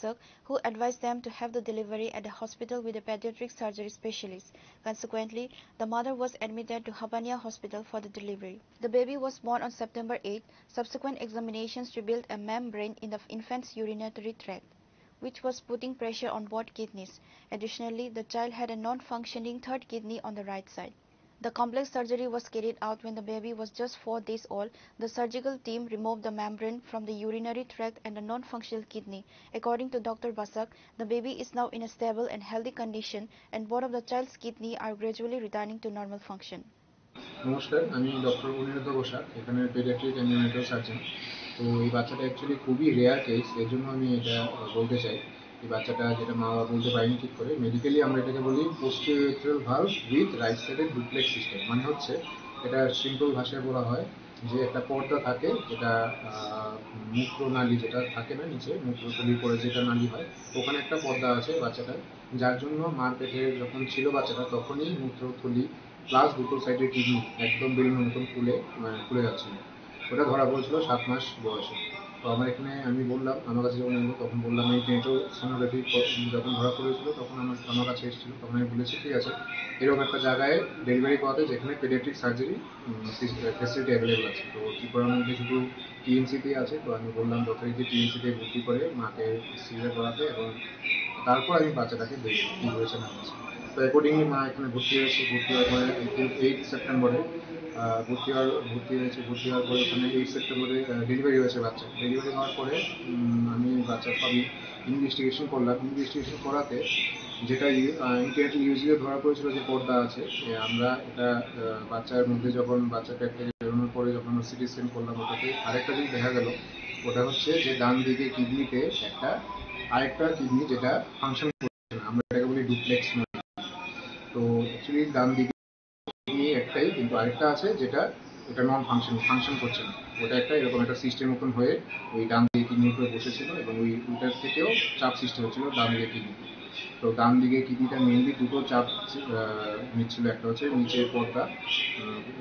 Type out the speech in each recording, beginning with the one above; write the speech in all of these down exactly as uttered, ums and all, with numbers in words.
Basak, who advised them to have the delivery at a hospital with a pediatric surgery specialist. Consequently, the mother was admitted to Habania Hospital for the delivery. The baby was born on September eighth. Subsequent examinations revealed a membrane in the infant's urinary tract, which was putting pressure on both kidneys. Additionally, the child had a non-functioning third kidney on the right side. The complex surgery was carried out when the baby was just four days old. The surgical team removed the membrane from the urinary tract and the non-functional kidney. According to Doctor Basak, the baby is now in a stable and healthy condition, and both of the child's kidney are gradually returning to normal function. নমস্কার, আমি ডক্টর অনিরুদ্ধ বসাক, এখানে paediatric and neonatal surgeon. তো এই বাচ্চাটা অ্যাকচুয়ালি খুবই rare case, এর জন্য আমি এটা বলতে চাই। এই বাচ্চাটা, যেটা মা বাবা বলতে পারেনি ঠিক করে, মেডিকেলি আমরা এটাকে বলি posturethral valve with right sided duplex system। মানে হচ্ছে, এটা সিম্পল ভাষায় বলা হয় যে একটা পর্দা থাকে, যেটা আহ, মূত্রনালী যেটা থাকে না নিচে, মূত্রথলির পরে যেটা নালী হয়, ওখানে একটা পর্দা আছে বাচ্চাটার, যার জন্য মার পেটে যখন ছিল বাচ্চাটা, তখনই মূত্রথলি প্লাস দুটো সাইডের কিডনি একদম বেলুনের মতন ফুলে, মানে, ফুলে যাচ্ছিল। ওটা ধরা পড়েছিল সাত মাস বয়সে। তো আমার এখানে, আমি বললাম, আমার কাছে যখন এলো, তখন বললাম, এই টেন্টো সোনোগ্রাফি যখন ধরা পড়েছিল, তখন আমার আমার কাছে এসেছিল, তখন আমি বলেছি, ঠিক আছে, এরকম একটা জায়গায় ডেলিভারি করাতে, যেখানে পেডিয়াট্রিক সার্জারি ফেসিলিটি অ্যাভেলেবল আছে। তো ত্রিপুরার মধ্যে শুধু টিএমসিতেই আছে। তো আমি বললাম, যথারীতি টিএমসিতে ভর্তি করে মাকে সিজার করাতে, এবং তারপর আমি বাচ্চাটাকে দেখি কী হয়েছে না হয়েছে। তো অ্যাকর্ডিংলি মা এখানে ভর্তি হয়েছে। ভর্তি হওয়ার পরে, আই থিঙ্ক, এইট সেপ্টেম্বরে আহ, ভর্তি হওয়ার ভর্তি হয়েছে। ভর্তি হওয়ার পরে ওখানে এইট সেপ্টেম্বরে ডেলিভারি হয়েছে বাচ্চা। ডেলিভারি হওয়ার পরে উম, আমি বাচ্চার সবই ইনভেস্টিগেশন করলাম। ইনভেস্টিগেশন করাতে যেটা ইন্টারনেট ইউজিও ধরা পড়েছিল যে পর্দা আছে, যে আমরা এটা আহ, বাচ্চার মধ্যে যখন, বাচ্চা পেট থেকে বেরোনোর পরে যখন আমরা সিটি স্ক্যান করলাম, ওটাতে আরেকটা জিনিস দেখা গেল, ওটা হচ্ছে যে ডান দিকে কিডনিতে একটা, আরেকটা কিডনি যেটা ফাংশন করছে না, আমরা এটাকে বলি ডুপ্লেক্স। তো অ্যাকচুয়ালি ডান দিকে কিডনি একটাই, কিন্তু আরেকটা আছে যেটা, এটা নন ফাংশন, ফাংশন করছে না। ওটা একটা এরকম একটা সিস্টেম মতন হয়ে ওই ডান দিকে কিডনির উপরে বসেছিল, এবং ওই ওইটার থেকেও চাপ সৃষ্টি হচ্ছিল ডান দিকে কিডনি। তো ডান দিকে কিডনিটা মেইনলি দুটো চাপ আহ, নিচ্ছিল। একটা হচ্ছে নিচের পর্দা, আহ,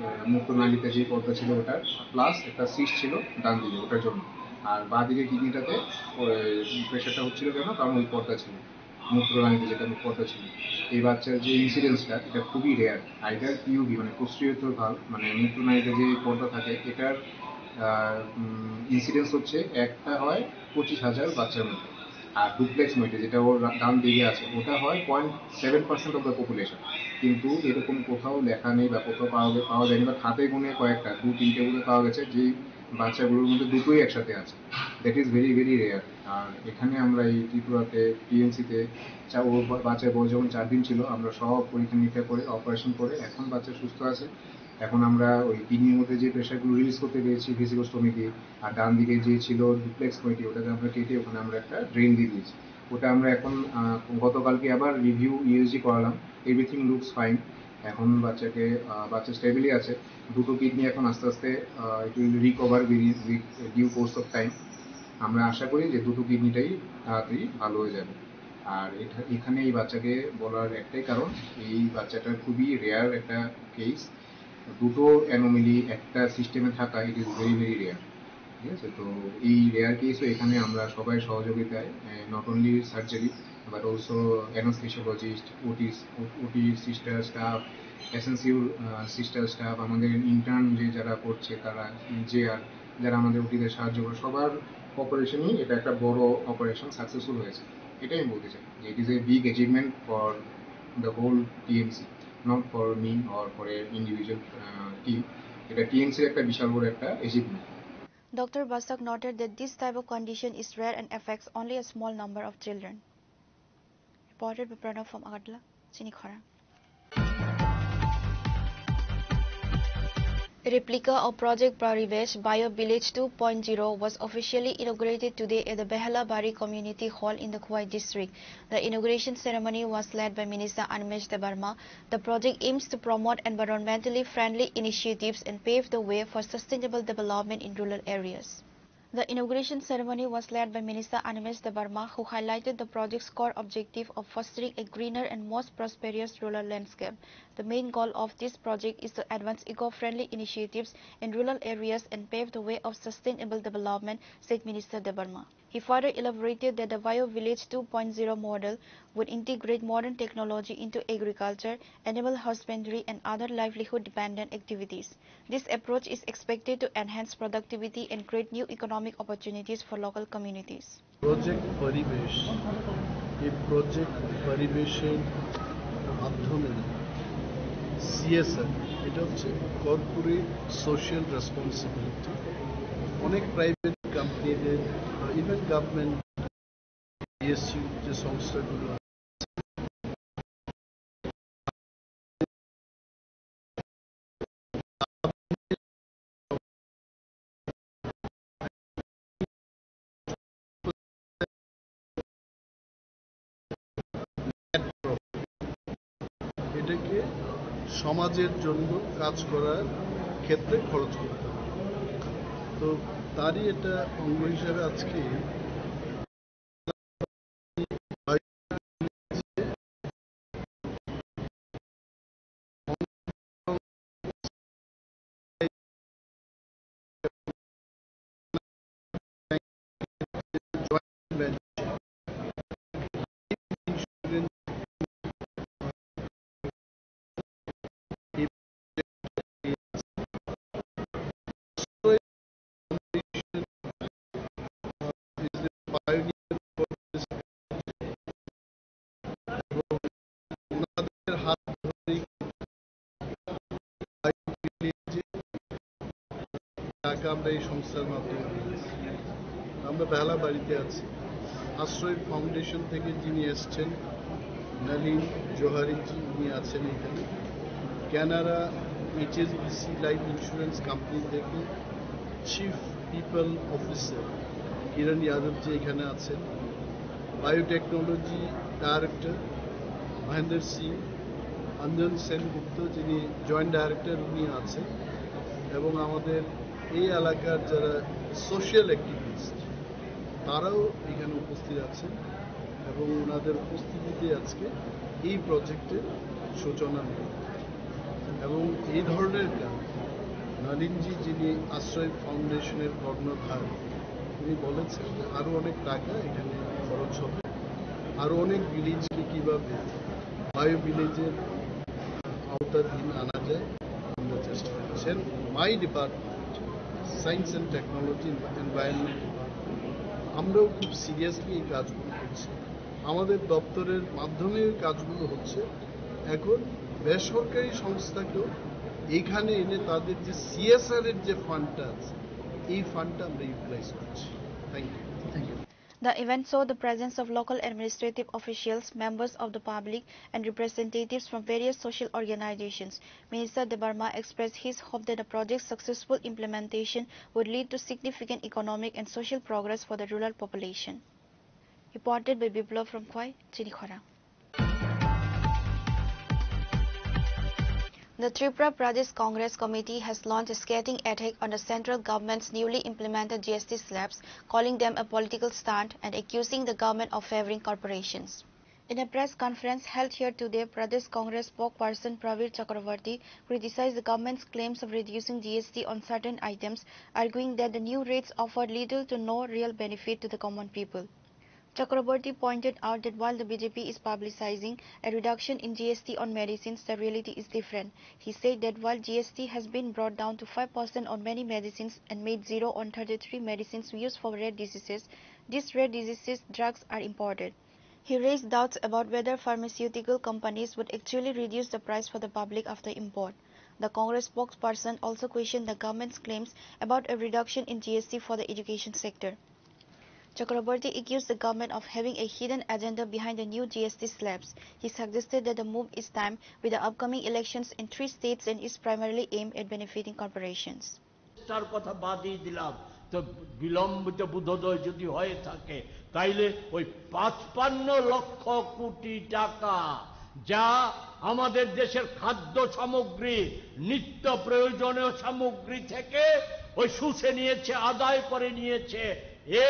আহ, মূত্রনালীতে যে পর্দা ছিল ওটা, প্লাস একটা সিস্ট ছিল ডান দিকে, ওটার জন্য। আর বাঁ দিকে কিডনিটাতে প্রেশারটা হচ্ছিল কেন, কারণ ওই পর্দা ছিল, মূত্রনালীতে যেটা পর্দা ছিল। এই বাচ্চার যে ইনসিডেন্সটা, এটা খুবই রেয়ার। আইদার পিইউভি, মানে পোস্টেরিয়র ভালভ, মানে মূত্রনালীতে যে পর্দা থাকে, এটার ইনসিডেন্স হচ্ছে একটা হয় পঁচিশ হাজার বাচ্চার মধ্যে। আর ডুপ্লেক্স মধ্যে, যেটা ওর ডান দিকে আছে, ওটা হয় point seven percent of the population. কিন্তু এরকম কোথাও লেখা নেই বা কোথাও পাওয়া গে- পাওয়া যায়নি, বা হাতে গুনে কয়েকটা, দু তিনটে গুনে পাওয়া গেছে যে বাচ্চাগুলোর মধ্যে দুটোই একসাথে আছে। That is very very rare। আর এখানে আমরা এই ত্রিপুরাতে টিএমসিতে, ও বা- বাচ্চার বয়স যখন চার দিন ছিল, আমরা সব পরীক্ষা নিরীক্ষা করে, অপারেশন করে, এখন বাচ্চা সুস্থ আছে। এখন আমরা ওই কিডনির মধ্যে যে প্রেশারগুলো রিলিজ করতে পেরেছি ভেসিকোস্টোমি দিয়ে, আর ডান দিকে যে ছিল ডুপ্লেক্স পয়েন্ট, ওটাকে আমরা কেটে ওখানে আমরা একটা ড্রেন দিয়ে দিয়েছি। ওটা আমরা এখন আহ, গতকালকে আবার রিভিউ ইউএসজি করালাম। Everything looks fine। এখন বাচ্চাকে আহ, বাচ্চা স্টেবলি আছে। দুটো কিডনি এখন আস্তে আস্তে, it will recover with due course of time। আমরা আশা করি যে দুটো কিডনিটাই তাড়াতাড়ি ভালো হয়ে যাবে। আর এটা, এখানে এই বাচ্চাকে বলার একটাই কারণ, এই বাচ্চাটার খুবই রেয়ার একটা কেস। দুটো অ্যানোমালি একটা সিস্টেমে থাকা, it is very very rare. ঠিক আছে, তো এই রেয়ার কেসও এখানে আমরা সবাই সহযোগিতায়, not only surgery but also anesthesiologist, ওটি, ওটি সিস্টার স্টাফ, এসএনসিউর সিস্টার স্টাফ, আমাদের ইন্টার্ন যে যারা করছে তারা, যে আর যারা আমাদের ওটিতে সাহায্য করে, সবার অপারেশনই এটা একটা বড় অপারেশন সাকসেসফুল হয়েছে। এটাই আমি বলতে চাই যে it is a big achievement for the whole TMC, not for me or for a individual team। এটা টিএমসির একটা বিশাল বড় একটা achievement. Doctor Basak noted that this type of condition is rare and affects only a small number of children. Reported by Pranav from Agartala, Chini Khorang. A replica of Project Parivesh Bio Village two point zero was officially inaugurated today at the Behalabari Community Hall in the Khowai district. The inauguration ceremony was led by Minister Animesh Debbarma. The project aims to promote environmentally friendly initiatives and pave the way for sustainable development in rural areas. The inauguration ceremony was led by Minister Animesh Debbarma, who highlighted the project's core objective of fostering a greener and most prosperous rural landscape. The main goal of this project is to advance eco-friendly initiatives in rural areas and pave the way of sustainable development, said Minister Debbarma. He further elaborated that the Bio Village two point zero model would integrate modern technology into agriculture, animal husbandry, and other livelihood-dependent activities. This approach is expected to enhance productivity and create new economic opportunities for local communities. Project পরিবেশ, এই প্রজেক্ট পরিবেশের মাধ্যমে সিএসআর, এটা হচ্ছে corporate social responsibility. অনেক প্রাইভেট কোম্পানিদের, even government, PSU যে সংস্থাগুলো আছে, এটাকে সমাজের জন্য কাজ করার ক্ষেত্রে খরচ করতে হবে। তো তারই এটা অঙ্গ হিসাবে আজকে টাকা আমরা এই সংস্থার মাধ্যমে দিয়েছি। আমরা বেহালা বাড়িতে আছি। আশ্রয় ফাউন্ডেশন থেকে যিনি এসছেন, নলিন জোহারিজি, উনি আছেন এখানে। Canara HSBC life insurance company থেকে চিফ পিপল অফিসার কিরণ যাদবজি এখানে আছেন। বায়োটেকনোলজি ডাইরেক্টর মহেন্দ্র সিং, অঞ্জন সেনগুপ্ত, যিনি জয়েন্ট ডাইরেক্টর, উনি আছেন। এবং আমাদের এই এলাকার যারা সোশ্যাল অ্যাক্টিভিস্ট, তারাও এখানে উপস্থিত আছেন এবং ওনাদের উপস্থিতিতে আজকে এই প্রজেক্টের সূচনা নেই। এবং এই ধরনের কাজ, নলিনজি, যিনি আশ্রয় ফাউন্ডেশনের কর্ণধার, তিনি বলেছেন যে আরও অনেক টাকা এখানে খরচ হবে, আরও অনেক ভিলেজকে কীভাবে বায়ো ভিলেজের আওতাধীন আনা যায়, আমরা চেষ্টা করছি। And my department, Science and Technology, Environment Department, আমরাও খুব সিরিয়াসলি এই কাজগুলো করছি। আমাদের দপ্তরের মাধ্যমে এই কাজগুলো হচ্ছে। এখন বেসরকারি সংস্থাকেও এখানে এনে তাদের যে সিএসআর এর যে ফান্ডটা আছে, এই ফান্ডটা আমরা ইউটিলাইজ করছি। Thank you. Thank you. The event saw the presence of local administrative officials, members of the public, and representatives from various social organizations. Minister Debbarma expressed his hope that the project's successful implementation would lead to significant economic and social progress for the rural population. Reported by Biplab from Khwai, Chinikhora. The Tripura Pradesh Congress Committee has launched a scathing attack on the central government's newly implemented G S T slabs, calling them a political stunt and accusing the government of favoring corporations. In a press conference held here today, Pradesh Congress spokesperson Praveer Chakraborty criticized the government's claims of reducing G S T on certain items, arguing that the new rates offer little to no real benefit to the common people. Chakraborty pointed out that while the B J P is publicizing a reduction in G S T on medicines, the reality is different. He said that while G S T has been brought down to five percent on many medicines and made zero on thirty-three medicines used for rare diseases, these rare diseases drugs are imported. He raised doubts about whether pharmaceutical companies would actually reduce the price for the public after import. The Congress spokesperson also questioned the government's claims about a reduction in G S T for the education sector. Chakraborty accused the government of having a hidden agenda behind the new G S T slabs. He suggested that the move is timed with the upcoming elections in three states and is primarily aimed at benefiting corporations. তার কথা বাদই দিলাম, তো বিলম্বিত বোধোদয় যদি হয়ে থাকে, তাইলে ওই পাঁচপান্ন লক্ষ কোটি টাকা যা আমাদের দেশের খাদ্য সামগ্রী, নিত্য প্রয়োজনীয় সামগ্রী থেকে ওই শুষে নিয়েছে, আদায় করে নিয়েছে, এ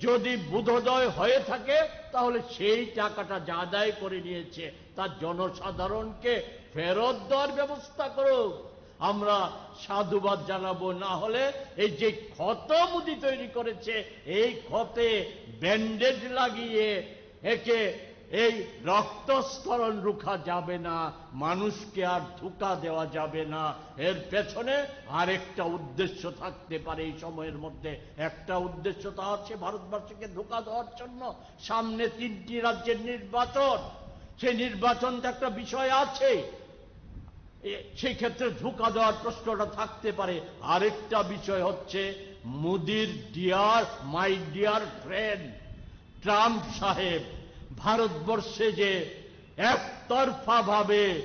যদি বোধোদয় হয়ে থাকে, তাহলে সেই টাকাটা যা আদায় করে নিয়েছে, তা জনসাধারণকে ফেরত দেওয়ার ব্যবস্থা করুক। আমরা সাধুবাদ জানাবো। না হলে এই যে ক্ষত মোদি তৈরি করেছে, এই ক্ষতে ব্যান্ডেজ লাগিয়ে একে এই রক্তস্খলন রুখা যাবে না, মানুষকে আর ধোঁকা দেওয়া যাবে না। এর পেছনে আরেকটা উদ্দেশ্য থাকতে পারে। এই সময়ের মধ্যে একটা উদ্দেশ্য তো আছে ভারতবাসীকে ধোঁকা দেওয়ার জন্য। সামনে তিনটি রাজ্যের নির্বাচন, সেই নির্বাচন তো একটা বিষয় আছে। এ, সেই ক্ষেত্রে ধোঁকা দেওয়ার প্রশ্নটা থাকতে পারে। আরেকটা বিষয় হচ্ছে মোদির dear, my dear friend Trump সাহেব ভারতবর্ষে যে একতরফাভাবে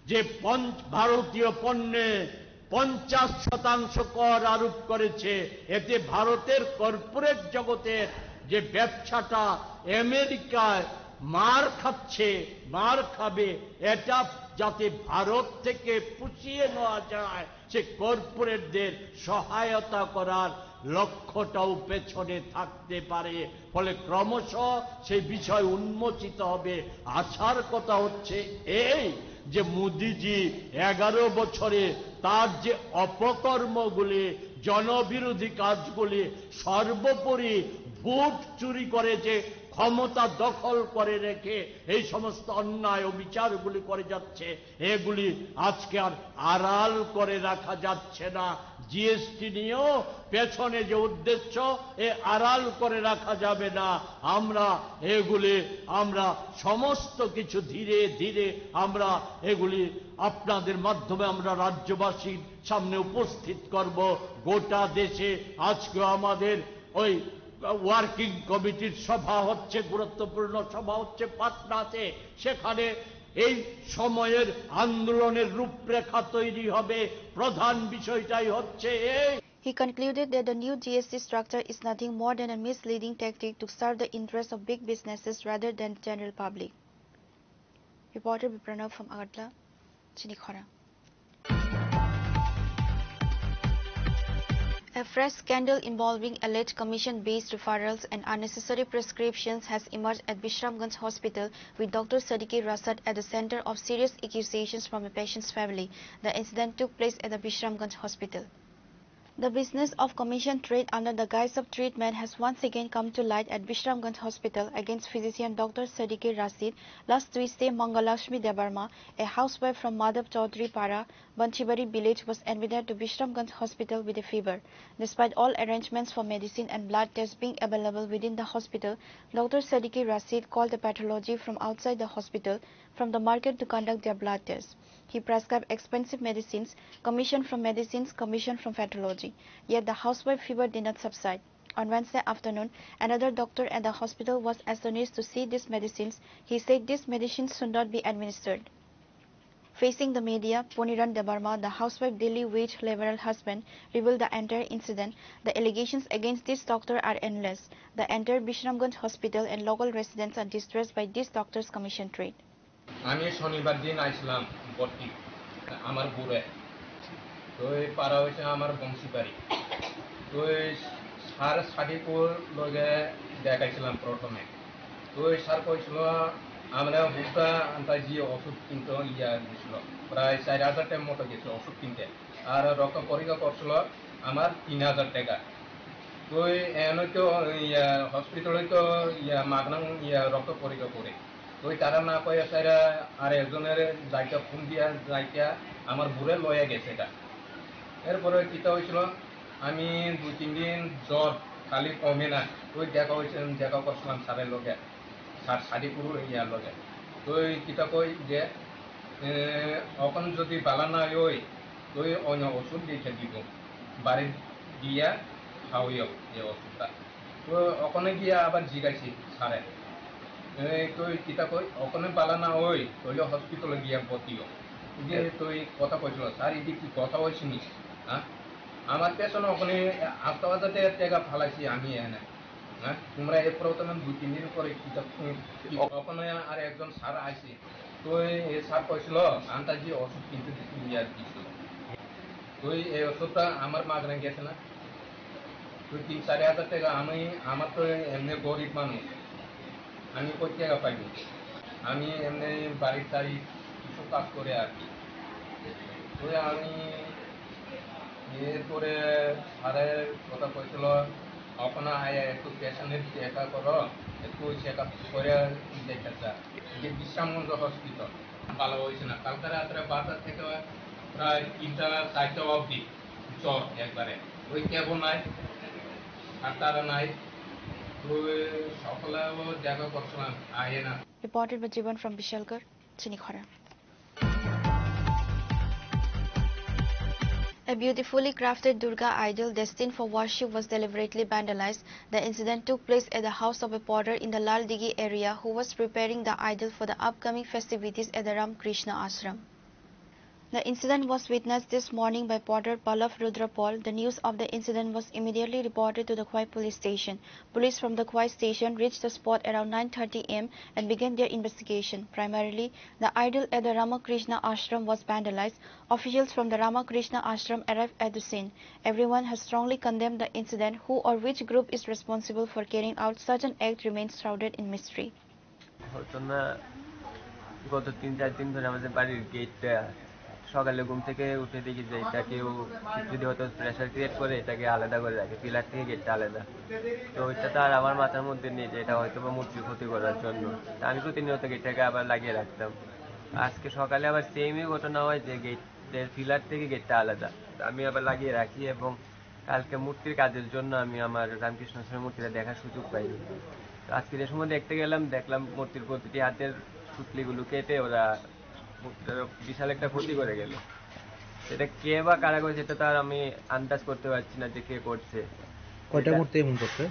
যে পঞ্চ-, ভারতীয় পণ্যে পঞ্চাশ শতাংশ কর আরোপ করেছে, এতে ভারতের কর্পোরেট জগতের যে ব্যবসাটা আমেরিকায় মার খাচ্ছে, মার খাবে, এটা যাতে ভারত থেকে পুষিয়ে নেওয়া যায়, সে কর্পোরেটদের সহায়তা করার লক্ষ্যটাও পেছনে থাকতে পারে। ফলে ক্রমশ সেই বিষয় উন্মোচিত হবে। আশার কথা হচ্ছে এই যে মোদিজি এগারো বছরে তার যে অপকর্মগুলি, জনবিরোধী কাজগুলি, সর্বোপরি ভোট চুরি করে যে ক্ষমতা দখল করে রেখে এই সমস্ত অন্যায় অবিচারগুলি করে যাচ্ছে, এগুলি আজকে আর আড়াল করে রাখা যাচ্ছে না। জিএসটি নিয়েও পেছনে যে উদ্দেশ্য, এ আড়াল করে রাখা যাবে না। আমরা এগুলি, আমরা সমস্ত কিছু ধীরে ধীরে আমরা এগুলি আপনাদের মাধ্যমে আমরা রাজ্যবাসীর সামনে উপস্থিত করব। গোটা দেশে আজকেও আমাদের ওই ওয়ার্কিং কমিটির সভা হচ্ছে, গুরুত্বপূর্ণ সভা হচ্ছে পাটনাতে। সেখানে এই সময়ের আন্দোলনের রূপরেখা তৈরি হবে। প্রধান বিষয়টাই হচ্ছে এই। He concluded that the new G S T structure is nothing more than a misleading tactic to serve the interests of big businesses rather than general public. Reporter Bipranav from Agartala, Chinikhora. A fresh scandal involving alleged commission-based referrals and unnecessary prescriptions has emerged at Bishramganj Hospital, with Doctor Sadique Rasheed at the center of serious accusations from a patient's family. The incident took place at the Bishramganj Hospital. The business of commission trade under the guise of treatment has once again come to light at Bishramganj Hospital against physician Doctor Sadique Rasheed. Last Tuesday, Mangalakshmi Debbarma, a housewife from Madhav Chaudhary Para, Banchibari village, was admitted to Bishramganj Hospital with a fever. Despite all arrangements for medicine and blood tests being available within the hospital, Doctor Sadique Rasheed called the pathology from outside the hospital, from the market, to conduct their blood tests. He prescribed expensive medicines, commission from medicines, commission from pathology. Yet the housewife fever did not subside. On Wednesday afternoon, another doctor at the hospital was astonished to see these medicines. He said these medicines should not be administered. Facing the media, Poniran Debbarma, the housewife daily wage laborer husband, revealed the entire incident. The allegations against this doctor are endless. The entire Bishramganj hospital and local residents are distressed by this doctor's commission trade. আমি শনিবার দিন আইছিলাম ভর্তি, আমার বুড়ে। তো এই পাড়া হইছে আমার বংশীবাড়ি। তো এই স্যার সাদিকুর লগে দেখাইছিলাম প্রথমে। তো এই স্যার কইছিল, আমরা হুদ্দা আন্তাজি ওষুধ কিনতে ইয়া দিছিল, প্রায় চার হাজার টাকার মতো গেছে ওষুধ কিনতে। আর রক্ত পরীক্ষা করছিল আমার তিন হাজার টাকা। তো এই এনে তো ইয়া হসপিটালে তো ইয়া মাগনা ইয়া রক্ত পরীক্ষা করে। ওই তারা না পাইয়া সাইরা আর একজনের যাইতা ফোন দিয়া যাইতা আমার বুড়ে লইয়া গেছে এটা। এরপরে কিতা হয়েছিল, আমি দুই তিন দিন জ্বর খালি কমে না, ওই দেখা হয়েছে, দেখা করছিলাম স্যারের লগে, স্যার সাদিকুর ইয়ার লগে। তো ওই কিতা কই যে, এ, অখন যদি বালা না হয়, তো ওই অন্য ওষুধ লিখে দিব, বাড়ি দিয়া খাওয়াইও এই ওষুধটা। তো ওখানে গিয়া আবার জিগাইছি স্যারে, "এই তুই কিতা কই? ওখানে বালা না ওই, তাহলে হসপিটালে গিয়া ভর্তি হ।" যে হ্যাঁ। তুই কথা কইছিল, "স্যার, এটি কি কথা হয়েছিনি? হ্যাঁ? আমার পেছনে ওখানে আট হাজার টাকা ফালাইছি আমি এনে। হ্যাঁ? তোমরা এর প্রথমে দুই তিন দিন পরে কিতা, উম, কি-" ওখানে আর একজন স্যার আইছে। তো এই স্যার কইছিল, "আন্তাজি ওষুধ কিনতে দিছিল, ইয়ার দিছিল।" তো এই ওষুধটা আমার মাগনা গেছে না। তো তিন চারি হাজার টাকা আমি, আমার তো এমনি গরিব মানুষ, আমি কই টাকা পাইব? আমি এমনি বাড়ির চারি কিছু কাজ করে আর কি। ওই আমি এরপরে স্যারের কথা কইছিল, "ওখানে আয়া একটু পেশেন্টের চেক আপ করো, একটু চেক আপ করে দেখে স্যার।" যে বিশ্রামগঞ্জ হসপিটাল ভালো হয়েছে না, কালকে রাত্রে বারোটা থেকে প্রায় তিনটা চারটা অবধি জ্বর একবারে, ওই ক্যাবও নাই, আর তারা নাই। তো সকালেও দেখা করছিলাম, আহে না। Reported by Jiban from Bishalgarh, Chinikhara. A beautifully crafted Durga idol destined for worship was deliberately vandalized. The incident took place at the house of a porter in the Lal Digi area who was preparing the idol for the upcoming festivities at the Ramakrishna Ashram. The incident was witnessed this morning by porter Pallav Rudrapal. The news of the incident was immediately reported to the Khwai police station. Police from the Khwai station reached the spot around nine thirty a m and began their investigation. Primarily, the idol at the Ramakrishna Ashram was vandalized. Officials from the Ramakrishna Ashram arrived at the scene. Everyone has strongly condemned the incident. Who or which group is responsible for carrying out such an act remains shrouded in mystery. হতো না। গত তিন চার দিন ধরে আমাদের বাড়ির গেটটা, সকালে ঘুম থেকে উঠে দেখি যে এটা কেউ যদি হয়তো প্রেশার ক্রিয়েট করে, এটাকে আলাদা করে রাখে, পিলার থেকে গেটটা আলাদা। তো এটা তো আর আমার মাথার মধ্যে নেই যে এটা হয়তো বা মূর্তির ক্ষতি করার জন্য। তা আমি প্রতিনিয়ত গেটটাকে আবার লাগিয়ে রাখতাম। আজকে সকালে আবার সেমই ঘটনা হয় যে গেটের পিলার থেকে গেটটা আলাদা। তা আমি আবার লাগিয়ে রাখি এবং কালকে মূর্তির কাজের জন্য আমি আমার রামকৃষ্ণ আশ্রমের মূর্তিটা দেখার সুযোগ পাইনি। তো আজকে যে সময় দেখতে গেলাম, দেখলাম মূর্তির প্রতিটি হাতের সুতলিগুলো কেটে ওরা মূর্তিটার বিশাল একটা ক্ষতি করে গেল। এটা কে বা কারা করেছে, এটা তো আর আমি আন্দাজ করতে পারছি না যে কে করছে। কয়টা এটা মূর্তি এমন করছে?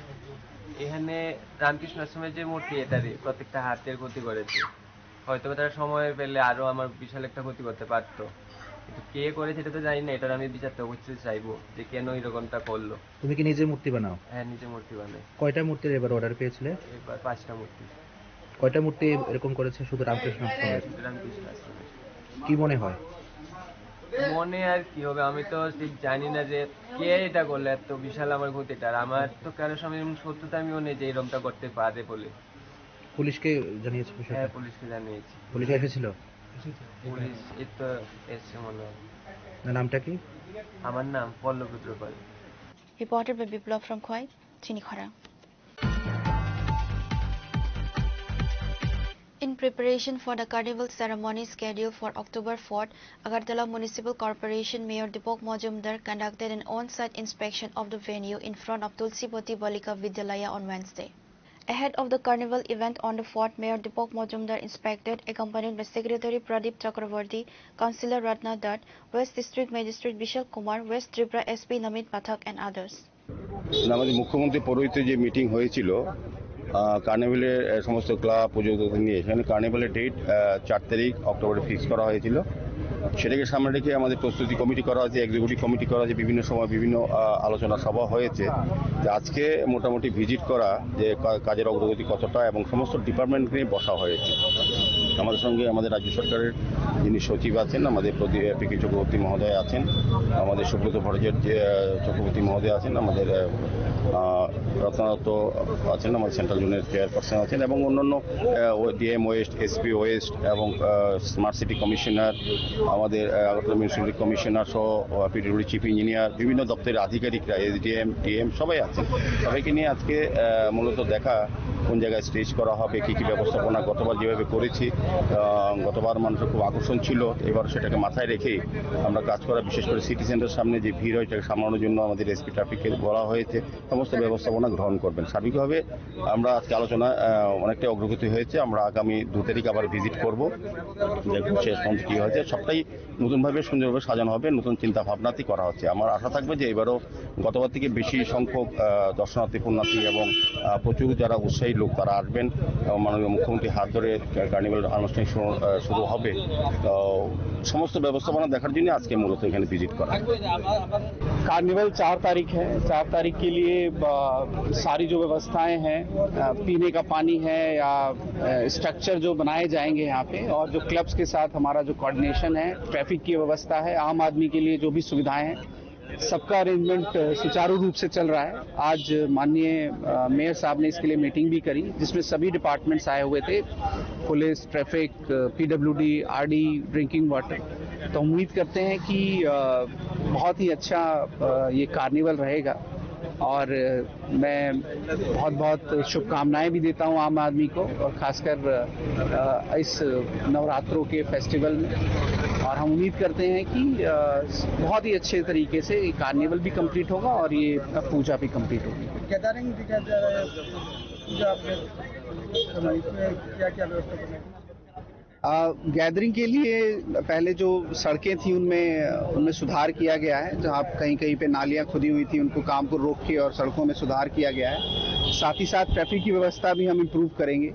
এখানে রামকৃষ্ণ আশ্রমের যে মূর্তি, এটারই প্রত্যেকটা হাতের ক্ষতি করেছে। হয়তো বা তারা সময় পেলে আরো আমার বিশাল একটা ক্ষতি করতে পারতো, কিন্তু কে করেছে এটা তো জানি না। এটার আমি বিচার তো অবশ্যই চাইবো যে কেন এরকমটা করলো। তুমি কি নিজে মূর্তি বানাও? হ্যাঁ, নিজে মূর্তি বানাই। কয়টা মূর্তির এবার অর্ডার পেয়েছিলে? এবার পাঁচটা মূর্তি। কয়টা মূর্তি এরকম করেছে শুধু রামকৃষ্ণ হ্যাঁ, আশ্রমের? শুধু রামকৃষ্ণ আশ্রমের। কি মনে হয়? মনে আর কি হবে, আমি তো ঠিক জানি না যে কে এটা করলে এত বিশাল আমার ক্ষতিটা। আর আমার তো কারোর সামনে এমন শত্রুতা আমিও নেই যে এরকমটা করতে পারে বলে। পুলিশকে জানিয়েছো বিষয়টা? হ্যাঁ, পুলিশকে জানিয়েছি। পুলিশ এসেছিল? পুলিশ এই তো এসছে মনে হয়। না, নামটা কি? আমার নাম পল্লব Rudrapal. Reported by Biplab from Khwai, Chinikhara. In preparation for the carnival ceremony scheduled for October fourth, Agartala Municipal Corporation Mayor Deepak Majumdar conducted an on-site inspection of the venue in front of Tulsibati Balika Vidyalaya on Wednesday. Ahead of the carnival event on the fourth, Mayor Deepak Majumdar inspected, accompanied by Secretary Pradeep Chakraborty, Councillor Ratna Dutt, West District Magistrate Bishal Kumar, West Tripura S P Namit Pathak and others. আমাদের মুখ্যমন্ত্রী পৌরোহিত্যে যে মিটিং হয়েছিল, আহ, কার্নিভালের, আহ, সমস্ত ক্লাব পর্যটক নিয়ে, সেখানে কার্নিভালের ডেট, আহ, চার তারিখ অক্টোবরে ফিক্স করা হয়েছিল। সেটাকে সামনে রেখে আমাদের প্রস্তুতি কমিটি করা হয়েছে, এক্সিকিউটিভ কমিটি করা হয়েছে, বিভিন্ন সময় বিভিন্ন, আহ, আলোচনা সভা হয়েছে। যে আজকে মোটামুটি ভিজিট করা, যে কা-, কাজের অগ্রগতি কতটা এবং সমস্ত ডিপার্টমেন্ট নিয়ে বসা হয়েছে। আমাদের সঙ্গে আমাদের রাজ্য সরকারের যিনি সচিব আছেন, আমাদের প্রতি-, পি কে চক্রবর্তী মহোদয় আছেন, আমাদের সুব্রত ভট্টাচার্য, আহ, চক্রবর্তী মহোদয় আছেন, আমাদের, আহ, আহ, রত্নাদত্ত আছেন, আমাদের সেন্ট্রাল জোনের চেয়ারপারসন আছেন এবং অন্যান্য, আহ, ও-, ডিএম ওয়েস্ট, এসপি ওয়েস্ট এবং, আহ, স্মার্ট সিটি কমিশনার, আমাদের, আহ, আগরতলা মিউনিসিপ্যালিটি কমিশনার সহ, আহ, পিডব্লিউডি চিফ ইঞ্জিনিয়ার, বিভিন্ন দপ্তরের আধিকারিকরা, এসডিএম, ডিএম সবাই আছেন। সবাইকে নিয়ে আজকে, আহ, মূলত দেখা কোন জায়গায় স্টেজ করা হবে, কী কী ব্যবস্থাপনা গতবার যেভাবে করেছি, আহ, গতবার মানুষের খুব আকর্ষণ ছিল, এবার সেটাকে মাথায় রেখেই আমরা কাজ করা, বিশেষ করে সিটি সেন্টার সামনে যে ভিড় হয়, এটাকে সামলানোর জন্য আমাদের এসপি ট্রাফিককে বলা হয়েছে, সমস্ত ব্যবস্থাপনা গ্রহণ করবেন। সার্বিকভাবে আমরা আজকে আলোচনা, আহ, অনেকটাই অগ্রগতি হয়েছে। আমরা আগামী দু তারিখ আবার ভিজিট করব, দেখব শেষ পর্যন্ত কী হয়েছে। সবটাই নতুনভাবে সুন্দরভাবে সাজানো হবে, নতুন চিন্তা ভাবনাতেই করা হচ্ছে। আমার আশা থাকবে যে এবারও গতবার থেকে বেশি সংখ্যক, আহ, দর্শনার্থী, পুণ্যার্থী এবং, আহ, প্রচুর যারা উৎসাহী লোক তারা আসবেন এবং মাননীয় মুখ্যমন্ত্রীর হাত ধরে কার্নিভাল আনুষ্ঠানিক শুরু, আহ, শুরু হবে। তো সমস্ত ব্যবস্থাপনা দেখার জন্য আজকে মূলত এখানে ভিজিট করা। कार्निवल चार तारीख है। चार तारीख के लिए, अ, सारी जो व्यवस्थाएं हैं, अ, पीने का पानी है या, अ, स्ट्रक्चर जो बनाए जाएंगे यहाँ पे, और जो क्लब्स के साथ हमारा जो कोऑर्डिनेशन है, ट्रैफिक की व्यवस्था है, आम आदमी के लिए जो भी सुविधाएं हैं, सबका अरेंजमेंट, अ, सुचारू रूप से चल रहा है। आज माननीय, अ, मेयर साहब ने इसके लिए मीटिंग भी करी, जिसमें सभी डिपार्टमेंट्स आए हुए थे, पुलिस, ट्रैफिक, अ, पीडब्ल्यूडी, आरडी, ड्रिंकिंग वाटर। तो उम्मीद करते हैं कि अ, बहुत ही अच्छा अ, ये कार्निवल रहेगा और मैं बहुत बहुत शुभकामनाएं भी देता हूं आम आदमी को, और खासकर अ, इस नवरात्रों के फेस्टिवल में। और हम उम्मीद करते हैं कि अ, बहुत ही अच्छे तरीके से ये कार्निवल भी कंप्लीट होगा और ये पूजा भी कंप्लीट होगी। गैदरिंग दिखा जा रहा है, पूजा आपके समय, इसमें क्या क्या व्यवस्था बनाई? अ, गैदरिंग के लिए पहले जो सड़कें थी, उनमें, उनमें सुधार किया गया है। जहाँ कहीं-कहीं पे नालियाँ खुदी हुई थी, उनको, काम को रोक के और सड़कों में सुधार किया गया है। साथ ही साथ ट्रैफिक की व्यवस्था भी हम इम्प्रूव करेंगे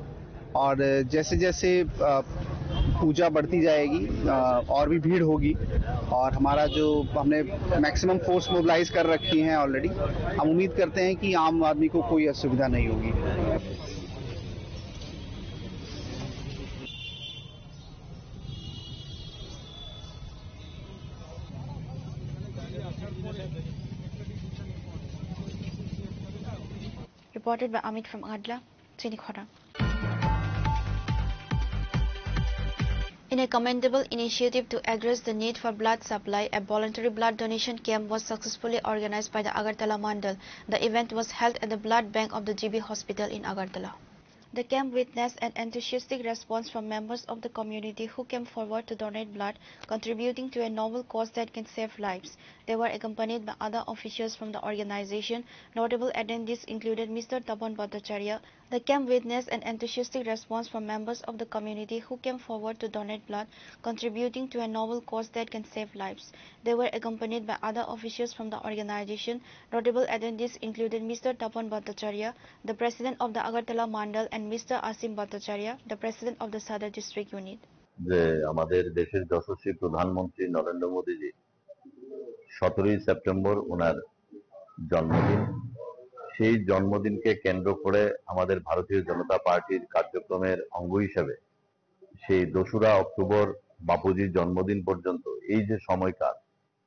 और जैसे-जैसे, अ, पूजा बढ़ती जाएगी, अ, और भी भीड़ होगी और हमारा जो हमने मैक्सिमम फोर्स मोबिलाइज कर रखी है ऑलरेडी, हम उम्मीद करते हैं कि आम आदमी को कोई असुविधा नहीं होगी। Reported by Amit from Agartala, Chini Khorang. In a commendable initiative to address the need for blood supply, a voluntary blood donation camp was successfully organized by the Agartala Mandal. The event was held at the blood bank of the G B Hospital in Agartala. The camp witnessed an enthusiastic response from members of the community who came forward to donate blood, contributing to a noble cause that can save lives. They were accompanied by other officials from the organization. Notable attendees included Mister Tapan Bhattacharya. The camp witnessed an enthusiastic response from members of the community who came forward to donate blood, contributing to a noble cause that can save lives. They were accompanied by other officials from the organization. Notable attendees included Mister Tapan Bhattacharya, the president of the Agartala Mandal, and Mister Asim Bhattacharya, the president of the Sadar District Unit. যে আমাদের দেশের যশস্বী প্রধানমন্ত্রী নরেন্দ্র মোদীজি সতেরোই সেপ্টেম্বর ওনার জন্মদিন। সেই জন্মদিনকে কেন্দ্র করে আমাদের ভারতীয় জনতা পার্টির কার্যক্রমের অঙ্গ হিসেবে সেই দোসরা অক্টোবর বাপুজির জন্মদিন পর্যন্ত এই যে সময়কাল,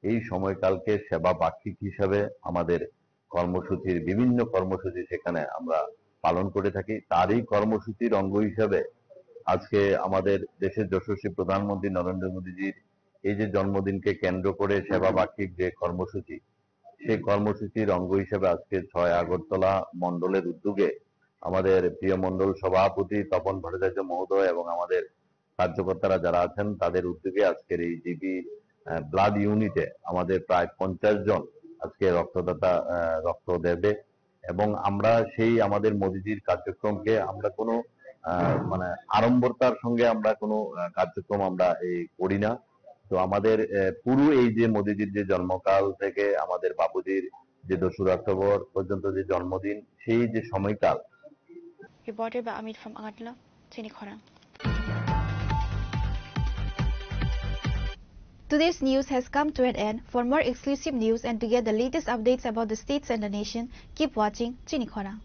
এই সময়কালকে সেবা বার্ষিক হিসাবে আমাদের কর্মসূচির, বিভিন্ন কর্মসূচি সেখানে আমরা পালন করে থাকি। তারই কর্মসূচির অঙ্গ হিসাবে আজকে আমাদের দেশের যশস্বী প্রধানমন্ত্রী নরেন্দ্র মোদীজির এই যে জন্মদিনকে কেন্দ্র করে সেবা বার্ষিক যে কর্মসূচি, সেই কর্মসূচির অঙ্গ হিসেবে আজকে ছয় আগরতলা মণ্ডলের উদ্যোগে আমাদের প্রিয় মণ্ডল সভাপতি তপন ভট্টাচার্য মহোদয় এবং আমাদের কার্যকর্তারা যারা আছেন, তাদের উদ্যোগে আজকের এই জিবি, আহ, ব্লাড ইউনিটে আমাদের প্রায় পঞ্চাশ জন আজকে রক্তদাতা, আহ, রক্ত দেবে। এবং আমরা সেই আমাদের মোদিজির কার্যক্রমকে আমরা কোনো, আহ, মানে, আড়ম্বরতার সঙ্গে আমরা কোনো, আহ, কার্যক্রম আমরা এই করি না। তো আমাদের, আহ, পুরো এই যে মোদিজির যে জন্মকাল থেকে আমাদের বাপুজির যে দোসরা অক্টোবর পর্যন্ত যে জন্মদিন, সেই যে সময়কাল, Reported by Amit from Agartala, Chini Khorang. Today's news has come to an end. For more exclusive news and to get the latest updates about the states and the nation, keep watching Chini Khorang.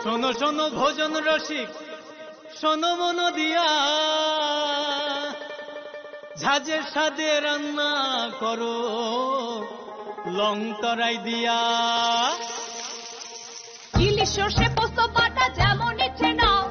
শোনো শোনো ভোজন রসিক, শোনো মন দিয়া, ঝাঁঝে স্বাদে রান্না করো লং তরাই দিয়া। ইলিশ সর্ষে পোস্ত বাটা যেমন ইচ্ছে নাও,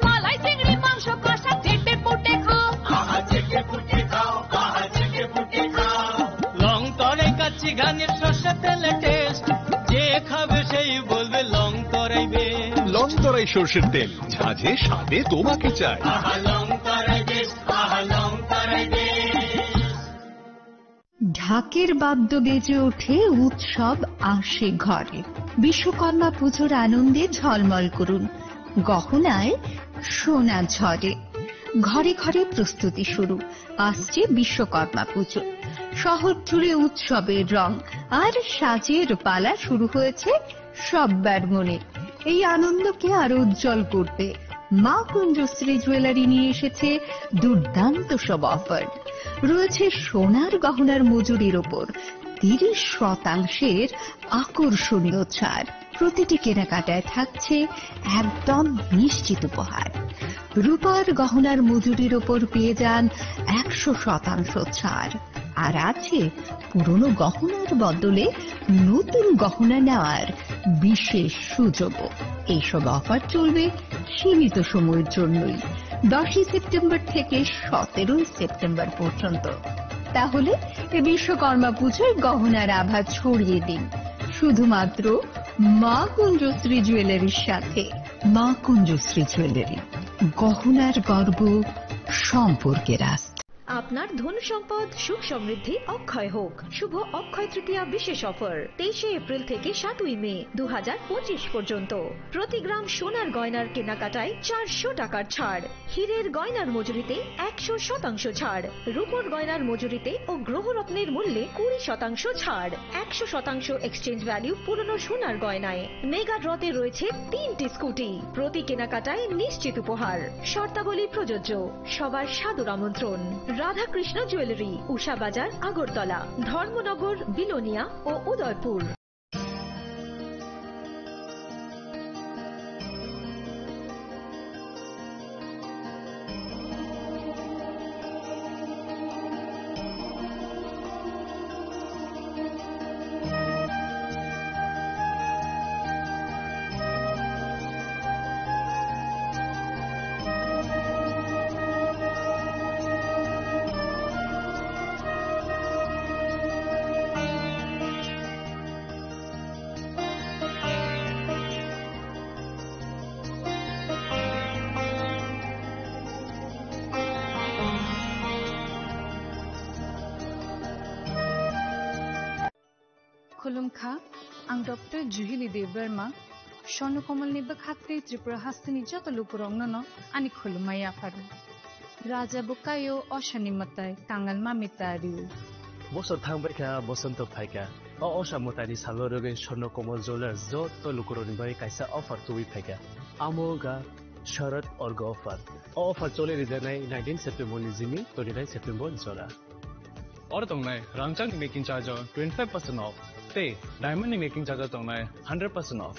মালাই চিংড়ি মাংস কষা চেটে পুটে খাও। আহা, চেটে পুটে খাও, আহা, চেটে পুটে খাও। লং তরাই কাচ্চি ঘানির সর্ষে তেলে টেস্ট, যে খাবে সেই বলবে লং তরাই বেশ। লং তরাই সর্ষের তেল, ঝাঁঝে স্বাদে তোমাকে চাই। আহা, লং তরাই বেশ, আহা, লং তরাই বেশ। ঢাকের বাদ্য বেজে ওঠে, উৎসব আসে ঘরে। বিশ্বকর্মা পুজোর আনন্দে ঝলমল করুন, গহনায় সোনা ঝরে। ঘরে ঘরে প্রস্তুতি শুরু, আসছে বিশ্বকর্মা পুজো। শহর জুড়ে উৎসবের রং আর সাজের পালা শুরু হয়েছে সব্বার মনে। এই আনন্দকে আরো উজ্জ্বল করতে মা কুঞ্জশ্রী জুয়েলারি নিয়ে এসেছে দুর্দান্ত সব অফার। রয়েছে সোনার গহনার মজুরির ওপর তিরিশ শতাংশের আকর্ষণীয় ছাড়। প্রতিটি কেনাকাটায় থাকছে একদম নিশ্চিত উপহার। রূপার গহনার মজুরির ওপর পেয়ে যান একশো শতাংশ ছাড়। আর আছে পুরনো গহনার বদলে নতুন গহনা নেওয়ার বিশেষ সুযোগও। এইসব অফার চলবে সীমিত সময়ের জন্যই, দশই সেপ্টেম্বর থেকে সতেরোই সেপ্টেম্বর পর্যন্ত। তাহলে এ বিশ্বকর্মা পুজোয় গহনার আভা ছড়িয়ে দিন শুধুমাত্র মা কুঞ্জশ্রী জুয়েলারির সাথে। মা কুঞ্জশ্রী জুয়েলারি, গহনার গর্ব, সম্পর্কের আস্থা। আপনার ধন সম্পদ সুখ সমৃদ্ধি অক্ষয় হোক। শুভ অক্ষয় তৃতীয়া বিশেষ অফার, তেইশে এপ্রিল থেকে সাতই মে দু হাজার পঁচিশ পর্যন্ত। প্রতি গ্রাম সোনার গয়নার কেনাকাটায় চারশো টাকার ছাড়, হীরের গয়নার মজুরিতে একশো শতাংশ ছাড়, রূপোর গয়নার মজুরিতে ও গ্রহরত্নের মূল্যে কুড়ি শতাংশ ছাড়, একশো শতাংশ এক্সচেঞ্জ ভ্যালু পুরনো সোনার গয়নায়। মেগা ড্রতে রয়েছে তিনটি স্কুটি, প্রতি কেনাকাটায় নিশ্চিত উপহার। শর্তাবলী প্রযোজ্য। সবার সাদর আমন্ত্রণ। রাধাকৃষ্ণ জুয়েলারি, উষা বাজার, আগরতলা, ধর্মনগর, বিলোনিয়া ও Udaipur. Khulumkha, ang Doctor Juhili Debbarma, Swarno Komalni bwkhak tei Tripura hasteni joto lukurokno no ani khulumma yapharo. Raja bo kaio, osani mwtai, kangal mami tario. Bosor thangbaikha, bosonto phaikha. O osa mwtaini salo rwgwi Swarno Komal Jewellers joto lukurokni bagwi kaisa offer tubui phaikha. Amo wngkha Sharad Orga offer. O offer choli rijaknai nineteen September ni jimi twenty nine September ni jora. Oro tongnai rangchakni making charge o twenty five percent off, tei diamond ni making charge o tongnai hundred percent off.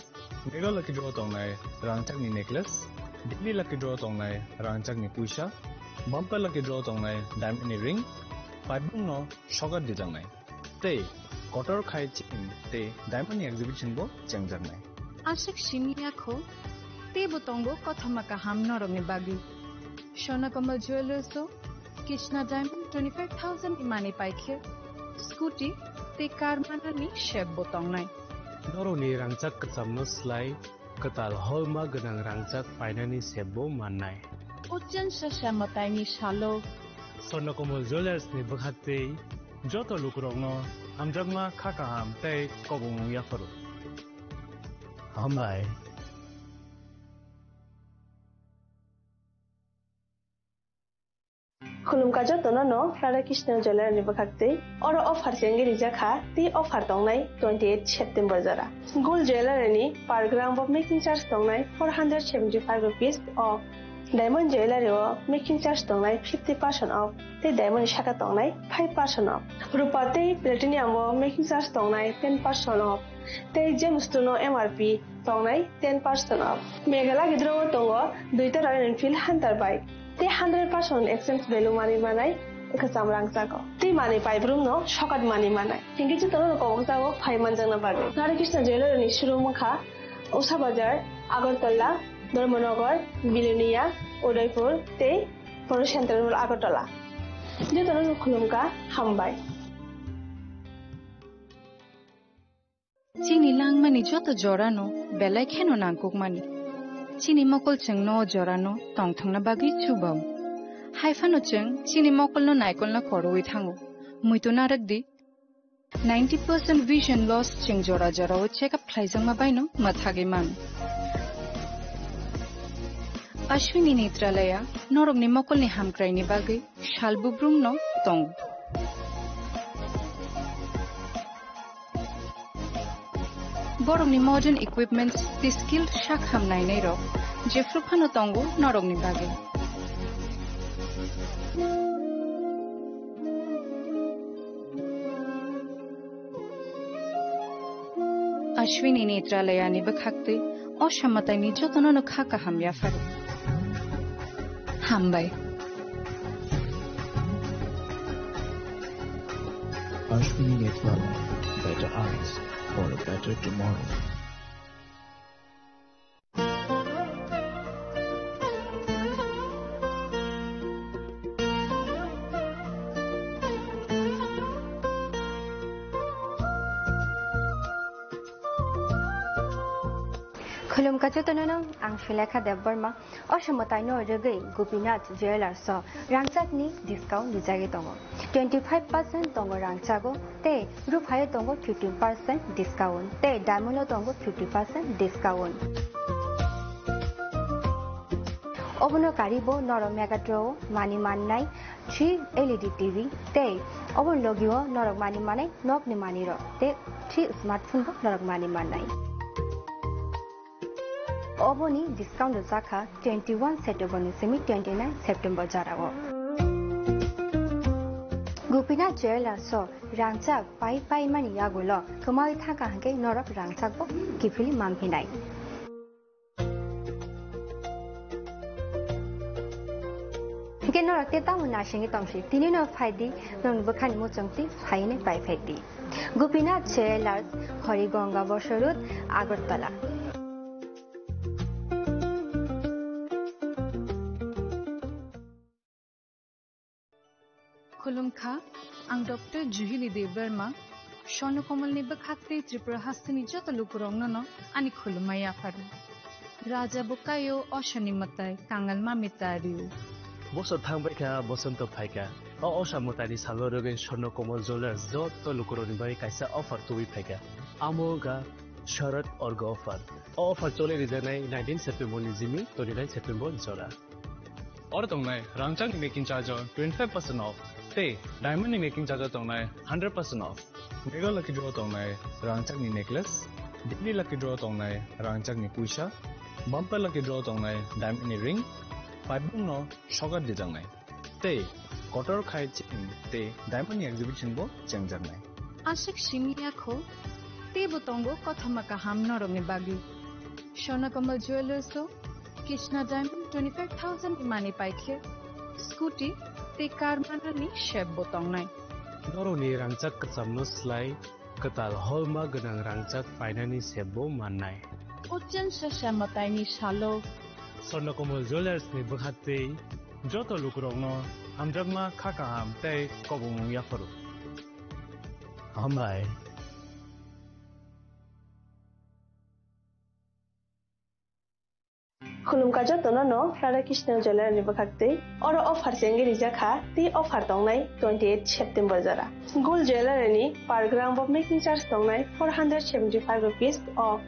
Mega lucky draw tongnai rangchakni necklace, daily lucky draw tongnai rangchakni puisa, bumper lucky draw tongnai diamond ni ring, paibung no sokat dijaknai. Tei kotor khai chain tei diamond ni exhibition bo chengjaknai. Aswk simi ya kho, teibo tongo kothoma kaham norokni bagwi. Swarno Komal Jewellers o Krishna Diamond twenty five thousand ni manwi paikhe, scooty tei car manani set bo tongnai. Norokni rangchak kwchamno slai kwtal holma gwnang rangchak painani set bo mannai. Ochen sasa mwtaini salo Swarno Komal Jewellers ni bwkhak tei joto lukurokno hamjakma kha kaham tei kobong yapharo. Hambai. Khulumkha jotono no Radha Krishna Jewellers ni bwkhak tei oro offer chengwi rijak kha tei offer tongnai twenty eight September jora. Gold Jewellers ni per gram bo making charge tongnai four hundred seventy five rupees o. Diamond Jewellery o making charge tongnai fifty percent off, tei diamond ni saka tongnai five percent off. Rupa tei platinum o making charge tongnai ten percent off, tei gemstone o M R P tongnai ten percent off. Mega lucky draw o tongo duita Royal Enfield Hunter bike, tei hundred percent exchange value manwi manai kwcham rangchak o. Tei manwi paibrumno sokat manwi manai. Hinkhe jotono kobokjago phai manjakna bagwi. Radha Krishna Jewellery ni showroom wngkha Usha Bazar, Agartala, Dharmanagar, Bilonia, Udaipur tei Photo Central Agartala. Jotono no khulumkha, hambai. Chini langmani joto jorano belai kheno nangkukmani. Chini mokol chwngno o jorano tongthokna bagwi chubao. Haiphano chwng chini mokolno naikolna khorwi thango. Muitu narwk di. Ninety percent vision loss chwng jora jorao check up khlaijakma baino mwthagwi mano. Ashwini Netralaya norokni mokolni hamkraini bagwi sal bubrumno tongo. Borokni modern equipments tei skilled sak ham nainairok jephru phano tongo norokni bagwi. Ashwini Netralayani bwkhaktwi o samataini jotono no kha kaham yapharo. Hambai. Ashwini Netralaya, better eyes for a better tomorrow. Khulumkha jotono no, ang Sulekha Debbarma. O samwtaino rwgwi Gopinath Jewellers o rangchakni discount rijagwi tongo. Twenty five percent tongo rangchago, tei ruphaio tongo fifteen percent discount, tei diamond o tongo fifty percent discount. Obono karibo norok Mega Draw o mani mannai three L E D T V, tei obo logio norok mani manai nokni manwirok, tei three smartphone bo norok mani mannai. Oboni discount rwjakha twenty one September ni simi twenty nine September jorao. Gopinath Jewellers o rangchak pai pai mani yagulo kwmawi thangkha hwnkhe norok rangchak bo kiphilwi manphinai. Hwnkhe norok tei tamo naisingwi tongsi, tini no phaidi, norokni bwkhani muchungtwi phainai pai phaidi. Gopinath Jewellers, Harigonga Bosor Road, Agartala. Khulumkha, ang Doctor Juhili Debbarma, Swarnakomalni bwkhak tei Tripura hasteni joto lukurokno no ani khulumma yapharo. Raja bo kaio, osani mwtai, kangal mami ta rio. Bosor thangbaikha, bosonto phaikha. O osa mwtaini salo rwgwi Swarnakomal Jewellers joto lukurokni bagwi kaisa offer tubui phaikha. Amo wngkha Sharad Orga offer. O offer choli rijaknai nineteen September ni jimi twenty nine September ni jora. Oro tongnai rangchakni making charge o twenty five percent off, tei diamond ni making charge o tongnai hundred percent off. Mega Lucky Draw tongnai rangchakni necklace, Daily Lucky Draw tongnai rangchakni puisa, Bumper Lucky Draw tongnai diamond ni ring, paibung no sokat dijaknai. Tei kotor khai chain tei diamond ni exhibition bo chengjaknai. Aswk simi ya kho, teibo tongo kothoma kaham norokni bagwi. Swarnakomal Jewellers o Krishna Diamond twenty five thousand ni manwi paikhe, scooty tei car manani sep bo tongnai. Norokni rangchak kwchamno slai kwtal holma gwnang rangchak painani sep bo mannai. O chwngsa sa mwtaini salo Swarnakomal Jewellers ni bwkhaktwi joto lukurokno hamjakma, kha kaham tei kobongmung yapharo. Hambai. Khulumkha jotono no Radha Krishna Jewellers ni bwkhaktwi. Oro offer chengwi rijak kha, tei offer tongnai twenty eight September jora. Gold Jewellers ni per gram bo making charge tongnai four hundred seventy five rupees o.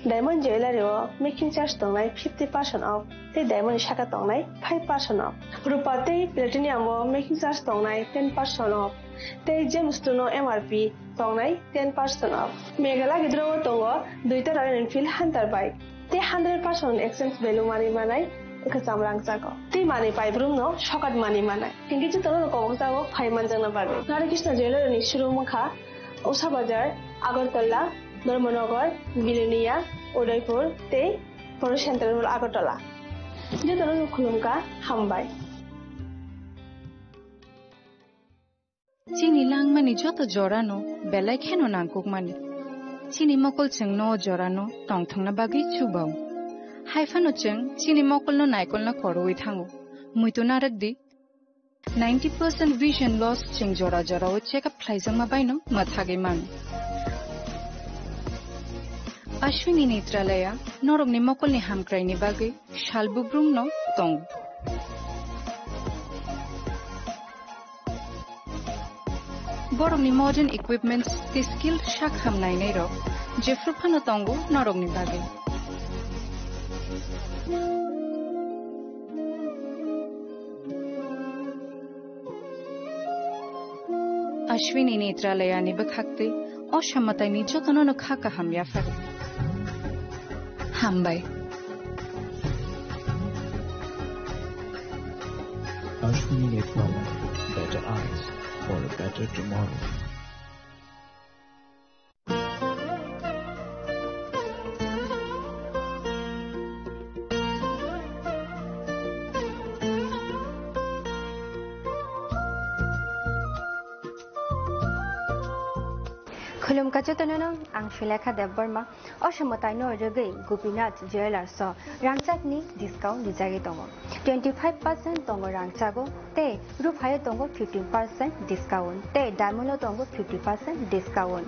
Diamond Jewellers o making charge tongnai fifty percent off, tei diamond ni saka tongnai five percent off. Rupa tei platinum o making charge tongnai ten percent off, tei Gemstone o M R P tongnai ten percent off. Mega Lucky Draw o tongo duita Royal Enfield Hunter bike, tei hundred percent exchange value manwi manai kwcham rangchak o. Tei manwi paibrumno sokat manwi manai. Hinkhe jotono kobokjago phai manjakna bagwi. Radha Krishna Jewellers ni showroom wngkha Usha Bazar, Agartala, Dharmanagar, Belonia, Udaipur tei Photo Central Mall Agartala. Jotono khulumkha, hambai. Chini langmani joto jorano belai kheno nangkukmani. Chini mokol chwngno o jorano tongthokna bagwi chubao. Haiphano chwng chini mokolno naikolna koroi thango. Muitu narwk di. Ninety percent vision loss chwng jora jorao check up khlaijakma baino mwthagwi mano. Ashwini Netralaya norokni mokolni hamkraini bagwi sal bubrumno tongo. Borokni modern equipments tei skilled sak ham nainairok jephru phano tongo norokni bagwi. Ashwini Netralayani bwkhaktwi o samataini jotono no kha kaham yapharo. Hambai. Ashwini Netralaya, better eyes for a better tomorrow. Khulumkha jotono no, ang Sulekha Debbarma. O somataino rwgwi Gopinath Jewellers o rangchakni discount rijagwi tongo. Twenty five percent tongo rangchago tei ruphaio tongo fifteen percent discount tei diamond o tongo fifty percent discount.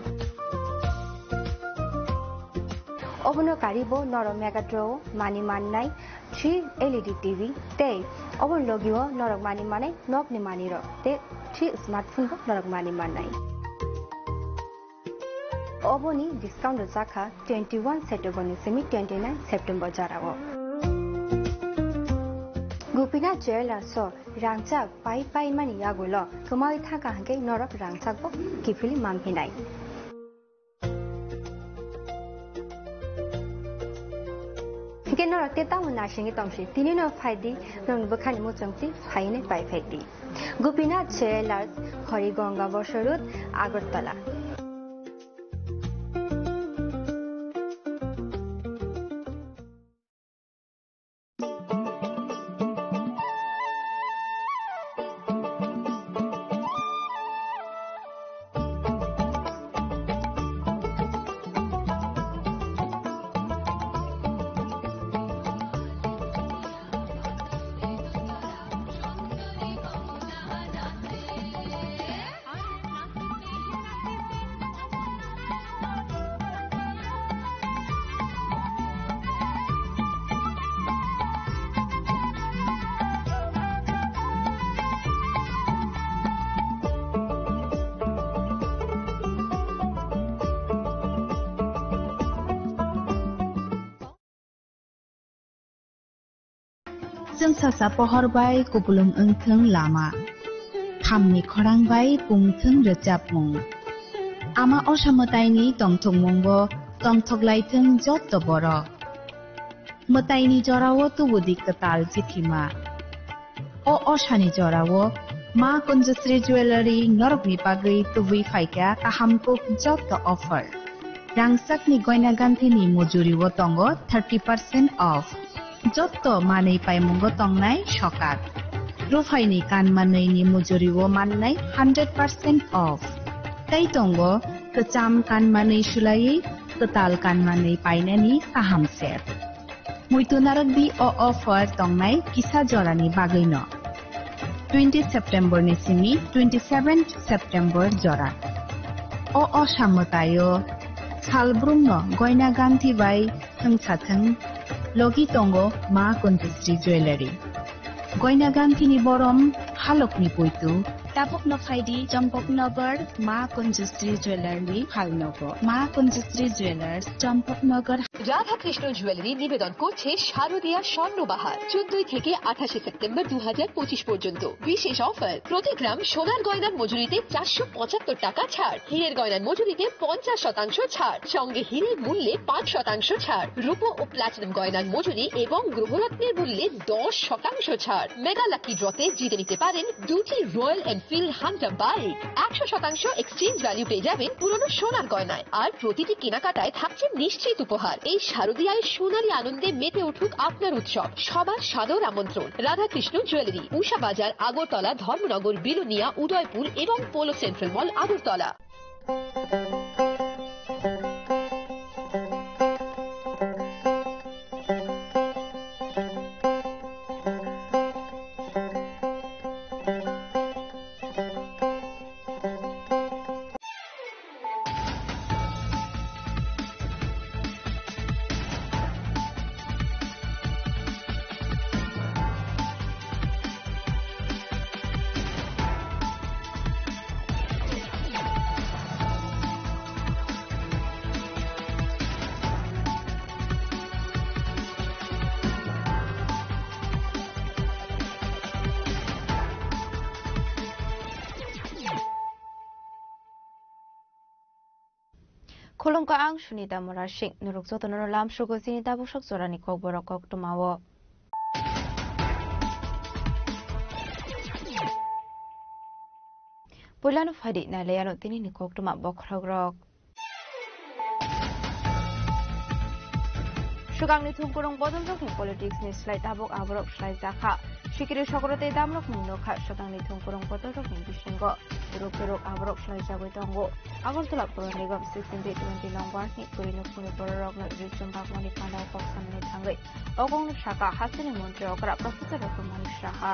Obono karibo norok Megatron o mani mannai three L E D T V tei obo logio norok mani manai nokni manirok tei three smartphone bo norok mani mannai. Oboni discount rwjakha twenty one September ni simi twenty nine September jorao. Gopinath Jewellers o rangchak pai pai mani yagulo kwmawi thangkha hwnkhe norok rangchak bo kiphilwi manphinai. Hwnkhe norok tei tamo naisingwi tongsi, tini no phai di, norokni bwkhani muchungtwi phaiwi nai pai phai di. Gopinath Jewellers, Horigonga Bosor Road, Agartala. Chwng sasa pohor bai kupulung wngthwng lama, thamni khorang bai pungthwng rwchapmung. Ama osa mwtaini tongthokmungbo tongthoklaithwng jotto borok. Mwtaini jorao tubudi kwtal chithima. O osani jorao Ma Kunjusri Jewellery norokni bagwi tubui phaikha kaham kuk jotto offer. Rangchakni goina ganthini mujuribo tongo thirty percent off. Jotto manwi paimungo tongnai sokat. Ruphaini kan manwini mujuribo mannai hundred percent off. Tei tongo kwcham kan manwi sulaiwi kwtal kan manwi painani kaham set. Muitu narwkdi o offer tongnai kisa jorani bagwino. Twenty September ni simi twenty seven September jora. O osa mwtaio salbrumno goina ganthi bai thwngsa thwng logi tongo Ma Kunjusri Jewellery. Goina ganthini borom halokni puitu. Tabukno phaidi Champaknagar Ma Kunjusri Jewellery ni phalnogo. Ma Kunjusri Jewellers, Champaknagar. Radhakrishna jewellery নিবেদন করছে শারদীয়া স্বর্ণবাহার, চোদ্দই থেকে আঠাশে সেপ্টেম্বর দু হাজার পঁচিশ পর্যন্ত। বিশেষ অফার, প্রতি গ্রাম সোনার গয়নার মজুরিতে চারশো পঁচাত্তর টাকা ছাড়, হীরের গয়নার মজুরিতে পঞ্চাশ শতাংশ ছাড়, সঙ্গে হীরের মূল্যে পাঁচ শতাংশ ছাড়, রূপো ও প্লাটিনাম গয়নার মজুরি এবং গ্রহরত্নের মূল্যে দশ শতাংশ ছাড়। মেগা লাকি ড্রতে জিতে নিতে পারেন দুটি রয়্যাল এনফিল্ড হান্টার বাইক, একশো শতাংশ এক্সচেঞ্জ ভ্যালু পেয়ে যাবেন পুরনো সোনার গয়নায়, আর প্রতিটি কেনাকাটায় থাকছে নিশ্চিত উপহার। এই শারদীয়ায় সোনালী আনন্দে মেতে উঠুক আপনার উৎসব। সবার সাদর আমন্ত্রণ। রাধাকৃষ্ণ জুয়েলারি, উষা বাজার, আগরতলা, ধর্মনগর, বিলোনিয়া, উদয়পুর এবং পোলো সেন্ট্রাল মল, Agartala. Khulumkha, ang Sunita Murasing. Norok jotono lamsogo chini tabuk sok jorani kokborok koktwmao. Puilano phaidi nailaiano tinini koktwma bokhorokrok. Swkangni thwngkwrwng bodolrokni politics ni slai tabuk aborok slai jakha. Sikiri sokro tei damrokni nokha swkangni thwngkwrwng bodolrokni bisingo ruk ruk aborok slai jagwi tongo. Agartala Puro Nigam sixteen twenty nong ward ni kwrwi nukhungni bororokno rijwk bakmani pandao kok sanani thangwi o kokno sakha hasteni montri okra Professor Ratan Mani Saha.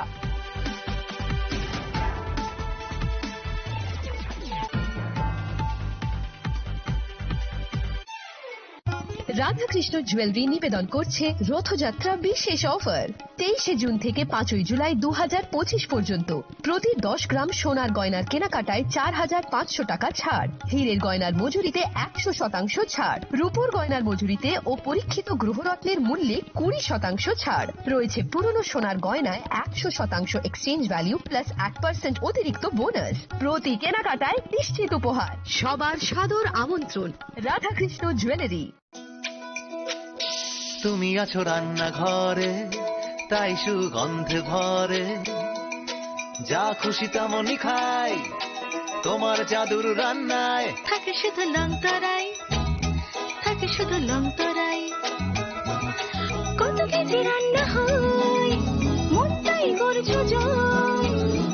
Radhakrishna jewellery নিবেদন করছে রথযাত্রা বিশেষ অফার। তেইশে জুন থেকে পাঁচই জুলাই দু হাজার পঁচিশ পর্যন্ত প্রতি দশ গ্রাম সোনার গয়নার কেনাকাটায় চার হাজার পাঁচশো টাকা ছাড়, হীরের গয়নার মজুরিতে একশো শতাংশ ছাড়, রূপোর গয়নার মজুরিতে ও পরীক্ষিত গ্রহরত্নের মূল্যে কুড়ি শতাংশ ছাড় রয়েছে। পুরনো সোনার গয়নায় একশো শতাংশ এক্সচেঞ্জ ভ্যালু প্লাস এক পার্সেন্ট অতিরিক্ত বোনাস। প্রতি কেনাকাটায় নিশ্চিত উপহার। সবার সাদর আমন্ত্রণ রাধাকৃষ্ণ জুয়েলারি। তুমি আছো রান্নাঘরে, তাই সুগন্ধে ভরে। যা খুশি তেমনই খাই, তোমার জাদুর রান্নায়। থাকে শুধু লং তরাই, থাকে শুধু লং তরাই। কত কেজি রান্না হয়, মনটাই করছো জয়।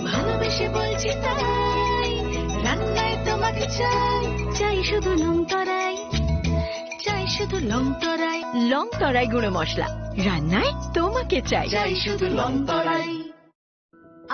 ভালোবেসে বলছি তাই, রান্নায় তোমাকে চাই, চাই শুধু লং তরাই। চাই শুধু লং তরাই। লং তরাই গুঁড়ো মশলা, রান্নায় তোমাকে চাই। চাই শুধু লং তরাই।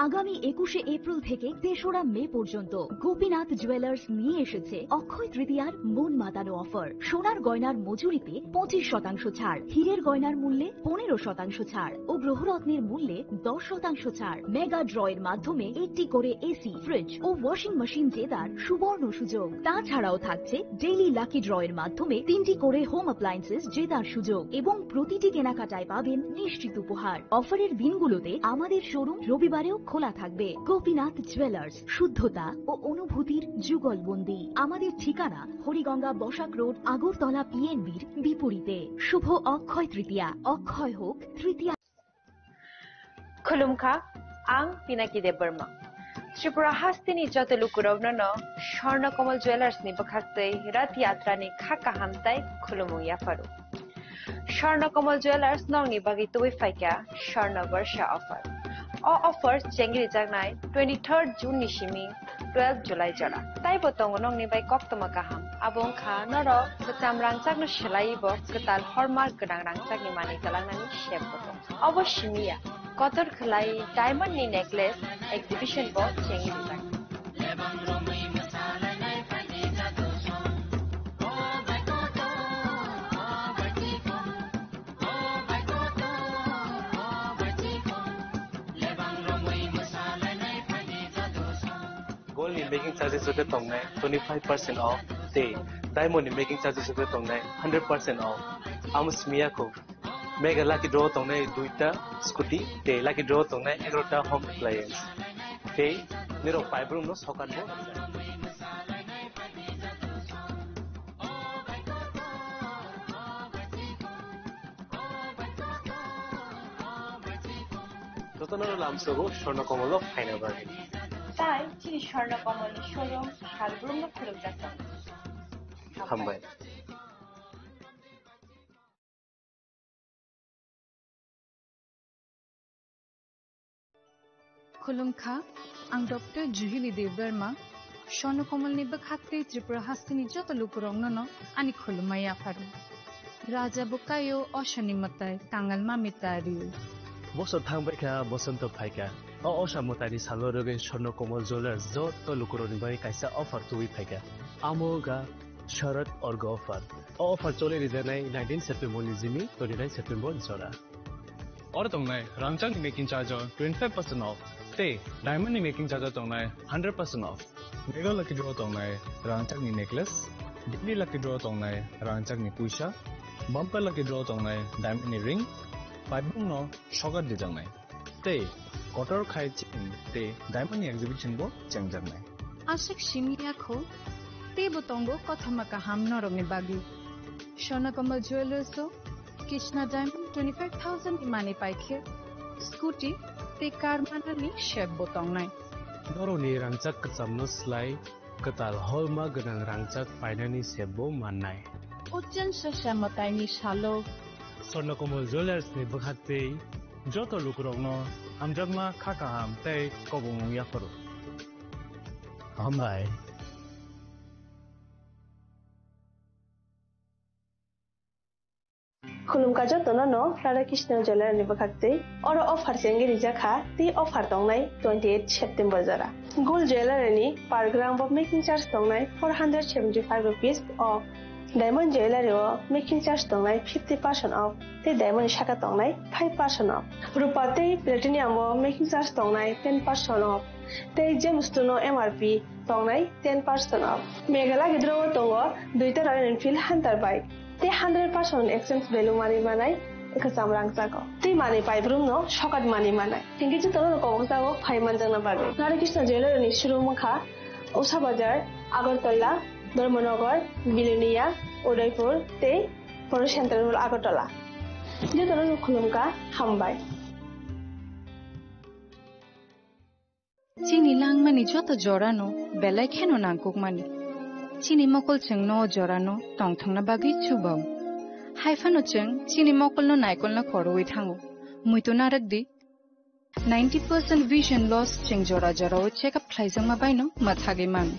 আগামী একুশে এপ্রিল থেকে তেসরা মে পর্যন্ত গোপীনাথ জুয়েলার্স নিয়ে এসেছে অক্ষয় তৃতীয়ার মন মাতানো অফার। সোনার গয়নার মজুরিতে পঁচিশ শতাংশ ছাড়, হীরের গয়নার মূল্যে পনেরো শতাংশ ছাড় ও গ্রহরত্নের মূল্যে দশ শতাংশ ছাড়। মেগা ড্রয়ের মাধ্যমে একটি করে এসি, ফ্রিজ ও ওয়াশিং মেশিন জেতার সুবর্ণ সুযোগ। তাছাড়াও থাকছে ডেইলি লাকি ড্রয়ের মাধ্যমে তিনটি করে হোম অ্যাপ্লায়েন্সেস জেতার সুযোগ এবং প্রতিটি কেনাকাটায় পাবেন নিশ্চিত উপহার। অফারের দিনগুলোতে আমাদের শোরুম রবিবারেও খোলা থাকবে। গোপীনাথ জুয়েলার্স, শুদ্ধতা ও অনুভূতির যুগলবন্দি। আমাদের ঠিকানা হরিগঙ্গা বসাক রোড, আগরতলা পিএনবির বিপরীতে। শুভ অক্ষয় তৃতীয়া, অক্ষয় হোক তৃতীয়া। Khulumkha, ang Pinaki Debbarma. Tripura hasteni joto lukurokno no Swarna Kamal Jewellers ni bwkhaktwi Rath Yatra ni kha kaham tai khulumung yapharu. Swarna Kamal Jewellers nokni bagwi tubui phaikha Swarna Barsha offer. O offer chengrijaknai twenty-third June ni simi twelve July jora. Taibo tongo nokni bai koktwma kaham. Abo wngkha norok kwcham rangchakno swlaiwi bo kwtal hallmark gwnang rangchakni manwi kwlangnani sep bo tongo. Obo simi ya, kotor khwlai diamond ni necklace exhibition bo chengwi rijak. Gold ni making charges rwgwi tongnai twenty-five percent off tei diamond ni making charges rwgwi tongnai hundred percent off. Amo simi ya kho. Mega lucky draw tongnai duita scooty tei lucky draw tongnai egarota home appliance. Tei nirok paibrum no sokat bo. Jotono lamsogo Swarna Kamal o phaina bagwi. Tai chini Swarna Kamal ni showroom salbrum no khulumjak tongo. Hambai. Khulumkha, ang Doctor Juhili Debbarma, Swarna Kamal ni bwkhaktwi Tripura hasteni joto lukurokno no ani khulumma yapharu. Raja bo kaio, osani mwtai, kangal mami ta rio. Bosor thang bai kha, bosonto phai kha. O osa mwtaini salo rwgwi Swarna Kamal Jewellers joto lukurokni bagwi kaisa offer tubui phai kha. Amo wngkha Sharad Orga offer. O offer choli rijaknai nineteen September ni simi twenty-nine September ni jora. Oro tongnai rangchakni making charge o twenty-five percent off tei diamond ni making charge o tongnai hundred percent off. Mega lucky draw tongnai rangchakni necklace, daily lucky draw tongnai rangchakni puisa, bumper lucky draw tongnai diamond ni ring, paibung no sokat dijaknai. Tei kotor khai chain tei diamond ni exhibition bo chengjaknai. Aswk simi ya kho, teibo tongo kothoma kaham norokni bagwi. Swarna Kamal Jewellers o Krishna Diamond twenty-five thousand ni manwi paikhe scooty tei car manani sep bo tongnai. Norokni rangchak kwchamno slai kwtal holma gwnang rangchak painani sep bo mannai. Uchen Sasha mwtaini salo Swarnakumar Jewellers ni bwkhaktwi joto lukurokno hamjakma kha kaham tei kobongmung yapharo. Hambai. Khulumkha jotono no Radha Krishna Jewellers ni bwkhaktwi. Oro offer chengwi rijak kha, tei offer tongnai twenty eight September jora. Gold Jewellers ni per gram bo making charge tongnai four hundred seventy five rupees off. Diamond Jewellers o making charge tongnai fifty percent off, tei diamond ni saka tongnai five percent off. Rupa tei platinum o making charge tongnai ten percent off, tei gemstone o M R P tongnai ten percent off. Meghalaya gidro o tongo duita Royal Enfield Hunter bike. Tei hundred percent exchange value manwi manai kwcham rangchago. Tei manwi paibrumno sokat manwi manai. Hinkhe jotono kobokjago phai manjakna bagwi. Radha Krishna Jewellers ni showroom wngkha Usha Bazar, Agartala, Dharmanagar, Bilonia, Udaipur tei Poro Central Mall Agartala. Jotono khulumkha, hambai. Chini langmani joto jorano belai kheno nangkukmani. Chini mokol chwngno o jorano tongthokna bagwi chubao. Haiphano chwng chini mokolno naikolna khorwi thango. Muitu narwk di. Ninety percent vision loss chwng jora jorao check up khlaijakma baino mwthagwi mano.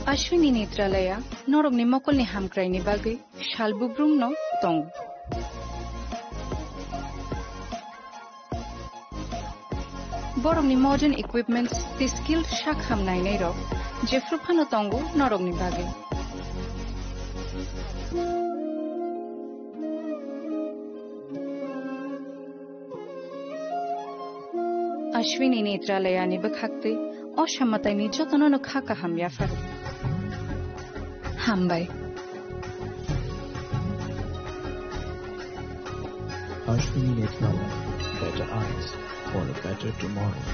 Ashwini Netralaya norokni mokolni hamkraini bagwi sal bubrumno tongo. Borokni modern equipments tei skilled sak ham nainairok jephru phano tongo norokni bagwi. Ashwini Netralayani bwkhaktwi o samataini jotono no kha kaham yapharo. Hambai. Ashwini Netralaya, better eyes for a better tomorrow.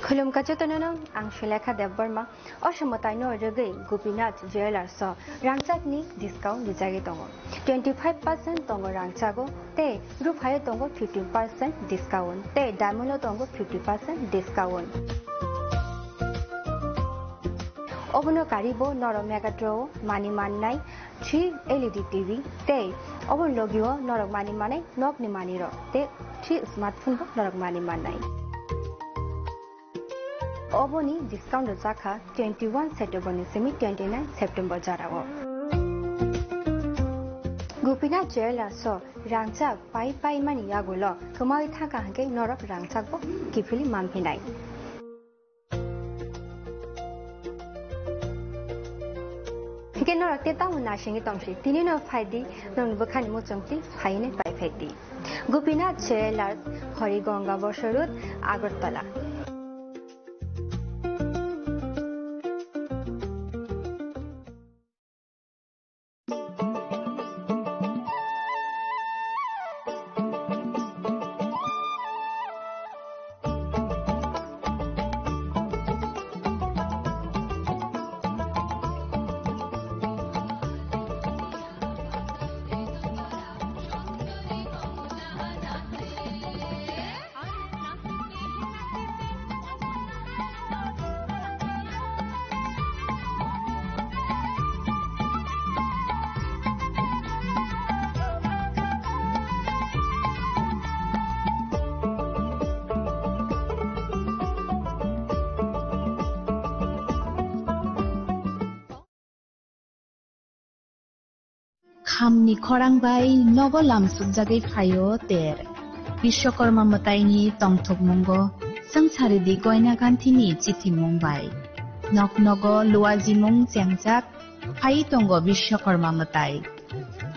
Khulumkha jotono no, ang Sulekha Debbarma. O samataino rwgwi Gopinath Jewellers o rangchakni discount rijagwi tongo. Twenty five percent tongo rangchago, tei ruphaio tongo fifteen percent discount, tei diamond o tongo fifty percent discount. Obono karibo norok Megatron o mani mannai three L E D T V, tei obono logio norok mani manai nokni manirok, tei three smartphone bo norok mani mannai. Oboni discount rwjakha twenty one September ni simi twenty nine September jorao. Gopinath Jewellers o rangchak pai pai mani yagulo kwmawi thangkha hwnkhe norok rangchakbo kiphilwi manphinai. Hwnkhe norok tei tamo nasingwi tongsi, tini no phaidi, norokni bwkhani muchungtwi phainai pai phaidi. Gopinath Jewellers, Hori Ganga Bosor Road, Agartala. Khamni khorang bai nogo lamsukjagwi phaio ter. Biswakarma mwtaini tongthokmungo swngcharidi Goina Ganthini chithimung bai. Nok nogo luajimung chengjak phai tongo Biswakarma mwtai.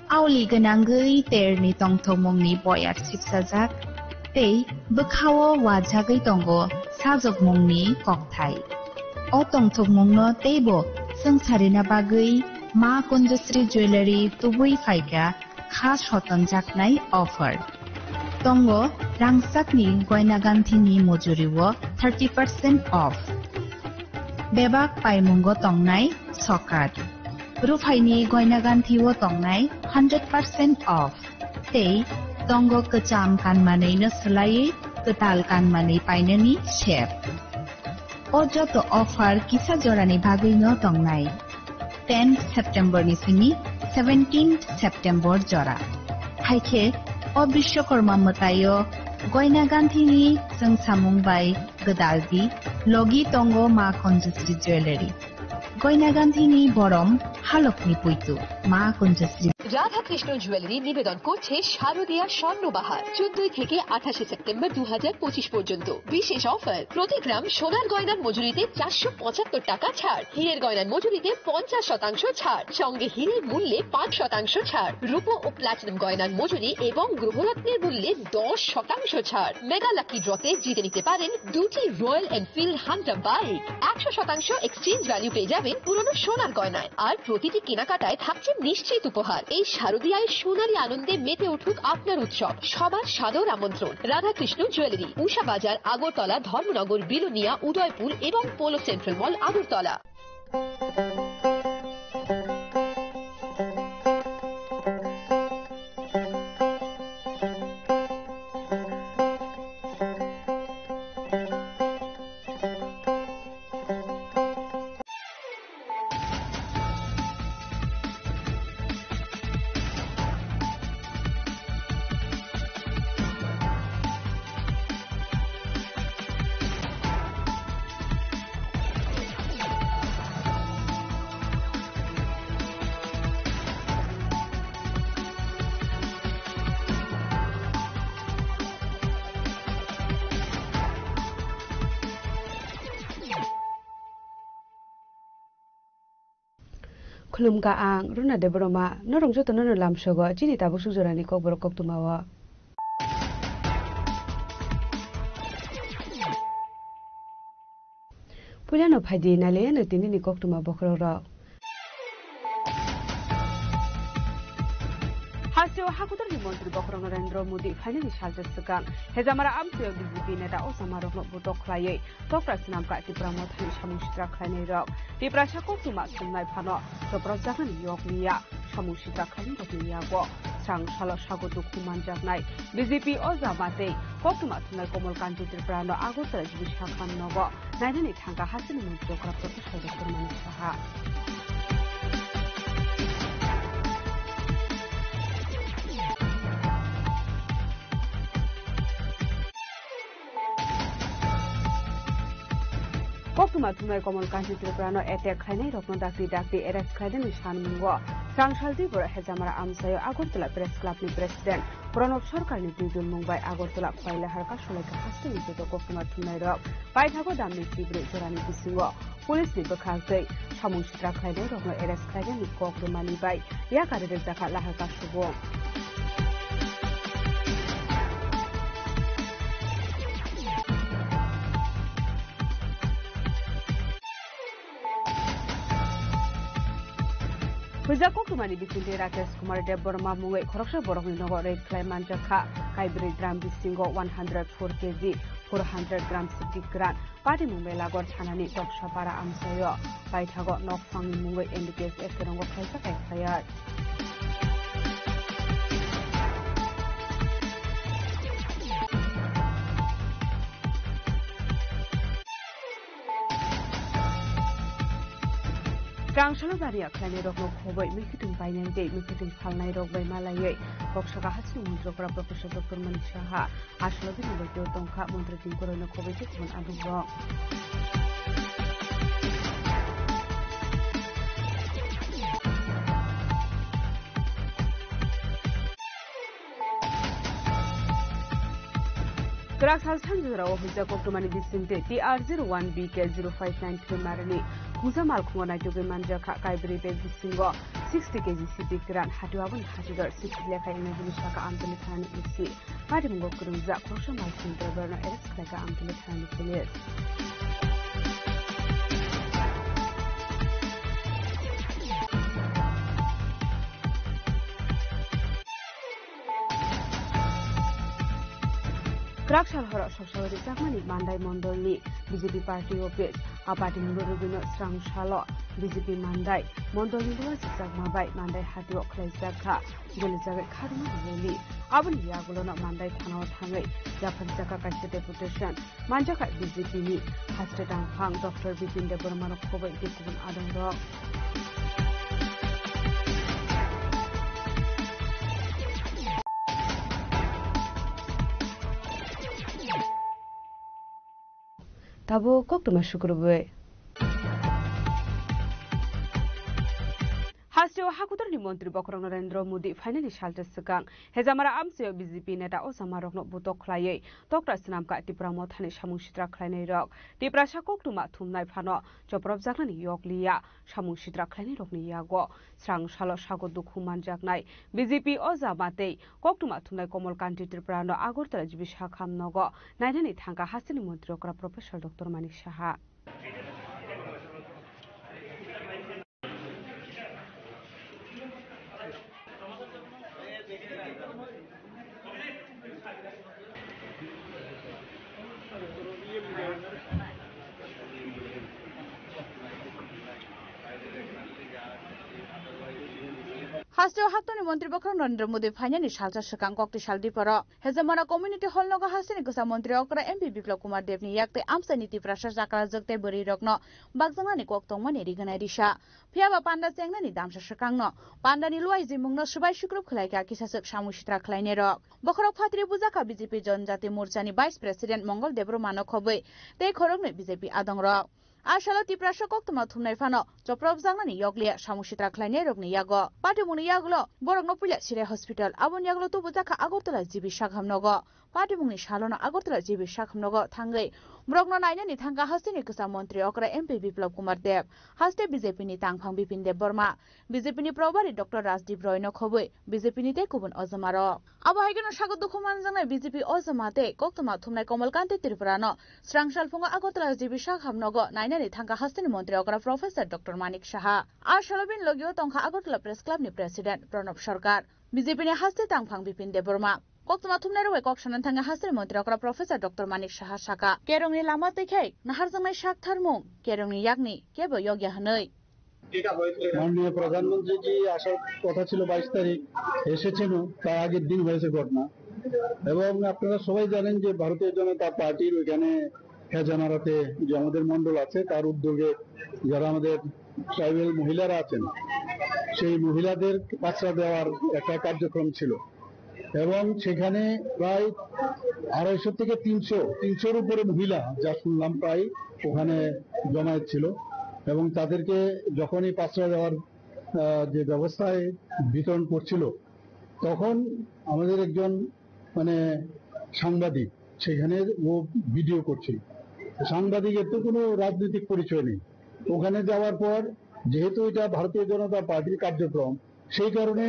Aoli gwnangwi terni tongthokmungni boyar sipsajak tei bwkhao wajagwi tongo sajokmungni kokthai. O tongthokmungno teibo swngcharina bagwi Ma Kunjasri Jewellery tubui phaikha kha sotonjaknai offer. Tongo rangchakni Goina Ganthini mujuriwo thirty percent off. Bebak paimungo tongnai sokat. Ruphaini goina ganthi o tongnai hundred percent off. Tei tongo kwcham kanmanwi no swlaiwi kwtal kanmanwi painani sep. O joto offer kisa jorani bagwi no tongnai. Tenth September ni simi seventeenth September jora. Haikhe o Bishwakarma mwtaio goina ganthi ni chwngsamung bai gwdal di, logi tongo Ma Kanjasri Jewellery. Goina ganthi ni borom halok ni puitu, Ma Kanjasri. Radhakrishna jewellery নিবেদন করছে শারদীয়া স্বর্ণ বাহার, চোদ্দই থেকে আঠাশে সেপ্টেম্বর দু হাজার পঁচিশ পর্যন্ত। বিশেষ অফার, প্রতি গ্রাম সোনার গয়নার মজুরিতে চারশো পঁচাত্তর টাকা ছাড়, হীরের গয়নার মজুরিতে পঞ্চাশ শতাংশ ছাড়, সঙ্গে হীরের মূল্যে পাঁচ শতাংশ ছাড়, রূপো ও প্লাটিনাম গয়নার মজুরি এবং গ্রহরত্নের মূল্যে দশ শতাংশ ছাড়। মেগা লাকি ড্রতে জিতে নিতে পারেন দুটি রয়্যাল এনফিল্ড হান্টার বাইক, একশো শতাংশ এক্সচেঞ্জ ভ্যালু পেয়ে যাবেন পুরনো সোনার গয়নায়। আর প্রতিটি কেনাকাটায় থাকছে নিশ্চিত উপহার। এই শারদীয়ায় সোনালী আনন্দে মেতে উঠুক আপনার উৎসব। সবার সাদর আমন্ত্রণ। রাধাকৃষ্ণ জুয়েলারি, উষা বাজার, আগরতলা, ধর্মনগর, বিলোনিয়া, উদয়পুর এবং polo central mall, Agartala. Khulumkha ang Runa Debbarma, norok jotono no lamsogo chini tabuk sujorani kokborok koktwmao. Puilano phaidi nailaiyano tinini koktwma bokhorokrok. Hasteo hakotorni montri bokhorok Narendra Modi phainani salsa swkang Hejamara amchaio B J P neta ojamarokno botok khlaiwi tokra swnamkha Tipra Mothani samung sitra khlainairok. Tiprasa koktwma thumnai phano chopropjaknani yok liya. Samung sitra khlainairokni yago chwng salo sago dukhu manjaknai B J P ojama tei koktwma thumnai Komol Kanti Tripurano Agartala Jibu Sakhan nogo nainani thangkha hasteni montri okra Professor Doctor Manik Saha. Koktwma thumnai Komol Kanti Tripurano attack khlainairokno dakti dakti arrest khlainani sanmungo. Chwng saldi borok Hejamara amchaio Agartala Press Clubni President Pranab Sarkarni twijlmung bai Agartala Khwai Lahar kasulaikha hasteni joto koktwma thumnairok. Paithago damni chibrwi jorani bisingo Police ni bwkhak tei samung sitra khlainairokno arrest khlainani kok rwmani bai yakari rwjakha Lahar kasubung. Huijak koktwmani bisingtwi Rakesh Kumar Debbarma mungwi khoroksa borokni nogo raid khlai manjakha. Kaibrwi drum bisingo one hundred four K G, four hundred gram sipti kwran, Patimung Melagar thanani Toksapara amchaio paithago nokphangni mungwi N D P S F rongo khlaijak F I R. Chwng salo bariya khlainairokno khobwi mikhuitwng painani tei mikhuitwng phalnairok bai malaiwi kok saka hasteni montri okra Professor Doctor Manik Saha. Aswk bini bagwi tongkha montri tongkoroino khobwi tei kubun abugrok. Kwrak sal sanjwrao huijak koktwmani bisingtwi T R zero one B K zero five nine three marini khungsa malkhungo naitugwi manjakha kaibrwi bag bisingo sixty K G sipti kwran hatio aboni hatidor sipti lekha wngnai hwnwi sakha Amtwlwi thanani O C. Patimungo kwrwngjak khoroksa malkhung driverno arrest khlaikha Amtwlwi thanani police. Kwrak sal horo soksa rijak mani Mandai Mondolni B J P party office. A party ni borok bino srang salo B J P Mandai Mondolni Luwa Chakma bai Mandai hatio khlaijak kha. Golijagai kharma rally. Aboni yagulono Mandai thanao thangwi yapharjakha kaisa deputation. Manjakha B J P ni haste tangphang Doctor Bipin Debbarma no khoboi tei kubun adongrok. Tabuk koktwma sukurubui. Hasteo hakutorni montri bokhorok Narendra Modi phainani salsa swkang Hejamara amchaio B J P neta ojamarokno butok khlaiwi tokta swnamkha Tipra Mothani samung sitra khlainairok. Tiprasa koktwma thumnai phano chopropjaknani yokliya samung sitra khlainairokni yago. Srang salo sago dukhu manjaknai B J P ojama tei koktwma thumnai Komol Kanti Tripurano Agartala G B Sakham nogo nainani thangkha hasteni montri okra Professor Doctor Manik Saha. Hasteo haktorni montri bokhorok Narendra Modi phainani salsa swkang kokti sal diporo Hejamara Community Hall nogo hasteni kwcham montri okra M P Biplab Kumar Debni yak tei amchaini Tiprasa chakrajwk tei bwrwirokno bakjaknani kok tongmani riganai risa. Phiyaba panda chengnani damsa swkangno pandani luaijimungno swbai swkrup khlaikha kisaswk samung sitra khlainairok. Bokhorok phatri bujakha B J P Jonjati Morchani Vice President Mongol Debbarmano khobwi tei khoroknwi B J P adongrok. A salo Tiprasa koktwma thumnai phano chopropjaknani yokliya samung sitra khlainairokni yago. Patimungni yagulo borokno puila Sirai Hospital, aboni yagulo tubujakha Agartala G B Sakham nogo. Patimungni salono Agartala G B Sakham nogo thangwi borokno nainani thangkha hasteni kwcham montri okra M P Biplab Kumar Deb, haste B J P ni tangphang Bipin Debbarma, B J P ni probari Doctor Rajdeep Roy no khobwi B J P ni tei kubun ojamarok. Abo hai kheno sago dukhu manjaknai B J P ojama tei koktwma thumnai Komol Kanti Tripurano srang salphungo Agartala G B Sakham nogo nainani thangkha hasteni montri okra Professor Doctor Manik Saha. A salo bini logio tongkha Agartala Press Club ni President Pranab Sarkar, B J P ni haste tangphang Bipin Debbarma. Koktwma thumnairok bai kok sanani thangwi hasteni montri okra Professor Doctor Manik Saha sakha, kerongni lama twi khai naharjaknai sak tharmung, kerongni yakni kebo yokya hwnwi. মাননীয় প্রধানমন্ত্রীজি আসার কথা ছিল বাইশ তারিখ, এসেছেনও, তার আগের দিন হয়েছে ঘটনা। এবং আপনারা সবাই জানেন যে ভারতীয় জনতা পার্টির ওইখানে হেজামারাতে যে আমাদের মণ্ডল আছে, তার উদ্যোগে যারা আমাদের ট্রাইবাল মহিলারা আছেন, সেই মহিলাদের পাত্রা দেওয়ার একটা কার্যক্রম ছিল। এবং সেখানে প্রায় আড়াইশো থেকে তিনশো, তিনশোর উপরে মহিলা, যা শুনলাম, প্রায় ওখানে জমায়েত ছিল। এবং তাদেরকে যখনই পাত্রা দেওয়ার, আহ, যে ব্যবস্থায় বিতরণ করছিল, তখন আমাদের একজন, মানে, সাংবাদিক সেখানে ও ভিডিও করছিল। সাংবাদিকের তো কোনো রাজনৈতিক পরিচয় নেই। ওখানে যাওয়ার পর, যেহেতু এটা ভারতীয় জনতা পার্টির কার্যক্রম, সেই কারণে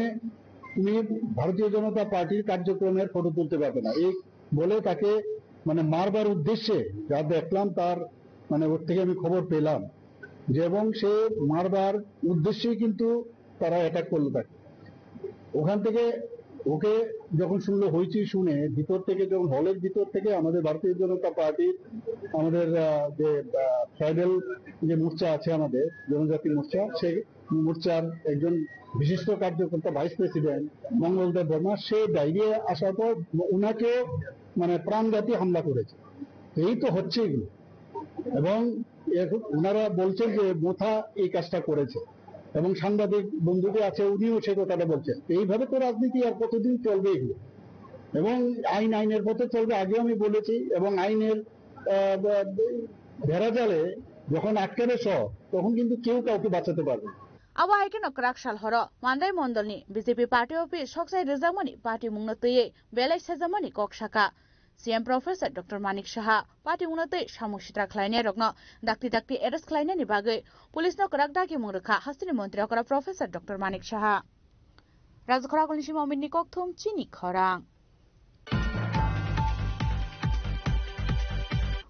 তুমি ভারতীয় জনতা পার্টির কার্যক্রমের ফটো তুলতে পারবে না, এই বলে তাকে, মানে, মারবার উদ্দেশ্যে, যা দেখলাম তার, মানে, ওর থেকে আমি খবর পেলাম যে, এবং সে মারবার উদ্দেশ্যেই কিন্তু তারা অ্যাটাক করলো তাকে। ওখান থেকে ওকে যখন শুনলো, হইচই শুনে ভিতর থেকে, যখন হলের ভিতর থেকে আমাদের ভারতীয় জনতা পার্টির, আমাদের, আহ, যে, আহ, ট্রাইবাল যে মোর্চা আছে আমাদের, জনজাতি মোর্চা, সেই মোর্চার একজন বিশিষ্ট কার্যকর্তা, ভাইস প্রেসিডেন্ট মঙ্গল দেব বর্মা, সে বাইরে আসার পর ওনাকে, মানে, প্রাণঘাতী হামলা করেছে। এই তো হচ্ছে এগুলো। এবং এখন ওনারা বলছেন যে মোথা এই কাজটা করেছে, এবং সাংবাদিক বন্ধুটি আছে, উনিও সে কথাটা বলছেন। এইভাবে তো রাজনীতি আর কতদিন চলবে এগুলো? এবং আইন আইনের পথে চলবে, আগেও আমি বলেছি। এবং আইনের, আহ, ব-, বেড়াজালে যখন আটকাবে সব, তখন কিন্তু কেউ কাউকে বাঁচাতে পারবে না। Abo hai kheno kwrak sal horo Mandai Mondolni B J P party office soksai rwjakmani patimungno twiwi belai sejamani kok sakha. C M Professor Doctor Manik Saha patimungno twi samung sitra khlainairokno dakti dakti arrest khlainani bagwi police no kwrak dagimung rwkha hasteni montri okra Professor Doctor Manik Saha. Rajkhora Kolni Sima Ominni kokthum chini khorang.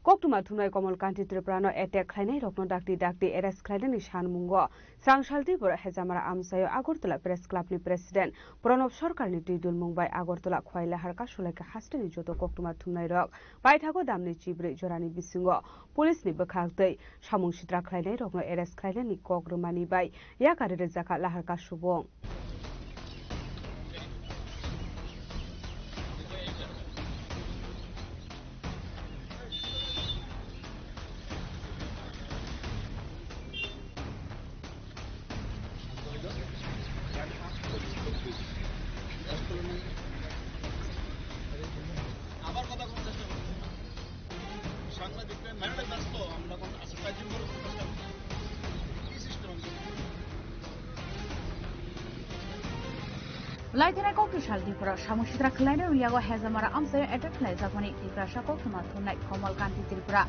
Koktwma thumnai Komol Kanti Tripura no attack khlainai rokno dakti dakti arrest khlainani sanmungo Srangsalti borok Hejamara amchaio Agartala Press Club ni President Pranab Sarkar ni twi dulmung bai Agartala Khwailahar Kasulaika hasteni joto koktwma thumnai rok paithago damni chibrwi jorani bisingo police ni bwkhak twi samung sitra khlainai rokno arrest khlainani kok rwmani bai yakari rwjakha Lahar Kasubung. আবার কথা বলতে চাই। সাংবাদিকরা মেরুলে ব্যস্ত, আমরা কোন আচ্ছা, তাই জন্য বলতে চাই। কি সিস্টেম আমি Laithani kokthwi sal Tripura samung sitra khlainai yago Hejamara amchaio attack khlaijakmani Tiprasa koktwma thumnai Komol Kanti Tripura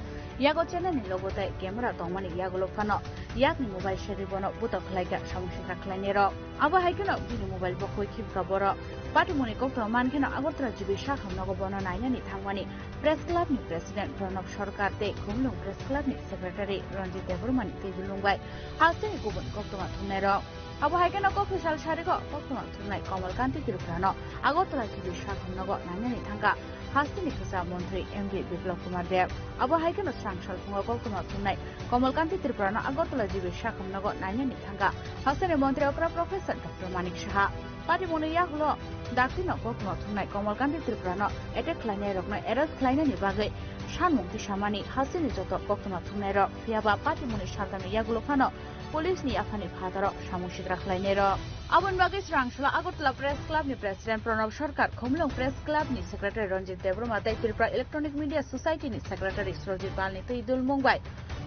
yago channel ni logo tei camera tongmani yagulo phano yakni mobile serwi bono butok khlaikha samung sitra khlainai rok. Abo hai kheno bini mobile bo koi khibkha borok. Patimuni koktwma mankheno Agartala G B sakhamnogo bono nainani thangmani Press Club ni President Pranab Sarkar tei Khumulwng Press Club ni Secretary Ranjit Debbarma ni twijlung bai hasteni kubun koktwma thumnai rok. Abo hai kheno kokthwi sal sarigo koktwma thumnai Komol Kanti Tripura no Agartala G B sakhamnogo nainani thangkha hasteni kwcham montri M D Biplab Kumar Deb. Abo hai kheno srang salphungo koktwma thumnai Komol Kanti Tripura no Agartala G B sakhamnogo nainani thangkha hasteni montri okra Professor Doctor Manik Saha. Patimuni yagulo dakti no koktwma thumnai Komol Kanti Tripura no attack khlainai rokno arrest khlainani bagwi sanmung tisamani hasteni joto koktwma thumnai rok. Phiyaba patimuni saltamni yagulo phano police ni yaphani phataro samung sitra khlainai rok. Aboni bagwi srang sala Agartala Press Club ni President Pranab Sarkar, Khumulwng Press Club ni Secretary Ranjit Debbarma tei Tripura Electronic Media Society ni Secretary Surajit Pal ni twi dulmung bai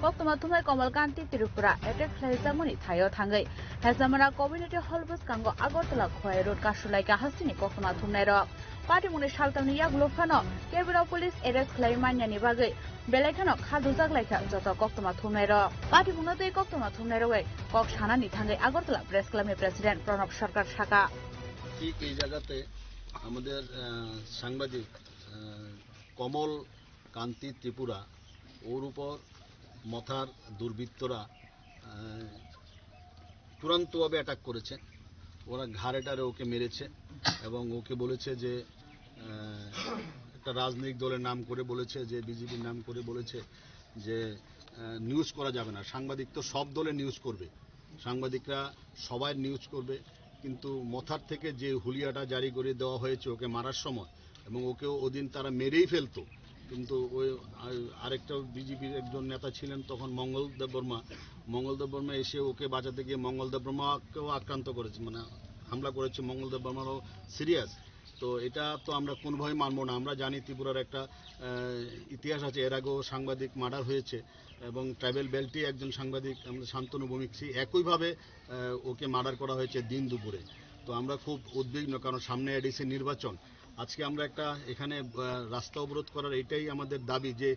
koktwma thumnai Komol Kanti Tripura attack khlaijakmani thaio thangwi Hejamara Community Hall bwskango Agartala Khowai Road kasulaika hasteni koktwma thumnai rok. Patimungni saltamni yagulo phano Kebra police arrest khlai manyani bagwi belai kheno kha dujak laikha joto koktwma thumnai rok. Patimungno tei koktwma thumnai rok bai kok sanani thangwi Agartala Press Club ni President Pranab Sarkar saka. ঠিক এই জায়গাতে আমাদের আহ, সাংবাদিক আহ, কমল কান্তি ত্রিপুরা, ওর উপর মথার দুর্বৃত্তরা আহ, চূড়ান্তভাবে অ্যাটাক করেছে। ওরা ঘাড়ে টাড়ে ওকে মেরেছে এবং ওকে বলেছে যে আহ, একটা রাজনৈতিক দলের নাম করে বলেছে, যে বিজেপির নাম করে বলেছে যে আহ, নিউজ করা যাবে না। সাংবাদিক তো সব দলে নিউজ করবে, সাংবাদিকরা সবাই নিউজ করবে, কিন্তু মথার থেকে যে হুলিয়াটা জারি করে দেওয়া হয়েছে ওকে মারার সময়, এবং ওকে ওদিন তারা মেরেই ফেলতো, কিন্তু ওই আ-, আরেকটা বিজেপির একজন নেতা ছিলেন তখন, মঙ্গল দেববর্মা। মঙ্গল দেববর্মা এসে ওকে বাঁচাতে গিয়ে মঙ্গল দেববর্মাকেও আক্রান্ত করেছে, মানে হামলা করেছে। মঙ্গল দেববর্মারও সিরিয়াস। তো এটা তো আমরা কোনোভাবেই মানবো না। আমরা জানি ত্রিপুরার একটা আহ, ইতিহাস আছে, এর আগেও সাংবাদিক মার্ডার হয়েছে এবং ট্রাইবেল বেল্টে একজন সাংবাদিক আমাদের শান্তনু ভৌমিক, সেই একইভাবে আহ, ওকে মার্ডার করা হয়েছে দিন দুপুরে। তো আমরা খুব উদ্বিগ্ন, কারণ সামনে এডিসি নির্বাচন। আজকে আমরা একটা এখানে আহ, রাস্তা অবরোধ করার এটাই আমাদের দাবি যে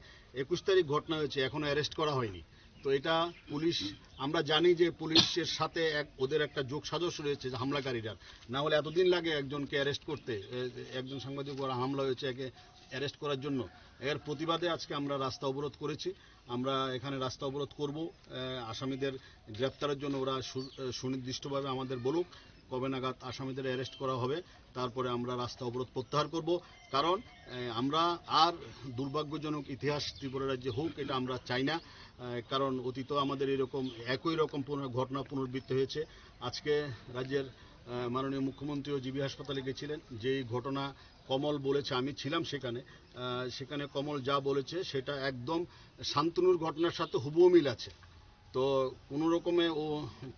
একুশ তারিখ ঘটনা হয়েছে, এখনো অ্যারেস্ট করা হয়নি। তো এটা পুলিশ, আমরা জানি যে পুলিশের সাথে এক ওদের একটা যোগ সাজস রয়েছে যে হামলাকারীরা, না হলে এতদিন লাগে একজনকে অ্যারেস্ট করতে। এ, একজন সাংবাদিক উপর হামলা হয়েছে, একে অ্যারেস্ট করার জন্য। এর প্রতিবাদে আজকে আমরা রাস্তা অবরোধ করেছি। আমরা এখানে রাস্তা অবরোধ করব। আহ, আসামিদের গ্রেপ্তারের জন্য ওরা সু-, আহ, সুনির্দিষ্টভাবে আমাদের বলুক কবে নাগাদ আসামিদের অ্যারেস্ট করা হবে, তারপরে আমরা রাস্তা অবরোধ প্রত্যাহার করব। কারণ আহ, আমরা আর দুর্ভাগ্যজনক ইতিহাস ত্রিপুরা রাজ্যে হোক, এটা আমরা চাই না। আহ, কারণ অতীতেও আমাদের এরকম একই রকম পুনর-, ঘটনা পুনরাবৃত্তি হয়েছে। আজকে রাজ্যের আহ, মাননীয় মুখ্যমন্ত্রীও জিবি হাসপাতালে গেছিলেন, যেই ঘটনা কমল বলেছে, আমি ছিলাম সেখানে। আহ, সেখানে কমল যা বলেছে সেটা একদম শান্তনুর ঘটনার সাথে হুবহু মিল আছে। তো কোনো রকমে ও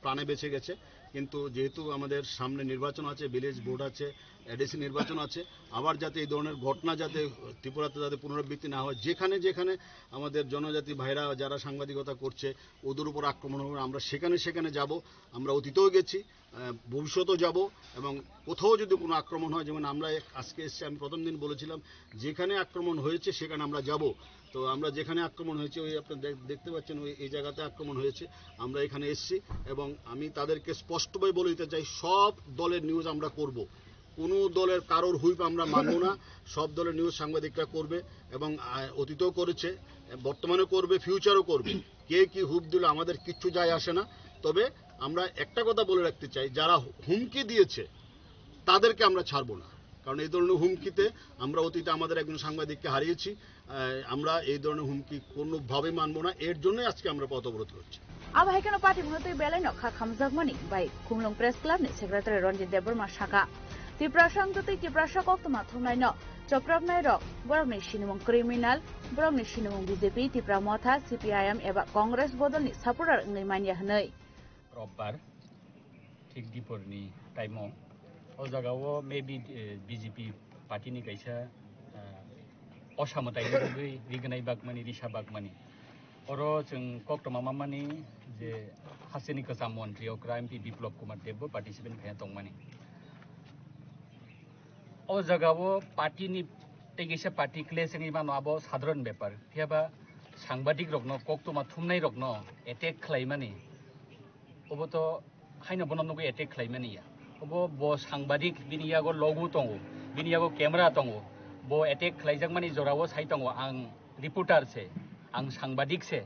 প্রাণে বেঁচে গেছে, কিন্তু যেহেতু আমাদের সামনে নির্বাচন আছে, ভিলেজ বোর্ড আছে, এডিসি নির্বাচন আছে, আবার যাতে এই ধরনের ঘটনা যাতে ত্রিপুরাতে যাতে পুনরাবৃত্তি না হয়, যেখানে যেখানে আমাদের জনজাতি ভাইরা যারা সাংবাদিকতা করছে ওদের উপর আক্রমণ হবে, আমরা সেখানে সেখানে যাব। আমরা অতীতেও গেছি, আহ, ভবিষ্যতেও যাব, এবং কোথাও যদি কোনো আক্রমণ হয়, যেমন আমরা এক-, আজকে এসছি, আমি প্রথম দিন বলেছিলাম যেখানে আক্রমণ হয়েছে সেখানে আমরা যাব। তো আমরা যেখানে আক্রমণ হয়েছে, ওই আপনারা দেখ-, দেখতে পাচ্ছেন, ওই এই জায়গাতে আক্রমণ হয়েছে, আমরা এখানে এসছি এবং আমি তাদেরকে স্পষ্টভাবে বলে দিতে চাই, সব দলের নিউজ আমরা করব। কোনো দলের কারোর হুইপ আমরা মানব না। সব দলের নিউজ সাংবাদিকরা করবে এবং আহ, অতীতেও করেছে, বর্তমানে করবে, ফিউচারও করবে। কে কি হুইপ দিল আমাদের কিচ্ছু যায় আসে না। তবে আমরা একটা কথা বলে রাখতে চাই, যারা হুমকি দিয়েছে তাদেরকে আমরা ছাড়বো না, কারণ এই ধরনের হুমকিতে আমরা অতীতে আমাদের একজন সাংবাদিককে হারিয়েছি। আহ, আমরা এই ধরনের হুমকি কোনোভাবেই মানবো না, এর জন্যই আজকে আমরা পথ অবরোধ করছি। Abo hai kheno party mwnotwi belai no kha khamjakmani bai Khumlwng Press Club ni secretary Ranjit Debbarma saka, Tiprasa wngtwi Tiprasa koktwma thumnai no chokrapnai rok borokni sinimung criminal, borokni sinimung B J P, Tipra Motha, C P I M eba Congress bodolni supporter wngwi manya hwnwi. Robbar thik diporni time-o o jagao maybe, eh, B J P party-ni kaisa, eh, osamwtaini bagwi rignai bakmani, risa bakmani. Oro chwng koktwma mamani je hasteni kwcham montri okra M P Biplab Kumar Deb bo participant khaiya tongmani. O jagao party-ni tei kaisa party clash wngwi mano, abo sadharan bepar. Phiyaba sangbadik rokno, koktwma thumnai rokno attack khlaimani, obo to haino bono nugwi attack khlaimani ya. Obo bo sangbadik, bini yago logo tongo, bini yago camera tongo, bo attack khlaijakmani jorao sai tongo, ang reporter se, ang sangbadik se,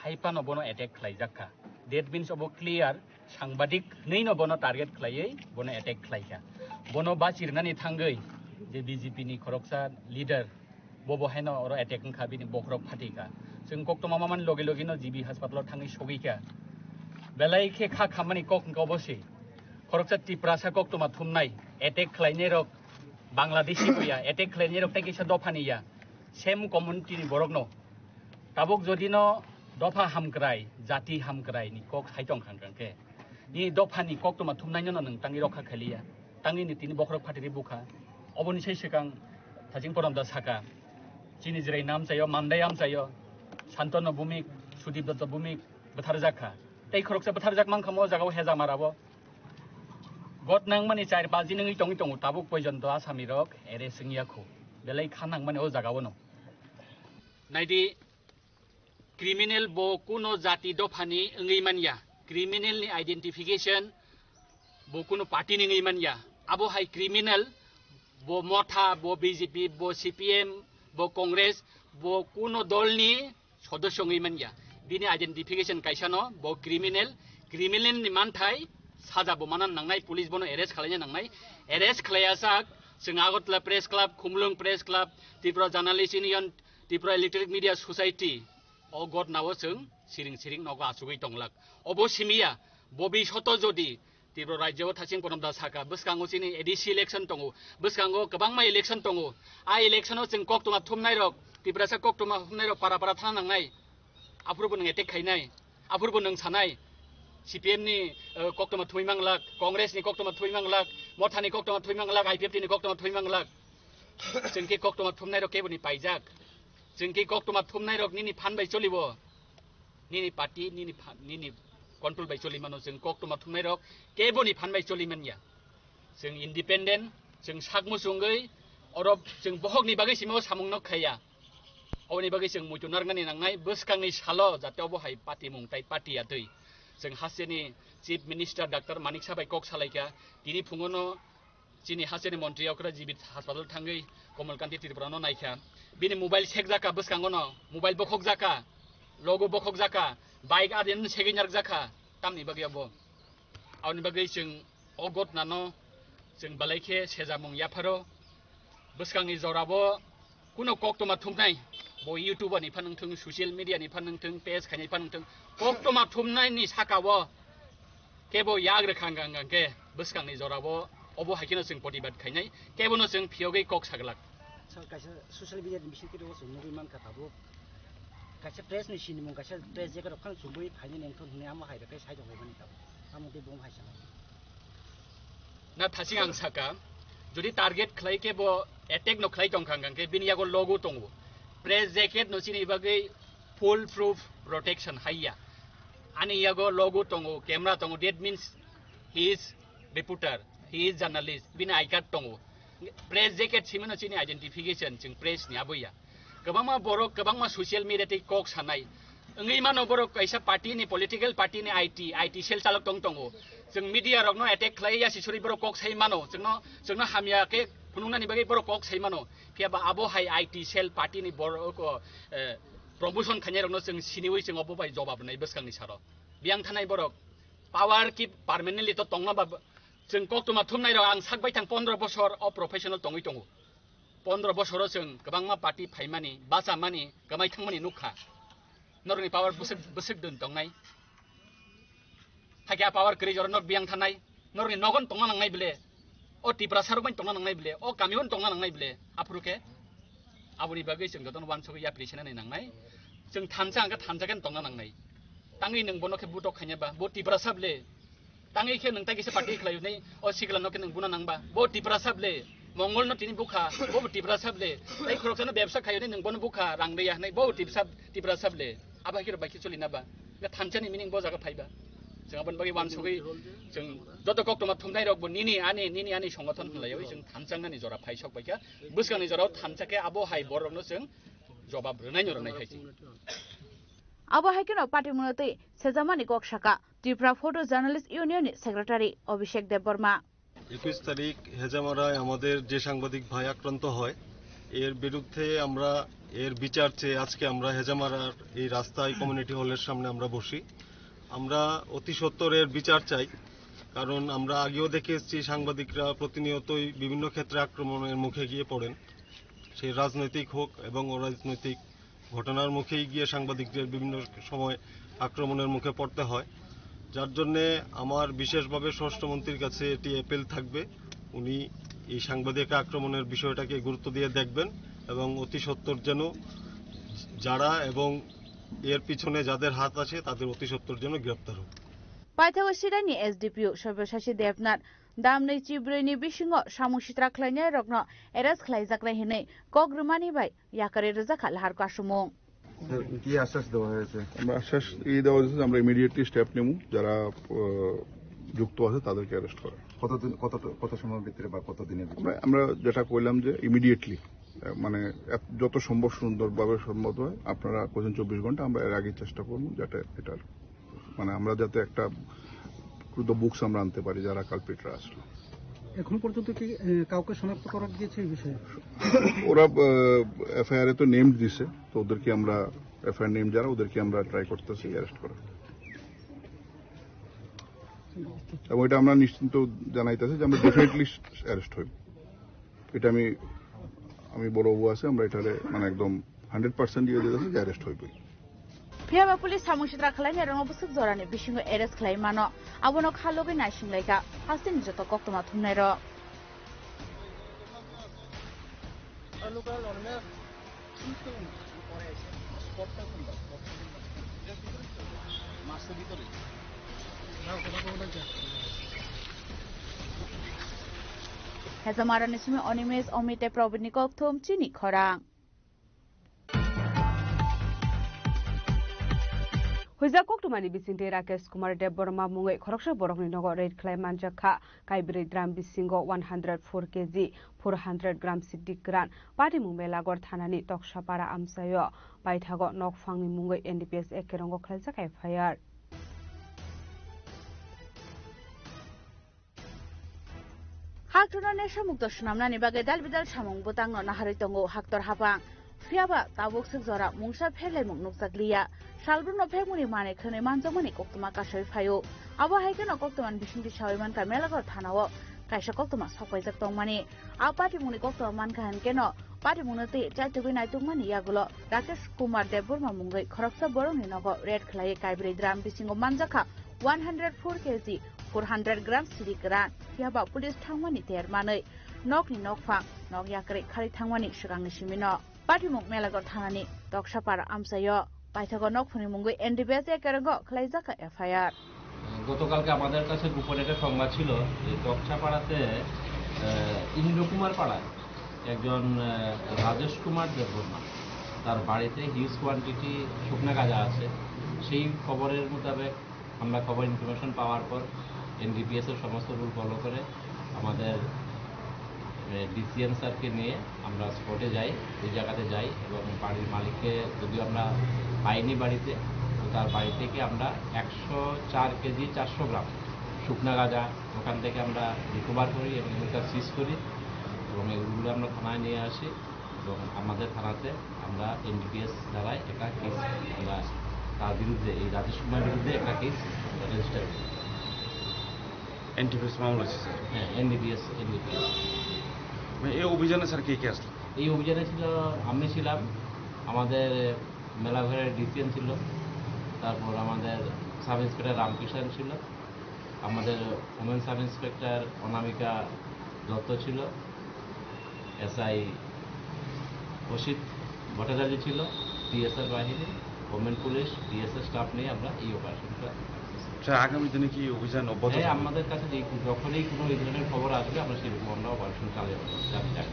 hai phano bono attack khlaijak kha. That means obo clear, sangbadik hwnwi no bono target khlaiwi bono attack khlai kha. Bono bachirnani thangwi je B J P ni khoroksa leader, bo bo haino oro attack wngkha, bini bokhorok phatwi kha. Chwng koktwma mamani logi logi no G B hospital o thangwi sogwi kha. Belai khe kha khammani kok wngkha obo se. Khoroksa Tiprasa koktwma thumnai, attack khlainai rok Bangladeshi bo ya, attack khlainai rok tei kisa dophani ya, same community ni borok no. Tabuk jodi no dopha hamkrai, jati hamkrai ni kok sai tong khang khang khe, ni dopha ni koktwma thumnai no nwng tangwi rokha khaliya, tangwi ni tini bokhorok phatiri bukha. Oboni sai swkang Thaching Porom da saka, chini Jirai nam chayo, Mandai am chayo, Santanu Bhumik, Sudip Datta Bhumik bwtharjak kha. Tei khoroksa bwtharjak mankha mo jagao hejamara bo. Got nangmani char paji nungwi tongwi tongo, tabuk poijonto asami rok arrest wngya kho. Belai kha nangmani o jagao no. Naidi, criminal bo kuno jati dophani wngwi manya, criminal ni identification bo kuno party ni wngwi manya. Abo hai criminal, bo Motha, bo B J P, bo C P M, bo Congress, bo kuno dolni sodosyo wngwi manya. Bini identification kaisa no, bo criminal, criminal ni manthai saja bo manan nangnai, police bono arrest khlaina nangnai, arrest khlaiya sak, chwng Agartala Press Club, Khumlwng Press Club, Tripura Journalist Union, Tripura Electronic Media Society, o gotnao chwng siring siring nogo achugwi tonglak. Obo simiya, bobi soto jodi Tripura rajyo o Thaching Ponom da saka, bwskango chini A D C election tongo, bwskango kwbangma election tongo. A election o chwng koktwma thumnai rok, Tiprasa koktwma thumnai rok para para thana nangnai. Aphuru bo nwng attack khainai, aphuru bo nwng sanai, C P M ni, eh, koktwma thumwi manglak, Congress ni koktwma thumwi manglak, Motha ni koktwma thumwi manglak, I P F T ni koktwma thumwi manglak. Chwng khe koktwma thumnai rok kebo ni paijak. Chwng khe koktwma thumnai rok nini phan bai cholibo. Nini party, nini pha-, nini control bai choli mano, chwng koktwma thumnai rok kebo ni phan bai choli manya. Chwng independent, chwng sak muchungwi, oro chwng bohok ni bagwi simi o samung no khaiya. Oboni bagwi chwng muitu narwknani nangnai, bwskangni salo jate obo hai patimung tai pati ya twi. Chwng hasteni Chief Minister Doctor Manik Saha bai kok salaikha, tini phungono chini hasteni montri okra G B hospital thangwi Komal Kanti Tripura no naikha. Bini mobile sekjaka bwskango no, mobile bokhokjaka, logo bokhokjaka, bike adin segwi narwkjakha, tamni bagwi obo. Aboni bagwi chwng o gotnano chwng belai khe sejamung yapharo. Bwskangni jorabo kuno koktwma thumnai, bo YouTube ni phan wngthung, social media ni phan wngthung, page khainai phan wngthung, koktwma thumnai ni sakao kebo yak rwkhang gang gang khe bwskangni jorabo obo hai kheno chwng protibad khainai, kebono chwng phiyogwi kok saglak. Sir, kaisa social media ni bising khe o chwng nugwi mankha tabuk. Kaisa press ni sinimung, kaisa press jacket rok phano chumui phainai nengthung hinwi amo hai rwkhe sai tonglaimani tabuk. Amo tei bo hai sana. Na thasing ang saka, jodi target khlai khe bo attack no khlai tong khang khang khe bini yago logo tongo. Press jacket no chini bagwi full proof protection haiya. Ani yago logo tongo, camera tongo, that means he is reporter, he is journalist, bini I card tongo. Press jacket simino chini identification, chwng press ni aboya. Kwbangma borok, kwbangma social media tei kok sanai. Wngwi mano borok kaisa party ni, political party ni I T, I T cell chalok tong tongo. Chwng media rokno attack khlai ya sisuri borok kok sai mano. Chwngno, chwngno hamya khe phunuknani bagwi borok kok sai mano. Phiya ba abo hai I T cell party ni borok, eh, promotion khainai rokno chwng siniwi chwng obo bai jobab rwnai bwskangni saro. Biyang thanai borok power ki permanently to tongna ba, chwng koktwma thumnai rok ang sak baithang pondro bosor o professional tongwi tongo. Pondro bosoro chwng kwbangma party phaimani, bachamani, kwmai thangmani nukha. Norokni power bwswk, bwswk dun tongnai. Hakhe a power kwrwi jora nok biyang thanai. Norokni nogon tongna nangnai bile. O Tiprasa rok bai tongna nangnai bile. O kamio tongna nangnai bile. Aphuru khe aboni bagwi chwng jotono uansugwi yapri senani nangnai. Chwng thansa hwnkhe thansa khe tongna nangnai. Tangwi nwng bono khe butok khaina ba. Bo Tiprasa bile. Tangwi khe nwng tai kisa party khlai hwnwi o sikla no khe nwng buna nangba. Bo Tiprasa bile, Mongol no tini bukha, bo bo Tiprasa bile. Tai khoroksa no bebsa khai hwnwi nwng bono bukha, rang riya hwnwi, bo Tiprasa, Tiprasa bile. Abo hai khe rok bai khe choli na ba. Ga thansa ni meaning bo jaga phai ba. Chwng aboni bagwi uansugwi chwng joto koktwma thumnai rok bo nini ani, nini ani songothon hwnlaiwi chwng thansa nani jora phai sok bai kha. Bwskang ni jora o thansa khe abo hai borok no chwng jobab rwnai no rwnai khai chwng. Abo hai kheno party mwnwi twi sejamani kok saka Tripura Photo Journalist Union ni Secretary Abhishek Debbarma. একুশ তারিখ হেজামারায় আমাদের যে সাংবাদিক ভাই আক্রান্ত হয়, এর বিরুদ্ধে আমরা এর বিচার চেয়ে আজকে আমরা হেজামারার এই রাস্তায় কমিউনিটি হলের সামনে আমরা বসি। আমরা অতি সত্বর এর বিচার চাই, কারণ আমরা আগেও দেখে এসেছি সাংবাদিকরা প্রতিনিয়তই বিভিন্ন ক্ষেত্রে আক্রমণের মুখে গিয়ে পড়েন, সে রাজনৈতিক হোক এবং অরাজনৈতিক ঘটনার মুখেই গিয়ে সাংবাদিকদের বিভিন্ন সময় আক্রমণের মুখে পড়তে হয়, যার জন্যে আমার বিশেষভাবে স্বরাষ্ট্রমন্ত্রীর কাছে এটি অ্যাপিল থাকবে, উনি এই সাংবাদিক আক্রমণের বিষয়টাকে গুরুত্ব দিয়ে দেখবেন এবং অতি সত্বর যেন যারা এবং এর পিছনে যাদের হাত আছে তাদের অতি সত্বর যেন গ্রেপ্তার হোক। Paithago Sidaini S D P O Sabyasachi Debnath damnwi chibrwi ni bisingo samung sitra khlainai rokno arrest khlaijaknai hinwi kok rwmani bai yakarwi rwjakha lahar kasumung. Sir, কি আশ্বাস দেওয়া হয়েছে? আমরা আশ্বাস এই দেওয়া হয়েছে যে আমরা ইমিডিয়েটলি স্টেপ নেব, যারা আহ, যুক্ত আছে তাদেরকে অ্যারেস্ট করার। কতদিন, কত, কত সময়ের ভিতরে বা কত দিনের ভিতরে? আমরা, আমরা যেটা কইলাম যে ইমিডিয়েটলি, আহ, মানে এত, যত সম্ভব সুন্দরভাবে সম্ভব হয়, আপনারা কইছেন চব্বিশ ঘন্টা, আমরা এর আগেই চেষ্টা করবো যাতে এটার, মানে আমরা যাতে একটা টু দ্য বুকস আমরা আনতে পারি যারা কালপ্রিটরা আসলো। এখন পর্যন্ত কি, আহ, কাউকে শনাক্ত করা গিয়েছে এই বিষয়ে? ওরা এফআইআর এ তো নেম দিছে, তো ওদেরকে আমরা, এফআইআর নেম যারা, ওদেরকে আমরা ট্রাই করতেছি অ্যারেস্ট করার। এবং এটা আমরা নিশ্চিন্ত জানাইতেছি যে আমরা ডেফিনেটলি অ্যারেস্ট হইব। এটা আমি, আমি বড় বাবু আছে, আমরা এটারে মানে একদম হান্ড্রেড পার্সেন্ট দিয়ে দিতেছি যে অ্যারেস্ট হইবই। Phiya ba police samung sitra khlainai rokno bwswk jorani bisingo arrest khlai mano, abono kha logwi naising laikha hasteni joto koktwma thumnai rok. Hejamarani simi Animesh, Omite, Probitni kokthum chini khorang. Huijak koktwmani bisingtwi Rakesh Kumar Debbarma mungwi khoroksa borokni nogo raid khlai manjak kha. Kaibrwi drum bisingo one hundred four K G, four hundred gram sidi kwran. Patimung Melagar thanani Toksapara amchaio. Paithago nokphangni mungwi N D P S A kerongo khlaijak F I R. Haktorno nesha mukto swnamnani bagwi dal bidal samung bwtangno naharwi tongo haktor hapang. Phiya ba tabuk swk jora mungsa pherlaimung nukjakliya. Salbrumno phekmungni manwi khwnwi manjakmani koktwma kasui phaio. Abo hai kheno koktwmani bisingtwi saui mankha Melagar thanao kaisa koktwma sokpaijak tongmani. A patimungni koktwma mankha hinkhe no patimungno twi chaitugwi naitukmani yagulo Rakesh Kumar Debbarma mungwi khoroksa borokni nogo raid khlaiwi kaibrwi drum bisingo manjakha one hundred four K G, four hundred gram sidi kwran. Phiya ba police thangmani ter manwi nokni nokphang nok yakrwi kharwi thangmani swkangni simino. Patimung Melagar thanani Toksapara amchaio paithago nokphungni mungwi N D P S A kerongo khlaijak F I R. গতকালকে আমাদের কাছে গোপন একটা সংবাদ ছিল যে তকছাপাড়াতে, আহ, ইন্দ্রকুমার পাড়ায় একজন, আহ, রাজেশ কুমার দেববর্মা, তার বাড়িতে হিউজ কোয়ান্টিটি শুকনা গাঁজা আছে। সেই খবরের মোতাবেক আমরা খবর ইনফরমেশন পাওয়ার পর এনডিপিএস এর সমস্ত রুল ফলো করে আমাদের, এ, ডিসিএম স্যারকে নিয়ে আমরা স্পটে যাই, ওই জায়গাতে যাই এবং বাড়ির মালিককে যদিও আমরা পাইনি বাড়িতে, তার বাড়ি থেকে আমরা একশো চার কেজি চারশো গ্রাম শুকনা গাঁজা ওখান থেকে আমরা রিকভার করি এবং এগুলোকে সিজ করি এবং এগুলো আমরা থানায় নিয়ে আসি এবং আমাদের থানাতে আমরা এনডিপিএস ধারায় একটা কেস আমরা তার বিরুদ্ধে, এই রাজেশ কুমার বিরুদ্ধে একটা কেস রেজিস্টার করি। এনডিপিএস মামলা হচ্ছে, স্যার। হ্যাঁ, এনডিপিএস, এনডিপিএস। মানে, এই অভিযানে, স্যার, কে কে আসলো? এই অভিযানে ছিল, আমি ছিলাম, আমাদের মেলাঘরের ডিসিএম ছিল, তারপর আমাদের সাব ইন্সপেক্টর রামকৃষ্ণ ছিল, আমাদের ওমেন সাব ইন্সপেক্টর অনামিকা দত্ত ছিল, এসআই অসিত ভট্টাচার্য ছিল, টিএসআর বাহিনী, ওমেন পুলিশ, টিএসআর স্টাফ নিয়ে আমরা এই অপারেশনটা সাকসেস করি। স্যার, আগামী দিনে কি অভিযান অব্যাহত হ্যাঁ, থাকবে? আমাদের কাছে যে যখনই কোনো এই ধরনের খবর আসবে, আমরা সেরকম আমরা অপারেশন চালিয়ে যাবো, চালিয়ে যাবো।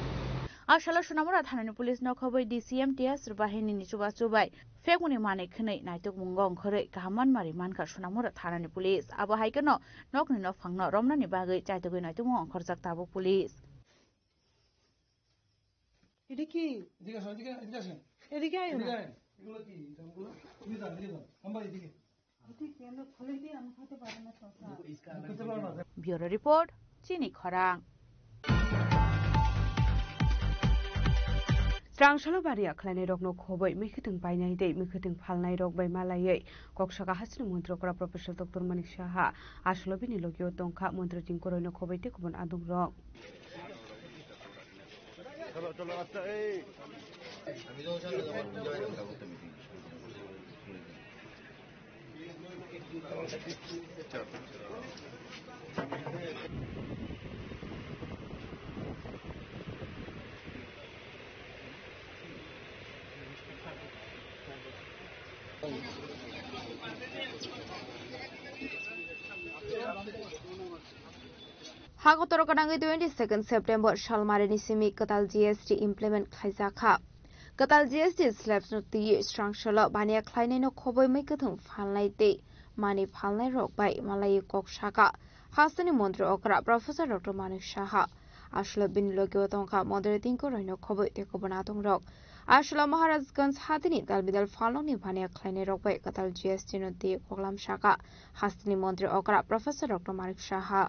Aswk Sonamura thanani police no khobwi D C M T S bahini ni chubachu bai phekmani manwi khwnwi naitukmungo wngkhorwi kaham manmari mankha Sonamura thanani police. Abo hai kheno nokni nophangno romnani bagwi chaitugwi naitukmungo wngkhorjak tabuk police. এটা কি? এদিকে আসো, এদিকে, এদিকে আসেন। এদিকে আয় না। এদিকে আয়। এগুলো কি? এগুলো? এদিকে যান, এদিকে যান। আমার এদিকে। Bureau report, Chini Khorang. Srangsalo baniya khlainairokno khobwi mwkhwtwng painai tei mwkhwtwng phalnairok bai malaiwi kok saka hasteni montri okra Professor Doctor Manik Saha. Aswk bini logio tongkha montri tingkoroino khobwi tei kubun adongrok. Hakotoro gwnangwi twenty second September salmarini simi kwtal G S T implement khlaijak kha. Kwtal G S T slabs no twiwi srangsalo baniya khlainaino khobwi mwkhwtwng phalnai tei mani phalnairok bai malaiwi kok saka hasteni montri okra Professor Doctor Manik Saha. Aswk bini logio tongkha montri tingkoroino khobwi tei kubun adongrok. Aswk Maharajganj hatini dalbidal phalnokni baniya khlainairok bai kwtal G S T no twiwi koklam saka hasteni montri okra Professor Doctor Manik Saha.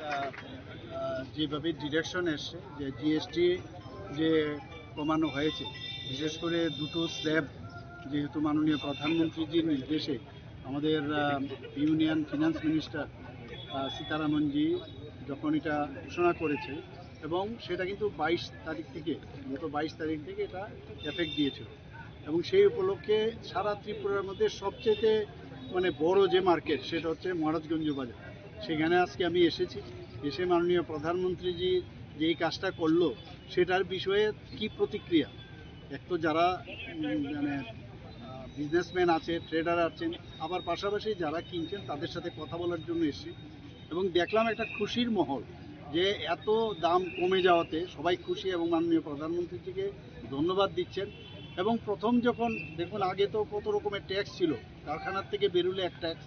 আহ, আহ, যেভাবে ডিরেকশন এসছে যে জিএসটি যে কমানো হয়েছে, বিশেষ করে দুটো স্ল্যাব, যেহেতু মাননীয় প্রধানমন্ত্রীজির নির্দেশে আমাদের, আহ, ইউনিয়ন ফিনান্স মিনিস্টার, আহ, সীতারামনজি যখন এটা ঘোষণা করেছে এবং সেটা কিন্তু বাইশ তারিখ থেকে, গত বাইশ তারিখ থেকে এটা এফেক্ট দিয়েছিল এবং সেই উপলক্ষে সারা ত্রিপুরার মধ্যে সবচেয়ে মানে বড় যে মার্কেট সেটা হচ্ছে মহারাজগঞ্জ বাজার। সেখানে আজকে আমি এসেছি, এসে মাননীয় প্রধানমন্ত্রীজি যেই কাজটা করলো সেটার বিষয়ে কি প্রতিক্রিয়া, এক তো যারা, উম, মানে, আহ, বিজনেসম্যান আছে, ট্রেডার আছেন, আবার পাশাপাশি যারা কিনছেন তাদের সাথে কথা বলার জন্য এসেছি এবং দেখলাম একটা খুশির মহল যে এত দাম কমে যাওয়াতে সবাই খুশি এবং মাননীয় প্রধানমন্ত্রীজিকে ধন্যবাদ দিচ্ছেন। এবং প্রথম যখন, দেখুন, আগে তো কত রকমের ট্যাক্স ছিল, কারখানার থেকে বেরুলে এক ট্যাক্স,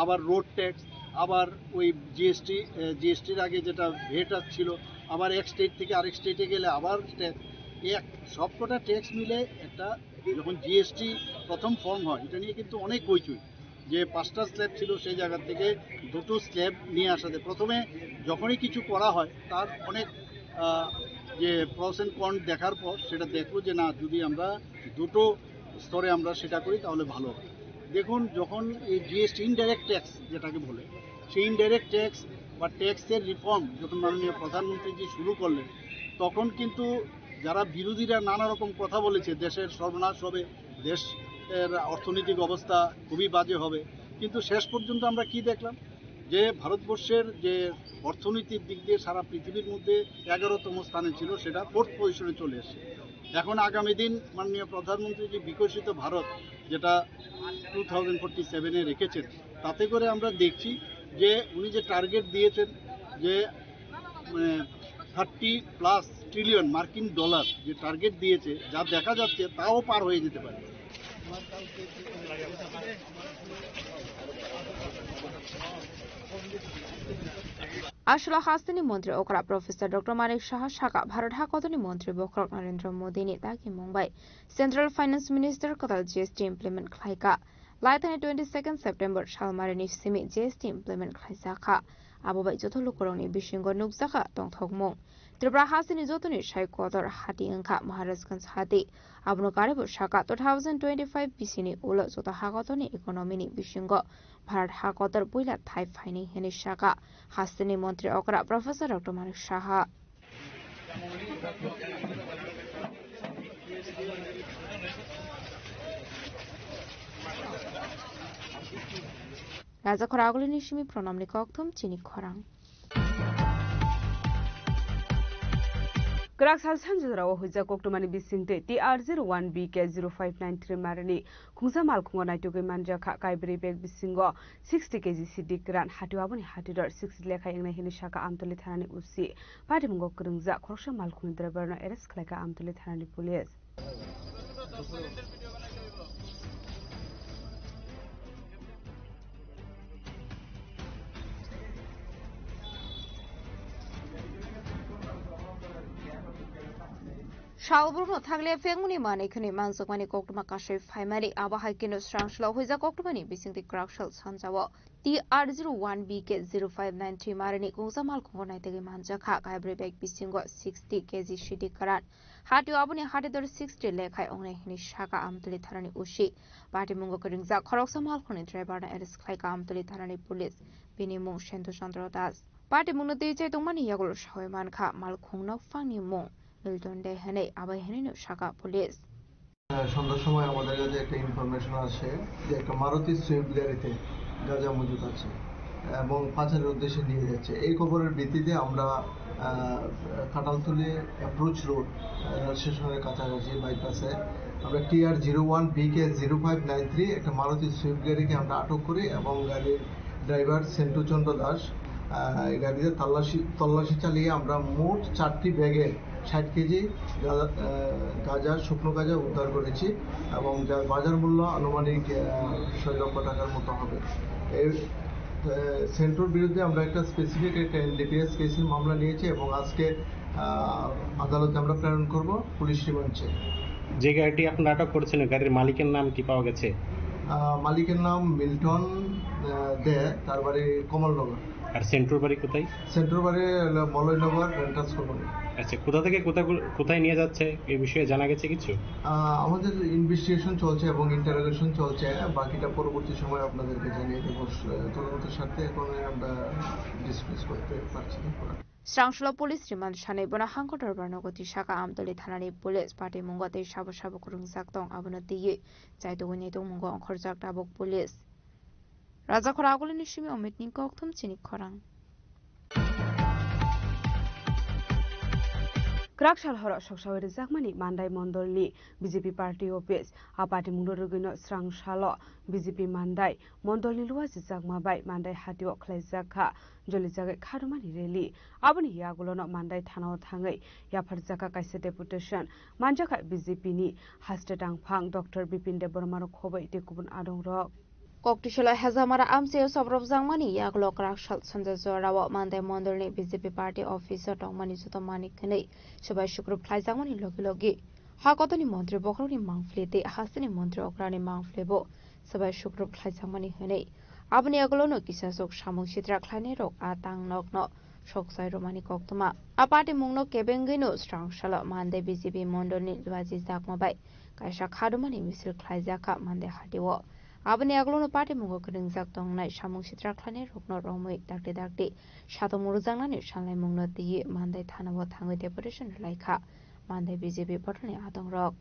আবার রোড ট্যাক্স, আবার ওই জিএসটি, আহ, জিএসটির আগে যেটা ভ্যাট ছিল, আবার এক স্টেট থেকে আরেক স্টেটে গেলে আবার ট্যাক্স, এক সবকটা ট্যাক্স মিলে একটা, যখন জিএসটি প্রথম ফর্ম হয়, এটা নিয়ে কিন্তু অনেক হইচই, যে পাঁচটা স্ল্যাব ছিল সেই জায়গা থেকে দুটো স্ল্যাব নিয়ে আসা যায়। প্রথমে যখনই কিছু করা হয় তার অনেক, আহ, যে প্রস এন্ড কন দেখার পর সেটা দেখলো যে না, যদি আমরা দুটো স্তরে আমরা সেটা করি তাহলে ভালো হয়। দেখুন, যখন এই জিএসটি ইনডাইরেক্ট ট্যাক্স যেটাকে বলে, সেই ইনডাইরেক্ট ট্যাক্স বা ট্যাক্সের রিফর্ম যখন মাননীয় প্রধানমন্ত্রীজি শুরু করলেন, তখন কিন্তু যারা বিরোধীরা নানা রকম কথা বলেছে, দেশের সর্বনাশ হবে, দেশের অর্থনৈতিক অবস্থা খুবই বাজে হবে, কিন্তু শেষ পর্যন্ত আমরা কি দেখলাম যে ভারতবর্ষের যে অর্থনৈতিক দিক দিয়ে সারা পৃথিবীর মধ্যে এগারোতম স্থানে ছিল, সেটা ফোর্থ পজিশনে চলে এসেছে। এখন আগামী দিন মাননীয় প্রধানমন্ত্রী যে বিকশিত ভারত, যেটা টু থাউজেন্ড ফোর্টি সেভেনে রেখেছেন, তাতে করে আমরা দেখছি যে উনি যে টার্গেট দিয়েছেন যে, মানে, থার্টি প্লাস ট্রিলিয়ন মার্কিন ডলার যে টার্গেট দিয়েছে, যা দেখা যাচ্ছে তাও পার হয়ে যেতে পারে। Aswla hasteni montri okra Professor Doctor Manik Saha saka Bharat hakotorni montri bokhorok Narendra Modini dagimung bai Central Finance Minister kwtal G S T implement khlaika. Laithani twenty second September salmarini simi G S T implement khlaijakha. Abo bai joto lukurokni bisingo nukjakha tongthokmung. Tripura hasteni jotoni sai kotor hati wngkha Maharajganj hati. Abono karibo saka two thousand twenty-five bisini ulo joto hakotorni economy ni bisingo Bharat hakotor puila thai phaini hinwi saka hasteni montri okra Professor Doctor Manik Saha. Raja khoragulini simi pranamni kokthum chini khorang. Kwrak sal sanjorao huijak koktwmani bisingtwi T R zero one B K zero five nine three marini khungsa malkhungo naitugwi manjakha kaibrwi bag bisingo sixty K G sidi kwran hatio aboni hatidor sixty lekhai wngnai hinwi saka Amtoli thanani O C. Patimungo kwrwngjak khoroksa malkhungni driverno arrest khlaikha Amtoli thanani police. Salbrum no thanglia phengmani manwi khwnwi manjakmani koktwma kasui phaimani, abo hai kheno srang slo huijak koktwmani bisingtwi kwrak sal sanjao. T R zero one B K zero five nine three marini kungsa malkhungo naitugwi manjakha, kaibrwi bag bisingo sixty K G sidi kwran. Hatio aboni hatidor sixty lekhai wngnai hinwi saka Amtoli thanani O C. Patimungo kwrwngjak khoroksa malkhungni driverno arrest khlaikha Amtoli thanani police. Bini mung Sentu Chandra Das. Patimungno twi chai tongmani yagulo sawi mankha malkhungno phangni mung Milton De hinwi, abo hinwino saka police. আহ, সন্ধ্যার সময় আমাদের কাছে একটা ইনফরমেশন আসে যে একটা মারুতি সুইফট গাড়িতে গাঁজা মজুদ আছে এবং পাচারের উদ্দেশ্যে নিয়ে যাচ্ছে। এই খবরের ভিত্তিতে আমরা, আহ, কাঁঠালতলী অ্যাপ্রোচ রোড, আহ, রেল স্টেশনের কাছাকাছি বাইপাসে আমরা T R zero one B K zero five nine three একটা মারুতি সুইফট গাড়িকে আমরা আটক করি এবং গাড়ির ড্রাইভার সেন্টু চন্দ্র দাস, আহ, এই গাড়িতে তল্লাশি, তল্লাশি চালিয়ে আমরা মোট চারটি ব্যাগে ষাট কেজি গাঁজা, আহ, গাঁজা, শুকনো গাঁজা উদ্ধার করেছি এবং যার বাজার মূল্য আনুমানিক, আহ, ছয় লক্ষ টাকার মতো হবে। এই, আহ, সেন্টুর বিরুদ্ধে আমরা একটা স্পেসিফিক একটা এনডিপিএস কেসের মামলা নিয়েছি এবং আজকে, আহ, আদালতে আমরা প্রেরণ করব পুলিশ রিমান্ড চেয়ে। যে গাড়িটি আপনারা আটক করেছেন, গাড়ির মালিকের নাম কি পাওয়া গেছে? আহ, মালিকের নাম মিল্টন, আহ, দে, তার বাড়ি কমলনগর। আর সেন্টুর বাড়ি কোথায়? সেন্টুর বাড়ি হলো মলয়নগর রেন্টার্স কলোনি। আচ্ছা, কোথা থেকে কোথা, কোথায় নিয়ে যাচ্ছে, এই বিষয়ে জানা গেছে কিছু? আহ, আমাদের ইনভেস্টিগেশন চলছে এবং ইন্টারোগেশন চলছে, বাকিটা পরবর্তী সময় আপনাদেরকে জানিয়ে দেবো। আহ, তদন্তের স্বার্থে এখন আমরা ডিসক্লোজ করতে পারছি না। Srangshalo police rimani sanwi bono hangko dorbar nogo twi saka Amtoli thanani police. Patimungo tei sabo sabo kwrwngjak tong, abono twiwi chaitugwi naitugmungo ongkhorjak tabuk police. Rajakhor agulini simi Omitni kokthum chini khorang. Kwrak sal horo soksawi rwjakmani Mandai mondolni B J P party office. A patimungno rwgwino srang salo B J P Mandai mondolni luajijakma bai Mandai hatio khlaijak kha jolijagwi khadumani rally. Aboni yagulono Mandai thanao thangwi yapharjak kha kaisa deputation. Manjak kha B J P ni haste tangphang Doctor Bipin Debbarma rok khobwi tei kubun adongrok. Koktisolo Hezamara amchaio sobrobjakmani yagulo kwrak sal sanja jorao Mandai mondolni B J P party office o tongmani joto manwi khwnwi swbai sukrup khlaijakmani logi logi hakotoni montri bokhorokni mangpili tei hasteni montri okrani mangpili bo swbai sukrup khlaijakmani hwnwi. Aboni yagulono kisasuk samung sitra khlainairok a tang nokno sokchai rwmani koktwma. A patimungno kebengwino srang salo Mandai B J P mondolni luajijakma bai kaisa khadumani misil khlaijakha Mandai hatio. Aboni yagulono patimungo kwrwngjak tongnai samung sitra khlainairokno romwi dakti dakti satung rwjaknani sanlaimungno twiwi Mandai thanao thangwi deputation rwlaikha Mandai B J P bodolni adongrok.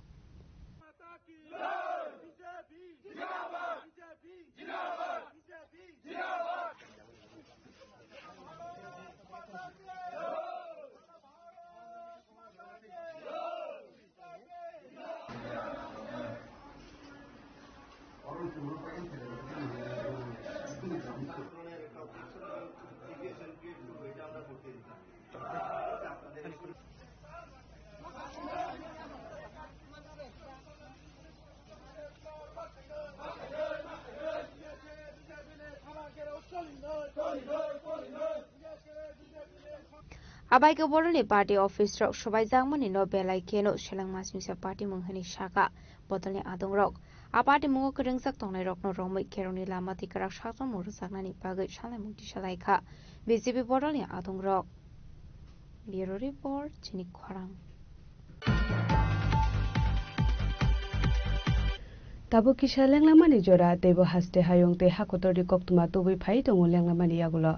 Abaikhe bodolni party office rok swbaijakmani no belai kheno selengmasingcha party mung hwnwi sakha bodolni adongrok. A party mungo kwrwngjak tongnairokno romwi kherokni lama twi kwrak sakchangmung rwjaknani bagwi salaimung tisalaikha B J P bodolni adongrok. Bureau Report, chini khorang. Tabuk kisa lenglamani jora, teibo haste hayung tei hakotorni koktwma tubui phai tongo lenglamani yagulo.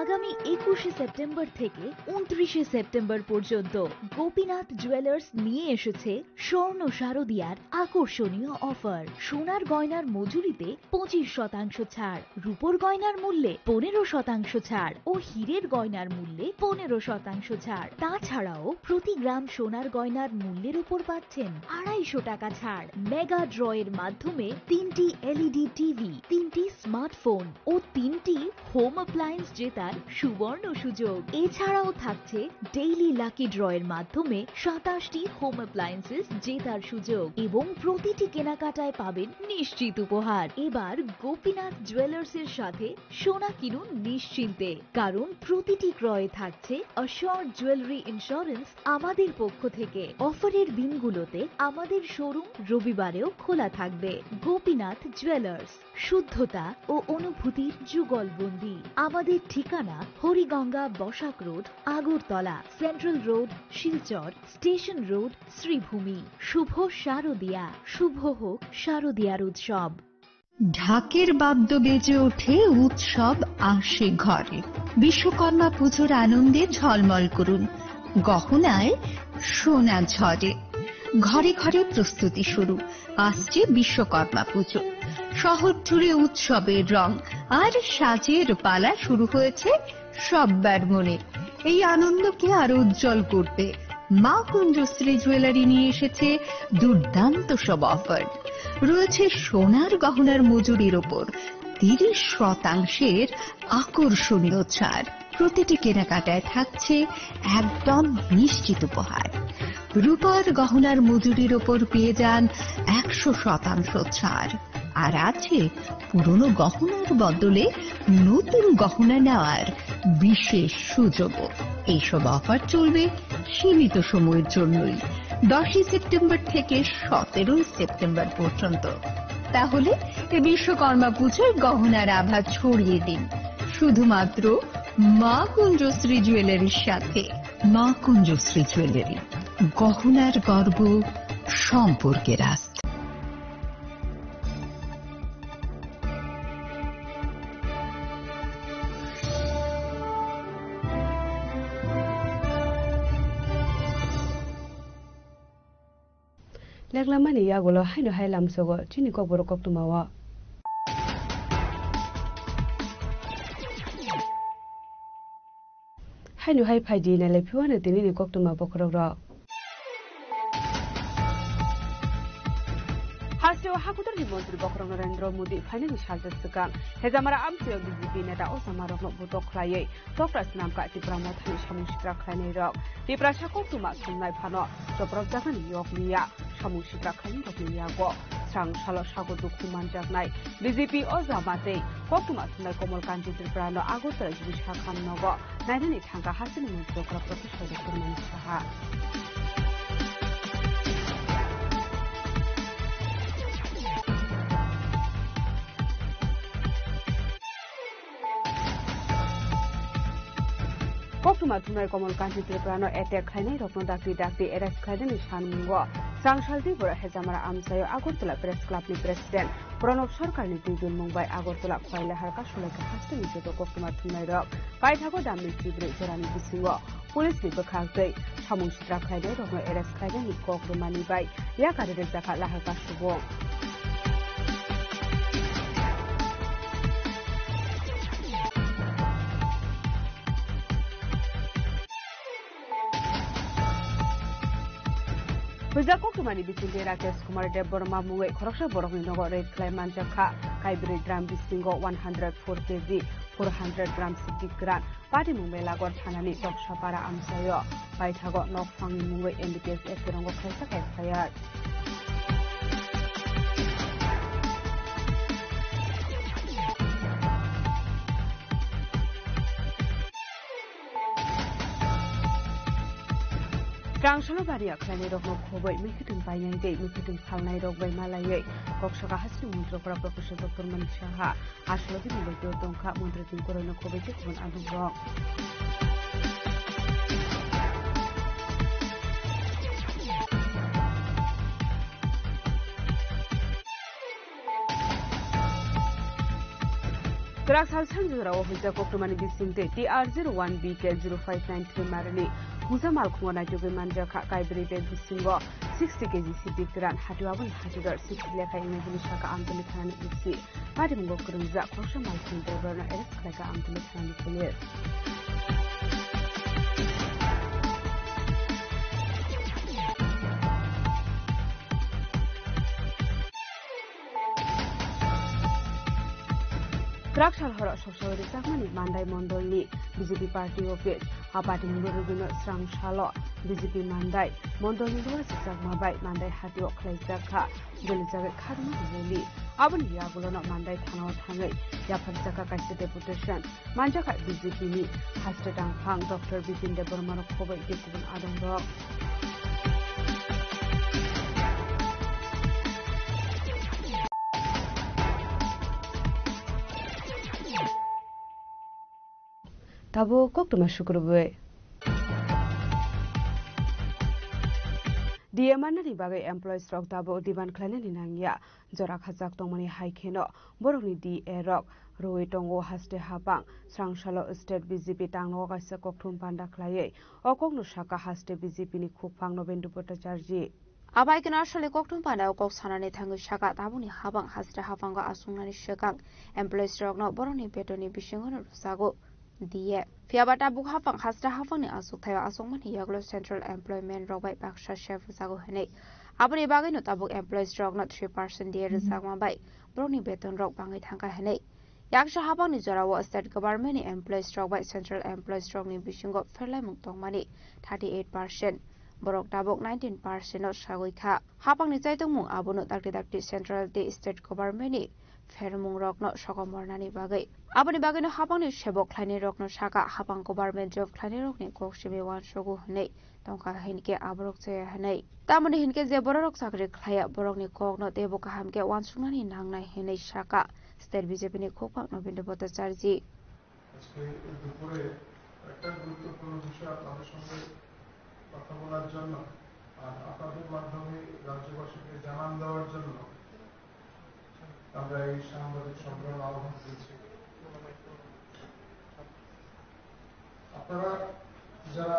আগামী একুশে সেপ্টেম্বর থেকে ঊনত্রিশে সেপ্টেম্বর পর্যন্ত গোপীনাথ জুয়েলার্স নিয়ে এসেছে স্বর্ণ শারদিয়ার আকর্ষণীয় অফার। সোনার গয়নার মজুরিতে পঁচিশ শতাংশ ছাড়, রূপোর গয়নার মূল্যে পনেরো শতাংশ ছাড় ও হীরের গয়নার মূল্যে পনেরো শতাংশ ছাড়। তাছাড়াও প্রতি গ্রাম সোনার গয়নার মূল্যের উপর পাচ্ছেন আড়াইশো টাকা ছাড়। মেগা ড্রয়ের মাধ্যমে তিনটি এলইডি টিভি, তিনটি স্মার্টফোন ও তিনটি হোম অ্যাপ্লায়েন্স জেতার সুবর্ণ সুযোগ। এছাড়াও থাকছে ডেইলি লাকি ড্রয়ের মাধ্যমে সাতাশটি হোম অ্যাপ্লায়েন্সেস জেতার সুযোগ এবং প্রতিটি কেনাকাটায় পাবেন নিশ্চিত উপহার। এবার গোপীনাথ জুয়েলার্সের সাথে সোনা কিনুন নিশ্চিন্তে, কারণ প্রতিটি ক্রয়ে থাকছে অ্যাসিওরড জুয়েলারি ইন্স্যুরেন্স আমাদের পক্ষ থেকে। অফারের দিনগুলোতে আমাদের শোরুম রবিবারেও খোলা থাকবে। গোপীনাথ জুয়েলার্স, শুদ্ধতা ও অনুভূতির যুগলবন্দি। আমাদের ঠিকানা Hariganga Basak road, Agartala, central road, Silchar, station road, Sreebhumi. শুভ শারদিয়া, শুভ হোক শারদিয়ার উৎসব। ঢাকের বাদ্য বেজে ওঠে, উৎসব আসে ঘরে। বিশ্বকর্মা পুজোর আনন্দে ঝলমল করুন, গহনায় সোনা ঝরে। ঘরে ঘরে প্রস্তুতি শুরু, আসছে বিশ্বকর্মা পুজো। শহর জুড়ে উৎসবের রং আর সাজের পালা শুরু হয়েছে সব্বার মনে। এই আনন্দকে আরো উজ্জ্বল করতে মা কুঞ্জশ্রী জুয়েলারি নিয়ে এসেছে দুর্দান্ত সব অফার। রয়েছে সোনার গহনার মজুরির ওপর তিরিশ শতাংশের আকর্ষণীয় ছাড়। প্রতিটি কেনাকাটায় থাকছে একদম নিশ্চিত উপহার। রূপার গহনার মজুরির ওপর পেয়ে যান একশো শতাংশ ছাড়। আর আছে পুরনো গহনার বদলে নতুন গহনা নেওয়ার বিশেষ সুযোগও। এইসব অফার চলবে সীমিত সময়ের জন্যই, দশই সেপ্টেম্বর থেকে সতেরোই সেপ্টেম্বর পর্যন্ত। তাহলে এ বিশ্বকর্মা পুজোয় গহনার আভা ছড়িয়ে দিন শুধুমাত্র মা কুঞ্জশ্রী জুয়েলারির সাথে। মা কুঞ্জশ্রী জুয়েলারি, গহনার গর্ব, সম্পর্কের আস্থা। Leklamani yagulo haino hai lamsogo chini kokborok koktwmao. Haino hai phaidi nailai phiwano tinini koktwma bokhorokrok. Hasteo hakutorni montri bokhorok Narendra Modi phainani salsa swkang Hejamara amchaio B J P neta ojamarokno butok khlaiwi tokra swnamkha Tipra Mothani samung sitra khlainairok. Tiprasa koktwma swngnai phano chopropjaknani yok liya. Samung sitra khlainairokni yago srang salo sago dukhu manjaknai B J P ojama tei koktwma swngnai Komol Kanti Tripurano Agartala Jibisa Khan nogo nainani thangkha hasteni montri bokhorok Professor Doctor Manik Saha. Koktwma thumnai Komol Kanti Tripurano attack khlainairokno dakti dakti arrest khlainani sanmungo Changsaldi borok Hejamara amchaio Agartala Press Clubni President Pranab Sarkarni twi bilmung bai Agartala Khowailahar kasulaikha hasteni joto koktwma thumnairok. Paithago damni chibrwi jorani bisingo Police ni bwkhak tei samung sitra khlainairokno arrest khlainani kok rwmani bai yakari rwjakha lahar kasubung. Huijak koktwmani bisingtwi Rakesh Kumar Debbarma mungwi khoroksa borokni nogo raid khlai manjakha. Kaibrwi drum bisingo one hundred four K G four hundred gram siddhi kwran, Patimung Melagot thanani Toksapara amchaio paithago nok phangni mungwi M B B S F T rongo khlaijak F I R. Rang salo bariya khlainairokno khobwi mikhuitwng painai tei mikhuitwng phalnairok bai malaiwi kok saka hasteni montri okra Professor Doctor Manik Saha. Aswlagwi ni logi o tongkha montri tongkoroino khobwi tei kubun adungrok. Kwrak sal sanjwrao hwnjak koktwmani bisingtwi T R zero one B K zero five nine three marani hwnjak malkhungo naitugwi manjakha kaibrwi bag bisingo sixty K G siddhi kwran hatio aboni hatidor sixty lekha wngnai hwnwi sakha Amtwlwi thanani O C. Patimungo kwrwngjak khoroksa malkhung driverno arrest khlaikha Amtwlwi thanani police. Kwrak sal horo soksawi rwchapmani Mandai mondolni B J P party office. A patimungo rwgwino srang salo B J P Mandai mondolni luwa swchakma bai Mandai hatio khlaijak kha. Doli jagai khadma rally. Aboni yagulono Mandai thanao thangwi yapharjakha kaisa deputation. Manjakha B J P ni haste tangphang Doctor Bipin Debbarma rok khobwi tei kubun adongrok. Tabuk koktwma sukrubwi. D A mannani bagwi employees rok tabuk demand khlainani nangya. Jora khajak tongmani hai kheno borokni D A rok rwui tongo haste hapang. Srang salo state B J P tangnogo kaisa kokthum panda khlaiwi o kokno sakha haste B J P ni khukphang Nobendra Bhattacharjee. Abai keno aswlwi kokthum pandao kok sanani thangwi sakha, tabukni hapang haste haphango achuknani swkang employees rokno borokni betonni bisingono rwjago D A. Phiyaba tabuk hapang haste haphangni achukthai o achukmani yagulo central employment rok bai baksa sep rwjago hwnwi. Aboni bagwino tabuk employees rokno three percent D A rwjakma bai borokni beton rok bangwi thangkha hwnwi. Yaksa hapangni jorao state government ni employees rok bai central employees rokni bisingo pherlaimung tongmani thirty eight percent. Borok tabuk nineteen percent no sagwi kha. Hapangni chaitokmung abono dakti dakti central tei state government ni phermung rokno sokomornani bagwi. Aboni bagwino hapangni sebok khlainai rokno sakha hapang government job khlainai rokni kok simi uansugo hwnwi tongkha hinkhe aborok chaya hwnwi. Tamoni hinkhe je bororok chakri khlaiya borokni kokno teibo kaham khe uansuknani nangnai hwnwi sakha state B J P ni khukphang Nobendra Bhattacharjee. আজকে এই দুপুরে একটা গুরুত্বপূর্ণ বিষয় আপনাদের সঙ্গে কথা বলার জন্য আর আপনাদের মাধ্যমে রাজ্যবাসীকে জানান দেওয়ার জন্য আমরা এই সাংবাদিক সম্মেলন আহ্বান করেছি। আপনারা যারা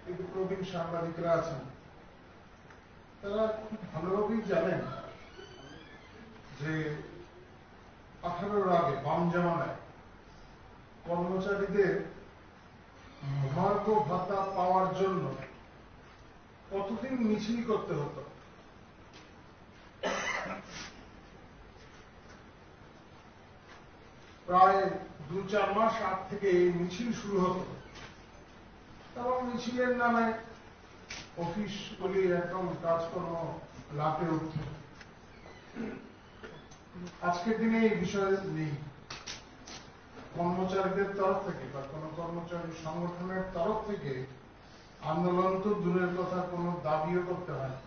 এই প্রবীণ সাংবাদিকরা আছেন, তারা খুব ভালোভাবেই জানেন যে আঠারোর আগে বাম জামানায় কর্মচারীদের মহার্ঘ ভাতা পাওয়ার জন্য কতদিন মিছিল করতে হতো। প্রায় দু চার মাস আগ থেকে এই মিছিল শুরু হতো এবং মিছিলের নামে অফিসগুলি একদম কাজকর্ম লাফে উঠত। আজকের দিনে এই বিষয় নেই। কর্মচারীদের তরফ থেকে বা কোনো কর্মচারী সংগঠনের তরফ থেকে আন্দোলন তো দূরের কথা, কোনো দাবিও করতে হয় না।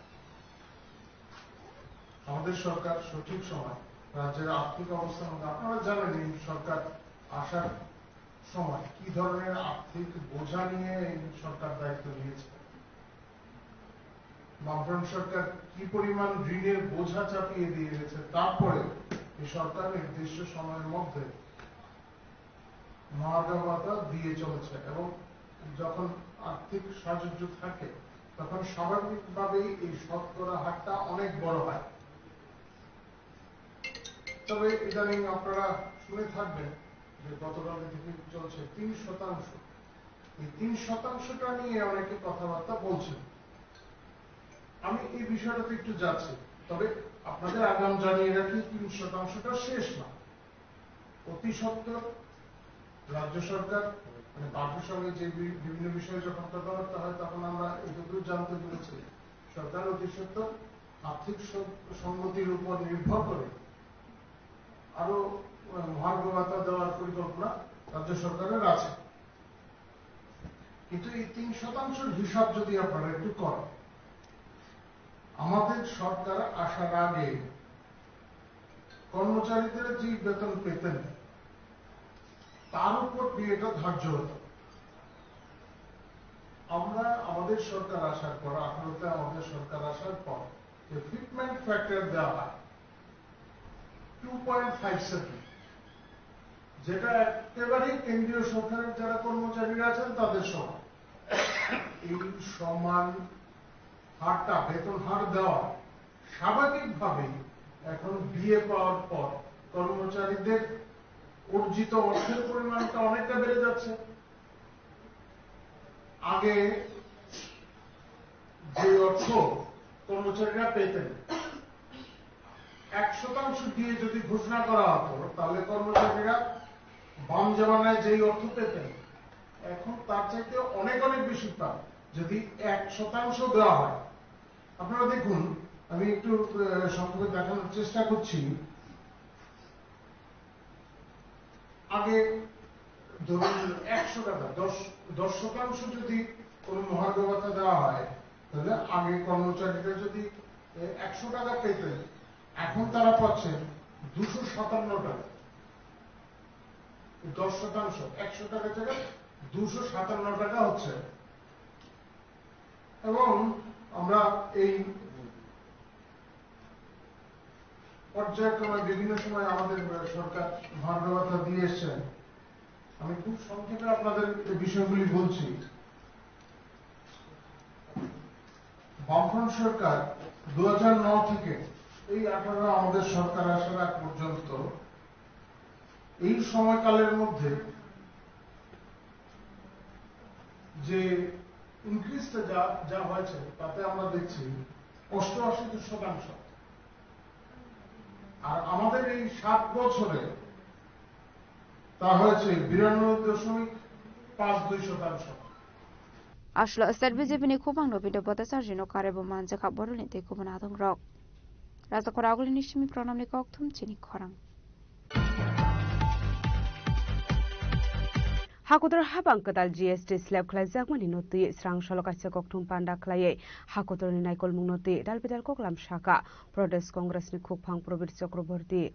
আমাদের সরকার সঠিক সময় রাজ্যের আর্থিক অবস্থার মধ্যে, আপনারা জানেন এই সরকার আসার সময় কি ধরনের আর্থিক বোঝা নিয়ে এই সরকার দায়িত্ব নিয়েছে। বামফ্রন্ট সরকার কি পরিমাণ ঋণের বোঝা চাপিয়ে দিয়ে গেছে, তারপরে এই সরকার নির্দিষ্ট সময়ের মধ্যে মহার্ঘ ভাতা দিয়ে চলেছে এবং যখন আর্থিক সাহায্য থাকে, তখন স্বাভাবিকভাবেই এই শতকরা হারটা অনেক বড় হয়। তবে ইদানিং আপনারা শুনে থাকবেন যে গতকাল থেকে চলছে তিন শতাংশ। এই তিন শতাংশটা নিয়ে অনেকে কথাবার্তা বলছেন। আমি এই বিষয়টাতে একটু যাচ্ছি, তবে আপনাদের আগাম জানিয়ে রাখি, তিন শতাংশটা শেষ না। অতি সত্বর রাজ্য সরকার, মানে, পার্টির সঙ্গে যে বি-, বিভিন্ন বিষয়ে যখন কথাবার্তা হয়, তখন আমরা এটুকু জানতে পেরেছি, সরকার অতি সত্বর আর্থিক স-, সঙ্গতির উপর নির্ভর করে আরো, আহ, মহার্ঘ ভাতা দেওয়ার পরিকল্পনা রাজ্য সরকারের আছে। কিন্তু এই তিন শতাংশের হিসাব যদি আপনারা একটু করেন, আমাদের সরকার আসার আগে কর্মচারীদের যে বেতন পেতেন, তার উপর ডিএটা ধার্য হতো। আমরা আমাদের সরকার আসার পর, আঠারোতে আমাদের সরকার আসার পর, যে ফিটমেন্ট ফ্যাক্টর দেওয়া হয় টু পয়েন্ট ফাইভ সেভেন, যেটা একেবারেই কেন্দ্রীয় সরকারের যারা কর্মচারীরা আছেন তাদের সহ, এই সমান হারটা, বেতন হার দেওয়া স্বাভাবিকভাবেই এখন ডিএ পাওয়ার পর কর্মচারীদের অর্জিত অর্থের পরিমাণটা অনেকটা বেড়ে যাচ্ছে। আগে যে অর্থ কর্মচারীরা পেতেন, এক শতাংশ ডিএ যদি ঘোষণা করা হতো, তাহলে কর্মচারীরা বাম জমানায় যেই অর্থ পেতেন, এখন তার চাইতে অনেক অনেক বেশি পান, যদি এক শতাংশ দেওয়া হয়। আপনারা দেখুন, আমি একটু, আহ, সংক্ষেপে দেখানোর চেষ্টা করছি। আগে ধরুন একশো টাকা, দশ, দশ শতাংশ যদি কোনো মহার্ঘ ভাতা দেওয়া হয়, তাহলে আগে কর্মচারীরা যদি, এ, একশো টাকা পেতেন, এখন তারা পাচ্ছেন দুশো সাতান্ন টাকা। দশ শতাংশ, একশো টাকা জায়গায় দুশো সাতান্ন টাকা হচ্ছে। এবং আমরা এই পর্যায়ক্রমে বিভিন্ন সময় আমাদের সরকার মহার্ঘ ভাতা দিয়ে এসছেন। আমি খুব সংক্ষেপে আপনাদের এই বিষয়গুলি বলছি। বামফ্রন্ট সরকার দু হাজার নয় থেকে এই আঠারো আমাদের সরকার আসার আগ পর্যন্ত এই সময়কালের মধ্যে যে ইনক্রিজটা যা, যা হয়েছে, তাতে আমরা দেখছি অষ্টআশি শতাংশ। আর আমাদের এই সাত বছরে তা হয়েছে বিরানব্বই দশমিক পাঁচ দুই শতাংশ। Aswk state B J P ni khubang no video bota charji no kare bo manjakha borok ni tei kubun adong rok. Raja khora aguli ni simi pranam ni kok thum chini khorang. Hakotor habang kwtal G S T slab khlaijakmani no twi srang salo kaisa kokthum panda khlaiwi hakotorni naikolmungno twi dalbidal koklam saka Pradesh Congress ni khukphang Prabir Chakraborty.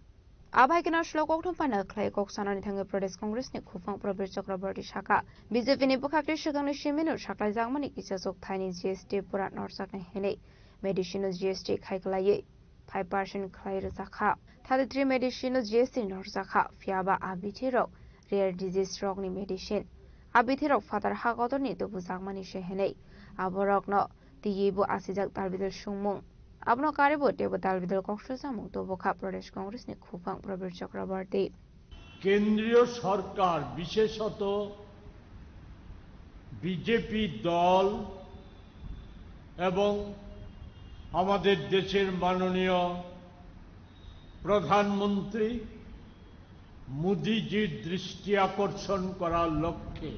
Abai keno salo kokthum panda khlai kok sanani thangwi Pradesh Congress ni khukphang Prabir Chakraborty saka B J P ni bwkhak tei swkangni simino saklaijakmani kisa chuk thaini G S T pura norjaknai hinwi medicine no G S T khai kwlaiwi five percent khlai rwjakha. Thirty-three medicine no G S T norjakha, phiyaba a bithi rok rare disease rokni medicine. A bithi rok phatar ha kotorni tubujakmani se hinwi aborokno twiwi bo asijak dalbidal sungmung. Abono karwi bo teibo dalbidal kok sujakmung tubukha Pradesh Congress ni khukphang Prabir Chakraborty. কেন্দ্রীয় সরকার, বিশেষত বিজেপি দল এবং আমাদের দেশের মাননীয় প্রধানমন্ত্রী মোদিজির দৃষ্টি আকর্ষণ করার লক্ষ্যে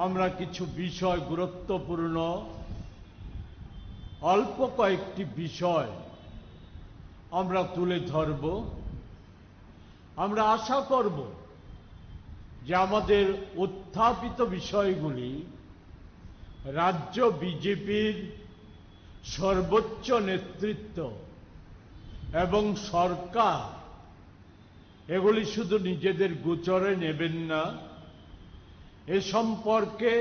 আমরা কিছু বিষয়, গুরুত্বপূর্ণ অল্প কয়েকটি বিষয় আমরা তুলে ধরব। আমরা আশা করব যে আমাদের উত্থাপিত বিষয়গুলি রাজ্য বিজেপির সর্বোচ্চ নেতৃত্ব এবং সরকার এগুলি শুধু নিজেদের গোচরে নেবেন না, এ সম্পর্কে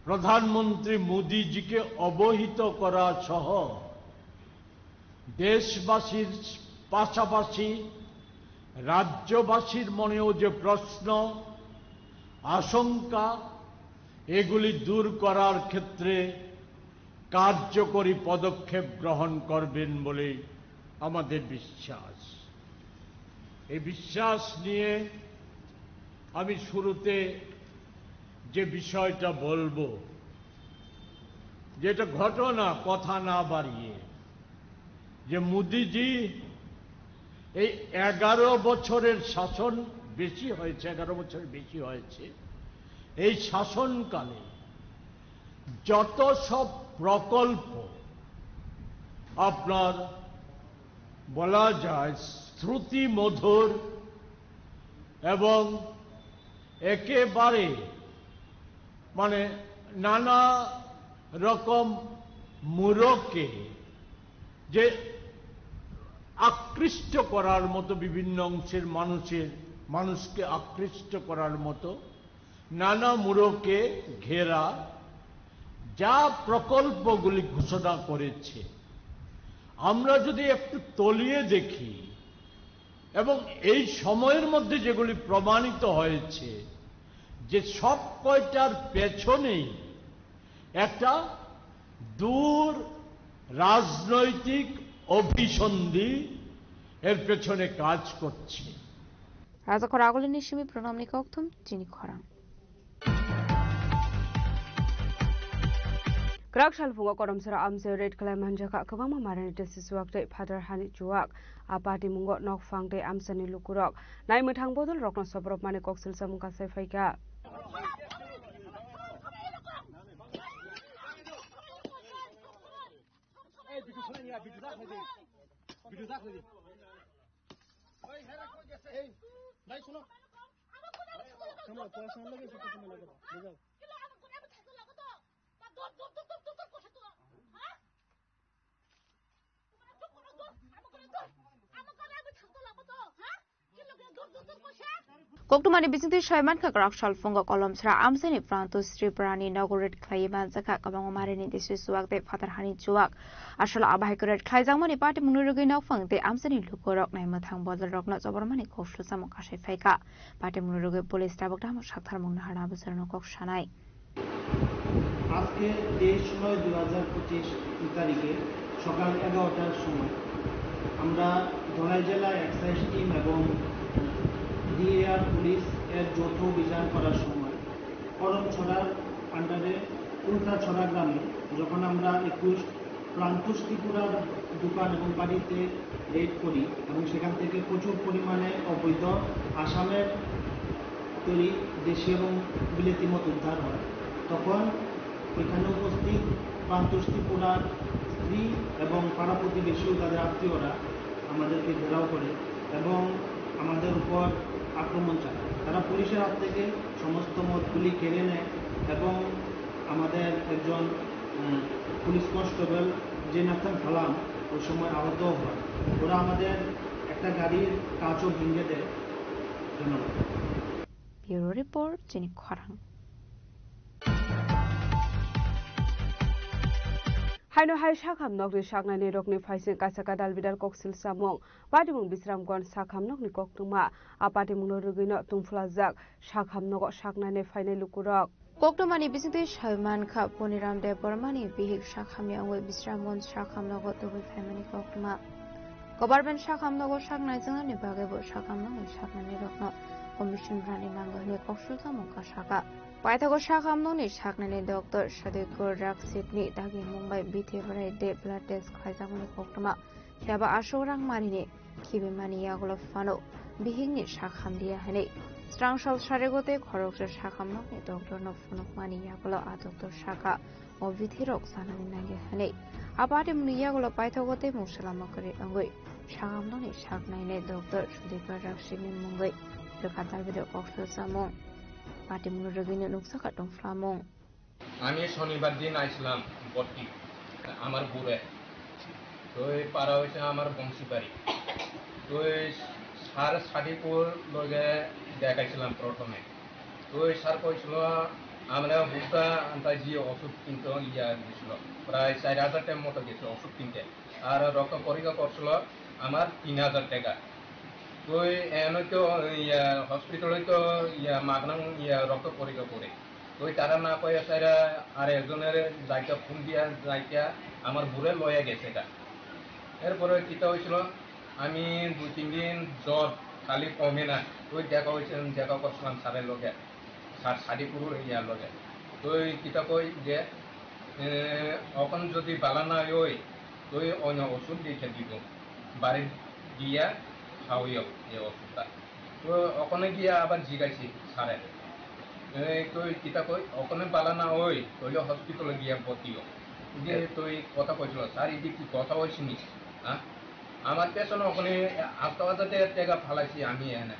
প্রধানমন্ত্রী মোদিজিকে অবহিত করা সহ দেশবাসীর পাশাপাশি রাজ্যবাসীর মনেও যে প্রশ্ন, আশঙ্কা, এগুলি দূর করার ক্ষেত্রে কার্যকরী পদক্ষেপ গ্রহণ করবেন বলেই আমাদের বিশ্বাস। এই বিশ্বাস নিয়ে আমি শুরুতে যে বিষয়টা বলবো, যেটা ঘটনা, কথা না বাড়িয়ে, যে মোদিজি এই এগারো বছরের শাসন বেশি হয়েছে, এগারো বছর বেশি হয়েছে। এই শাসনকালে যত সব প্রকল্প আপনার বলা যায় শ্রুতি মধুর এবং একেবারে মানে নানা রকম মুরকে যে আকৃষ্ট করার মতো, বিভিন্ন অংশের মানুষের, মানুষকে আকৃষ্ট করার মতো নানা মুরকে ঘেরা যা প্রকল্পগুলি ঘোষণা করেছে, আমরা যদি একটু তলিয়ে দেখি এবং এই সময়ের মধ্যে যেগুলি প্রমাণিত হয়েছে যে সব কয়টার পেছনেই একটা দূর রাজনৈতিক অভিসন্ধি এর পেছনে কাজ করছে। Raja khoragulini simi pranamni kokthum chini khorang. Kwrak salphungo Kolomsra amchaio raid khlai manjakha kwbangma marani tei sisuwak tei phatar hani chuwak. A party mungo nokphang tei amchani lukurok naimwthang bodol rokno sobrokmani koksil samung kasai phaikha. Koktwmani bisingtwi saimankha kwrak salphungo Kolomsra amchaini Pranto Sri Prani nogo raid khlaiwi manjakha kwbangma marini tei sisuwak tei phatar hani chuwak. Aswk abahai kwrwi khlaijakmani party mungni rwgwi nokphang tei amchaini lukurok naimwthang bodolrokno chobormani koksil samung kasai phaikha. Party mungni rwgwi police tabuk tamo saktharmung naharna bwsarokno kok sanai. আজকে তেইশ নয় দুই হাজার পঁচিশ তারিখে সকাল এগারোটার সময় আমরা ধলাই জেলা এক্সাইজ টিম এবং ডিএআর পুলিশ এর যৌথ অভিযান করার সময় করমছড়ার আন্ডারে উল্টাছড়া গ্রামে যখন আমরা একুশ প্রান্তুষ ত্রিপুরার দোকান এবং বাড়িতে রেড করি এবং সেখান থেকে প্রচুর পরিমাণে অবৈধ আসামের তৈরি দেশি এবং বিলেতি মদ উদ্ধার হয়, তখন ওইখানে উপস্থিত প্রান্তুষ ত্রিপুরার স্ত্রী এবং পাড়া প্রতিবেশী ও তাদের আত্মীয়রা আমাদেরকে ঘেরাও করে এবং আমাদের উপর আক্রমণ চালায়। তারা পুলিশের হাত থেকে সমস্ত মদগুলি কেড়ে নেয় এবং আমাদের একজন, উম, পুলিশ কনস্টেবল জেনাথন ফালাম ওই সময় আহত হয়। ওরা আমাদের একটা গাড়ির কাচও ভেঙে দেয়। ধন্যবাদ। Bureau Report, Chini Khorang. Haino hai sakham nokni saknaini rokni phaising kaisa kadal bidal koksil samung. Patimung Bisramganj sakham nokni koktwma. A patimungno rwgwino tungphulajak sakham nogo saknaini phainai lukurok. Koktwmani bisingtwi sai mankha, Poniram Debbarmani bihik sakham yangwi Bisramganj sakham nogo tubui phaimani koktwma. Government sakham nogo saknai chwngnani bagwi bo sakham nokni saknaini rokno commission rani nango hwnwi koksul samung kasaka. Paithago sakham nokni saknaini doctor Sadikur Rakshitni dagi Mumbai Bhiwandi blood test khlaijakmani koktwma. Phiya ba aswk rang marini khibimani yagulo phano bihikni sak hamliya hwnwi. Srangsal sarigo tei khoroksa sakham nokni doctorno phunukmani yagulo a doctor saka o bithirok chanani nangya hwnwi. A patimungni yagulo paithago tei mungsa lama kwrwi wngwi sakhamnokni sak nainai doctor Sudipar Rakshitni mungwi rwkha Darbedo koksil chamung. Patimungno rwgwino nukjakha tongphlamung. আমি শনিবার দিন আইছিলাম বট্টি, আমার বুড়ে। তো এই পাড়া হইছে আমার বংশীবাড়ি। তো এই স্যার সাদিকুর লগে দেখাইছিলাম প্রথমে। তো এই স্যার কইছিল, আমরা হুদ্দা আন্তাজি ওষুধ কিনতে ইয়া গেছিল, প্রায় চার হাজার টাকার মতো গেছে ওষুধ কিনতে। আর রক্ত পরীক্ষা করছিল আমার তিন হাজার টাকা। তো এই এনে তো ইয়া হসপিটালে তো ইয়া মাগনা ইয়া রক্ত পরীক্ষা করে। ওই তারা না পাইয়া সাইরা আর একজনের যাইতা ফোন দিয়া যাইতা আমার বুড়ে লয়ে গেছে গা। এরপরে কিতা হয়েছিল, আমি দুই তিন দিন জ্বর খালি কমে না, ওই দেখা হয়েছে, দেখা করছিলাম স্যারের লগে, স্যার সাদিকুর ইয়ার লগে। তো ওই কিতা কই যে, এ, এখন যদি বালা না হয়, তো ওই অন্য ওষুধ লিখে দিব, বাড়ি দিয়া খাওয়াইও এই অসুখটা। তো ওখানে গিয়ে আবার জিজ্ঞাসি স্যারে, "এই তুই কিতা কই? ওখানে বালা না ওই, তাহলে হসপিটালে গিয়ে ভর্তি হ।" যে তুই কথা কইছিল, "স্যার, এই যে কি কথা হয়েছিনি? হ্যাঁ? আমার পেছনে ওখানে আট হাজার টাকা ফালাইছি আমি এনে।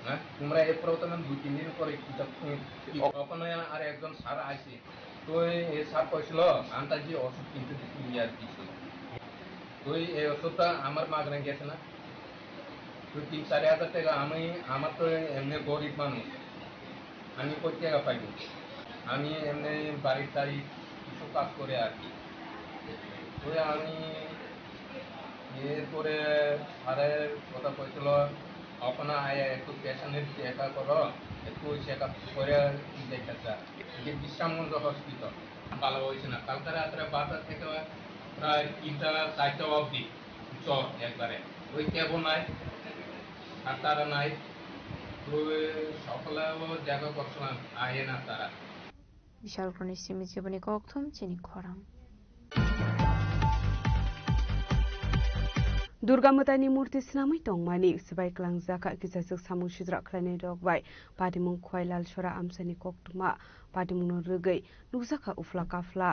হ্যাঁ? তোমরা এর প্রথমে দুই তিন দিন পরে কিতা, উম, কি-, ওখানে আর একজন স্যার আইছে।" তো এই, এই স্যার কইছিল, "আন্তাজি ওষুধ কিনতে দিছিল ইয়ার দিছিল।" তো এই, এই ওষুধটা আমার মাগনা গেছে না। তো তিন চারি হাজার টাকা আমি, আমার তো এমনি গরিব মানুষ, আমি কই টাকা পাইব? আমি এমনি বাড়ির টাড়ি কিছু কাজ করে আর কি। তো আমি এরপরে স্যারের কথা কইছিল, "ওখানে আয়া একটু পেশেন্টের দেখা করো, একটু চেক আপ করে দেখে স্যার।" এটা বিশ্রামগঞ্জ হসপিটাল। ভালো হয়েছে না। কালকে রাত্রে বারোটা থেকে প্রায় তিনটা চারটা অবধি জ্বর একবারে। ওই ট্যাবও নাই, আর তারা নাই। তো সকালেও দেখা করছিলাম, আহে না তারা। Bishal Kroni simi jiboni kokthum chini khorang. Durga mwtaini murti swnamwi tongmani swbai kwlangjak kha, kisajwk samung sitra khlainai rok bai patimung Khwai Lalsora amchaini koktwma patimungno rwgwi nukjak kha uphla kaphla.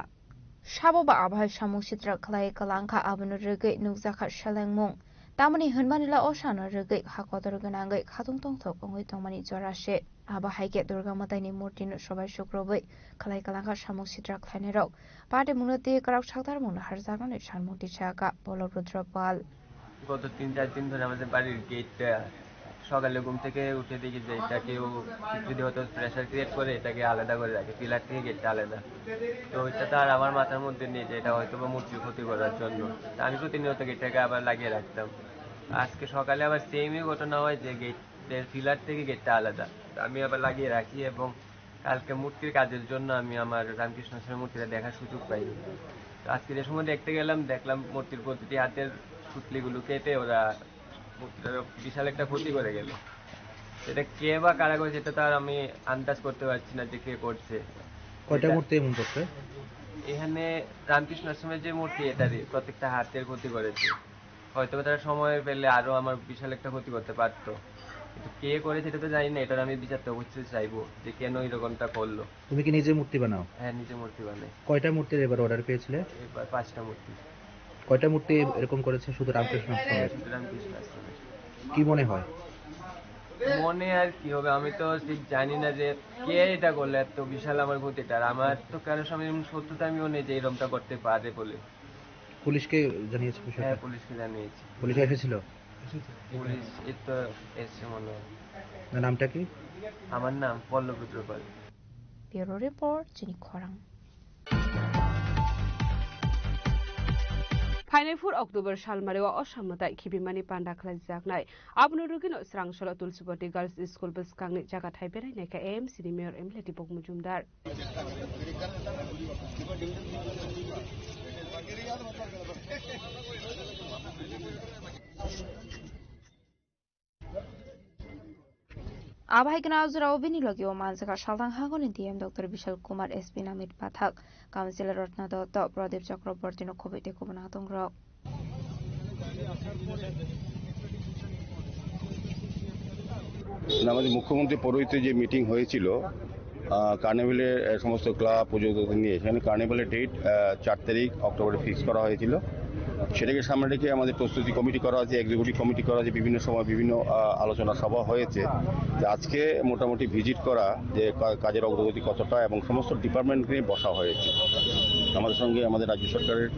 Sabo ba abo hai samung sitra khlai kwlang kha, abono rwgwi nukjak kha selengmung. Tamoni hwnmani la o sano rwgwi ha kotor gwnangwi khatung tongthok wngwi tongmani jora se. Abo hai khe Durga mwtaini murtino sobai sukrubwi khlai kwlang kha samung sitra khlainairok. Patimungno twi kwrak saktarmungno harjaknani sanmung tisa kha Pallab Rudra Pal. গত তিন চার দিন ধরে আমাদের বাড়ির গেটটা, সকালে ঘুম থেকে উঠে দেখি যে এটা কেউ যদি হয়তো প্রেশার ক্রিয়েট করে, এটাকে আলাদা করে রাখে, পিলার থেকে গেটটা আলাদা। তো এটা তো আর আমার মাথার মধ্যে নেই যে এটা হয়তো বা মূর্তির ক্ষতি করার জন্য। তা আমি প্রতিনিয়ত গেটটাকে আবার লাগিয়ে রাখতাম। আজকে সকালে আবার সেমই ঘটনা হয় যে গেটের পিলার থেকে গেটটা আলাদা। তা আমি আবার লাগিয়ে রাখি এবং কালকে মূর্তির কাজের জন্য আমি আমার রামকৃষ্ণ আশ্রমের মূর্তিটা দেখার সুযোগ পাই। তো আজকে যে সময় দেখতে গেলাম, দেখলাম মূর্তির প্রতিটি হাতের সুতলিগুলো কেটে ওরা মূর্তিটার বিশাল একটা ক্ষতি করে গেল। সেটা কে বা কারা করেছে, সেটা তো আর আমি আন্দাজ করতে পারছি না যে কে করছে। কয়টা এটা মূর্তি এমন করছে? এখানে রামকৃষ্ণ আশ্রমের যে মূর্তি, এটারই প্রত্যেকটা হাতের ক্ষতি করেছে। হয়তো বা তারা সময় পেলে আরো আমার বিশাল একটা ক্ষতি করতে পারতো, কিন্তু কে করেছে এটা তো জানি না। এটার আমি বিচার তো অবশ্যই চাইবো যে কেন এরকমটা করলো। তুমি কি নিজে মূর্তি বানাও? হ্যাঁ, নিজে মূর্তি বানাই। কয়টা মূর্তির এবার অর্ডার পেয়েছিলে? এবার পাঁচটা মূর্তি। কয়টা মূর্তি এরকম করেছে শুধু রামকৃষ্ণ আশ্রমে? হ্যাঁ, শুধু রামকৃষ্ণ আশ্রমে। কি মনে হয়? মনে আর কি হবে, আমি তো ঠিক জানি না যে কে এটা করলে এত বিশাল আমার ক্ষতিটা। আর আমার তো কারোর সামনে এমন সত্যতা আমিও নেই যে এরকমটা করতে পারে বলে। পুলিশকে জানিয়েছে বিষয়টা? হ্যাঁ, পুলিশকে জানিয়েছি। পুলিশ এসেছিল? পুলিশ এই তো এসছে মনে হয়। না, নামটা কি? আমার নাম পল্লব Rudrapal. Bureau Report, Chini Khorang. Phainai phur October salmari o Osa mwtai khibimani panda khlaijaknai. Abono rwgwino Srangsolo Tulsibati Girls School bwskangni jaga thai berai naikha A M C ni Mayor M L A Dipok Majumdar. Abai kena jora o bini logi o manjaka saltang hagoni D M Doctor Bishal Kumar, S P Namit Pathak, Councillor Ratna Dotto, Pradip Chakraborty no khoboi tei kubun atong rok. আমাদের মুখ্যমন্ত্রী পৌরোহিত্যে যে মিটিং হয়েছিল, আহ, কার্নিভেলের, আহ, সমস্ত ক্লাব পুজো নিয়ে, সেখানে কার্নিভেলের ডেট, আহ, চার তারিখ অক্টোবরে ফিক্স করা হয়েছিল। সেটাকে সামনে রেখে আমাদের প্রস্তুতি কমিটি করা হয়েছে, এক্সিকিউটিভ কমিটি করা হয়েছে, বিভিন্ন সময় বিভিন্ন, আহ, আলোচনা সভা হয়েছে। যে আজকে মোটামুটি ভিজিট করা, যে কা-, কাজের অগ্রগতি কতটা এবং সমস্ত ডিপার্টমেন্ট নিয়ে বসা হয়েছে। আমাদের সঙ্গে আমাদের রাজ্য সরকারের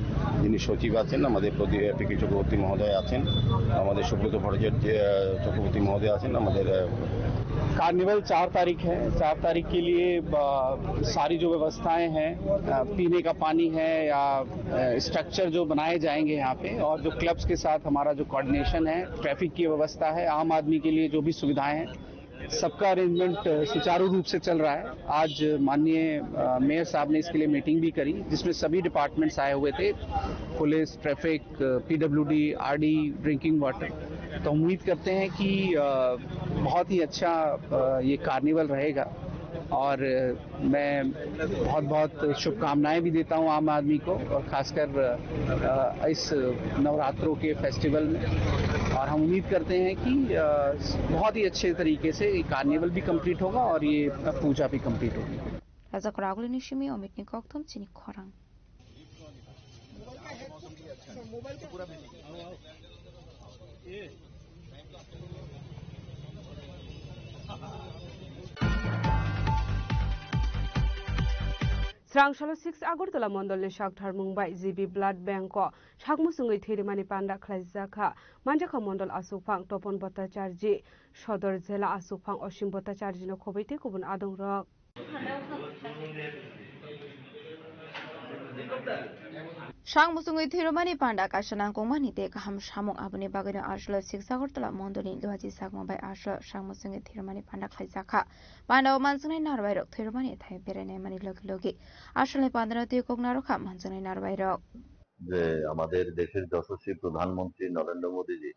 যিনি সচিব আছেন, আমাদের প্রতি-, পি কে চক্রবর্তী মহোদয় আছেন, আমাদের সুব্রত ভট্টাচার্য, আহ, চক্রবর্তী মহোদয় আছেন, আমাদের, আহ, कार्निवल चार तारीख है। चार तारीख के लिए, अ, सारी जो व्यवस्थाएं हैं, अ, पीने का पानी है या, अ, स्ट्रक्चर जो बनाए जाएंगे यहाँ पे, और जो क्लब्स के साथ हमारा जो कोऑर्डिनेशन है, ट्रैफिक की व्यवस्था है, आम आदमी के लिए जो भी सुविधाएं हैं, सबका अरेंजमेंट, अ, सुचारू रूप से चल रहा है। आज माननीय, अ, मेयर साहब ने इसके लिए मीटिंग भी करी, जिसमें सभी डिपार्टमेंट्स आए हुए थे, पुलिस, ट्रैफिक, अ, P W D, R D, drinking water. तो उम्मीद करते हैं कि, अ, बहुत ही अच्छा, अ, ये कार्निवल रहेगा और, अ, मैं बहुत-बहुत शुभकामनाएं भी देता हूं आम आदमी को, और खासकर, अ, इस नवरात्रों के फेस्टिवल में। और हम उम्मीद करते हैं कि, अ, बहुत ही अच्छे तरीके से ये कार्निवल भी कंप्लीट होगा और ये पूजा भी कंप्लीट होगी। Rajak Ragulini simi Omitni kokthum chini khorang. Srang salo six Agartala mondolni sakthar mung bai G B Blood Bank o sakmuchungwi thwirimani panda khlaijak kha. Manjakha mondol achukphang Topon Bhattacharjee, Sodor jela achukphang Osim Bhattacharjee no khobwi tei kubun adongrok. Sakmuchungwi thwirimani panda kaisa nangkukmani tei kaham samung, aboni bagwino Archulai Sikh Agartala mondolni Luaji Chakma bai Archulai sakmuchungwi thwirimani panda khlaijak kha. Pandao manswngnai narwai rok thwirimani thai berai naimani logi logi Archulai pandano twi kok narwkha manswngnai narwai rok. যে আমাদের দেশের যশস্বী প্রধানমন্ত্রী নরেন্দ্র মোদীজি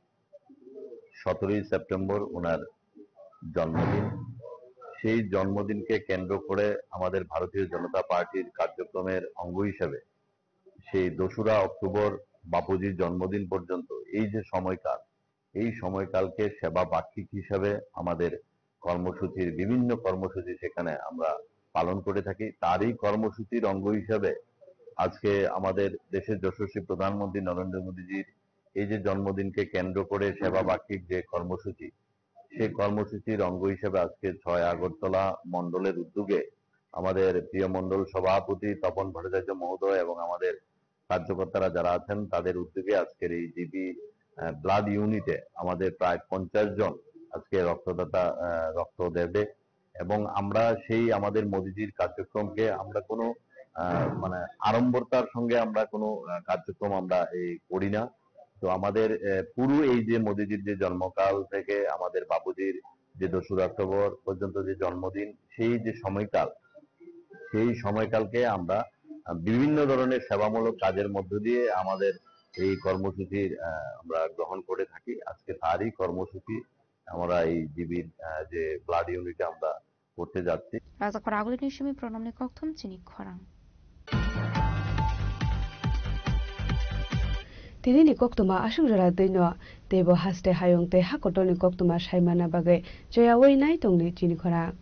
সতেরোই সেপ্টেম্বর ওনার জন্মদিন। সেই জন্মদিনকে কেন্দ্র করে আমাদের ভারতীয় জনতা পার্টির কার্যক্রমের অঙ্গ হিসাবে সেই দোসরা অক্টোবর বাপুজির জন্মদিন পর্যন্ত এই যে সময়কাল, এই সময়কালকে সেবা বার্ষিক হিসাবে আমাদের কর্মসূচির, বিভিন্ন কর্মসূচি সেখানে আমরা পালন করে থাকি। তারই কর্মসূচির অঙ্গ হিসাবে আজকে আমাদের দেশের যশস্বী প্রধানমন্ত্রী নরেন্দ্র মোদীজির এই যে জন্মদিনকে কেন্দ্র করে সেবা বার্ষিক যে কর্মসূচি, সেই কর্মসূচির অঙ্গ হিসেবে আজকে ছয় আগরতলা মণ্ডলের উদ্যোগে আমাদের প্রিয় মণ্ডল সভাপতি তপন ভট্টাচার্য মহোদয় এবং আমাদের কার্যকর্তারা যারা আছেন, তাদের উদ্যোগে আজকের এই জিবি, আহ, ব্লাড ইউনিটে আমাদের প্রায় পঞ্চাশ জন আজকে রক্তদাতা, আহ, রক্ত দেবে। এবং আমরা সেই আমাদের মোদিজির কার্যক্রমকে আমরা কোনো, আহ, মানে, আড়ম্বরতার সঙ্গে আমরা কোনো, আহ, কার্যক্রম আমরা এই করি না। তো আমাদের, আহ, পুরো এই যে মোদিজির যে জন্মকাল থেকে আমাদের বাপুজির যে দোসরা অক্টোবর পর্যন্ত যে জন্মদিন, সেই যে সময়কাল, সেই সময়কালকে আমরা, আহ, বিভিন্ন ধরনের সেবামূলক কাজের মধ্য দিয়ে আমাদের এই কর্মসূচির, আহ, আমরা গ্রহণ করে থাকি। আজকে তারই কর্মসূচি আমরা এই জিবির, আহ, যে ব্লাড ইউনিটে আমরা করতে যাচ্ছি। Rajak Paraguli ni simi pronom ni kokthum chini khorang. Tini ni koktuma aswk jora twi no, teibo haste hayung tei hakotor ni koktuma saimana bagwi choyawi nai tongdi chini khorang.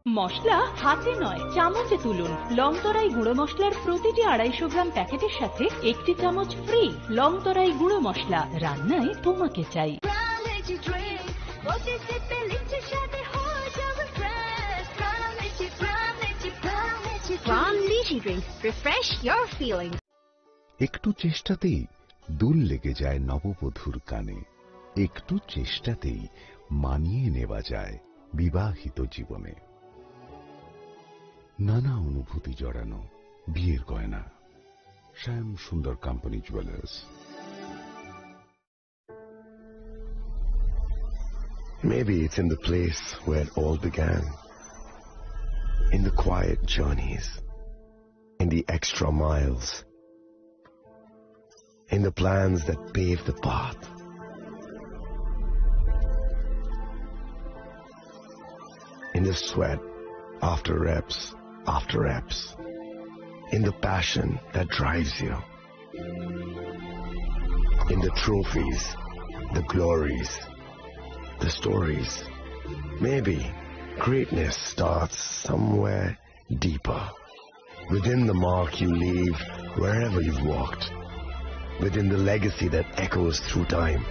মশলা হাতে নয়, চামচে তুলুন। লংতরাই গুঁড়ো মশলার প্রতিটি আড়াইশো গ্রাম প্যাকেটের সাথে একটি চামচ ফ্রি। লংতরাই গুঁড়ো মশলা, রান্নায় তোমাকে চাই। From Liji Drinks, refresh your feelings. একটু চেষ্টাতেই দুল লেগে যায় নববধূর কানে, একটু চেষ্টাতেই মানিয়ে নেওয়া যায় বিবাহিত জীবনে। নানা অনুভূতি জড়ানো বিয়ের গয়না। শ্যাম সুন্দর company jewellers. Maybe it's in the place where it all began. In the quiet journeys, in the extra miles, in the plans that pave the path, in the sweat after reps, after reps, in the passion that drives you. In the trophies, the glories, the stories. Maybe greatness starts somewhere deeper. Within the mark you leave wherever you've walked. Within the legacy that echoes through time.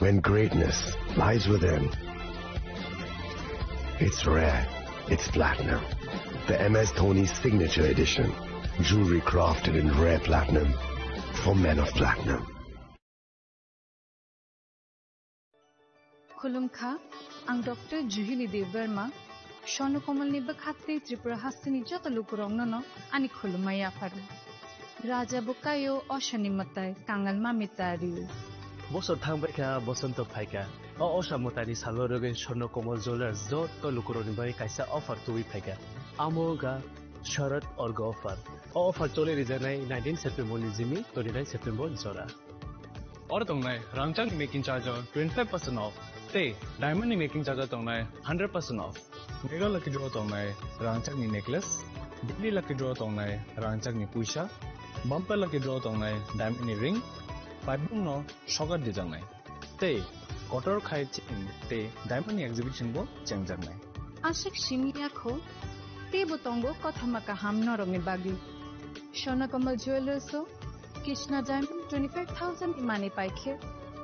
When greatness lies within, it's rare, it's platinum. The M S Dhoni Signature Edition. Jewelry crafted in rare platinum for men of platinum. Khulumkha, ang Doctor Juhili Debbarma, Swarno Komolni bwkha tei Tripura hasteni joto lukurokno no ani khulumma yapharo. Raja bo kaio, osani mwtai kangal mami tario. Bosor thangbaikha, bosonto phaikha. O osa mwtaini salo rwgwi Swarno Komol Jewellers joto lukurokni bagwi kaisa offer tubui phaikha. Amo wngkha Sharad Orgo offer. O offer choli rijaknai nineteen September ni jimi twenty nine September ni jora. Oro tongnai rangchakni making charge o twenty five percent off, tei diamond ni making charge o tongnai hundred percent off. Mega lucky draw tongnai rangchakni necklace, daily lucky draw tongnai rangchakni puisa, bumper lucky draw tongnai diamond ni ring, paibung no sokat dijaknai. Tei kotor khai chain tei diamond ni exhibition bo chengjaknai. Aswk simi ya kho, teibo tongo kothoma kaham norokni bagwi. Swarna Kamal Jewellers o Krishna Diamond twenty five thousand ni manwi paikhe,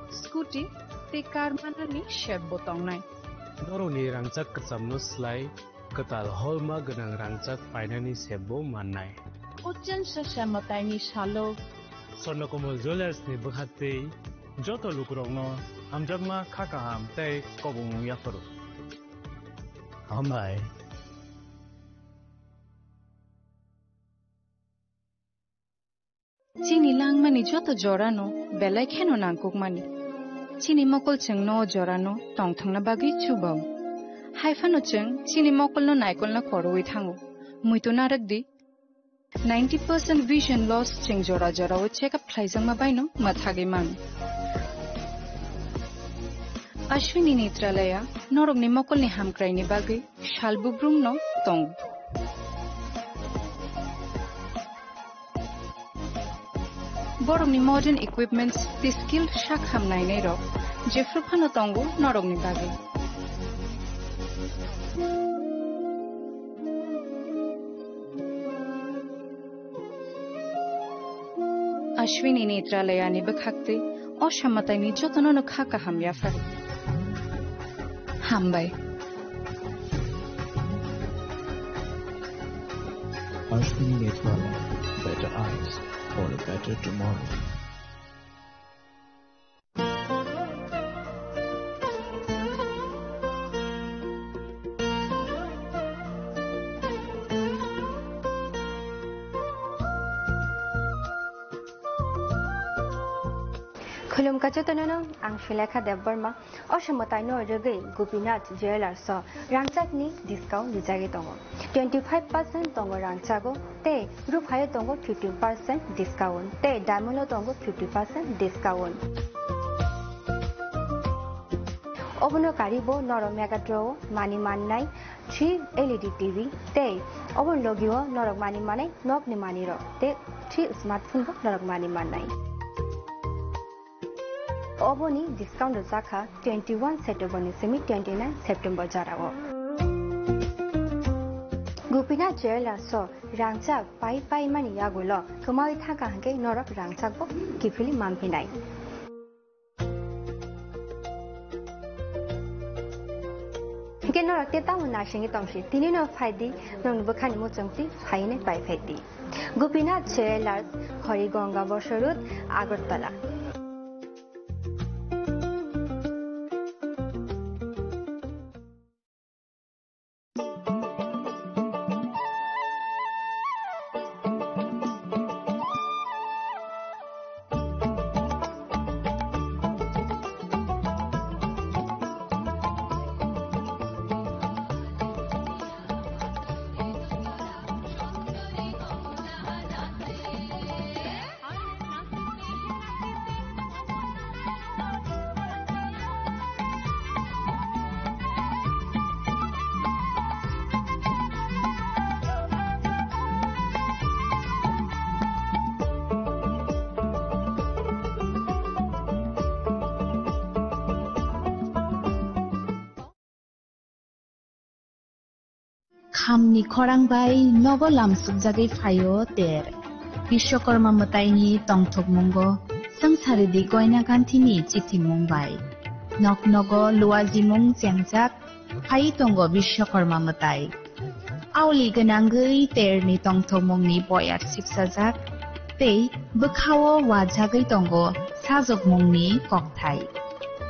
scooty tei car manani sep bo tongnai. Norokni rangchak kwchamno slai kwtal holma gwnang rangchak painani sep bo mannai. Ochen sasa mwtaini salo Swarna Kamal Jewellers ni bwkhaktwi joto lukurokno hamjakma kha kaham tei kobongmung yapharo. Hambai. Chini langmani joto jorano belai kheno nangkukmani. Chini mokol chwngno o jorano tongthokna bagwi chubao. Haiphano chwng chini mokolno naikolna khorwi thango. Muitu narwkdi. Ninety percent vision loss chwng jora jorao check up khlaijakma baino mwthagwi mano. Ashwini Netralaya norokni mokolni hamkraini bagwi sal bubrumno tongo. Borokni modern equipments tei skilled sak ham nainairok jephru phano tongo norokni bagwi. Ashwini Netralayani bwkhaktwi o samataini jotono no kha kaham yaphar. Hambai. Ashwini Netralaya, better eyes for a better tomorrow. Khulumkha jotono no, ang Sulekha Debbarma. O samataino rwgwi Gopinath Jewellers o rangchakni discount rijagwi tongo. Twenty five percent tongo rangchago, tei ruphaio tongo fifteen percent discount, tei diamond o tongo fifty percent discount. Obono karibo norok Mega Draw o mani mannai three L E D T V, tei obono logio norok mani manai nokni manirok, tei three smartphone bo norok mani mannai. Oboni discount rwjakha twenty one September ni simi twenty nine September jorao. Gopinath Jewellers o rangchak pai pai mani yagulo kwmawi thangkha hwnkhe norok rangchak bo kiphilwi manphinai. Hwnkhe norok tei tamo naisingwi tongsi, tini no phaidi, nokni bwkhani muchungtwi phainai pai phaidi. Gopinath Jewellers, Harigonga Bosor Road, Agartala. Khamni khorang bai nogo lamsukjagwi phaio ter. Biswakarma mwtaini tongthokmungo swngcharidi Goina Ganthini chithimung bai. Nok nogo luajimung chengjak phai tongo Biswakarma mwtai. Auli gwnangwi terni tongthokmungni boyar sipsajak tei bwkhao wajagwi tongo sajokmungni kokthai.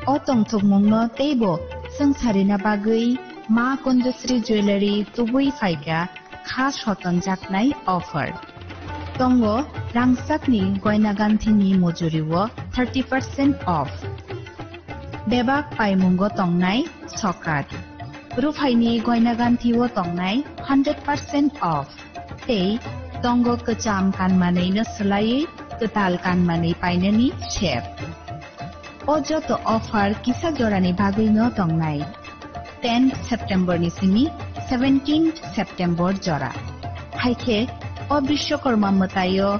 O tongthokmungno teibo swngcharina bagwi Ma Kondasri Jewellery tubui phaikha kha sotonjaknai offer. Tongo rangchakni Goina Ganthini mujurio thirty percent off. Bebak paimungo tongnai sokat. Ruphaini Goina Ganthio tongnai hundred percent off. Tei tongo kwcham kanmanwino swlaiwi kwtal kanmanwi painani sep. O joto offer kisa jorani bagwino tongnai. Tenth September ni simi seventeenth September jora. Haikhe o Bishwakarma mwtaio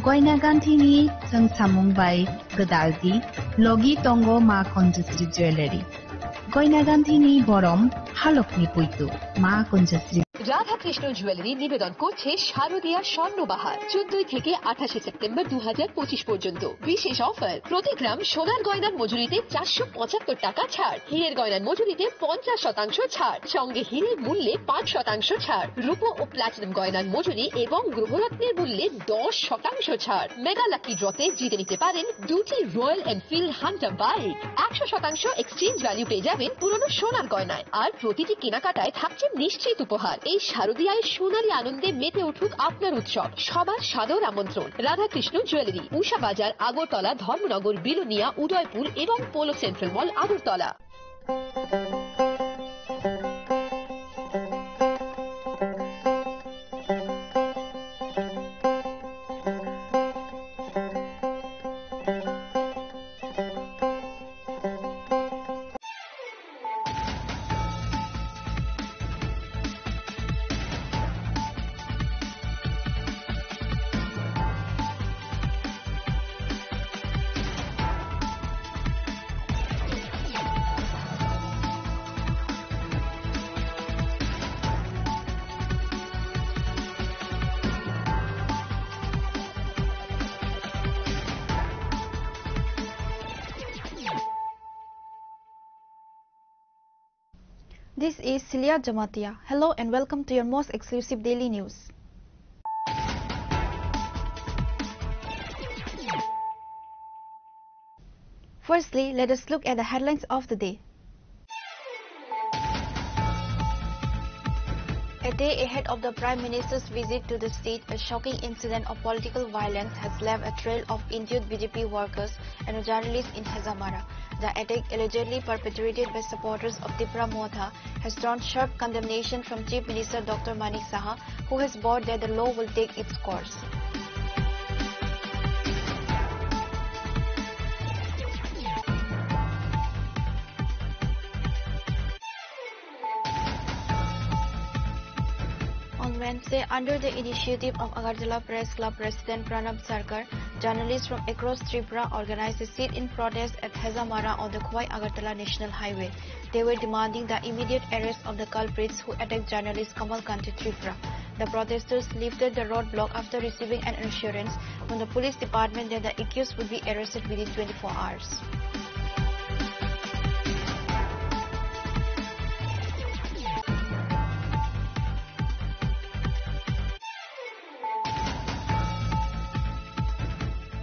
Goina Gandhi ni chwngsamung bai gwdaldi logi tongo Ma Kanchasri Jewellery. Goina Gandhi ni borom halokni puitu Ma Kanchasri. Radhakrishna jewellery নিবেদন করছে শারদীয়া স্বর্ণ বাহার, চোদ্দই থেকে আঠাশে সেপ্টেম্বর দু হাজার পঁচিশ পর্যন্ত। বিশেষ অফার, প্রতি গ্রাম সোনার গয়নার মজুরিতে চারশো পঁচাত্তর টাকা ছাড়, হীরের গয়নার মজুরিতে পঞ্চাশ শতাংশ ছাড়, সঙ্গে হীরের মূল্যে পাঁচ শতাংশ ছাড়, রূপো ও প্লাটিনাম গয়নার মজুরি এবং গ্রহরত্নের মূল্যে দশ শতাংশ ছাড়। মেগা লাকি ড্রতে জিতে নিতে পারেন দুটি রয়্যাল এনফিল্ড হান্টার বাইক, একশো শতাংশ এক্সচেঞ্জ ভ্যালু পেয়ে যাবেন পুরনো সোনার গয়নায়। আর প্রতিটি কেনাকাটায় থাকছে নিশ্চিত উপহার। এই শারদীয়ায় সোনালী আনন্দে মেতে উঠুক আপনার উৎসব। সবার সাদর আমন্ত্রণ। রাধাকৃষ্ণ জুয়েলারি, উষা বাজার, আগরতলা, ধর্মনগর, বিলোনিয়া, উদয়পুর এবং polo central mall, Agartala. This is Celia Jamatia. Hello and welcome to your most exclusive daily news. Firstly, let us look at the headlines of the day. A day ahead of the Prime Minister's visit to the state, a shocking incident of political violence has left a trail of injured B J P workers and a journalist in Hazamara. The attack, allegedly perpetrated by supporters of Tipra Motha, has drawn sharp condemnation from Chief Minister Doctor Manik Saha, who has vowed that the law will take its course. On Wednesday, under the initiative of Agartala Press Club President Pranab Sarkar, journalists from across Tripura organized a sit-in protest at Hazamara on the Khowai Agartala National Highway. They were demanding the immediate arrest of the culprits who attacked journalist Kamal Kanti Tripura. The protesters lifted the roadblock after receiving an assurance from the police department that the accused would be arrested within twenty-four hours.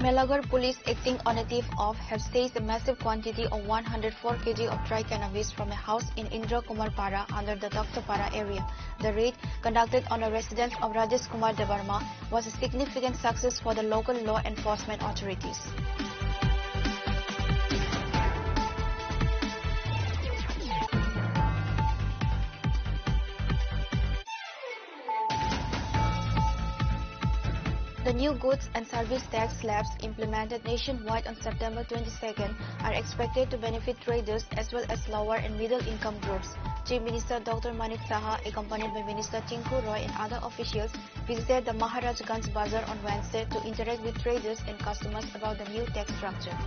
Melagar police, acting on a tip-off, have seized a massive quantity of one hundred four kilograms of dry cannabis from a house in Indra Kumar Para under the Taktapara area. The raid, conducted on a residence of Rajesh Kumar Debbarma, was a significant success for the local law enforcement authorities. The new goods and service tax slabs implemented nationwide on September twenty-second are expected to benefit traders as well as lower and middle income groups. Chief Minister Doctor Manik Saha, accompanied by Minister Tinku Roy and other officials, visited the Maharajganj Bazar on Wednesday to interact with traders and customers about the new tax structure.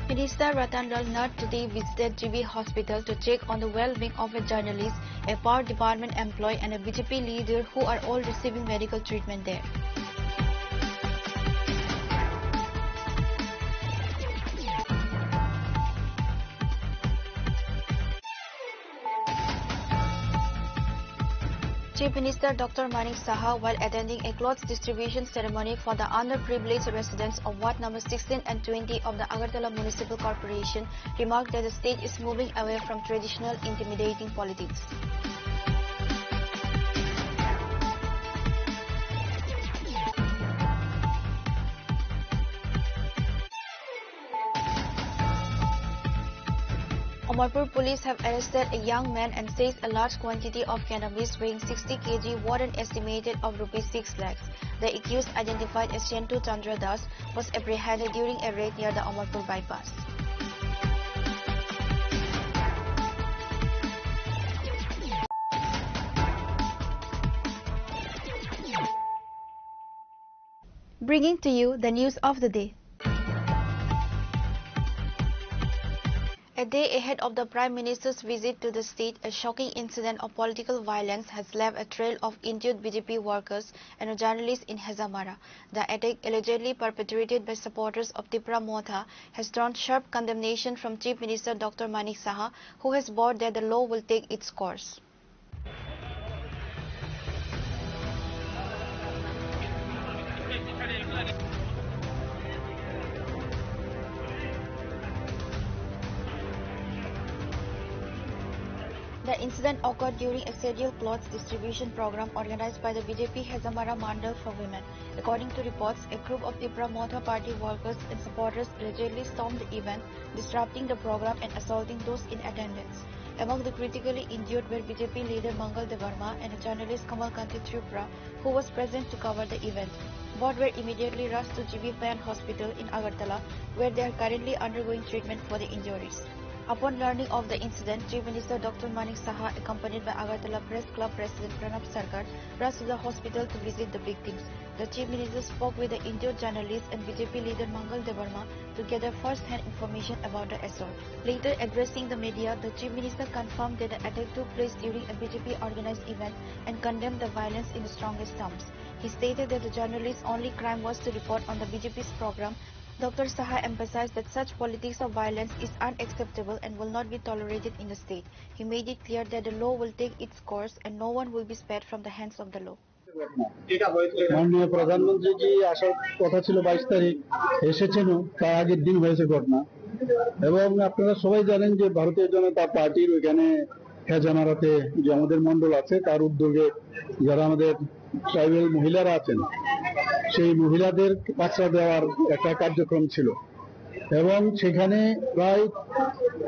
Minister Ratan Lal Nath today visited G B Hospital to check on the well-being of a journalist, a power department employee, and a B J P leader who are all receiving medical treatment there. Chief Minister Doctor Manik Saha, while attending a clothes distribution ceremony for the underprivileged residents of Ward number sixteen and twenty of the Agartala Municipal Corporation, remarked that the state is moving away from traditional intimidating politics. A Amarpur police have arrested a young man and seized a large quantity of cannabis weighing sixty kilograms worth an estimated of rupees six lakhs. The accused, identified as Shentu Chandra Das, was apprehended during a raid near the Amarpur bypass. Bringing to you the news of the day. A day ahead of the Prime Minister's visit to the state, a shocking incident of political violence has left a trail of injured B J P workers and a journalist in Hezamara. The attack, allegedly perpetrated by supporters of Tipra Motha, has drawn sharp condemnation from Chief Minister Doctor Manik Saha, who has vowed that the law will take its course. The incident occurred during a scheduled clothes distribution program organized by the B J P Hezamara Mandal for women. According to reports, a group of Tipra Motha Party workers and supporters allegedly stormed the event, disrupting the program and assaulting those in attendance. Among the critically injured were B J P leader Mangal Debbarma and journalist Kamal Kanti Tripura, who was present to cover the event. Both were immediately rushed to G B Pant Hospital in Agartala, where they are currently undergoing treatment for the injuries. Upon learning of the incident, Chief Minister Doctor Manik Saha, accompanied by Agartala Press Club President Pranab Sarkar, rushed to the hospital to visit the victims. The Chief Minister spoke with the injured journalist and B J P leader Mangal Debbarma to gather first-hand information about the assault. Later, addressing the media, the Chief Minister confirmed that the attack took place during a B J P organized event and condemned the violence in the strongest terms. He stated that the journalist's only crime was to report on the B J P's program. Doctor Saha emphasized that such politics of violence is unacceptable and will not be tolerated in the state. He made it clear that the law will take its course and no one will be spared from the hands of the law. মাননীয় প্রধানমন্ত্রীজি আসার কথা ছিল বাইশ তারিখ, এসেছেনও, তার আগের দিন হয়েছে ঘটনা। এবং আপনারা সবাই জানেন যে ভারতীয় জনতা পার্টির ওইখানে হেজামারাতে যে আমাদের মণ্ডল আছে, তার উদ্যোগে যারা আমাদের ট্রাইবাল মহিলারা আছেন, সেই মহিলাদের পাত্রা দেওয়ার একটা কার্যক্রম ছিল। এবং সেখানে প্রায়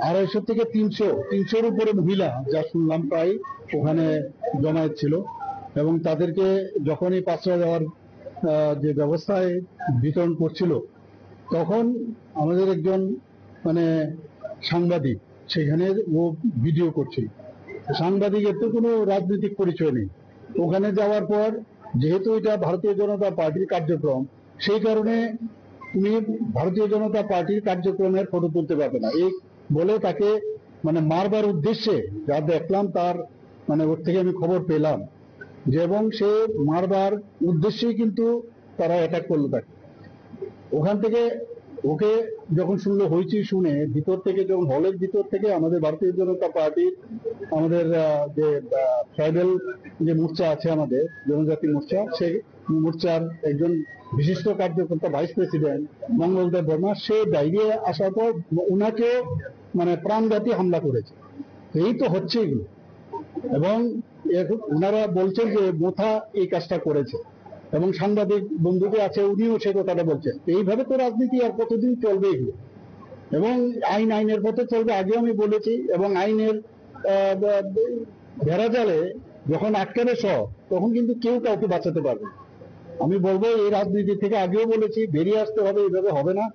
আড়াইশো থেকে তিনশো, তিনশোর উপরে মহিলা, যা শুনলাম, প্রায় ওখানে জমায়েত ছিল। এবং তাদেরকে যখনই পাত্রা দেওয়ার, আহ, যে ব্যবস্থায় বিতরণ করছিল, তখন আমাদের একজন, মানে, সাংবাদিক সেখানে ও ভিডিও করছিল। সাংবাদিকের তো কোনো রাজনৈতিক পরিচয় নেই। ওখানে যাওয়ার পর, যেহেতু এটা ভারতীয় জনতা পার্টির কার্যক্রম, সেই কারণে তুমি ভারতীয় জনতা পার্টির কার্যক্রমের ফটো তুলতে পারবে না, এই বলে তাকে, মানে, মারবার উদ্দেশ্যে, যা দেখলাম তার, মানে, ওর থেকে আমি খবর পেলাম যে, এবং সে মারবার উদ্দেশ্যেই কিন্তু তারা অ্যাটাক করলো তাকে। ওখান থেকে ওকে যখন শুনলো, হইচই শুনে, ভিতর থেকে, যখন হলের ভিতর থেকে আমাদের ভারতীয় জনতা পার্টির, আমাদের, আহ, যে, আহ, ট্রাইবাল যে মোর্চা আছে, আমাদের জনজাতি মোর্চা, সেই মোর্চার একজন বিশিষ্ট কার্যকর্তা, ভাইস প্রেসিডেন্ট মঙ্গল দেব বর্মা, সে বাইরে আসার পর ওনাকে, মানে, প্রাণঘাতী হামলা করেছে। এই তো হচ্ছে এগুলো। এবং এখন ওনারা বলছেন যে মোথা এই কাজটা করেছে, এবং সাংবাদিক বন্ধু যে আছে, উনিও সে কথাটা বলছেন। এইভাবে তো রাজনীতি আর কতদিন চলবে এগুলো? এবং আইন আইনের পথে চলবে, আগেও আমি বলেছি। এবং আইনের, আহ, ব-, বেড়াজালে যখন আটকাবে সব, তখন কিন্তু কেউ কাউকে বাঁচাতে পারবে না। আমি বলবো, এই রাজনীতি থেকে, আগেও বলেছি, বেরিয়ে আসতে হবে, এইভাবে হবে না।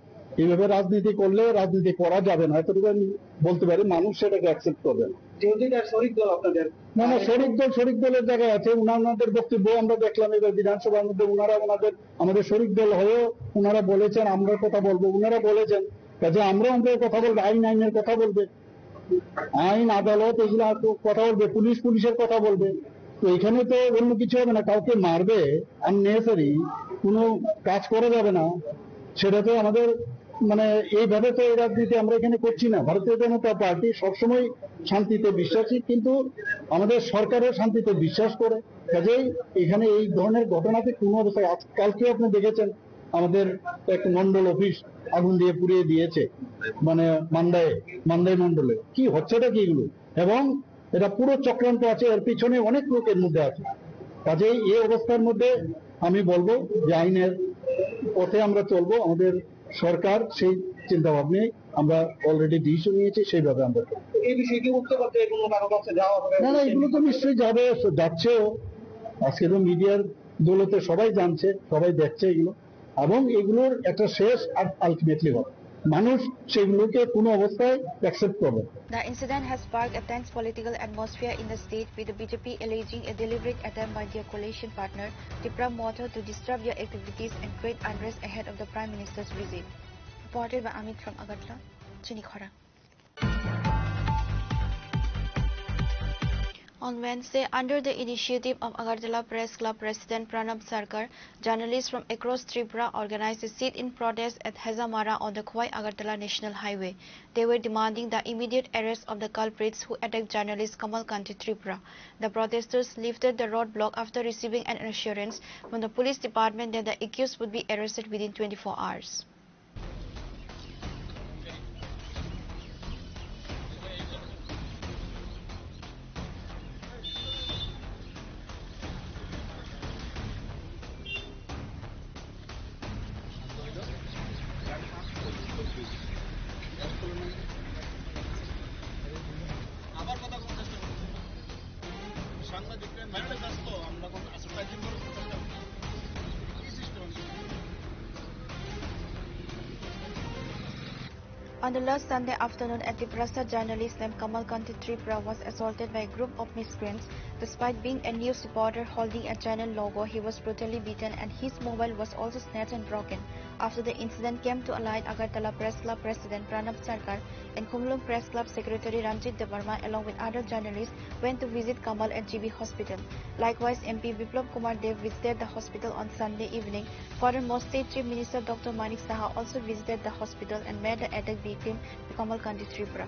এইভাবে রাজনীতি করলে রাজনীতি করা যাবে না, এতটুকু আমি বলতে পারি। মানুষ সেটাকে অ্যাকসেপ্ট করবে না। যেহেতু এটা শরিক দল আপনাদের, না, না, শরিক দল, শরিক দলের জায়গায় আছে। ওনার, ওনাদের বক্তব্য আমরা দেখলাম এবার বিধানসভার মধ্যে, ওনারা ওনাদের, আমাদের শরিক দল হয়েও ওনারা বলেছেন, আমরা কথা বলবো, ওনারা বলেছেন, কাজে আমরা, আমরা কথা বলবো, আইন আইনের কথা বলবে, আইন আদালত এগুলা তো কথা বলবে, পুলিশ পুলিশের কথা বলবে। তো এখানে তো অন্য কিছু হবে না, কাউকে মারবে, আননেসেসারি কোনো কাজ করা যাবে না। সেটা তো আমাদের, মানে, এইভাবে তো এই রাজনীতি আমরা এখানে করছি না। ভারতীয় জনতা পার্টি সবসময় শান্তিতে বিশ্বাসী, কিন্তু আমাদের সরকারও শান্তিতে বিশ্বাস করে। কাজেই এখানে এই ধরনের ঘটনাতে কোনো অবস্থায়, আজ, কালকেও আপনি দেখেছেন, আমাদের এক মণ্ডল অফিস আগুন দিয়ে পুড়িয়ে দিয়েছে, মানে, মান্দায়, মান্দাই মণ্ডলে। কি হচ্ছেটা কি এগুলো? এবং এটা পুরো চক্রান্ত আছে, এর পিছনে অনেক লোক এর মধ্যে আছে। কাজেই এই অবস্থার মধ্যে আমি বলবো যে আইনের পথে আমরা চলবো। আমাদের সরকার সেই চিন্তা ভাবনায়, আমরা অলরেডি ডিসিশন নিয়েছি, সেইভাবে আমরা চলবো। এই বিষয়ে কি উঠতে পারতে কোনো কারো কাছে যাওয়া হবে? না, না, এগুলো তো নিশ্চয়ই যাবে, যাচ্ছেও। আজকে তো মিডিয়ার দৌলতে সবাই জানছে, সবাই দেখছে এগুলো, এবং এগুলোর একটা শেষ আর আলটিমেটলি হবে। মানুষ সেগুলোকে কোনো অবস্থায় অ্যাকসেপ্ট করবে না। The incident has sparked a tense political atmosphere in the state, with the B J P alleging a deliberate attempt by their coalition partner, Tipra Motha, to disrupt their activities and create unrest ahead of the Prime Minister's visit. Reported by Amit from Agartala. Chini Khorang. On Wednesday, under the initiative of Agartala Press Club President Pranab Sarkar, journalists from across Tripura organized a sit-in protest at Hezamara on the Khowai Agartala National Highway. They were demanding the immediate arrest of the culprits who attacked journalist Kamal Kanti Tripura. The protesters lifted the roadblock after receiving an assurance from the police department that the accused would be arrested within twenty-four hours. On the last Sunday afternoon at Tiprasa, journalist named Kamal Kanti Tripura was assaulted by a group of miscreants. Despite being a news reporter holding a channel logo, he was brutally beaten and his mobile was also snatched and broken. After the incident came to light, Agartala Press Club President Pranab Sarkar and Khumulwng Press Club Secretary Ranjit Debbarma, along with other journalists, went to visit Kamal at G B Hospital. Likewise, M P Biplab Kumar Deb visited the hospital on Sunday evening. Furthermore, State Chief Minister Doctor Manik Saha also visited the hospital and met the attack victim, Kamal Kanti Tripura.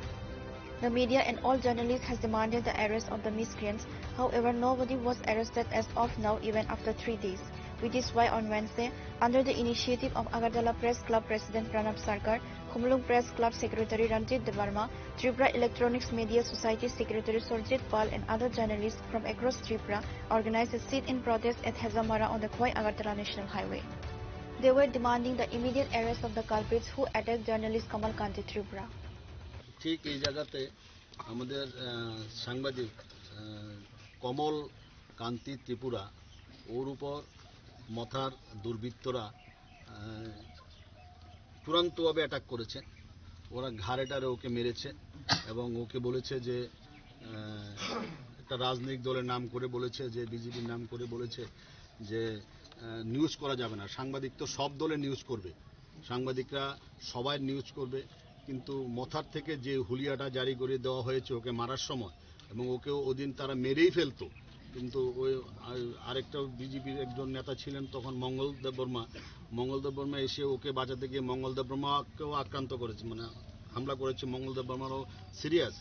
The media and all journalists has demanded the arrest of the miscreants. However, nobody was arrested as of now, even after three days, which is why on Wednesday, under the initiative of Agartala Press Club President Pranab Sarkar, Khumulwng Press Club Secretary Ranjit Debbarma, Tripura Electronics Media Society Secretary Surjit Pal and other journalists from across Tripura organized a sit-in protest at Hezamara on the Khowai Agartala National Highway. They were demanding the immediate arrest of the culprits who attacked journalist Kamal Kanti Tripura. ঠিক এই জায়গাতে আমাদের, আহ, সাংবাদিক, আহ, কমল কান্তি ত্রিপুরা, ওর উপর মথার দুর্বৃত্তরা, আহ, চূড়ান্তভাবে অ্যাটাক করেছে। ওরা ঘাড়ে টাড়ে ওকে মেরেছে এবং ওকে বলেছে যে, আহ, একটা রাজনৈতিক দলের নাম করে বলেছে যে, বিজেপির নাম করে বলেছে যে, আহ, নিউজ করা যাবে না। সাংবাদিক তো সব দলে নিউজ করবে, সাংবাদিকরা সবাই নিউজ করবে, কিন্তু মথার থেকে যে হুলিয়াটা জারি করে দেওয়া হয়েছে ওকে মারার সময়, এবং ওকে ওদিন তারা মেরেই ফেলতো, কিন্তু ওই আ-, আরেকটা বিজেপির একজন নেতা ছিলেন তখন, মঙ্গল দেববর্মা। মঙ্গল দেববর্মা এসে ওকে বাঁচাতে গিয়ে মঙ্গল দেববর্মাকেও আক্রান্ত করেছে, মানে হামলা করেছে। মঙ্গল দেববর্মারও সিরিয়াস।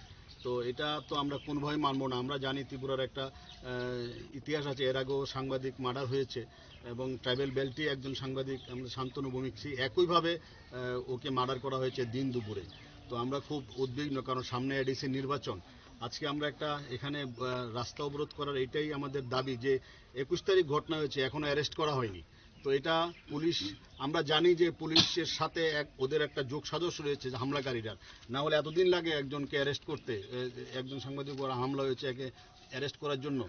তো এটা তো আমরা কোনোভাবেই মানবো না। আমরা জানি ত্রিপুরার একটা, আহ, ইতিহাস আছে, এর আগেও সাংবাদিক মার্ডার হয়েছে এবং ট্রাইবেল বেল্টে একজন সাংবাদিক, আমাদের শান্তনু ভৌমিক, সেই একইভাবে, আহ, ওকে মার্ডার করা হয়েছে দিন দুপুরে। তো আমরা খুব উদ্বিগ্ন, কারণ সামনে এডিসি নির্বাচন। আজকে আমরা একটা এখানে, আহ, রাস্তা অবরোধ করার এটাই আমাদের দাবি যে একুশ তারিখ ঘটনা হয়েছে, এখনো অ্যারেস্ট করা হয়নি। তো এটা পুলিশ, আমরা জানি যে পুলিশের সাথে এক, ওদের একটা যোগ সাজস রয়েছে যে হামলাকারীরা, না হলে এতদিন লাগে একজনকে অ্যারেস্ট করতে। এ, একজন সাংবাদিক উপর হামলা হয়েছে, একে অ্যারেস্ট করার জন্য।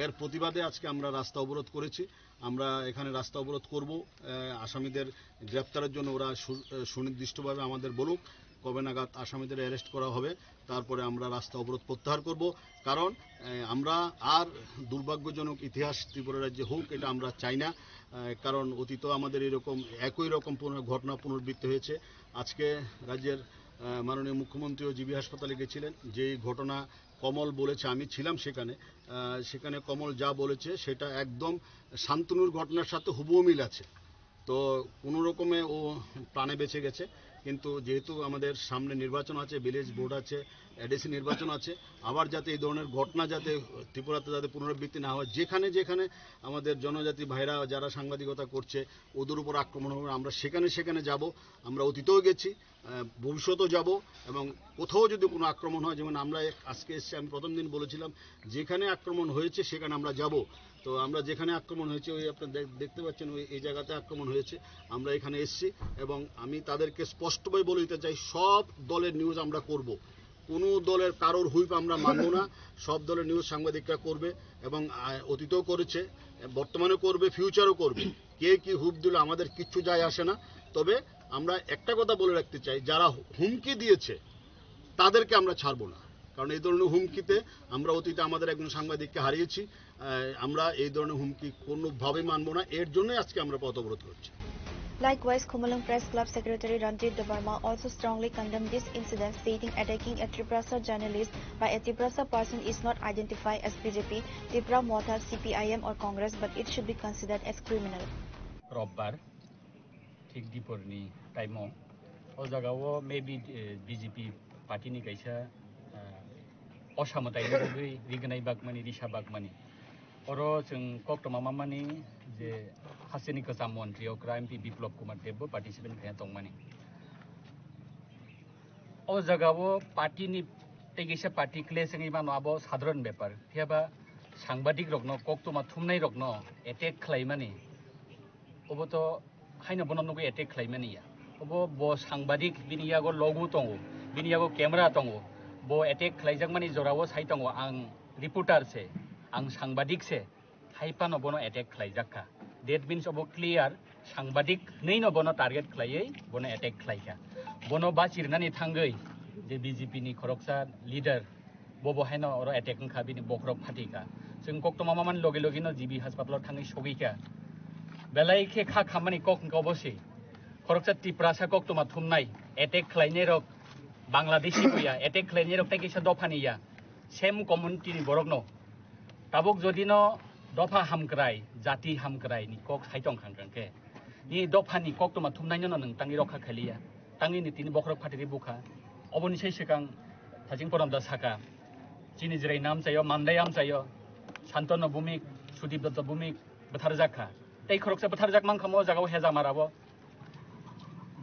এর প্রতিবাদে আজকে আমরা রাস্তা অবরোধ করেছি। আমরা এখানে রাস্তা অবরোধ করব, আহ, আসামিদের গ্রেপ্তারের জন্য। ওরা সু-, আহ, সুনির্দিষ্টভাবে আমাদের বলুক কবে নাগাদ আসামিদের অ্যারেস্ট করা হবে, তারপরে আমরা রাস্তা অবরোধ প্রত্যাহার করব। কারণ, আহ, আমরা আর দুর্ভাগ্যজনক ইতিহাস ত্রিপুরা রাজ্যে হোক, এটা আমরা চাই না। আহ, কারণ অতীতেও আমাদের এরকম একই রকম পুনর-, ঘটনা পুনরাবৃত্তি হয়েছে। আজকে রাজ্যের, আহ, মাননীয় মুখ্যমন্ত্রীও জিবি হাসপাতালে গেছিলেন, যেই ঘটনা কমল বলেছে, আমি ছিলাম সেখানে। আহ, সেখানে কমল যা বলেছে সেটা একদম শান্তনুর ঘটনার সাথে হুবহু মিল আছে। তো কোনো রকমে ও প্রাণে বেঁচে গেছে, কিন্তু যেহেতু আমাদের সামনে নির্বাচন আছে, ভিলেজ বোর্ড আছে, এডিসি নির্বাচন আছে, আবার যাতে এই ধরনের ঘটনা যাতে ত্রিপুরাতে যাতে পুনরাবৃত্তি না হয়, যেখানে যেখানে আমাদের জনজাতি ভাইরা যারা সাংবাদিকতা করছে ওদের উপর আক্রমণ হবে, আমরা সেখানে সেখানে যাব। আমরা অতীতেও গেছি, আহ, ভবিষ্যতেও যাব, এবং কোথাও যদি কোনো আক্রমণ হয়, যেমন আমরা এক-, আজকে এসছি, আমি প্রথম দিন বলেছিলাম, যেখানে আক্রমণ হয়েছে সেখানে আমরা যাব। তো আমরা যেখানে আক্রমণ হয়েছে, ওই আপনারা দেখ-, দেখতে পাচ্ছেন, ওই, এই জায়গাতে আক্রমণ হয়েছে, আমরা এখানে এসছি, এবং আমি তাদেরকে স্পষ্টভাবে বলে দিতে চাই, সব দলের নিউজ আমরা করব। কোনো দলের কারোর হুইপ আমরা মানব না। সব দলের নিউজ সাংবাদিকরা করবে এবং আহ, অতীতেও করেছে, বর্তমানে করবে, ফিউচারও করবে। কে কি হুইপ দিল আমাদের কিচ্ছু যায় আসে না। তবে আমরা একটা কথা বলে রাখতে চাই, যারা হুমকি দিয়েছে তাদেরকে আমরা ছাড়বো না, কারণ এই ধরনের হুমকিতে আমরা অতীতে আমাদের একজন সাংবাদিককে হারিয়েছি। আহ, আমরা এই ধরনের হুমকি কোনোভাবেই মানবো না, এর জন্যই আজকে আমরা পথ অবরোধ করছি। Likewise, Khumulwng Press Club Secretary Ranjit Debbarma also strongly condemned this incident, stating attacking a Tiprasa journalist by a Tiprasa person is not identified as B J P, Tipra Motha, C P I M or Congress, but it should be considered as criminal. রোববার ঠিক দিপরনি টাইমও ও জায়গাও maybe BJP পার্টিনি কাইসা অসামতাই রোগী রিগনাই বাগমানি রিসা বাগমানি oro chwng koktoma mamani je hasteni kwcham montri okra M P Biplop Kumar Debbo participant khe tongmani. O jagao party ni tei kisa party clash wngwi mano, abo sadharan bepar. Phiya ba sangbadik rokno, koktoma thumnai rokno attack khlaimani, obo to haino bono nugwi attack khlaimani ya. Obo bo sangbadik, bini yago logo tongo, bini yago camera tongo, bo attack khlaijakmani jorao sai tongo, ang reporter se, ang sangbadik se. Hai phano bono attack khlaijak kha. That means obo clear, sangbadik hwnwi no bono target khlaiwi bono attack khlai kha. Bono bachirnani thangwi je B J P ni khoroksa leader, bo bo haino oro attack wngkha, bini bokhorok phati kha. Chwng koktoma mamani logi logi no G B hospital o thangwi sogwi kha. Belai khe kha khammani kok wngkha obo se. Khoroksa Tiprasa koktoma thumnai, attack khlainai rok Bangladeshi bo ya, attack khlainai rok tei kisa dophani ya, same community ni borok no. Tabuk jodi no dopha hamkrai, jati hamkrai ni kok sai tong khang khang khe, ni dopha ni koktoma thumnai no nwng tangwi rokha khaliya, tangwi ni tini bokhorok phatiri bukha. Oboni sai swkang Thaching Porom da saka, chini Jirai nam chayo, Mandai am chayo, Santanu Bhumik, Sudip Dutta Bhumik bwtharjak kha. Tei khoroksa bwtharjak mankha mo jagao hejamar abo.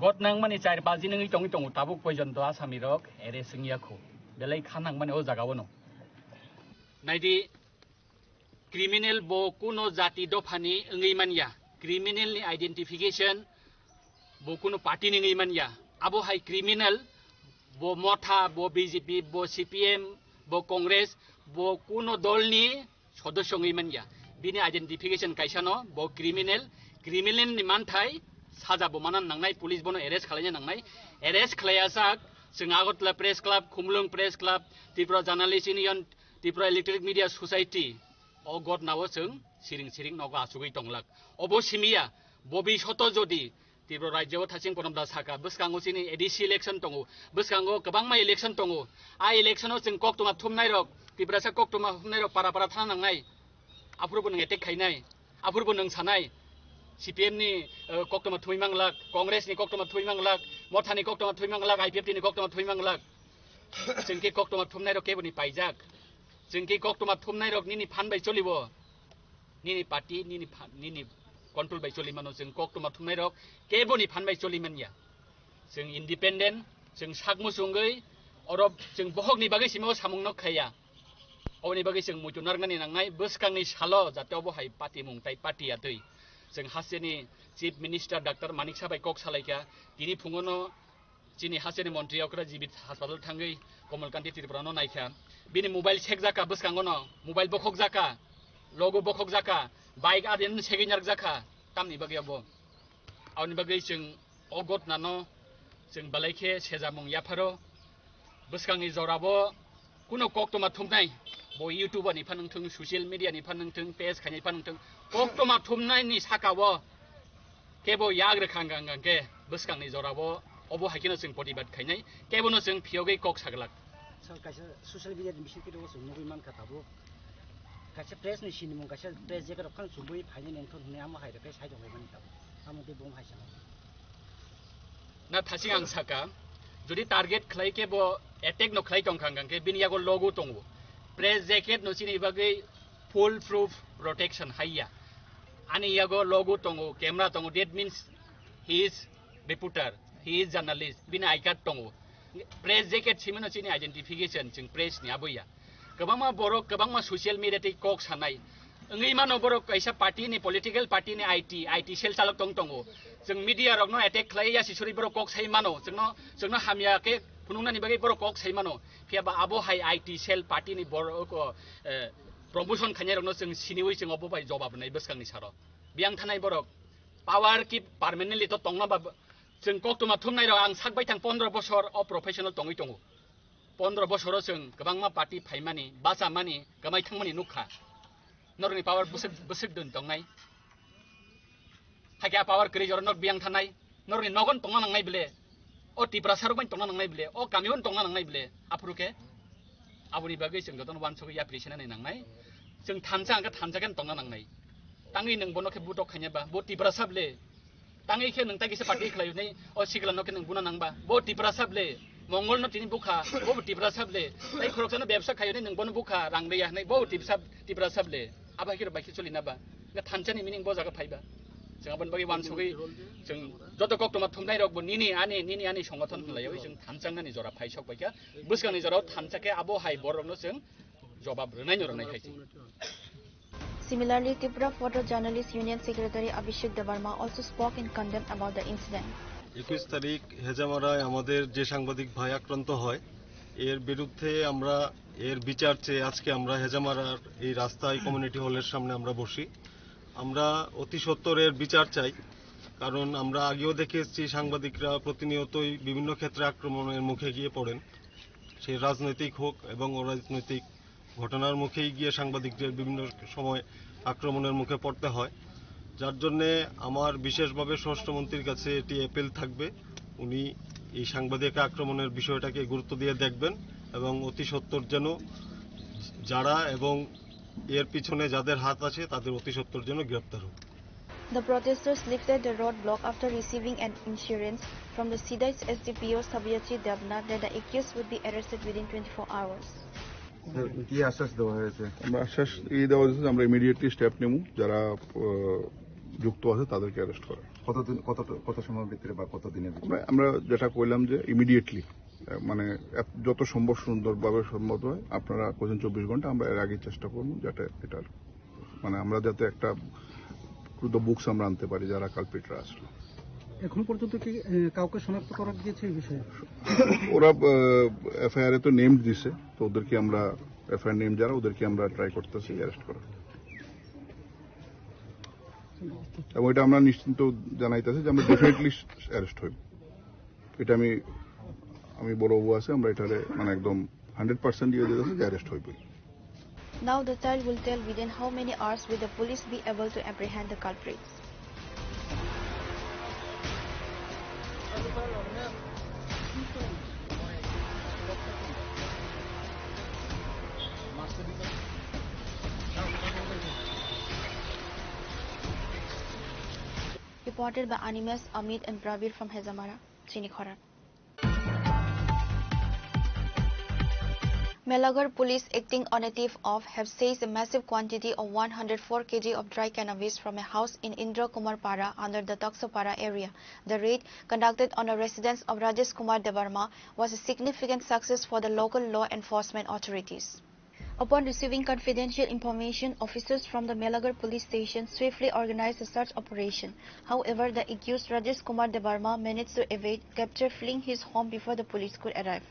Got nangmani char paji nungwi tongwi tongo, tabuk poijonto asami rok arrest wngya kho. Belai kha nangmani o jagao no. Naidi, criminal bo kuno jati dophani wngwi manya, criminal ni identification bo kuno party ni wngwi manya. Abo hai criminal bo Motha, bo B J P, bo C P M, bo Congress, bo kuno dol ni sodosyo wngwi manya. Bini identification kaisa no, bo criminal, criminal ni manthai saja bo mana nangnai, police bono arrest khwlaina nangnai, arrest khwlaiya sak, chwng Agartala Press Club, Khumulwng Press Club, Tripura Journalist Union, Tripura Electronic Media Society, o gotnao chwng siring siring nogo achugwi tonglak. Obo simiya, bobi soto jodi Tripura rajyo o Thaching Ponom da saka, bwskango chini A D C election tongo, bwskango kwbangma election tongo. A election o chwng koktoma thumnai rok, Tiprasa koktoma thumnai rok para para thana nangnai. Aphuru bo nwng attack khainai, aphuru bo nwng sanai, C P M ni, eh, koktoma thumwi manglak, Congress ni koktoma thumwi manglak, Motha ni koktoma thumwi manglak, I P F T ni koktoma thumwi manglak. Chwng khe koktoma thumnai rok kebo ni paijak. Chwng khe koktoma thumnai rok nini phan bai cholibo, nini party, nini pha-, nini control bai choli mano. Chwng koktoma thumnai rok kebo ni phan bai choli manya. Chwng independent, chwng sak muchungwi, oro chwng bohokni bagwi simi o samung no khaiya. Oboni bagwi chwng muitu narwknani nangnai, bwskangni salo jate obo hai patimung tai pati atwi. Chwng hasteni Chief Minister Doctor Manik Saha bai kok salaikha, tini phungono chini hasteni montri okra G B hospital thangwi Komal Kanti Tripura no naikha. Bini mobile sekjakha bwskango no, mobile bokhokjakha, logo bokhokjakha, bike adin segwi narwkjakha, tamni bagwi obo. Aboni bagwi chwng o gotnano chwng belai khe sejamung yapharo. Bwskangni jorabo kuno koktoma thumnai, bo YouTube ni phan wngthung, social media ni phan wngthung, page khainai phan wngthung, koktoma thumnai ni saka o kebo yak rwkha hwnkha hwnkha khe bwskangni jorabo obo hai kheno chwng protibad khainai, kebono chwng phiyogwi kok saglak. Sir, kaisa social media ni bisingtwi o chwng nugwi mankha tabuk. Kaisa press ni sinimung, kaisa press jacket rok phano chumui phainai nengthor hwnwi amo hai rwkhe sai tonglaimani tabuk. Amo tei bung hai sana. Na thasing ang saka, jodi target khlai khe bo attack no khlai tong khang khang khe bini yago logo tongo. Press jacket no chini bagwi full proof protection haiya. Ani yago logo tongo, camera tongo, that means he is reporter, he is journalist, bini I card tongo. Press jacket simi no chini identification, chwng press ni aboya. Kwbangma borok, kwbangma social media tei kok sanai. Wngwi mano borok kaisa party ni, political party ni I T, I T cell chalok tong tongo. Chwng media rokno attack khlai ya sisuri borok kok sai mano. Chwngno, chwngno hamya khe Phunuknani bagwi borok kok sai mano, phiya ba abo hai I T cell party ni borok, eh, promotion khainai rokno chwng siniwi chwng obo bai jobab rwnai bwskangni saro. Biyang thanai borok power ki permanently to tongna ba chwng koktwma thumnai rok ang sak baithang pondro bosor o professional tongwi tongo. Pondro bosoro chwng kwbangma party phaimani, bachamani, kwmai thangmani nukha. Norokni power bwswk, bwswk dun tongnai. Hakhe a power kwrwi jora nok biyang thanai. Norokni nogon tongna nangnai bile. O Tiprasa rok bai tongna nangnai bile. O kami bai tongna nangnai bile. Aphuru khe aboni bagwi chwng jotono wansugwi yapri sinani nangnai. Chwng thansa hwnkhe thansa khe tongna nangnai. Tangwi nwng bono khe butok khaina ba. Bo Tiprasa bile. Tangwi khe nwng tai kisa party khlai hwnwi o sikla no khe nwng buna nang ba. Bo Tiprasa bile, Mongol no tini bukha, bo bo Tiprasa bile. Tai khoroksa no bebsa khai hwnwi nwng bono bukha, rang riya hwnwi, bo bo Tiprasa, Tiprasa bile. Abo hai khe bai khe choli na ba. Nga thansa ni meaning bo jaga phai ba. Chwng aboni bagwi wansugwi chwng joto koktwma thumnai rok bo nini ani, nini ani songothon hwnlaiwi chwng thansa nani jora phai sok bai kha. Bwskang ni jora o thansa khe abo hai borok no chwng jobab rwnai no rwnai khai se. Similarly, Tipra Photojournalist Union Secretary Abhishek Debbarma also spoke in condemn about the incident. একুশ তারিখ হেজামারায় আমাদের যে সাংবাদিক ভাই আক্রান্ত হয়, এর বিরুদ্ধে আমরা এর বিচার চেয়ে আজকে আমরা হেজামারার এই রাস্তায় কমিউনিটি হলের সামনে আমরা বসি। আমরা অতি সত্বর এর বিচার চাই, কারণ আমরা আগেও দেখে এসেছি সাংবাদিকরা প্রতিনিয়তই বিভিন্ন ক্ষেত্রে আক্রমণের মুখে গিয়ে পড়েন, সে রাজনৈতিক হোক এবং অরাজনৈতিক ঘটনার মুখেই গিয়ে সাংবাদিকদের বিভিন্ন সময় আক্রমণের মুখে পড়তে হয়, যার জন্যে আমার বিশেষভাবে স্বরাষ্ট্রমন্ত্রীর কাছে এটি অ্যাপিল থাকবে, উনি এই সাংবাদিক আক্রমণের বিষয়টাকে গুরুত্ব দিয়ে দেখবেন এবং অতি সত্বর যেন যারা এবং এর পিছনে যাদের হাত আছে তাদের অতি সত্বর যেন গ্রেপ্তার হোক। The protesters lifted the roadblock after receiving an assurance from the Sidai S D P O Sabyachi Devnath that the accused would be arrested within twenty-four hours. Sir, কি আশ্বাস দেওয়া হয়েছে? আমরা আশ্বাস এই দেওয়া হয়েছে যে আমরা ইমিডিয়েটলি স্টেপ নেব, যারা আহ, যুক্ত আছে তাদেরকে অ্যারেস্ট করার। কতদিন, কত, কত সময়ের ভিতরে বা কত দিনের ভিতরে? আমরা, আমরা যেটা কইলাম যে ইমিডিয়েটলি, আহ, মানে এত, যত সম্ভব সুন্দরভাবে সম্ভব হয়, আপনারা কইছেন চব্বিশ ঘন্টা, আমরা এর আগে চেষ্টা করবো যাতে এটার, মানে আমরা যাতে একটা টু দ্য বুকস আমরা আনতে পারি যারা কালপ্রিটরা আসলো। এখন পর্যন্ত কি, আহ, কাউকে শনাক্ত করা গিয়েছে এই বিষয়ে? ওরা এফআইআর এ তো নেম দিছে, তো ওদেরকে আমরা, এফআইআর নেম যারা, ওদেরকে আমরা ট্রাই করতেছি অ্যারেস্ট করার। এবং এটা আমরা নিশ্চিন্ত জানাইতেছি যে আমরা ডেফিনেটলি অ্যারেস্ট হইব। এটা আমি, আমি বড় বাবু আছে, আমরা এটারে মানে একদম হান্ড্রেড পার্সেন্ট দিয়ে দিতেছি যে অ্যারেস্ট হইবই। Now the time will tell within how many hours will the police be able to apprehend the culprits. Reported by Animesh, Amit and Pravir from Hejamara, Chini Khorat. Melagar police, acting on a tip-off, have seized a massive quantity of one hundred four K G of dry cannabis from a house in Indra Kumar Para under the Taksapara area. The raid, conducted on a residence of Rajesh Kumar Debbarma, was a significant success for the local law enforcement authorities. Upon receiving confidential information, officers from the Melagar police station swiftly organized a search operation. However, the accused Rajesh Kumar Debbarma managed to evade capture, fleeing his home before the police could arrive.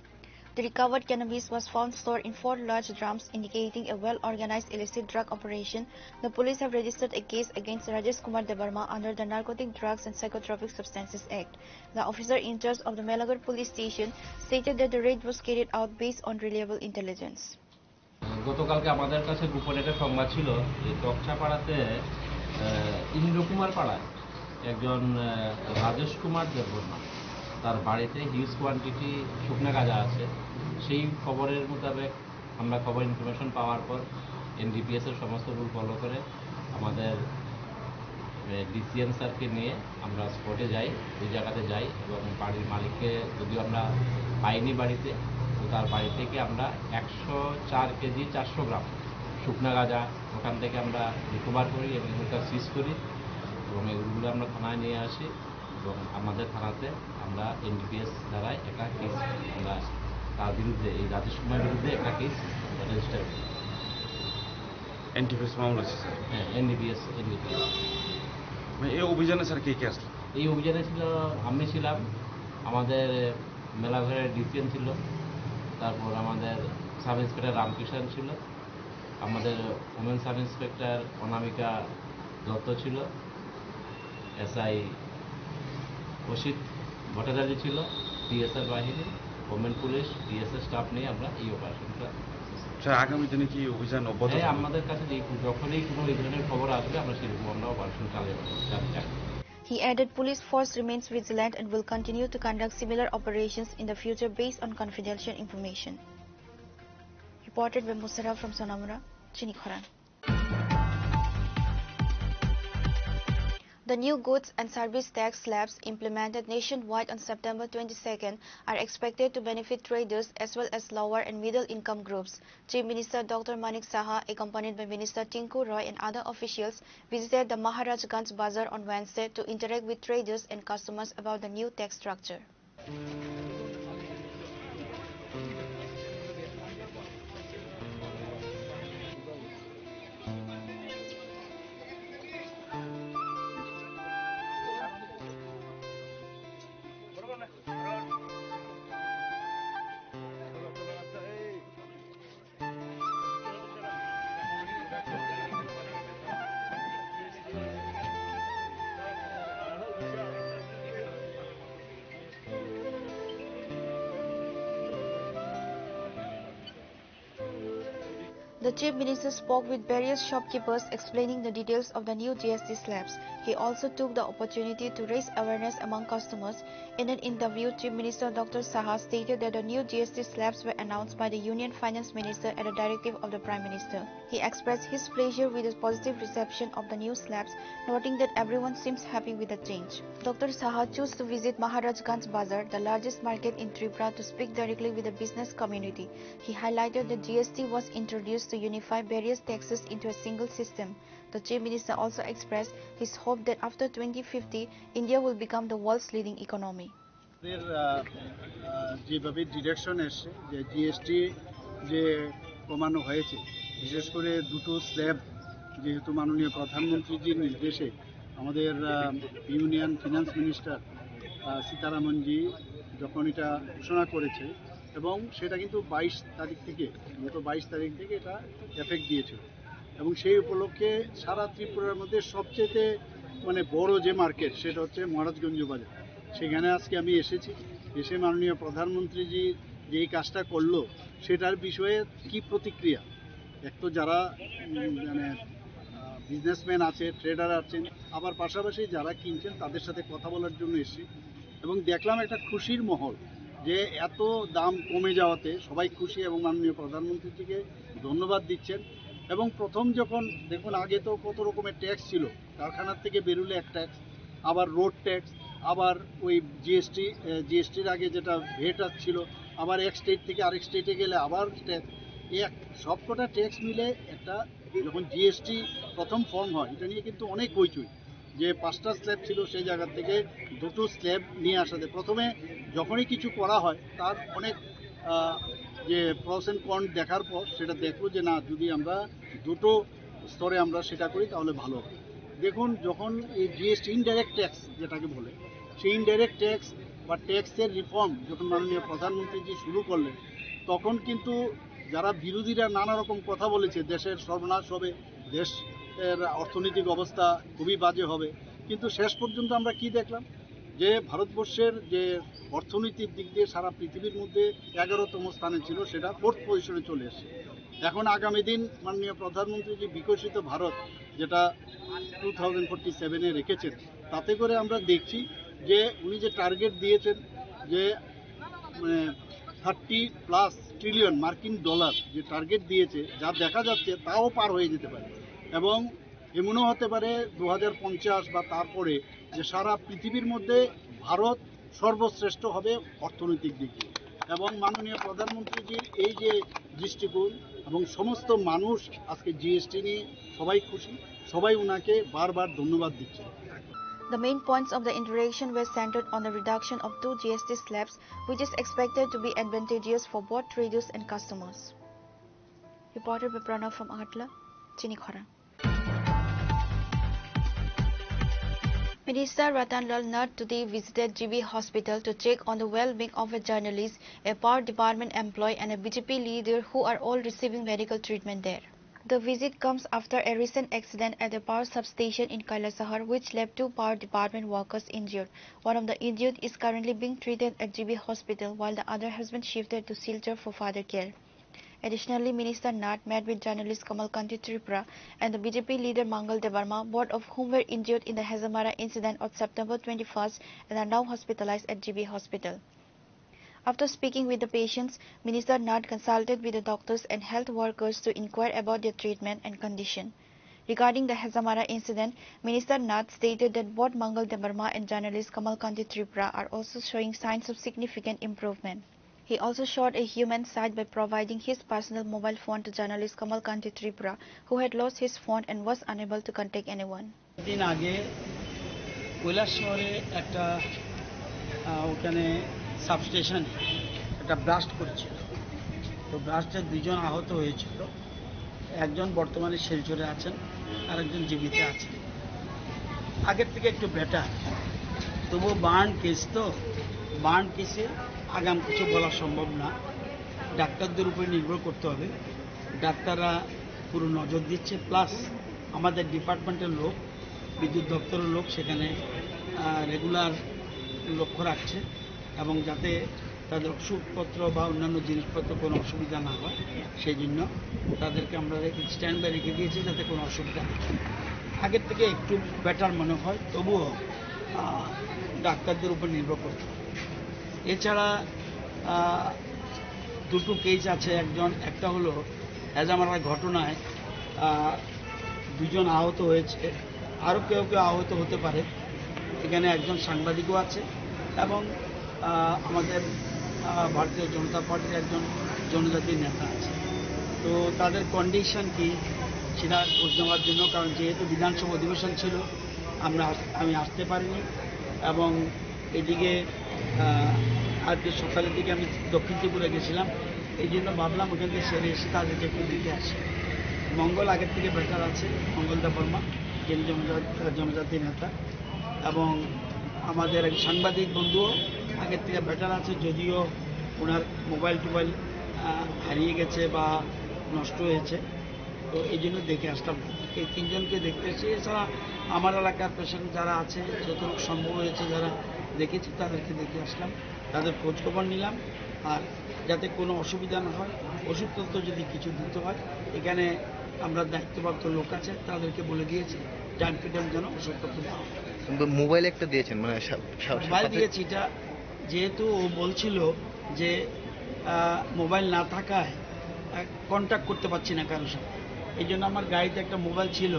The recovered cannabis was found stored in four large drums, indicating a well-organized illicit drug operation. The police have registered a case against Rajesh Kumar Debbarma under the Narcotic Drugs and Psychotropic Substances Act. The officer in charge of the Melagar police station stated that the raid was carried out based on reliable intelligence. গতকালকে আমাদের কাছে গোপন একটা সংবাদ ছিল যে তক্সাপাড়াতে, আহ, ইন্দ্রকুমার পাড়ায় একজন, আহ, রাজেশ কুমার দেববর্মা, তার বাড়িতে হিউজ কোয়ান্টিটি শুকনা গাঁজা আছে। সেই খবরের মোতাবেক আমরা খবর ইনফরমেশন পাওয়ার পর এনডিপিএস এর সমস্ত রুল ফলো করে আমাদের, আহ, ডিসিএম স্যারকে নিয়ে আমরা স্পটে যাই, ওই জায়গাতে যাই এবং বাড়ির মালিককে যদিও আমরা পাইনি বাড়িতে, তো তার বাড়ি থেকে আমরা একশো চার কেজি চারশো গ্রাম শুকনা গাঁজা ওখান থেকে আমরা রিকভার করি এবং ওটা সিজ করি এবং এগুলো আমরা থানায় নিয়ে আসি এবং আমাদের থানাতে আমরা এনডিপিএস ধারায় একটা কেস আমরা তার বিরুদ্ধে, এই রাজেশ কুমারের বিরুদ্ধে একটা কেস রেজিস্টার করি। এনডিপিএস মামলা হচ্ছে, স্যার? হ্যাঁ, এনডিপিএস, এনডিপিএস। মানে, এই অভিযানে, স্যার, কে কে আসলো? এই অভিযানে ছিল, আমি ছিলাম, আমাদের মেলাঘরের ডিসিএম ছিল, তারপর আমাদের সাব ইন্সপেক্টর রামকৃষ্ণ ছিল, আমাদের উমেন সাব ইন্সপেক্টর অনামিকা দত্ত ছিল, এসআই অসিত ভট্টাচার্য ছিল, টিএসআর বাহিনী, ওমেন পুলিশ, টিএসআর স্টাফ নিয়ে আমরা এই অপারেশনটা। স্যার, আগামী দিনে কি অভিযান অব্যাহত হ্যাঁ, থাকবে? আমাদের কাছে যে যখনই কোনো এই ধরনের খবর আসবে, আমরা সেরকম আমরা অপারেশন চালিয়ে যাবো। He added, police force remains vigilant and will continue to conduct similar operations in the future based on confidential information. Reported by Musarraf from Sonamura, Chinikhorang. The new goods and service tax slabs implemented nationwide on September twenty-second are expected to benefit traders as well as lower and middle income groups. Chief Minister Doctor Manik Saha, accompanied by Minister Tinku Roy and other officials, visited the Maharajganj Bazar on Wednesday to interact with traders and customers about the new tax structure. The Chief Minister spoke with various shopkeepers explaining the details of the new G S T slabs. He also took the opportunity to raise awareness among customers. In an interview, Chief Minister Doctor Saha stated that the new G S T slabs were announced by the Union Finance Minister at the directive of the Prime Minister. He expressed his pleasure with the positive reception of the new slabs, noting that everyone seems happy with the change. Doctor Saha chose to visit Maharajganj Bazar, the largest market in Tripura, to speak directly with the business community. He highlighted that G S T was introduced to unify various taxes into a single system. The Chief Minister also expressed his hope that after twenty fifty, India will become the world's leading economy. আমাদের, আহ, আহ, যেভাবে ডিরেকশন এসছে যে জিএসটি যে কমানো হয়েছে, বিশেষ করে দুটো স্ল্যাব, যেহেতু মাননীয় প্রধানমন্ত্রীজির নির্দেশে আমাদের, আহ, ইউনিয়ন ফিনান্স মিনিস্টার, আহ, সীতারামনজি যখন এটা ঘোষণা করেছে, এবং সেটা কিন্তু বাইশ তারিখ থেকে, গত বাইশ তারিখ থেকে এটা এফেক্ট দিয়েছিল। এবং সেই উপলক্ষে সারা ত্রিপুরার মধ্যে সবচেয়ে মানে বড় যে মার্কেট, সেটা হচ্ছে মহারাজগঞ্জ বাজার। সেখানে আজকে আমি এসেছি, এসে মাননীয় প্রধানমন্ত্রীজি যেই কাজটা করলো, সেটার বিষয়ে কি প্রতিক্রিয়া? এক তো যারা, উম, মানে, আহ, বিজনেসম্যান আছে, ট্রেডার আছেন, আবার পাশাপাশি যারা কিনছেন, তাদের সাথে কথা বলার জন্য এসেছি। এবং দেখলাম একটা খুশির মহল, যে এত দাম কমে যাওয়াতে সবাই খুশি এবং মাননীয় প্রধানমন্ত্রীজিকে ধন্যবাদ দিচ্ছেন। এবং প্রথম যখন, দেখুন, আগে তো কত রকমের ট্যাক্স ছিল, কারখানার থেকে বেরুলে এক ট্যাক্স, আবার রোড ট্যাক্স, আবার ওই জিএসটি, এ, জিএসটির আগে যেটা ভ্যাট ছিল, আবার এক স্টেট থেকে আরেক স্টেটে গেলে আবার ট্যাক্স। এই এক, সবকটা ট্যাক্স মিলে একটা, যখন জিএসটি প্রথম ফর্ম হয়, এটা নিয়ে কিন্তু অনেক হইচই, যে পাঁচটা স্ল্যাব ছিল, সেই জায়গা থেকে দুটো স্ল্যাব নিয়ে আসাতে। প্রথমে যখনই কিছু করা হয়, তার অনেক, আহ, যে প্রোস অ্যান্ড কন দেখার পর সেটা দেখলো যে না, যদি আমরা দুটো স্তরে আমরা সেটা করি, তাহলে ভালো হবে। দেখুন, যখন এই জিএসটি ইনডাইরেক্ট ট্যাক্স যেটাকে বলে, সেই ইনডাইরেক্ট ট্যাক্স বা ট্যাক্সের রিফর্ম যখন মাননীয় প্রধানমন্ত্রীজি শুরু করলেন, তখন কিন্তু যারা বিরোধীরা নানা রকম কথা বলেছে, দেশের সর্বনাশ হবে, দেশের অর্থনৈতিক অবস্থা খুবই বাজে হবে, কিন্তু শেষ পর্যন্ত আমরা কি দেখলাম? যে ভারতবর্ষের যে অর্থনৈতিক দিক দিয়ে সারা পৃথিবীর মধ্যে এগারোতম স্থানে ছিল, সেটা ফোর্থ পজিশনে চলে এসেছে। এখন আগামী দিন মাননীয় প্রধানমন্ত্রী যে বিকশিত ভারত, যেটা টু থাউজেন্ড ফোর্টি সেভেনে রেখেছেন, তাতে করে আমরা দেখছি যে উনি যে টার্গেট দিয়েছেন, যে, মানে, থার্টি প্লাস ট্রিলিয়ন মার্কিন ডলার যে টার্গেট দিয়েছে, যা দেখা যাচ্ছে তাও পার হয়ে যেতে পারে। এবং এমনও হতে পারে দু হাজার পঞ্চাশ বা তারপরে যে সারা পৃথিবীর মধ্যে ভারত সর্বশ্রেষ্ঠ হবে অর্থনৈতিক দিক দিয়ে। এবং মাননীয় প্রধানমন্ত্রী যে এই যে দৃষ্টিকোণ এবং সমস্ত মানুষ আজকে জিএসটি নিয়ে সবাই খুশি, সবাই ওনাকে বারবার ধন্যবাদ দিচ্ছে। The main points of the interaction were centered on the reduction of two G S T slabs, which is expected to be advantageous for both traders and customers. Reported by Pranav from Agartala, Chinikhora. Minister Ratan Lal Nath today visited G B hospital to check on the well-being of a journalist, a power department employee and a B J P leader who are all receiving medical treatment there. The visit comes after a recent accident at a power substation in Kailasahar, which left two power department workers injured. One of the injured is currently being treated at G B hospital, while the other has been shifted to Silchar for further care. Additionally, Minister Nath met with journalist Kamal Kanti Tripura and the B J P leader Mangal Debbarma, both of whom were injured in the Hajamara incident on September twenty-first and are now hospitalized at G B hospital. After speaking with the patients, Minister Nath consulted with the doctors and health workers to inquire about their treatment and condition. Regarding the Hajamara incident, Minister Nath stated that both Mangal Debbarma and journalist Kamal Kanti Tripura are also showing signs of significant improvement. He also showed a human side by providing his personal mobile phone to journalist Kamal Kanti Tripura, who had lost his phone and was unable to contact anyone. দিন আগে কৈলাসহরে একটা আহ, ওখানে সাবস্টেশনে একটা ব্লাস্ট করেছিল। তো ব্লাস্টে দুজন আহত হয়েছিল। একজন বর্তমানে শিলচরে আছেন, আর একজন জীবিত আছেন। আগের থেকে একটু বেটার, তবুও বার্ন কেস তো, বার্ন কেসে আগাম কিছু বলা সম্ভব না। ডাক্তারদের উপরে নির্ভর করতে হবে। ডাক্তাররা পুরো নজর দিচ্ছে, প্লাস আমাদের ডিপার্টমেন্টের লোক, বিদ্যুৎ দপ্তরের লোক সেখানে রেগুলার লক্ষ্য রাখছে এবং যাতে তাদের ওষুধপত্র বা অন্যান্য জিনিসপত্র কোনো অসুবিধা না হয়, সেই জন্য তাদেরকে আমরা স্ট্যান্ড বাই রেখে দিয়েছি, যাতে কোনো অসুবিধা না হয়। আগের থেকে একটু বেটার মনে হয়, তবুও আহ, ডাক্তারদের উপর নির্ভর করতে হয়। এছাড়া আহ, দুটো কেস আছে। একজন, একটা হলো হেজামারা ঘটনায় আহ, দুজন আহত হয়েছে, আরও কেউ কেউ আহত হতে পারে। এখানে একজন সাংবাদিকও আছে এবং আহ, আমাদের আহ, ভারতীয় জনতা পার্টির একজন জনজাতি নেতা আছে। তো তাদের কন্ডিশন কি, সেটা খোঁজ নেওয়ার জন্য, কারণ যেহেতু বিধানসভা অধিবেশন ছিল, আমরা আস- আমি আসতে পারিনি এবং এদিকে আহ, আজকে সকালের দিকে আমি দক্ষিণ ত্রিপুরা গেছিলাম, এই জন্য ভাবলাম ওখান থেকে সেরে এসে তাদেরকে একটু দেখে আসি। মঙ্গল আগের থেকে বেটার আছে, মঙ্গল দেববর্মা, যিনি জনজা- জনজাতি নেতা, এবং আমাদের এক সাংবাদিক বন্ধুও আগের থেকে বেটার আছে, যদিও ওনার মোবাইল টোবাইল আহ, হারিয়ে গেছে বা নষ্ট হয়েছে। তো এই জন্য দেখে আসলাম, এই তিনজনকে দেখতে এসেছি। এছাড়া আমার এলাকার পেশেন্ট যারা আছে, যতটুকু সম্ভব হয়েছে, যারা দেখেছি, তাদেরকে দেখে আসলাম, তাদের খোঁজ খবর নিলাম। আর যাতে কোনো অসুবিধা না হয়, ওষুধপত্র যদি কিছু দিতে হয়, এখানে আমরা দায়িত্বপ্রাপ্ত লোক আছে, তাদেরকে বলে দিয়েছি টাইম টু টাইম যেন ওষুধপত্র দেওয়া হয়। কিন্তু মোবাইল একটা দিয়েছেন, মানে সা- সা- মোবাইল সাথে- দিয়েছি, এটা যেহেতু ও বলছিল যে আহ, মোবাইল না থাকায় কন্ট্যাক্ট করতে পারছি না কারোর সাথে, এই জন্য আমার গাড়িতে একটা মোবাইল ছিল,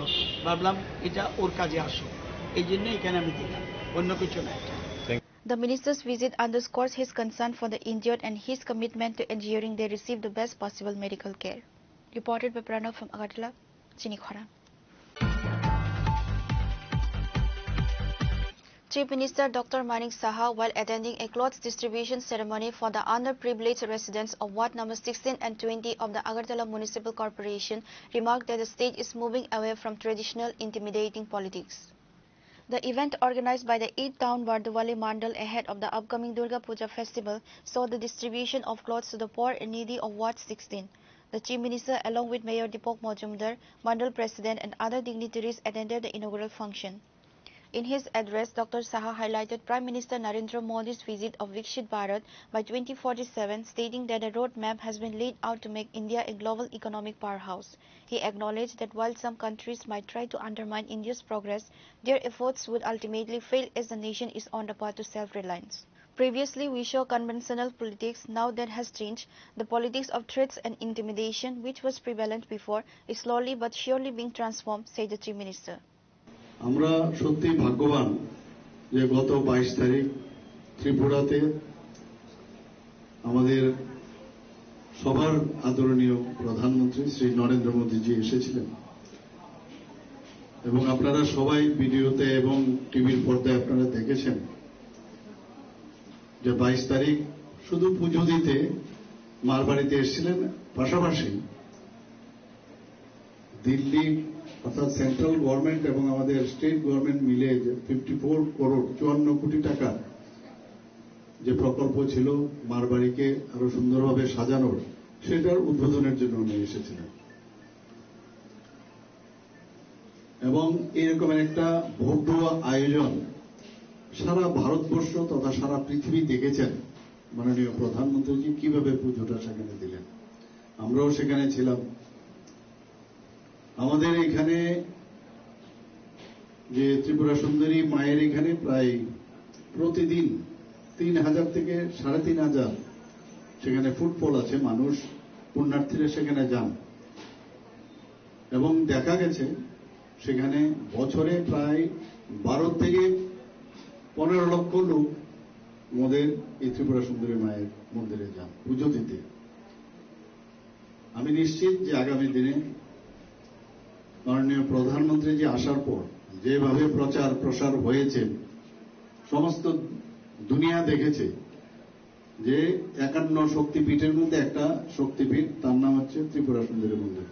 ভাবলাম এটা ওর কাজে আসুক, এই জন্য এখানে আমি দিলাম, অন্য কিছু না। The minister's visit underscores his concern for the injured and his commitment to ensuring they receive the best possible medical care. Reported by Pranav from Agartala, Chini Khorang. Chief Minister Doctor Manik Saha, while attending a clothes distribution ceremony for the underprivileged residents of Ward number sixteen and twenty of the Agartala Municipal Corporation, remarked that the state is moving away from traditional intimidating politics. The event, organized by the eighth Town Bardwali Mandal ahead of the upcoming Durga Puja festival, saw the distribution of clothes to the poor and needy of Ward sixteen. The Chief Minister, along with Mayor Deepak Majumdar, Mandal President, and other dignitaries, attended the inaugural function. In his address, Doctor Saha highlighted Prime Minister Narendra Modi's vision of Viksit Bharat by twenty forty-seven, stating that a roadmap has been laid out to make India a global economic powerhouse. He acknowledged that while some countries might try to undermine India's progress, their efforts would ultimately fail as the nation is on the path to self-reliance. Previously, we saw conventional politics. Now that has changed. The politics of threats and intimidation, which was prevalent before, is slowly but surely being transformed, said the Chief Minister. আমরা সত্যি ভাগ্যবান যে গত বাইশ তারিখ ত্রিপুরাতে আমাদের সবার আদরণীয় প্রধানমন্ত্রী শ্রী নরেন্দ্র মোদীজি এসেছিলেন এবং আপনারা সবাই ভিডিওতে এবং টিভির পর্দায় আপনারা দেখেছেন যে বাইশ তারিখ শুধু পুজো দিতে মার বাড়িতে এসেছিলেন, পাশাপাশি দিল্লি অর্থাৎ সেন্ট্রাল গভর্নমেন্ট এবং আমাদের স্টেট গভর্নমেন্ট মিলে যে ফিফটি ফোর করোড়, চুয়ান্ন কোটি টাকা যে প্রকল্প ছিল মারবাড়িকে আরো সুন্দরভাবে সাজানোর, সেটার উদ্বোধনের জন্য উনি এসেছিলেন। এবং এরকম একটা ভব্য আয়োজন সারা ভারতবর্ষ তথা সারা পৃথিবী দেখেছেন, মাননীয় প্রধানমন্ত্রীজি কিভাবে পুজোটা সেখানে দিলেন। আমরাও সেখানে ছিলাম। আমাদের এখানে যে ত্রিপুরা সুন্দরী মায়ের এখানে প্রায় প্রতিদিন তিন হাজার থেকে সাড়ে তিন হাজার সেখানে ফুটফল আছে, মানুষ পুণ্যার্থীরা সেখানে যান। এবং দেখা গেছে সেখানে বছরে প্রায় বারো থেকে পনেরো লক্ষ লোক আমাদের এই ত্রিপুরা সুন্দরী মায়ের মন্দিরে যান পুজো দিতে। আমি নিশ্চিত যে আগামী দিনে মাননীয় প্রধানমন্ত্রী যে আসার পর যেভাবে প্রচার প্রসার হয়েছে, সমস্ত দুনিয়া দেখেছে যে একান্ন শক্তিপীঠের মধ্যে একটা শক্তিপীঠ, তার নাম হচ্ছে ত্রিপুরা সুন্দরী মন্দির।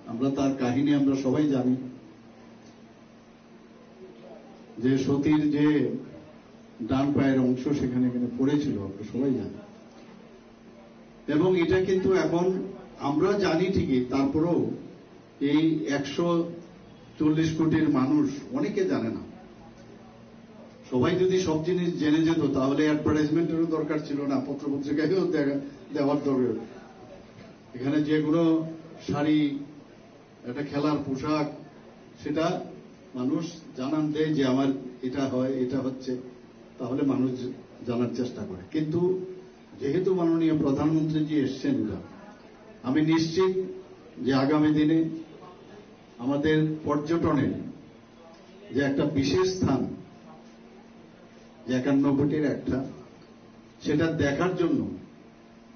আমরা তার কাহিনী আমরা সবাই জানি, যে সতীর যে ডান পায়ের অংশ সেখানে এখানে পড়েছিল, আমরা সবাই জানি। এবং এটা কিন্তু এখন আমরা জানি ঠিকই, তারপরেও এই একশো চল্লিশ কোটির মানুষ অনেকে জানে না। সবাই যদি সব জিনিস জেনে যেত, তাহলে অ্যাডভার্টাইজমেন্টেরও দরকার ছিল না, পত্রপত্রিকায়ও দেখা, দেওয়ার দরকার। এখানে যে কোনো শাড়ি, একটা খেলার পোশাক, সেটা মানুষ জানান দেয় যে আমার এটা হয়, এটা হচ্ছে, তাহলে মানুষ জানার চেষ্টা করে। কিন্তু যেহেতু মাননীয় প্রধানমন্ত্রীজি এসছেন, এটা আমি নিশ্চিত যে আগামী দিনে আমাদের পর্যটনের যে একটা বিশেষ স্থান, যে একান্ন কোটির একটা, সেটা দেখার জন্য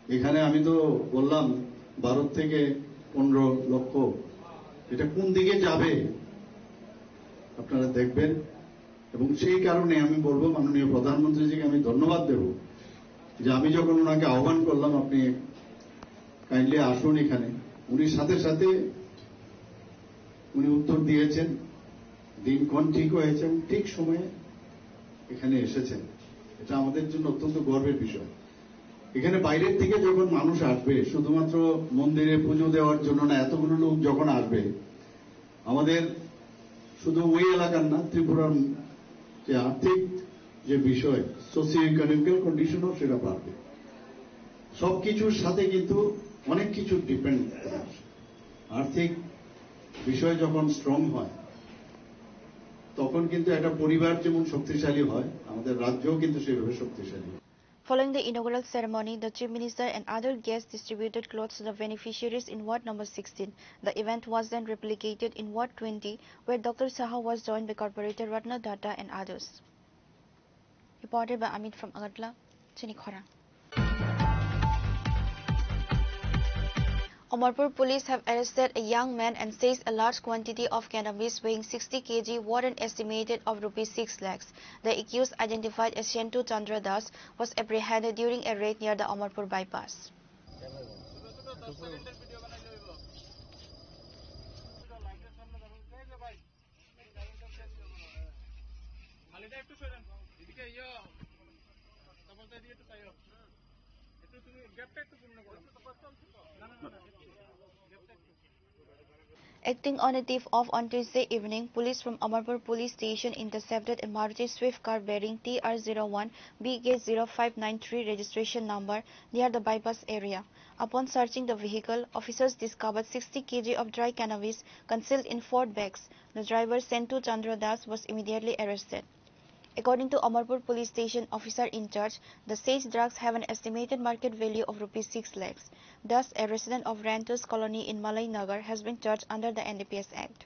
এখানে আমি তো বললাম বারো থেকে পনেরো লক্ষ, এটা কোন দিকে যাবে আপনারা দেখবেন। এবং সেই কারণে আমি বলবো মাননীয় প্রধানমন্ত্রীজিকে আমি ধন্যবাদ দেব যে আমি যখন ওনাকে আহ্বান করলাম, "আপনি কাইন্ডলি আসুন এখানে", উনি সাথে সাথে উনি উত্তর দিয়েছেন, দিনক্ষণ ঠিক হয়েছে এবং ঠিক সময়ে এখানে এসেছেন। এটা আমাদের জন্য অত্যন্ত গর্বের বিষয়। এখানে বাইরের থেকে যখন মানুষ আসবে, শুধুমাত্র মন্দিরে পুজো দেওয়ার জন্য না, এতগুলো লোক যখন আসবে, আমাদের শুধু ওই এলাকার না, ত্রিপুরার যে আর্থিক যে বিষয়, সোশিও ইকোনমিক্যাল কন্ডিশনও সেটা বাড়বে। সবকিছুর সাথে কিন্তু অনেক কিছু ডিপেন্ড করে। আর্থিক বিষয় যখন স্ট্রং হয়, তখন কিন্তু একটা পরিবার যেমন শক্তিশালী হয়, আমাদের রাজ্যও কিন্তু সেভাবে শক্তিশালী হয়। Following the inaugural ceremony, the Chief Minister and other guests distributed clothes to the beneficiaries in Ward number sixteen. The event was then replicated in Ward twenty, where Doctor Saha was joined by Corporator Ratna Datta and others. Reported by Amit from Agartala, Chini Khorang. Amarpur police have arrested a young man and seized a large quantity of cannabis weighing sixty kilograms worth an estimated of rupees six lakhs. The accused, identified as Shentu Chandra Das, was apprehended during a raid near the Amarpur bypass. Acting on a tip-off on Tuesday evening, police from Amarpur Police Station intercepted a Maruti Swift car bearing T R zero one B K zero five nine three registration number near the bypass area. Upon searching the vehicle, officers discovered sixty kilograms of dry cannabis concealed in four bags. The driver, Sentu Chandra Das, was immediately arrested. According to Amarpur Police Station officer in charge, the seized drugs have an estimated market value of rupees six lakhs. Thus, a resident of Renters Colony in Malai Nagar has been charged under the N D P S Act.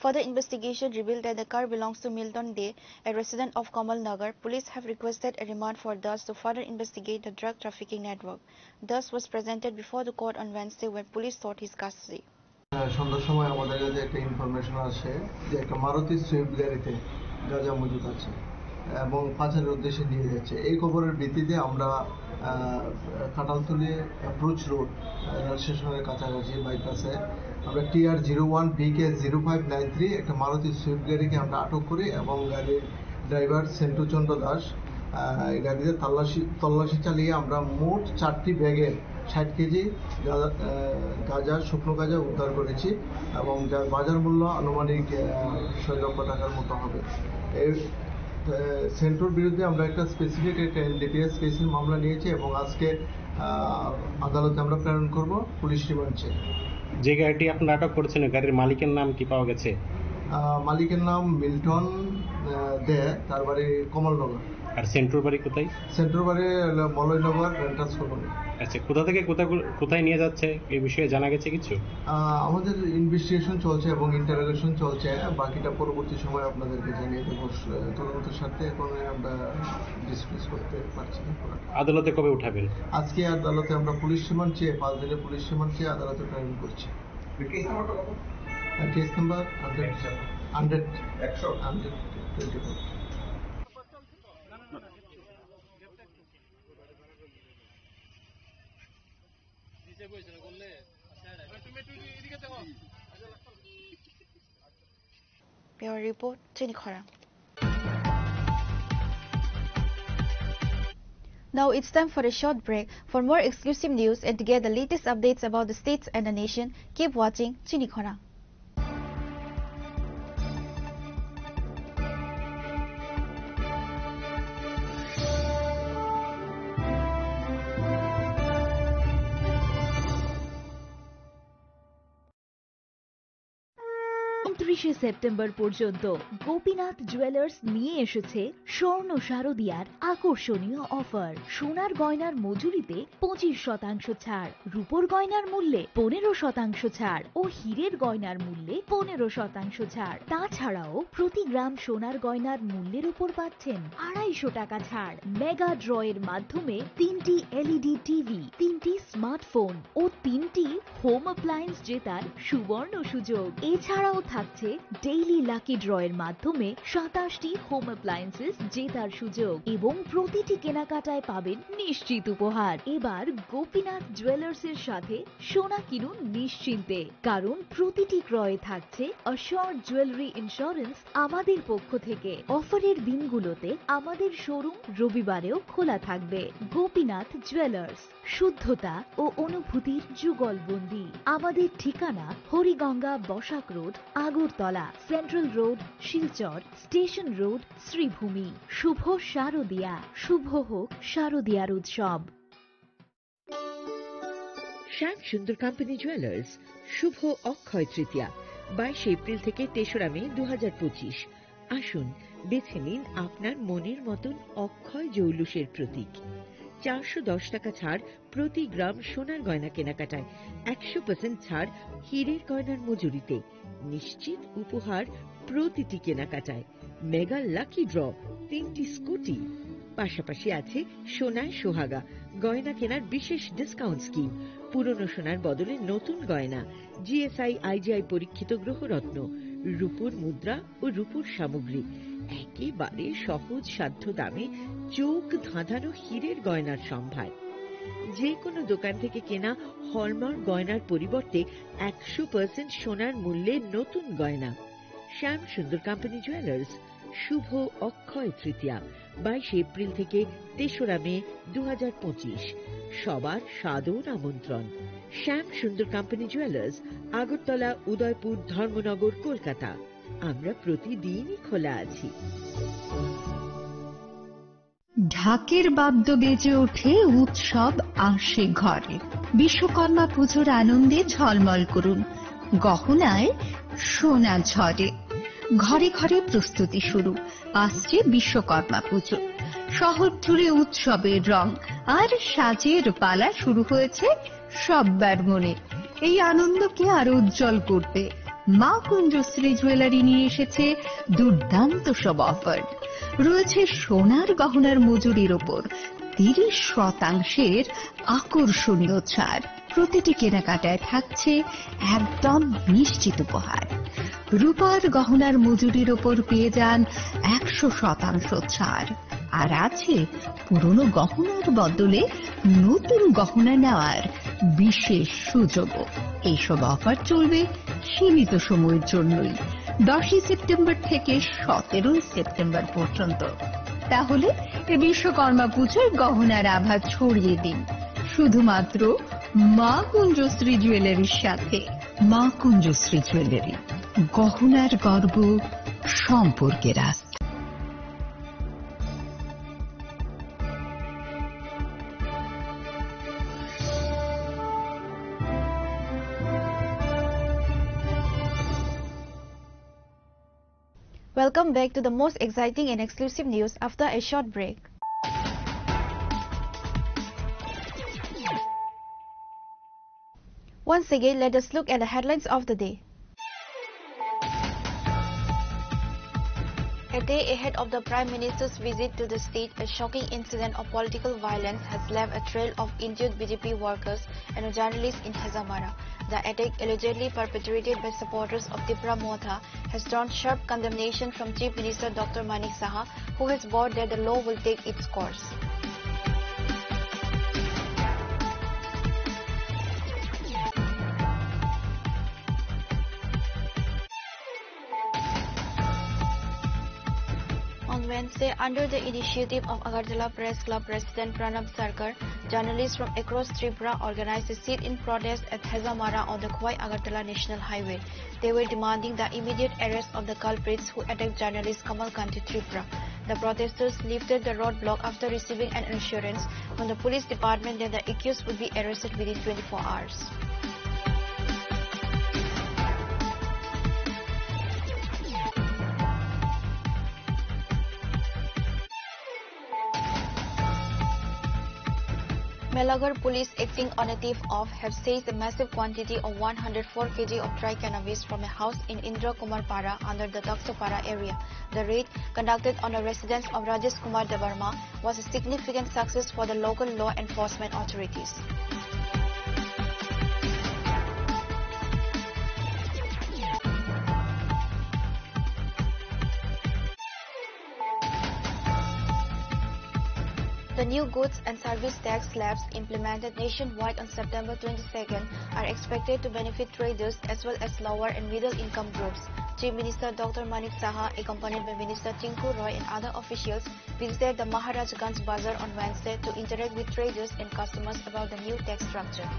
Further investigation revealed that the car belongs to Milton Dey, a resident of Kamal Nagar. Police have requested a remand for Das to further investigate the drug trafficking network. Das was presented before the court on Wednesday when police sought his custody. আহ, সন্ধ্যার সময় আমাদের কাছে একটা ইনফরমেশন আসে যে একটা মারুতি সুইফট গাড়িতে গাঁজা মজুদ আছে এবং পাচারের উদ্দেশ্যে নিয়ে যাচ্ছে। এই খবরের ভিত্তিতে আমরা, আহ, কাঁঠালতলি অ্যাপ্রোচ রোড, আহ, রেল স্টেশনের কাছাকাছি বাইপাসে আমরা টিআর জিরো ওয়ান বিকে জিরো ফাইভ নাইন থ্রি একটা মারুতি সুইফট গাড়িকে আমরা আটক করি এবং গাড়ির ড্রাইভার সেন্টু চন্দ্র দাস, আহ, এই গাড়িতে তল্লাশি তল্লাশি চালিয়ে আমরা মোট চারটি ব্যাগে ষাট কেজি গাঁজা, আহ, গাঁজা, শুকনো গাঁজা উদ্ধার করেছি এবং যার বাজার মূল্য আনুমানিক, আহ, ছয় লক্ষ টাকার মতো হবে। এই, আহ, সেন্টুর বিরুদ্ধে আমরা একটা স্পেসিফিক একটা এনডিপিএস কেসের মামলা নিয়েছি এবং আজকে, আহ, আদালতে আমরা প্রেরণ করব পুলিশ রিমান্ড চেয়ে। যে গাড়িটি আপনারা আটক করেছেন, গাড়ির মালিকের নাম কি পাওয়া গেছে? আহ, মালিকের নাম মিল্টন, আহ, দে, তার বাড়ি কমলনগর। আর সেন্টুর বাড়ি কোথায়? সেন্টুর বাড়ি হলো মলয়নগর রেন্টার্স কলোনি। আচ্ছা, কোথা থেকে কোথা, কোথায় নিয়ে যাচ্ছে, এই বিষয়ে জানা গেছে কিছু? আহ, আমাদের ইনভেস্টিগেশন চলছে এবং ইন্টারোগেশন চলছে, বাকিটা পরবর্তী সময় আপনাদেরকে জানিয়ে দেবো। আহ, তদন্তের স্বার্থে এখন আমরা ডিসক্লোজ করতে পারছি না পুরোটা। আদালতে কবে উঠাবেন? আজকে আদালতে আমরা পুলিশ রিমান্ড চেয়ে, পাঁচ দিনের পুলিশ রিমান্ড চেয়ে আদালতে প্রেরণ করছি। কেস নাম্বারটা কত? আহ, কেস নাম্বার হান্ড্রেড, হান্ড্রেড, একশো? Hundred twenty four. Bureau Report, Chini Khorang. Now it's time for a short break. For more exclusive news and to get the latest updates about the states and the nation, keep watching Chini Khorang. ঊনত্রিশে সেপ্টেম্বর পর্যন্ত গোপীনাথ জুয়েলার্স নিয়ে এসেছে স্বর্ণ শারদিয়ার আকর্ষণীয় অফার। সোনার গয়নার মজুরিতে পঁচিশ শতাংশ ছাড়, রূপোর গয়নার মূল্যে পনেরো শতাংশ ছাড় ও হীরের গয়নার মূল্যে পনেরো শতাংশ ছাড়। তাছাড়াও প্রতি গ্রাম সোনার গয়নার মূল্যের উপর পাচ্ছেন আড়াইশো টাকা ছাড়। মেগা ড্র এর মাধ্যমে তিনটি এলইডি টিভি, তিনটি স্মার্টফোন ও তিনটি হোম অ্যাপ্লায়েন্স জেতার সুবর্ণ সুযোগ। এছাড়াও থাকছে ডেইলি লাকি ড্র এর মাধ্যমে সাতাশটি হোম অ্যাপ্লায়েন্সেস জেতার সুযোগ এবং প্রতিটি কেনাকাটায় পাবেন নিশ্চিত উপহার। এবার গোপীনাথ জুয়েলার্স এর সাথে সোনা কিনুন নিশ্চিন্তে, কারণ প্রতিটি ক্রয়ে থাকছে অ্যাসিওরড জুয়েলারি ইন্স্যুরেন্স আমাদের পক্ষ থেকে। অফারের দিনগুলোতে আমাদের শোরুম রবিবারেও খোলা থাকবে। গোপীনাথ জুয়েলার্স, শুদ্ধতা ও অনুভূতির যুগলবন্দি। আমাদের ঠিকানা Hariganga Basak road, Agartala, central road, Silchar, station road, Sreebhumi. শুভ শারদিয়া, শুভ হোক শারদিয়ার উৎসব। শ্যাম সুন্দর কোম্পানি জুয়েলার্স, শুভ অক্ষয় তৃতীয়া, বাইশে এপ্রিল থেকে তেসরা মে দু হাজার পঁচিশ। আসুন, বেছে নিন আপনার মনের মতন অক্ষয় জৌলুসের প্রতীক। চারশো দশ টাকা ছাড় প্রতি গ্রাম সোনার গয়না কেনাকাটায়, একশো পার্সেন্ট ছাড় হীরের গয়নার মজুরিতে, নিশ্চিত উপহার প্রতিটি কেনাকাটায়, মেগা লাকি ড্র, তিনটি স্কুটি। পাশাপাশি আছে সোনায় সোহাগা, গয়না কেনার বিশেষ ডিসকাউন্ট স্কিম, পুরনো সোনার বদলে নতুন গয়না, জিএসআই আইজিআই পরীক্ষিত গ্রহরত্ন, রূপোর মুদ্রা ও রূপোর সামগ্রী, একেবারে সহজ সাধ্য দামে চোখ ধাঁধানো হীরের গয়নার সম্ভার। যে কোনো দোকান থেকে কেনা হলমার্ক গয়নার পরিবর্তে একশো পার্সেন্ট সোনার মূল্যে নতুন গয়না। শ্যাম সুন্দর কোম্পানি জুয়েলার্স, শুভ অক্ষয় তৃতীয়া, বাইশে এপ্রিল থেকে তেসরা মে দু হাজার পঁচিশ। সবার সাদর আমন্ত্রণ। শ্যাম সুন্দর কোম্পানি জুয়েলার্স, আগরতলা, উদয়পুর, ধর্মনগর, কলকাতা। আমরা প্রতিদিনই খোলা আছি। ঢাকের বাদ্য বেজে ওঠে, উৎসব আসে ঘরে। বিশ্বকর্মা পুজোর আনন্দে ঝলমল করুন, গহনায় সোনা ঝরে। ঘরে ঘরে প্রস্তুতি শুরু, আসছে বিশ্বকর্মা পুজো। শহর জুড়ে উৎসবের রং আর সাজের পালা শুরু হয়েছে সব্বার মনে। এই আনন্দকে আরো উজ্জ্বল করতে মা কুঞ্জশ্রী জুয়েলারি নিয়ে এসেছে দুর্দান্ত সব অফার। রয়েছে সোনার গহনার মজুরির ওপর তিরিশ শতাংশের আকর্ষণীয় ছাড়। প্রতিটি কেনাকাটায় থাকছে একদম নিশ্চিত উপহার। রূপার গহনার মজুরির ওপর পেয়ে যান একশো শতাংশ ছাড়। আর আছে পুরনো গহনার বদলে নতুন গহনা নেওয়ার বিশেষ সুযোগও। এইসব অফার চলবে সীমিত সময়ের জন্যই, দশই সেপ্টেম্বর থেকে সতেরোই সেপ্টেম্বর পর্যন্ত। তাহলে এ বিশ্বকর্মা পুজোয় গহনার আভা ছড়িয়ে দিন শুধুমাত্র মা কুঞ্জশ্রী জুয়েলারির সাথে। মা কুঞ্জশ্রী জুয়েলারি, গহনার গর্ব, সম্পর্কের আস্থা। Welcome back to the most exciting and exclusive news after a short break. Once again, let us look at the headlines of the day. A day ahead of the Prime Minister's visit to the state, a shocking incident of political violence has left a trail of injured B J P workers and a journalist in Hazamara. The attack, allegedly perpetrated by supporters of Tipra Motha, has drawn sharp condemnation from Chief Minister Doctor Manik Saha, who has vowed that the law will take its course. On Wednesday, under the initiative of Agartala Press Club President Pranab Sarkar, journalists from across Tripura organized a sit-in protest at Hazamara on the Khowai Agartala National Highway. They were demanding the immediate arrest of the culprits who attacked journalist Kamal Kanti Tripura. The protesters lifted the roadblock after receiving an assurance from the police department that the accused would be arrested within twenty-four hours. Melagar police, acting on a tip-off, have seized a massive quantity of one hundred four K G of dry cannabis from a house in Indra Kumar Para under the Taksapara area. The raid, conducted on a residence of Rajesh Kumar Debbarma, was a significant success for the local law enforcement authorities. The new goods and service tax slabs implemented nationwide on September twenty-second are expected to benefit traders as well as lower and middle income groups. Chief Minister Doctor Manik Saha, accompanied by Minister Tinku Roy and other officials, visited the Maharajganj Bazar on Wednesday to interact with traders and customers about the new tax structure.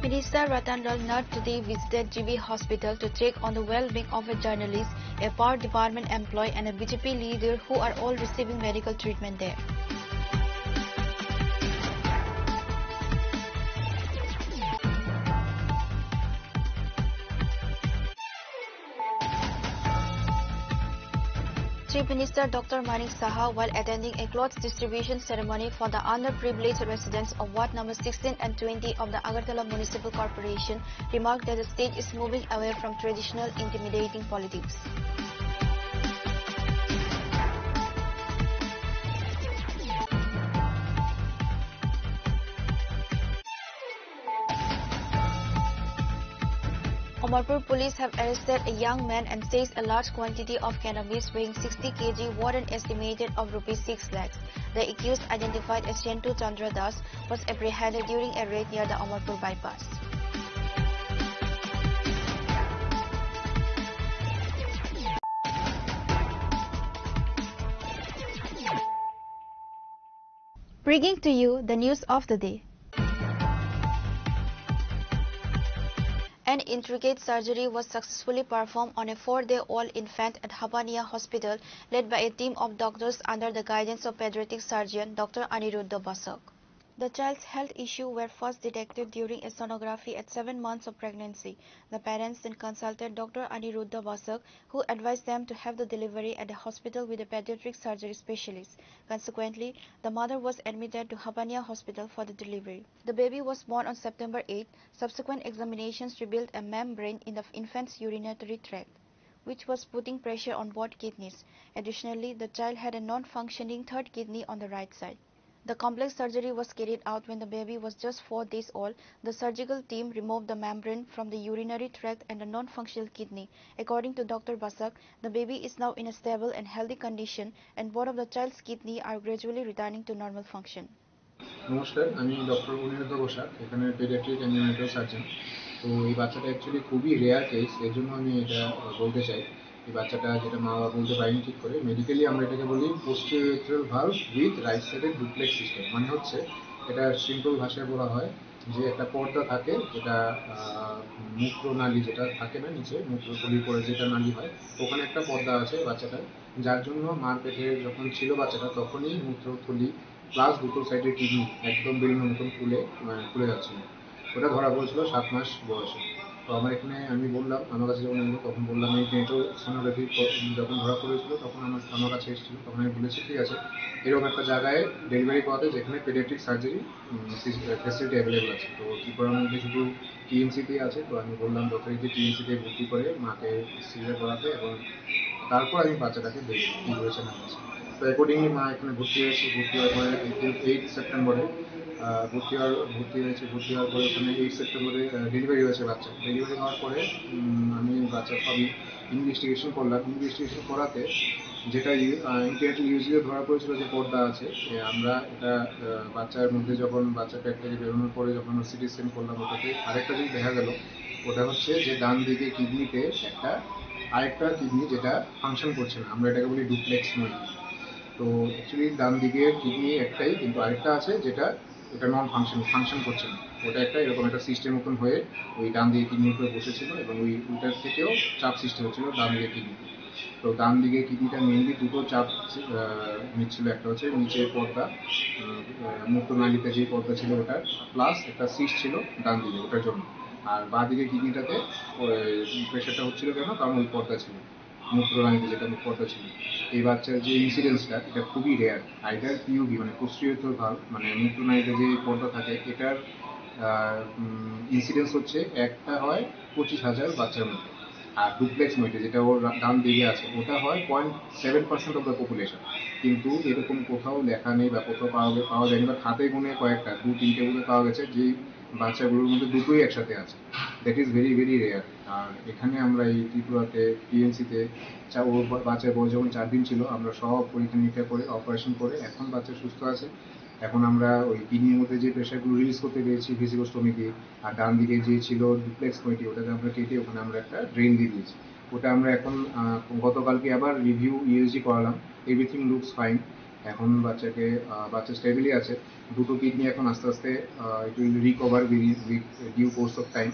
Minister Ratan Lal Nath today visited G B Hospital to check on the well-being of a journalist, a power department employee, and a B J P leader who are all receiving medical treatment there. Chief Minister Doctor Manik Saha, while attending a cloth distribution ceremony for the underprivileged residents of Ward number sixteen and twenty of the Agartala Municipal Corporation, remarked that the state is moving away from traditional intimidating politics. Amarpur police have arrested a young man and seized a large quantity of cannabis weighing sixty K G, worth an estimated of rupees six lakhs. The accused, identified as Shentu Chandra Das, was apprehended during a raid near the Amarpur bypass. Bringing to you the news of the day. An intricate surgery was successfully performed on a four-day-old infant at Habania Hospital, led by a team of doctors under the guidance of pediatric surgeon Doctor Aniruddha Basak. The child's health issue were first detected during a sonography at seven months of pregnancy. The parents then consulted Doctor Aniruddha Basak, who advised them to have the delivery at a hospital with a pediatric surgery specialist. Consequently, the mother was admitted to Habania Hospital for the delivery. The baby was born on September eighth. Subsequent examinations revealed a membrane in the infant's urinary tract, which was putting pressure on both kidneys. Additionally, the child had a non-functioning third kidney on the right side. The complex surgery was carried out when the baby was just four days old. The surgical team removed the membrane from the urinary tract and the non-functional kidney. According to Doctor Basak, the baby is now in a stable and healthy condition, and both of the child's kidney are gradually returning to normal function. নমস্কার, আমি ডক্টর অনিরুদ্ধ বসাক, এখানে paediatric and neonatal surgeon. তো এই বাচ্চাটা অ্যাকচুয়ালি খুবই rare case, এর জন্য আমি এটা বলতে চাই। এই বাচ্চাটা, যেটা মা বাবা বলতে পারেনি ঠিক করে, মেডিকেলি আমরা এটাকে বলি posturethral valve with right sided duplex system। মানে হচ্ছে, এটা সিম্পল ভাষায় বলা হয় যে একটা পর্দা থাকে, যেটা আহ, মূত্রনালী যেটা থাকে না নিচে, মূত্রথলির পরে যেটা নালী হয়, ওখানে একটা পর্দা আছে বাচ্চাটার, যার জন্য মার পেটে যখন ছিল বাচ্চাটা, তখনই মূত্রথলি প্লাস দুটো সাইডের কিডনি একদম বেলুনের মতন ফুলে, মানে, ফুলে যাচ্ছিল। ওটা ধরা পড়েছিল সাত মাস বয়সে। তো আমার এখানে, আমি বললাম, আমার কাছে যখন এলো, তখন বললাম, এই পেটও সোনোগ্রাফি যখন ধরা পড়েছিল, তখন আমার আমার কাছে এসেছিল, তখন আমি বলেছি, ঠিক আছে, এরকম একটা জায়গায় ডেলিভারি করাতে, যেখানে পেডিয়াট্রিক সার্জারি ফেসিলিটি অ্যাভেলেবল আছে। তো ত্রিপুরার মধ্যে শুধু টিএমসিতেই আছে। তো আমি বললাম যথারীতি টিএমসিতে ভর্তি করে মাকে সিজার করাতে, এবং তারপর আমি বাচ্চাটাকে দেখি কী হয়েছে না হয়েছে। তো অ্যাকর্ডিংলি মা এখানে ভর্তি হয়েছে। ভর্তি হওয়ার পরে এইট সেপ্টেম্বরে আহ, ভর্তি হওয়ার ভর্তি হয়েছে। ভর্তি হওয়ার পরে ওখানে এইট সেপ্টেম্বরে ডেলিভারি হয়েছে বাচ্চা। ডেলিভারি হওয়ার পরে উম, আমি বাচ্চার সবই ইনভেস্টিগেশন করলাম। ইনভেস্টিগেশন করাতে যেটা ইন্টারনেট ইউজিতে ধরা পড়েছিল যে পর্দা আছে, এ, আমরা এটা আহ, বাচ্চার মধ্যে যখন বাচ্চা পেট থেকে বেরোনোর পরে যখন আমরা সিটি স্ক্যান করলাম, ওটাতে আরেকটা জিনিস দেখা গেল, ওটা হচ্ছে যে ডান দিকে কিডনিতে একটা আরেকটা কিডনি যেটা ফাংশন করছে না, আমরা এটাকে বলি ডুপ্লেক্স মইটি। তো অ্যাকচুয়ালি ডান দিকে কিডনি একটাই, কিন্তু আরেকটা আছে যেটা, এটা নন ফাংশন ফাংশন করছে না। ওটা একটা এরকম একটা সিস্টেম ওপেন হয়ে ওই ডান দিকে কিডনির উপরে বসেছিল, এবং ওই ওইটার থেকেও চাপ সৃষ্টি হচ্ছিল ডান দিকে কিডনিতে। তো ডান দিকে কিডনিটা মেইনলি দুটো চাপ আহ, নিচ্ছিল। একটা হচ্ছে নিচের পর্দা, আহ, মূত্রনালীতে যে পর্দা ছিল ওটার, প্লাস একটা সিস্ট ছিল ডান দিকে, ওটার জন্য। আর বাঁ দিকে কিডনিটাতে প্রেশারটা হচ্ছিল কেন? কারণ ওই পর্দা ছিল, মূত্রনালীতে যেটা পর্দা ছিল। এই বাচ্চার যে ইনসিডেন্সটা, এটা খুবই রেয়ার। আইদার পিইউভি, মানে পোস্টেরিয়র ভালভ, মানে মূত্রনালীতে যে পর্দা থাকে, এটার ইনসিডেন্স হচ্ছে একটা হয় পঁচিশ হাজার বাচ্চার মধ্যে। আর ডুপ্লেক্স মইটি, যেটা ওর রা- ডান দিকে আছে, ওটা হয় point seven percent of the population. কিন্তু এরকম কোথাও লেখা নেই বা কোথাও পাওয়া গে- পাওয়া যায়নি, বা হাতে গুনে কয়েকটা, দু তিনটে বলে পাওয়া গেছে যে বাচ্চাগুলোর মধ্যে দুটোই একসাথে আছে। That is very very rare. আর এখানে আমরা এই ত্রিপুরাতে টিএমসিতে চা- ও বা- বাচ্চার বয়স যখন চার দিন ছিল, আমরা সব পরীক্ষা নিরীক্ষা করে, অপারেশন করে, এখন বাচ্চা সুস্থ আছে। এখন আমরা ওই কিডনির মধ্যে যে প্রেশারগুলো রিলিজ করতে পেরেছি ভেসিকোস্টোমি দিয়ে, আর ডান দিকে যে ছিল ডুপ্লেক্স মইটি, ওটাকে আমরা কেটে ওখানে আমরা একটা ড্রেন দিয়ে দিয়েছি। ওটা আমরা এখন আহ, গতকালকে আবার রিভিউ ইউএসজি করালাম, এভরিথিং লুকস ফাইন। এখন বাচ্চাকে আহ, বাচ্চা স্টেবলি আছে। দুটো কিডনি এখন আস্তে আস্তে it will recover with due course of time.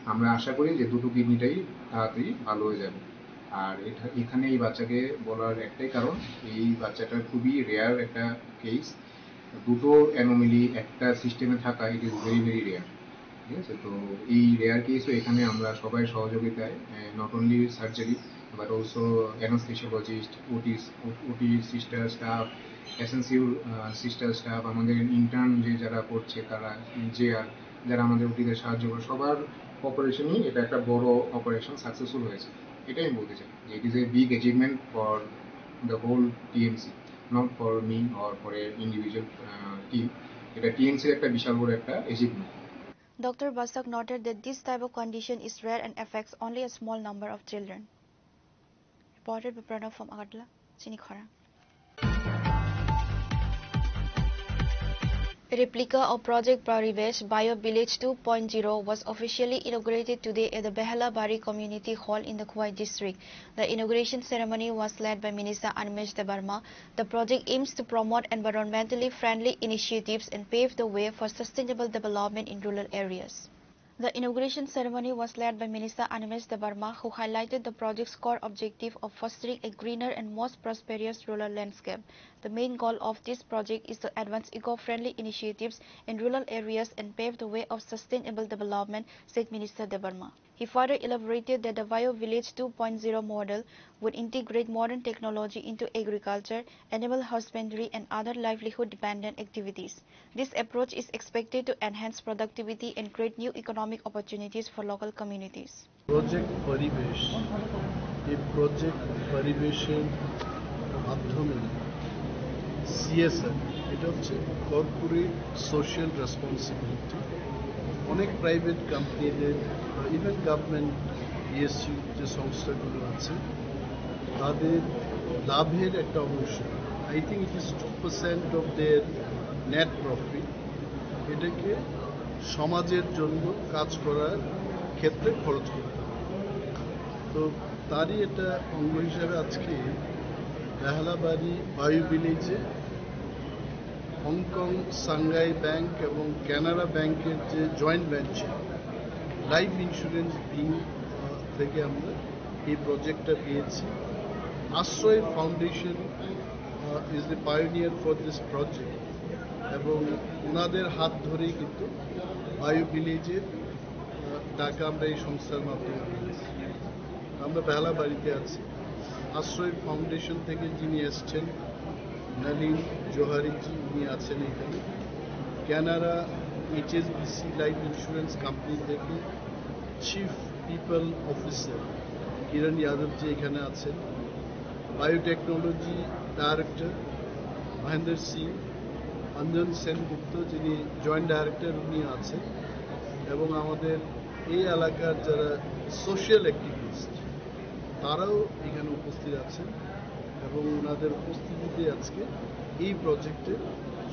আমরা আশা করি যে দুটো কিডনিটাই তাড়াতাড়ি ভালো হয়ে যাবে। আর এটা, এখানে এই বাচ্চাকে বলার একটাই কারণ, এই বাচ্চাটা খুবই রেয়ার একটা কেস। দুটো অ্যানোমালি একটা সিস্টেমে থাকা, it is very very rare. ঠিক আছে? তো এই রেয়ার কেসও এখানে আমরা সবাই সহযোগিতায়, not only surgery but also anesthesiologist, ওটি, ওটি সিস্টার স্টাফ, এসএনসিউর সিস্টার স্টাফ, আমাদের ইন্টার্ন যে যারা করছে তারা, যে আর যারা আমাদের ওটিতে সাহায্য করে, সবার অপারেশনই এটা একটা বড় অপারেশন সাকসেসফুল হয়েছে। এটাই আমি বলতে চাই যে it is a big achievement for the whole TMC, not for me or for a individual team। এটা টিএমসির একটা বিশাল বড় একটা achievement. Doctor Basak noted that this type of condition is rare and affects only a small number of children. Reported by Pranav from Agartala, Chini Khorang. A replica of Project Paribesh Bio Village two point zero was officially inaugurated today at the Behalabari Community Hall in the Khowai district. The inauguration ceremony was led by Minister Animesh Debbarma. The project aims to promote environmentally friendly initiatives and pave the way for sustainable development in rural areas. The inauguration ceremony was led by Minister Animesh Debbarma, who highlighted the project's core objective of fostering a greener and most prosperous rural landscape. The main goal of this project is to advance eco-friendly initiatives in rural areas and pave the way of sustainable development, said Minister Debbarma. He further elaborated that the Bio Village two point zero model would integrate modern technology into agriculture, animal husbandry, and other livelihood-dependent activities. This approach is expected to enhance productivity and create new economic opportunities for local communities. Project পরিবেশ, এই প্রজেক্ট পরিবেশের মাধ্যমে সিএসআর এটা হচ্ছে corporate social responsibility. অনেক প্রাইভেট কোম্পানিদের বা even government, PSU যে সংস্থাগুলো আছে, তাদের লাভের একটা অংশ, I think it is two percent of their net profit, এটাকে সমাজের জন্য কাজ করার ক্ষেত্রে খরচ করতে হবে। তো তারই একটা অঙ্গ হিসাবে আজকে বেহালাবাড়ি বায়ু ভিলেজে হংকং সাংহাই ব্যাংক এবং কানাড়া ব্যাংকের যে joint venture, life insurance wing থেকে আমরা এই প্রজেক্টটা পেয়েছি। Ashray foundation is the pioneer for this project, এবং ওনাদের হাত ধরেই কিন্তু বায়ু ভিলেজের আহ, টাকা আমরা এই সংস্থার মাধ্যমে পেয়েছি। আমরা বেহালাবাড়িতে আছি। আশ্রয় ফাউন্ডেশন থেকে যিনি এসছেন, নলিন জোহারিজি, উনি আছেন এখানে। Canara HSBC life insurance company থেকে চিফ পিপল অফিসার কিরণ যাদবজি এখানে আছেন। বায়োটেকনোলজি ডাইরেক্টর মহেন্দ্র সিং, অঞ্জন সেনগুপ্ত, যিনি জয়েন্ট ডাইরেক্টর, উনি আছেন। এবং আমাদের এই এলাকার যারা সোশ্যাল অ্যাক্টিভিস্ট, তারাও এখানে উপস্থিত আছেন এবং ওনাদের উপস্থিতিতে আজকে এই প্রজেক্টের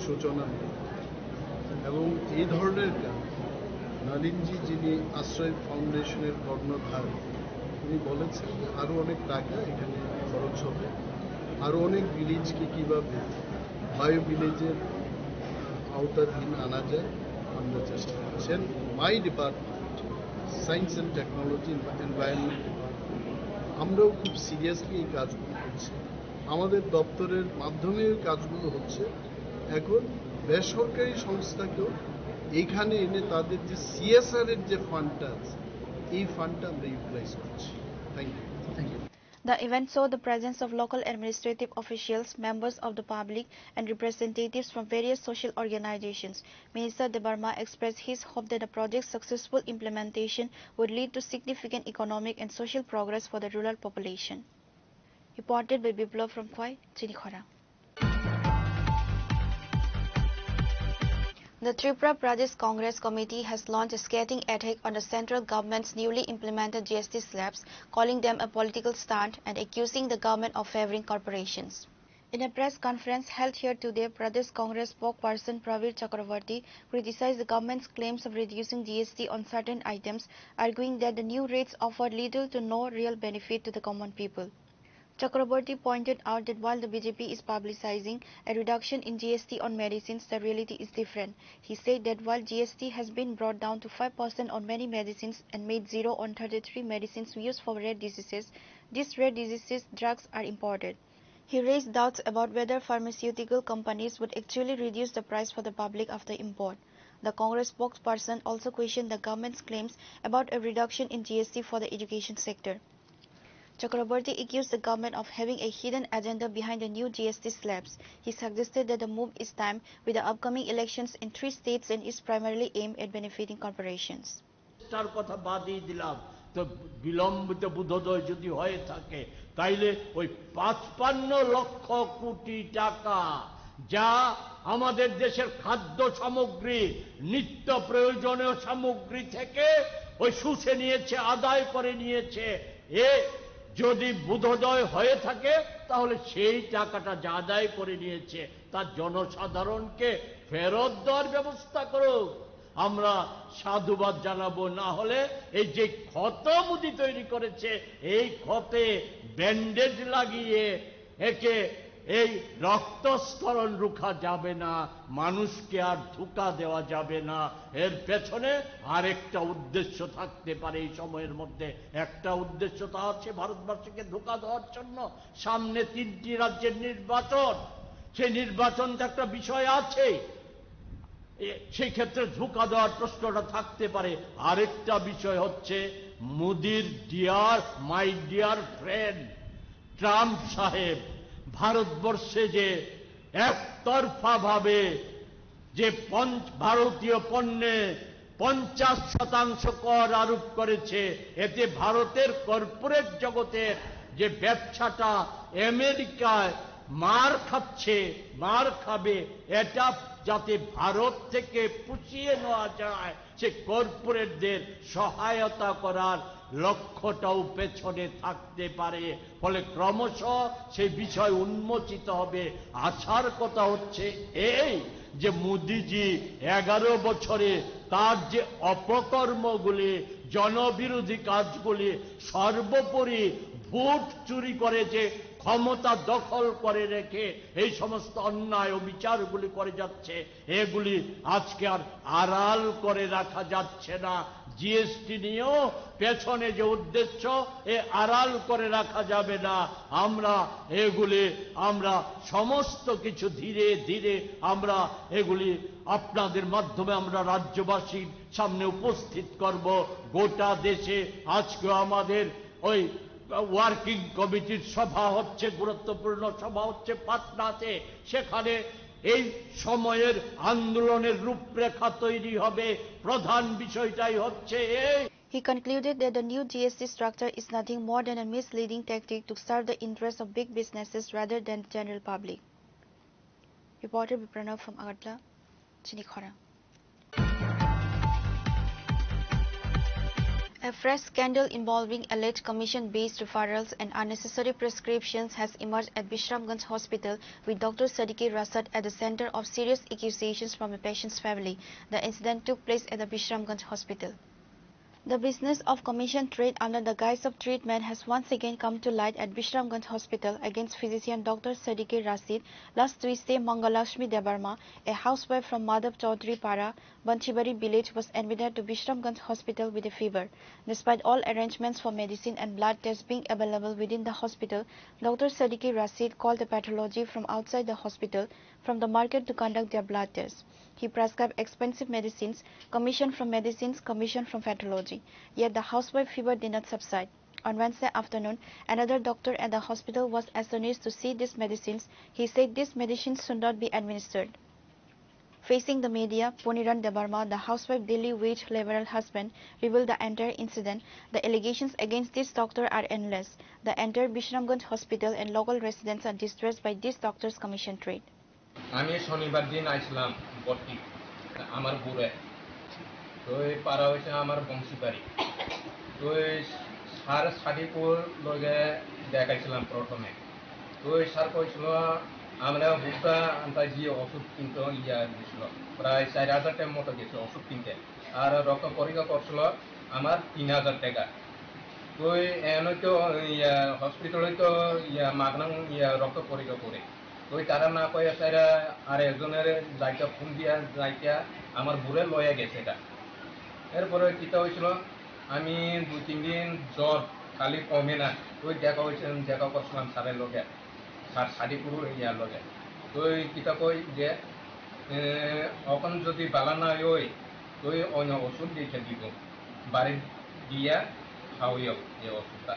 সূচনা হল। এবং এই ধরনের কাজ, নলিনজি, যিনি আশ্রয় ফাউন্ডেশনের কর্ণধার, তিনি বলেছেন যে আরও অনেক টাকা এখানে খরচ হবে, আরও অনেক ভিলেজকে কীভাবে বায়ো ভিলেজের আওতাধীন আনা যায়, আমরা চেষ্টা করছি। And my department, Science and Technology and Environment Department, আমরাও খুব সিরিয়াসলি এই কাজগুলো করছি। আমাদের দপ্তরের মাধ্যমে ওই কাজগুলো হচ্ছে। এখন বেসরকারি সংস্থাকেও এখানে এনে তাদের যে সিএসআর এর যে ফান্ডটা আছে, এই ফান্ডটা আমরা ইউটিলাইজ করছি। Thank you. Thank you. The event saw the presence of local administrative officials, members of the public, and representatives from various social organizations. Minister Debbarma expressed his hope that the project's successful implementation would lead to significant economic and social progress for the rural population. Reported by Biplab from Khwai, Chinikhora. The Tripura Pradesh Congress Committee has launched a scathing attack on the central government's newly implemented G S T slabs, calling them a political stunt and accusing the government of favoring corporations. In a press conference held here today, Pradesh Congress spokesperson Praveer Chakraborty criticized the government's claims of reducing G S T on certain items, arguing that the new rates offer little to no real benefit to the common people. Chakraborty pointed out that while the B J P is publicizing a reduction in G S T on medicines, the reality is different. He said that while G S T has been brought down to five percent on many medicines and made zero on thirty-three medicines used for rare diseases, these rare diseases drugs are imported. He raised doubts about whether pharmaceutical companies would actually reduce the price for the public after import. The Congress spokesperson also questioned the government's claims about a reduction in G S T for the education sector. Chakraborty accused the government of having a hidden agenda behind the new G S T slabs. He suggested that the move is timed with the upcoming elections in three states and is primarily aimed at benefiting corporations. তার কথা বাদই দিলাম, তো বিলম্বিত বোধোদয় যদি হয়ে থাকে, তাইলে ওই পাঁচপান্ন লক্ষ কোটি টাকা, যা আমাদের দেশের খাদ্য সামগ্রী, নিত্য প্রয়োজনীয় সামগ্রী থেকে ওই শুষে নিয়েছে, আদায় করে নিয়েছে, এ যদি বোধোদয় হয়ে থাকে, তাহলে সেই টাকাটা যা আদায় করে নিয়েছে, তা জনসাধারণকে ফেরত দেওয়ার ব্যবস্থা করুক। আমরা সাধুবাদ জানাবো। না হলে এই যে ক্ষত মোদি তৈরি করেছে, এই ক্ষতে ব্যান্ডেজ লাগিয়ে একে এই রক্তস্খলন রুখা যাবে না, মানুষকে আর ধোঁকা দেওয়া যাবে না। এর পেছনে আরেকটা উদ্দেশ্য থাকতে পারে। এই সময়ের মধ্যে একটা উদ্দেশ্য তো আছে ভারতবর্ষকে ধোঁকা দেওয়ার জন্য। সামনে তিনটি রাজ্যের নির্বাচন, সেই নির্বাচন তো একটা বিষয় আছে। এ, সেই ক্ষেত্রে ধোঁকা দেওয়ার প্রশ্নটা থাকতে পারে। আরেকটা বিষয় হচ্ছে মোদির dear, my dear friend Trump সাহেব ভারতবর্ষে যে একতরফাভাবে যে পঞ্চ-, ভারতীয় পণ্যে পঞ্চাশ শতাংশ কর আরোপ করেছে, এতে ভারতের কর্পোরেট জগতের যে ব্যবসাটা আমেরিকায় মার খাচ্ছে, মার খাবে, এটা যাতে ভারত থেকে পুষিয়ে নেওয়া যায়, সে কর্পোরেটদের সহায়তা করার লক্ষ্যটাও পেছনে থাকতে পারে। ফলে ক্রমশ সেই বিষয় উন্মোচিত হবে। আশার কথা হচ্ছে এই যে মোদিজি এগারো বছরে তার যে অপকর্মগুলি, জনবিরোধী কাজগুলি, সর্বোপরি ভোট চুরি করে যে ক্ষমতা দখল করে রেখে এই সমস্ত অন্যায় অবিচারগুলি করে যাচ্ছে, এগুলি আজকে আর আড়াল করে রাখা যাচ্ছে না। জিএসটি নিয়েও পেছনে যে উদ্দেশ্য, এ আড়াল করে রাখা যাবে না। আমরা এগুলি, আমরা সমস্ত কিছু ধীরে ধীরে আমরা এগুলি আপনাদের মাধ্যমে আমরা রাজ্যবাসীর সামনে উপস্থিত করব। গোটা দেশে আজকে আমাদের ওই ওয়ার্কিং কমিটির সভা হচ্ছে, গুরুত্বপূর্ণ সভা হচ্ছে পাটনাতে। সেখানে এই সময়ের আন্দোলনের রূপরেখা তৈরি হবে। প্রধান বিষয়টাই হচ্ছে এই। He concluded that the new G S T structure is nothing more than a misleading tactic to serve the interests of big businesses rather than the general public. Reporter Bipranav from Agartala, Chini Khorang. A fresh scandal involving alleged commission-based referrals and unnecessary prescriptions has emerged at Bishramganj Hospital, with Doctor Sadiki Rasad at the center of serious accusations from a patient's family. The incident took place at the Bishramganj Hospital. The business of commission trade under the guise of treatment has once again come to light at Bishramganj Hospital against physician Doctor Sadiki Rasid. Last Tuesday, Mangalakshmi Debbarma, a housewife from Madhav Chaudhary Para, Banchibari village, was admitted to Bishramganj Hospital with a fever. Despite all arrangements for medicine and blood tests being available within the hospital, Doctor Sadiki Rasid called the pathology from outside the hospital, from the market, to conduct their blood tests. He prescribed expensive medicines, commission from medicines, commission from pathology. Yet the housewife fever did not subside. On Wednesday afternoon, another doctor at the hospital was astonished to see these medicines. He said these medicines should not be administered. Facing the media, Poniran Debbarma, the housewife daily wage laborer husband, revealed the entire incident. The allegations against this doctor are endless. The entire Bishramganj hospital and local residents are distressed by this doctor's commission trade. আমি শনিবার দিন আইছিলাম ভর্তি, আমার বুড়ে। তো এই পাড়া হইছে আমার বংশীবাড়ি। তো এই স্যার সাদিকুর লগে দেখাইছিলাম প্রথমে। তো এই স্যার কইছিল, আমরা বুকটা আনতাজি ওষুধ কিনতে ইয়া দিছিল, প্রায় চার হাজার টাকার মতো গেছে ওষুধ কিনতে। আর রক্ত পরীক্ষা করছিল আমার তিন হাজার টাকা। তো এই এনে তো ইয়া হসপিটালে তো ইয়া মাগনা ইয়া রক্ত পরীক্ষা করে। ওই তারা না কয়ে স্যার আর একজনের যাইতা ফোন দিয়া যাইতা আমার বুড়ে লয়ে গেছে এটা। এরপরে কিতা হয়েছিল, আমি দুই তিন দিন জ্বর খালি কমে না, ওই দেখা হয়েছে, দেখা করছিলাম স্যারের লগে, স্যার সাদিকুর ইয়ার লগে। তো ওই কিতা কই যে, এ, এখন যদি বালা না হয়, তো ওই অন্য ওষুধ লিখে দিব, বাড়ি দিয়া খাওয়াইও এই ওষুধটা।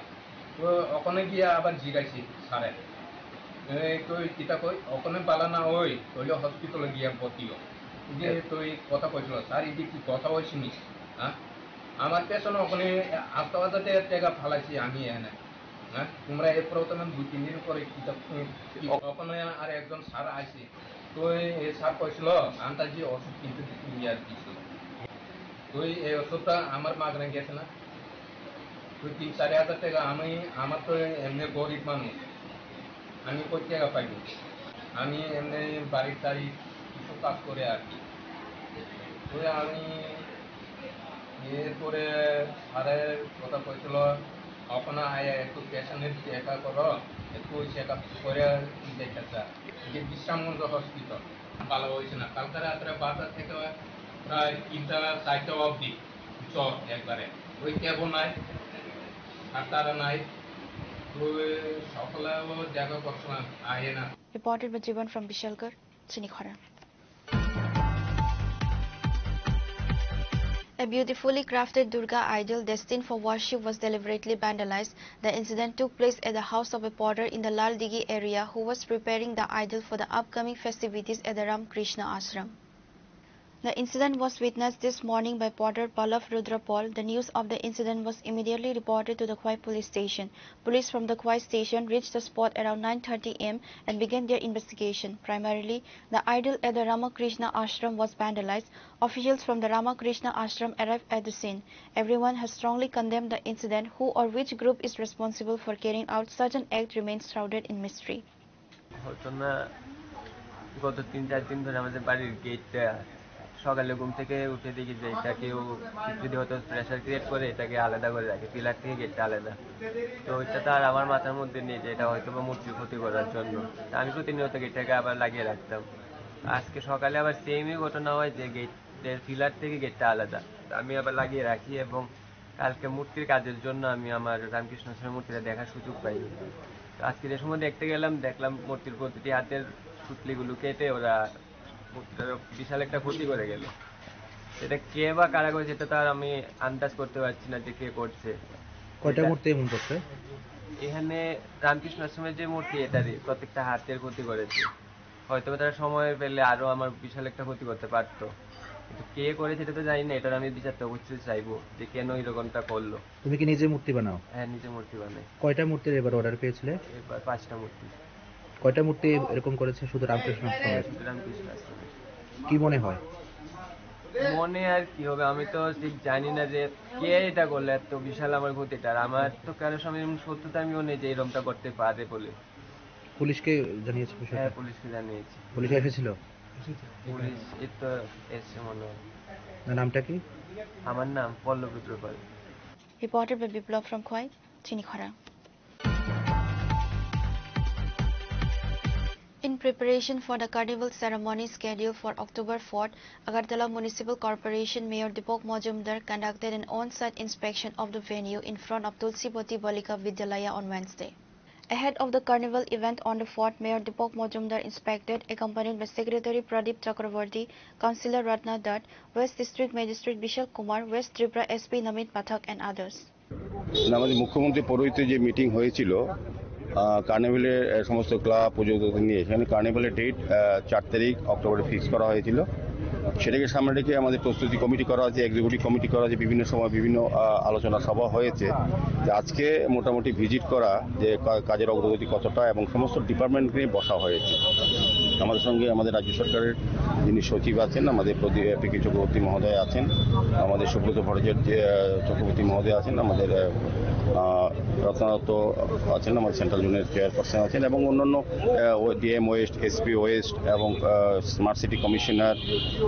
তো ওখানে গিয়া আবার জিগাইছি স্যারে, "এই তুই কিতা কই? ওখানে বালা না ওই, তাহলে হসপিটালে গিয়া ভর্তি হ।" যে তুই কথা কইছিল, "স্যার, এটি কি কথা হয়েছিনি? হ্যাঁ? আমার পেছনে ওখানে আস্তা আস্তা টেকা ফালাইছি আমি এনে। হ্যাঁ? তোমরা এর প্রথমে দুই তিন দিন পরে কিতা, কি-, ওখানে আর একজন স্যার আইছে।" তো এই, এই স্যার কইছিল, "আন্তাজি ওষুধ কিনতে দিতে নিয়ে আর কিছু।" তো এই, এই ওষুধটা আমার মাগনা গেছে না? তো তিন চারি হাজার টাকা আমি, আমার তো এমনি গরিব মানুষ, আমি কই টাকা পাইব? আমি এমনি বাড়ির টাড়ি কিছু কাজ করে আর কি। তো আমি এরপরে স্যারের কথা কইছিল, "আপনার আয়া একটু পেশেন্টের দেখা করো, একটু চেক আপ করে দেখা যায়।" যে বিশ্রামগঞ্জ হসপিটাল ভালো হয়েছে না। কালকে রাত্রে বারোটা থেকে প্রায় তিনটা চারটা অবধি জ্বর একবারে। ওই ক্যাবও নাই, ডাক্তারও নাই। তো সকালেও দেখা করছিলাম, আয় না। Reported by Jivan from Bishalgarh, Chinikhara. A beautifully crafted Durga idol destined for worship was deliberately vandalized. The incident took place at the house of a potter in the Lal Digi area who was preparing the idol for the upcoming festivities at the Ramakrishna Ashram. The incident was witnessed this morning by porter Pallav Rudrapal. The news of the incident was immediately reported to the Khwai police station. Police from the Khwai station reached the spot around nine thirty a m and began their investigation. Primarily, the idol at the Ramakrishna Ashram was vandalized. Officials from the Ramakrishna Ashram arrived at the scene. Everyone has strongly condemned the incident. Who or which group is responsible for carrying out such an act remains shrouded in mystery. ঘটনা গত তিন চার দিন ধরে আমাদের বাড়ির গেটটা, সকালে ঘুম থেকে উঠে দেখি যে এটা কেউ যদি হয়তো প্রেশার ক্রিয়েট করে এটাকে আলাদা করে রাখে, পিলার থেকে গেটটা আলাদা। তো এটা তো আর আমার মাথার মধ্যে নেই যে এটা হয়তো বা মূর্তির ক্ষতি করার জন্য। তো আমি প্রতিনিয়ত গেটটাকে আবার লাগিয়ে রাখতাম। আজকে সকালে আবার সেমই ঘটনা হয় যে গেটের পিলার থেকে গেটটা আলাদা। তো আমি আবার লাগিয়ে রাখি এবং কালকে মূর্তির কাজের জন্য আমি আমার রামকৃষ্ণ আশ্রমের মূর্তিটা দেখার সুযোগ পাই। তো আজকে যে সময় দেখতে গেলাম, দেখলাম মূর্তির প্রতিটি হাতের পুতলিগুলো কেটে ওরা মূর্তিটার বিশাল একটা ক্ষতি করে গেল। এটা কে বা কারা করেছে, এটা তো আর আমি আন্দাজ করতে পারছি না যে কে করছে। কয়টা এটা মূর্তি এমন করছে? এখানে রামকৃষ্ণ আশ্রমের যে মূর্তি, এটারই প্রত্যেকটা হাতের ক্ষতি করেছে। হয়তো বা তারা সময় পেলে আরো আমার বিশাল একটা ক্ষতি করতে পারতো, কিন্তু কে করেছে এটা তো জানি না। এটার আমি বিচার তো অবশ্যই চাইবো যে কেন এরকমটা করলো। তুমি কি নিজে মূর্তি বানাও? হ্যাঁ, নিজে মূর্তি বানাই। কয়টা মূর্তির এবার অর্ডার পেয়েছিলে? এবার পাঁচটা মূর্তি। কয়টা মূর্তি এরকম করেছে শুধু রামকৃষ্ণ আশ্রমে? হ্যাঁ, শুধু রামকৃষ্ণ আশ্রমে। কি মনে হয়? মনে আর কি হবে, আমি তো ঠিক জানি না যে কে এটা করলে এত বিশাল আমার ক্ষতিটা। আর আমার তো কারোর সঙ্গে এরকম শত্রুতা আমিও নেই যে এরকমটা করতে পারে বলে। পুলিশকে জানিয়েছে বিষয়টা? হ্যাঁ, পুলিশকে জানিয়েছি। পুলিশ এসেছিল? পুলিশ এই তো এসছে মনে হয়। না, নামটা কি? আমার নাম পল্লব Rudrapal. Reported by Biplab from Khwai, Chinikhara. In preparation for the carnival ceremony scheduled for October fourth, Agartala Municipal Corporation Mayor Deepak Majumdar conducted an on-site inspection of the venue in front of Tulsibati Balika Vidyalaya on Wednesday. Ahead of the carnival event on the fourth, Mayor Deepak Majumdar inspected, accompanied by Secretary Pradeep Chakraborty, Councillor Ratna Dutt, West District Magistrate Bishal Kumar, West Tripura S P Namit Pathak and others. না, আমাদের মুখ্যমন্ত্রী পৌরোহিত্যে যে মিটিং হয়েছিল, আহ, কার্নিভালের, আহ, সমস্ত ক্লাব, পুজো নিয়ে, সেখানে কার্নিভালের ডেট, আহ, চার তারিখ অক্টোবরে ফিক্স করা হয়েছিল। সেটাকে সামনে রেখে আমাদের প্রস্তুতি কমিটি করা হয়েছে, এক্সিকিউটিভ কমিটি করা হয়েছে, বিভিন্ন সময় বিভিন্ন, আহ, আলোচনা সভা হয়েছে। যে আজকে মোটামুটি ভিজিট করা, যে কা-, কাজের অগ্রগতি কতটা এবং সমস্ত ডিপার্টমেন্ট নিয়ে বসা হয়েছে। আমাদের সঙ্গে আমাদের রাজ্য সরকারের যিনি সচিব আছেন, আমাদের প্রদীপ, পি কে চক্রবর্তী মহোদয় আছেন, আমাদের সুব্রত ভট্টাচার্য, আহ, চক্রবর্তী মহোদয় আছেন, আমাদের, আহ, আহ, রত্নাদত্ত আছেন, আমাদের সেন্ট্রাল জোনের চেয়ারপারসন আছেন এবং অন্যান্য, আহ, ও ডিএম ওয়েস্ট, এসপি ওয়েস্ট এবং, আহ, স্মার্ট সিটি কমিশনার,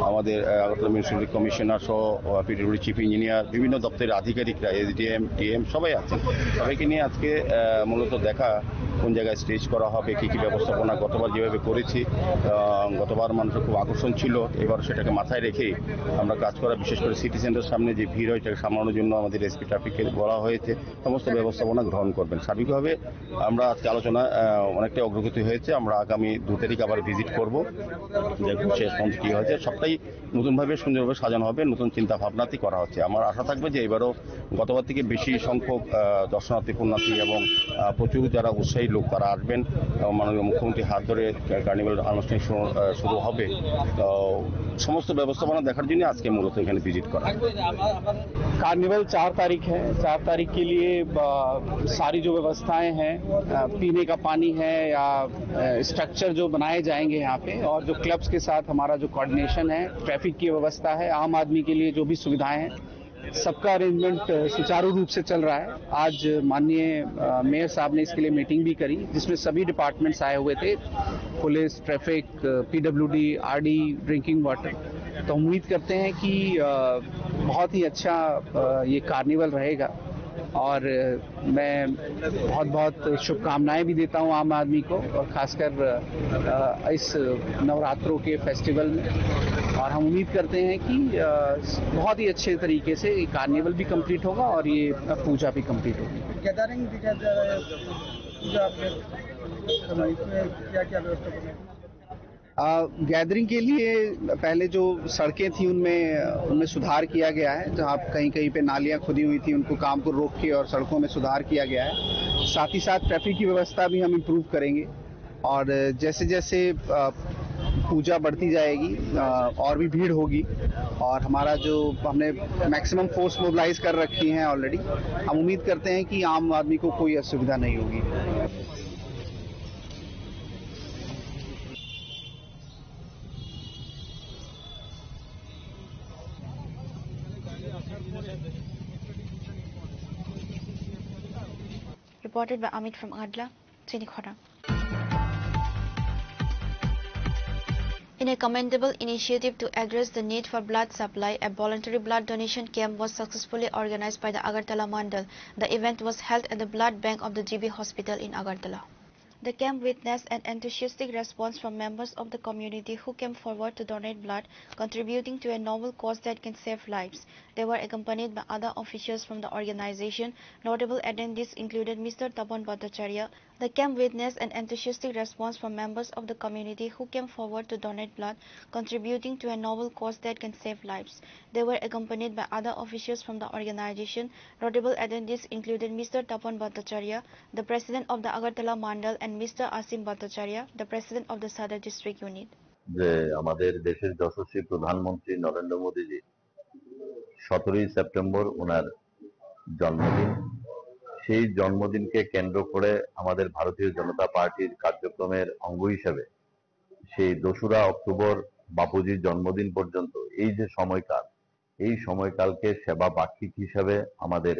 আমাদের, আহ, আগরতলা মিউনিসিপ্যালিটি কমিশনার সহ, আহ, পিডব্লিউডি চিফ ইঞ্জিনিয়ার, বিভিন্ন দপ্তরের আধিকারিকরা, এসডিএম, ডিএম সবাই আছেন। সবাইকে নিয়ে আজকে, আহ, মূলত দেখা কোন জায়গায় স্টেজ করা হবে, কী কী ব্যবস্থাপনা গতবার যেভাবে করেছি, আহ, গতবার মানুষের খুব আকর্ষণ ছিল, এবার সেটাকে মাথায় রেখেই আমরা কাজ করা, বিশেষ করে সিটি সেন্টার সামনে যে ভিড় হয়, এটাকে সামলানোর জন্য আমাদের এসপি ট্রাফিককে বলা হয়েছে, সমস্ত ব্যবস্থাপনা গ্রহণ করবেন। সার্বিকভাবে আমরা আজকে আলোচনা, আহ, অনেকটাই অগ্রগতি হয়েছে। আমরা আগামী দু তারিখ আবার ভিজিট করব, দেখব শেষ পর্যন্ত কী হয়েছে। সবটাই নতুনভাবে সুন্দরভাবে সাজানো হবে, নতুন চিন্তা ভাবনাতেই করা হচ্ছে। আমার আশা থাকবে যে এবারও গতবার থেকে বেশি সংখ্যক, আহ, দর্শনার্থী, পুণ্যার্থী এবং, আহ, প্রচুর যারা উৎসাহী লোক তারা আসবেন এবং মাননীয় মুখ্যমন্ত্রীর হাত ধরে কার্নিভাল আনুষ্ঠানিক শুরু, আহ, শুরু হবে। তো সমস্ত ব্যবস্থাপনা দেখার জন্য আজকে মূলত এখানে ভিজিট করা। कार्निवल चार तारीख है। चार तारीख के लिए, अ, सारी जो व्यवस्थाएं हैं, अ, पीने का पानी है या, अ, स्ट्रक्चर जो बनाए जाएंगे यहाँ पे, और जो क्लब्स के साथ हमारा जो कोऑर्डिनेशन है, ट्रैफिक की व्यवस्था है, आम आदमी के लिए जो भी सुविधाएं हैं, सबका अरेंजमेंट, अ, सुचारू रूप से चल रहा है। आज माननीय, अ, मेयर साहब ने इसके लिए मीटिंग भी करी, जिसमें सभी डिपार्टमेंट्स आए हुए थे, पुलिस, ट्रैफिक, अ, पीडब्ल्यूडी, आरडी, ड्रिंकिंग वाटर। तो हम उम्मीद करते हैं कि, अ, बहुत ही अच्छा, अ, ये कार्निवल रहेगा और, अ, मैं बहुत-बहुत शुभकामनाएं भी देता हूं आम आदमी को और खासकर, अ, इस नवरात्रों के फेस्टिवल में। और हम उम्मीद करते हैं कि, अ, बहुत ही अच्छे तरीके से ये कार्निवल भी कंप्लीट होगा और ये पूजा भी कंप्लीट होगी। गैदरिंग दिखा जा रहा है, पूजा आपके समय इसमें क्या-क्या व्यवस्था बनी? अ, गैदरिंग के लिए पहले जो सड़कें थी, उनमें, उनमें सुधार किया गया है। जहाँ कहीं-कहीं पे नालियाँ खुदी हुई थी, उनको काम को रोक के और सड़कों में सुधार किया गया है। साथ ही साथ ट्रैफिक की व्यवस्था भी हम इम्प्रूव करेंगे और जैसे-जैसे, अ, पूजा बढ़ती जाएगी, अ, और भी भीड़ होगी। और हमारा जो, हमने मैक्सिमम फोर्स मोबिलाइज कर रखी है ऑलरेडी। हम उम्मीद करते हैं कि आम आदमी को कोई असुविधा नहीं होगी। Reported by Amit from Agartala, Chinikhora. In a commendable initiative to address the need for blood supply, a voluntary blood donation camp was successfully organized by the Agartala Mandal. The event was held at the blood bank of the G B hospital in Agartala. The camp witnessed an enthusiastic response from members of the community who came forward to donate blood, contributing to a noble cause that can save lives. They were accompanied by other officials from the organization. Notable attendees included Mister Tapan Bhattacharya. The camp witnessed an enthusiastic response from members of the community who came forward to donate blood, contributing to a noble cause that can save lives. They were accompanied by other officials from the organization. Notable attendees included Mister Tapan Bhattacharya, the president of the Agartala Mandal, and Mister Asim Bhattacharya, the president of the Sadar District Unit. যে আমাদের দেশের যশস্বী প্রধানমন্ত্রী নরেন্দ্র মোদীজি সতেরোই সেপ্টেম্বর ওনার জন্মদিন। সেই জন্মদিনকে কেন্দ্র করে আমাদের ভারতীয় জনতা পার্টির কার্যক্রমের অঙ্গ হিসেবে সেই দোসরা অক্টোবর বাপুজির জন্মদিন পর্যন্ত এই যে সময়কাল, এই সময়কালকে সেবা বার্ষিক হিসাবে আমাদের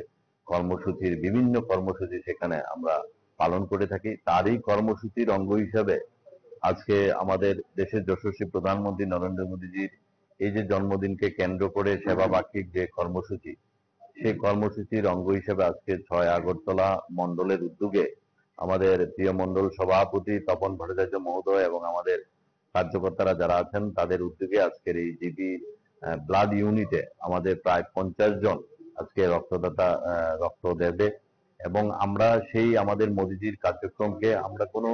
কর্মসূচির, বিভিন্ন কর্মসূচি সেখানে আমরা পালন করে থাকি। তারই কর্মসূচির অঙ্গ হিসাবে আজকে আমাদের দেশের যশস্বী প্রধানমন্ত্রী নরেন্দ্র মোদীজির এই যে জন্মদিনকে কেন্দ্র করে সেবা বার্ষিক যে কর্মসূচি, সেই কর্মসূচির অঙ্গ হিসেবে আজকে ছয় আগরতলা মণ্ডলের উদ্যোগে আমাদের প্রিয় মণ্ডল সভাপতি তপন ভট্টাচার্য মহোদয় এবং আমাদের কার্যকর্তারা যারা আছেন, তাদের উদ্যোগে আজকের এই জিবি, আহ, ব্লাড ইউনিটে আমাদের প্রায় পঞ্চাশ জন আজকে রক্তদাতা, আহ, রক্ত দেবে। এবং আমরা সেই আমাদের মোদিজির কার্যক্রমকে আমরা কোনো,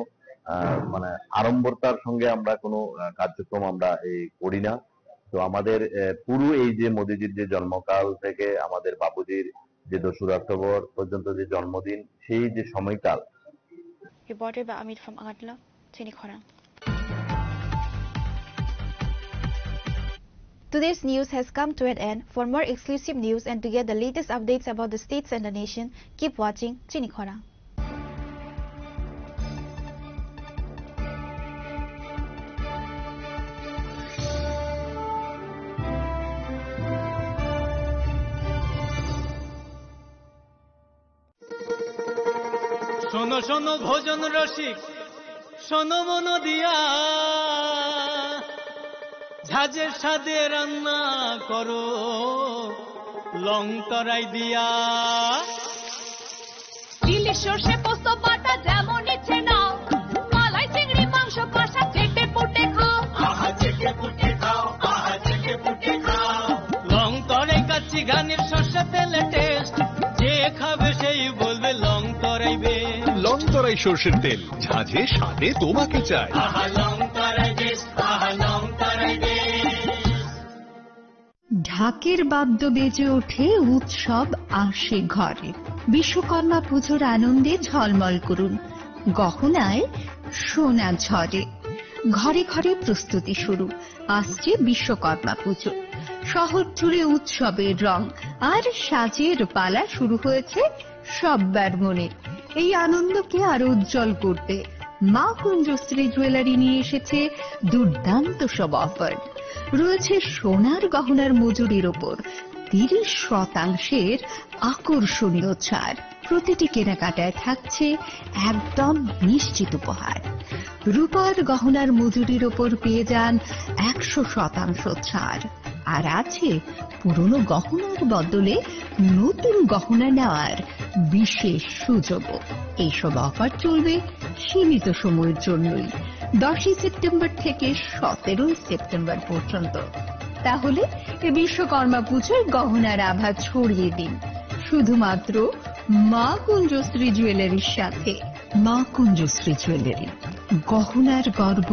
আহ, মানে, আড়ম্বরতার সঙ্গে আমরা কোনো, আহ, কার্যক্রম আমরা এই করি না। তো আমাদের, আহ, পুরো এই যে মোদিজির যে জন্মকাল থেকে আমাদের বাপুজির যে দোসরা অক্টোবর পর্যন্ত যে জন্মদিন, সেই যে সময়কাল, Reported by Amit from Agartala, Chinikhora. Today's news has come to an end. For more exclusive news and to get the latest updates about the states and the nation, keep watching Chinikhora. শোনো শোনো ভোজন রসিক, শোনো মন দিয়া, ঝাঁঝের স্বাদে রান্না করো লং তরাই দিয়া। ইলিশ সর্ষে পোস্ত বাটা যেমন ইচ্ছে নাও, মালাই চিংড়ি মাংস কষা চেটে পুটে খাও। আহা, চেটে পুটে খাও, আহা, চেটে পুটে খাও। লং তরাই কাচ্চি ঘানির সর্ষে তেলে টেস্ট, যে খাবে সেই বলবে লং তরাই বেশ। লং তরাই সর্ষের তেল, ঝাঁঝে স্বাদে তোমাকে চাই। আহা, লং তরাই বেশ, আহা, লং তরাই বেশ। ঢাকের বাদ্য বেজে ওঠে, উৎসব আসে ঘরে। বিশ্বকর্মা পুজোর আনন্দে ঝলমল করুন, গহনায় সোনা ঝরে। ঘরে ঘরে প্রস্তুতি শুরু, আসছে বিশ্বকর্মা পুজো। শহর জুড়ে উৎসবের রং আর সাজের পালা শুরু হয়েছে সব্বার মনে। এই আনন্দকে আরো উজ্জ্বল করতে মা কুঞ্জশ্রী জুয়েলারি নিয়ে এসেছে দুর্দান্ত সব অফার। রয়েছে সোনার গহনার মজুরির ওপর তিরিশ শতাংশের আকর্ষণীয় ছাড়। প্রতিটি কেনাকাটায় থাকছে একদম নিশ্চিত উপহার। রূপার গহনার মজুরির ওপর পেয়ে যান একশো শতাংশ ছাড়। আর আছে পুরনো গহনার বদলে নতুন গহনা নেওয়ার বিশেষ সুযোগও। এইসব অফার চলবে সীমিত সময়ের জন্যই, দশই সেপ্টেম্বর থেকে সতেরোই সেপ্টেম্বর পর্যন্ত। তাহলে এ বিশ্বকর্মা পুজোয় গহনার আভা ছড়িয়ে দিন শুধুমাত্র মা কুঞ্জশ্রী জুয়েলারির সাথে। মা কুঞ্জশ্রী জুয়েলারি, গহনার গর্ব,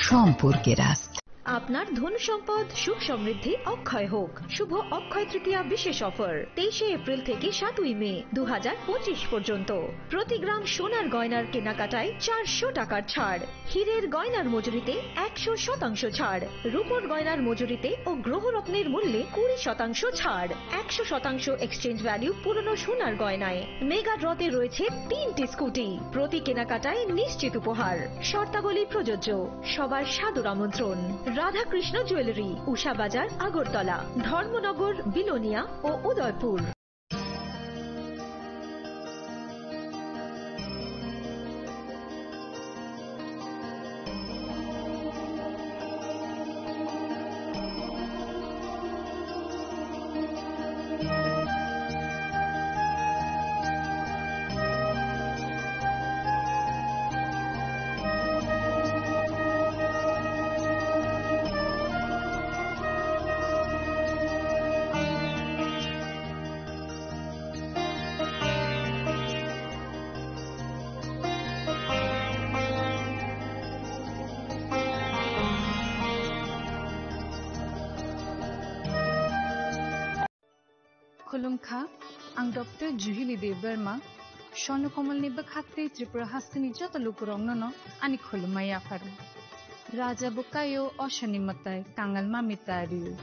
সম্পর্কের আস্থা। আপনার ধন সম্পদ সুখ সমৃদ্ধি অক্ষয় হোক। শুভ অক্ষয় তৃতীয়া বিশেষ অফার, তেইশে এপ্রিল থেকে সাতই মে দু হাজার পঁচিশ পর্যন্ত। প্রতি গ্রাম সোনার গয়নার কেনাকাটায় চারশো টাকার ছাড়, হীরের গয়নার মজুরিতে একশো শতাংশ ছাড়, রূপোর গয়নার মজুরিতে ও গ্রহরত্নের মূল্যে কুড়ি শতাংশ ছাড়, একশো শতাংশ এক্সচেঞ্জ ভ্যালু পুরনো সোনার গয়নায়। মেগা ড্রতে রয়েছে তিনটি স্কুটি, প্রতি কেনাকাটায় নিশ্চিত উপহার। শর্তাবলী প্রযোজ্য। সবার সাদর আমন্ত্রণ। রাধাকৃষ্ণ জুয়েলারি, উষা বাজার, আগরতলা, ধর্মনগর, বিলোনিয়া ও Udaipur. Khulumkha, ang Doctor Juhili Debbarma, Swarno Komolni bwkhak tei Tripura hasteni joto lukurokno no ani khulumma yapharo. Raja bwkaio osani mwtai kangal mami ta rio.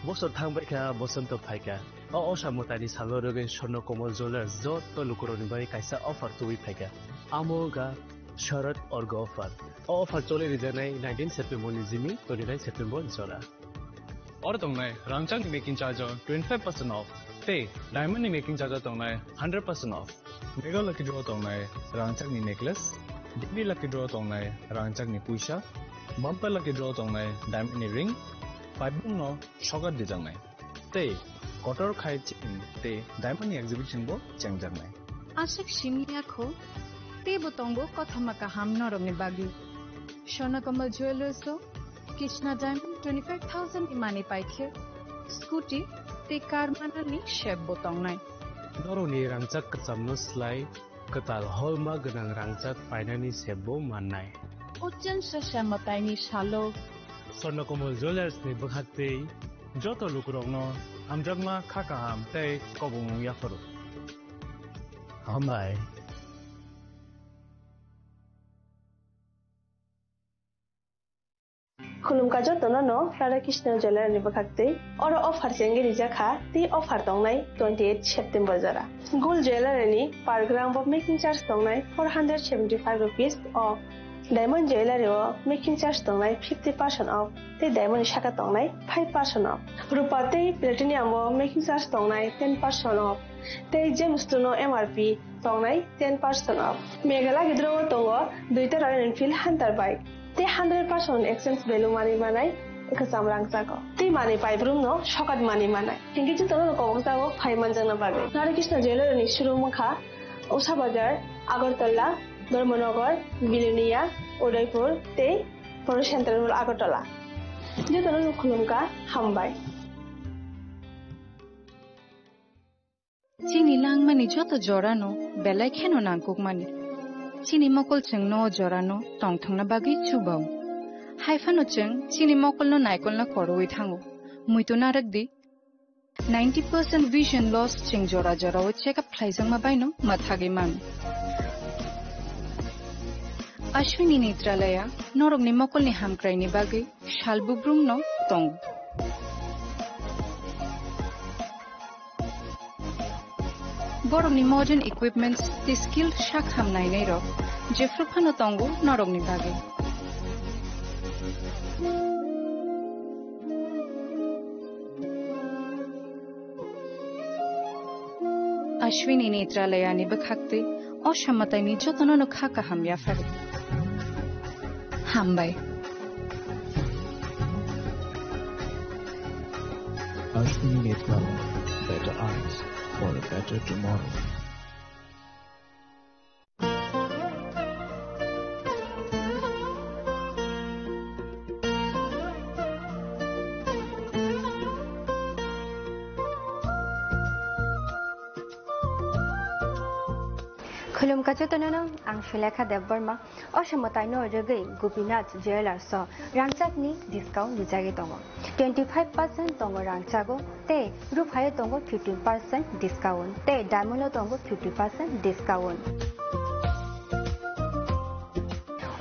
Bosor thangbaikha, bosonto phaikha. O osa mwtaini salo rwgwi Swarno Komol Jewellers joto lukurokni bagwi kaisa offer tubui phaikha. Amo wngkha Sharad Orgo offer. O offer choli rijaknai nineteen September ni jimi twenty nine September jora. Oro tongnai rangchakni making charge o twenty five percent off tei diamond ni making charge o tongnai hundred percent off. Mega lucky draw tongnai rangchakni necklace, daily lucky draw tongnai rangchakni puisa, bumper lucky draw tongnai diamond ni ring, paibung no sokat dijaknai. Tei kotor khai chain tei diamond ni exhibition bo chengjaknai. Aswk simi ya kho, teibo tongo kothoma kaham norokni bagwi. Swarno Komol Jewellers o Krishna Diamond twenty five thousand ni manwi paikhe, scooty tei car manani sep bo tongnai. Norokni rangchak kwchamno slai kwtal holma gwnang rangchak painani sep bo mannai. O chwngsa se mwtaini salo. Swarno Komol Jewellers ni bwkhak tei joto lukurokno hamjakma kha kaham tei kobongmung yapharo. Hambai. Khulumkha jotono no Radha Krishna Jewellery ni bwkhak tei oro offer chengwi rijak kha tei offer tongnai twenty eight September jora. Gold Jewellery ni per gram bo making charge tongnai four hundred seventy five rupees o, Diamond Jewellery o making charge tongnai fifty percent off tei diamond ni saka tongnai five percent off. Rupa tei platinum o making charge tongnai ten percent off tei gemstone o M R P tongnai ten percent off. Mega lucky draw o tongo duita Royal Enfield Hunter bike tei hundred percent exchange value manwi manai kwcham rangchak o. Tei manwi paibrumno sokat manwi manai. Hinkhe jotono koboksago phai manjakna bagwi. Radha Krishna Jewellery ni showroom wngkha Usha Bazar, Agartala, Dharmanagar, Bilonia, Udaipur tei Poro Central Mall Agartala. Jotono khulumkha, hambai. Chini langmani joto jorano belai kheno nangkukmani. Chini mokol chwngno o jorano tongthokna bagwi chubao. Haiphano chwng chini mokolno naikolna korowi thango. Muitu narwkdi, ninety percent vision loss chwng jora jorao check up khlaijakma baino mwthagwi mano. Ashwini Netralaya norokni mokolni hamkraini bagwi sal bubrumno tongo. Borokni modern equipments tei skilled sak ham nainai rok jephru phano tongo norokni bagwi. Ashwini Netralayani bwkhaktwi o samataini jotono no kha kaham yapharo. Hambai. Ashwini Netralaya, better eyes for a better tomorrow. Khulumkha jotono no, ang Sulekha Debbarma. O samataino rwgwi Gopinath Jewellers o rangchakni discount rijagwi tongo. Twenty five percent tongo rangchago tei ruphayo tongo fifty percent discount tei diamond o tongo fifty percent discount.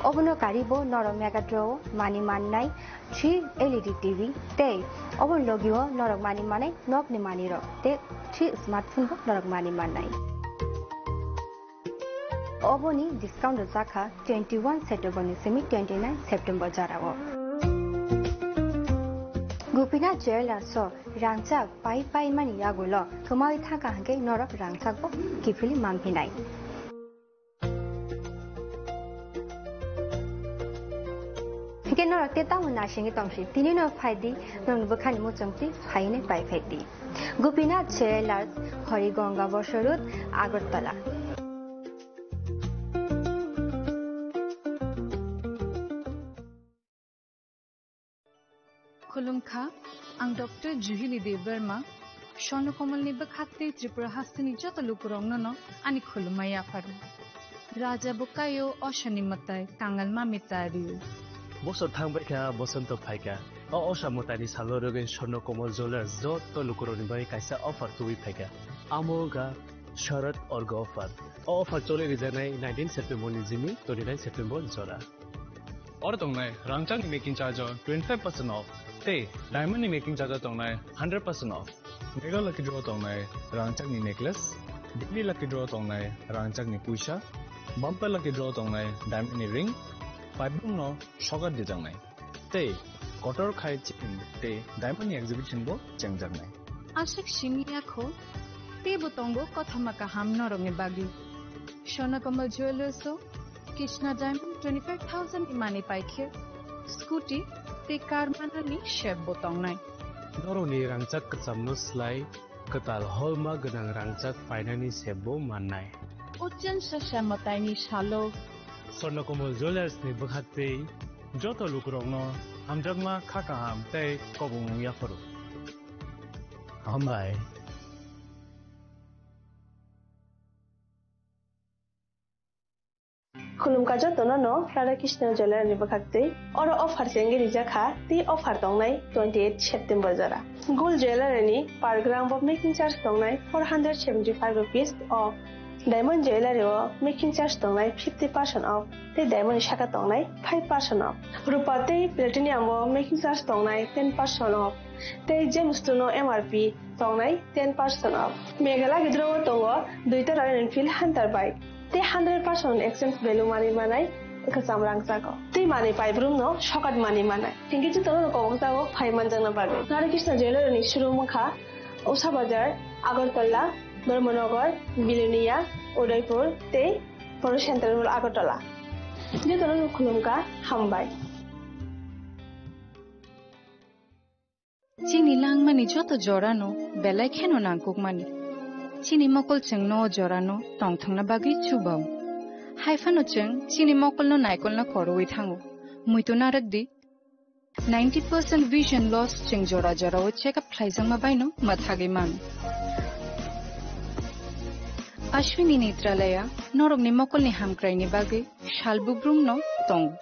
Obono karibo norok mega draw o mani mannai three L E D T V tei oboni logio norok mani manai nokni manirok tei three smartphone bo norok mani mannai. Oboni discount rwjakha twenty one September ni simi twenty nine September jorao. Gopinath Jewellers o rangchak pai pai mani yagulo kwmawi thangkha hwnkhe norok rangchak bo kiphilwi manphinai. Hwnkhe norok tei tamo naisingwi tongsi, tini no phai di, nokni bwkhani muchungtwi phainwi pai phai di. Gopinath Jewellers, Harigonga Bosor Road, Agartala. Khulumkha, ang Doctor Juhili Debbarma, Swarno Komolni bwkhaktwi Tripura hasteni joto lukurokno no ani khulumma yapharo. Raja bwkaio osani mwtai kangal mami ta rio. Bosor thang bai kha, bosonto phai kha. O osa mwtaini salo rwgwi Swarno Komol Jewellers joto lukurokni bagwi kaisa offer tubui phai kha. Amo wngkha Sharad Orgo offer. O offer choli rijaknai nineteen September ni simi twenty nine September jora. Oro tongnai rangchakni making charge o twenty five percent off tei diamond ni making charge o tongnai hundred percent off. Mega lucky draw tongnai rangchakni necklace, daily lucky draw tongnai rangchakni puisa, bumper lucky draw tongnai diamond ni ring, paibrum no sokat dijaknai. Tei kotor khai chain tei diamond ni exhibition bo chengjaknai. Aswk simi yakho teibo tongo kothoma kaham norokni bagwi. Swarno Komol Jewellers o Krishna Diamond twenty five thousand ni mani paikhe scooty tei car manani sep bo tongnai. Norokni rangchak kwchamno slai kwtal holma gwnang rangchak painani sep bo mannai. Ujjan sasa mwtaini salo Swarno Komol Jewellers ni bwkhaktwi joto lukurokno hamjakma kha kaham tei kobongmung yapharo. Hambai. Khulumkha jotono no Radha Krishna Jewellery ni bwkhaktwi. Oro offer chengwi rijak kha, tei offer tongnai twenty eight September jora. Gold Jewellery ni per gram bo making charge tongnai four hundred seventy five rupees off. Diamond Jewellery o making charge tongnai fifty percent off, tei diamond ni saka tongnai five percent off. Rupa tei platinum o making charge tongnai ten percent off, tei Gemstone o M R P tongnai ten percent off. Mega lucky draw o tongo duita Royal Enfield Hunter bike. Tei hundred percent exchange value manwi manai kwcham rangchago. Tei manwi paibrum no sokat manwi manai. Hinkhe jotono no kobokjago phai manjakna bagwi. Radha Krishna Jewellery ni showroom wngkha Usha Bazar, Agartala, Dharmanagar, Bilonia, Udaipur tei Poro Central Mall Agartala. Jotono no khulumkha, hambai. Chini langmani joto jorano belai kheno nangkukmani. Chini mokol chwngno o jorano tongthokna bagwi chubao. Haiphano chwng chini mokolno naikolna khorwi thango. Muitu narwkdi, ninety percent vision loss chwng jora jorao check up khlaijakma baino mwthagwi mano. Ashwini Netralaya norokni mokolni hamkraini bagwi sal bubrumno tongo.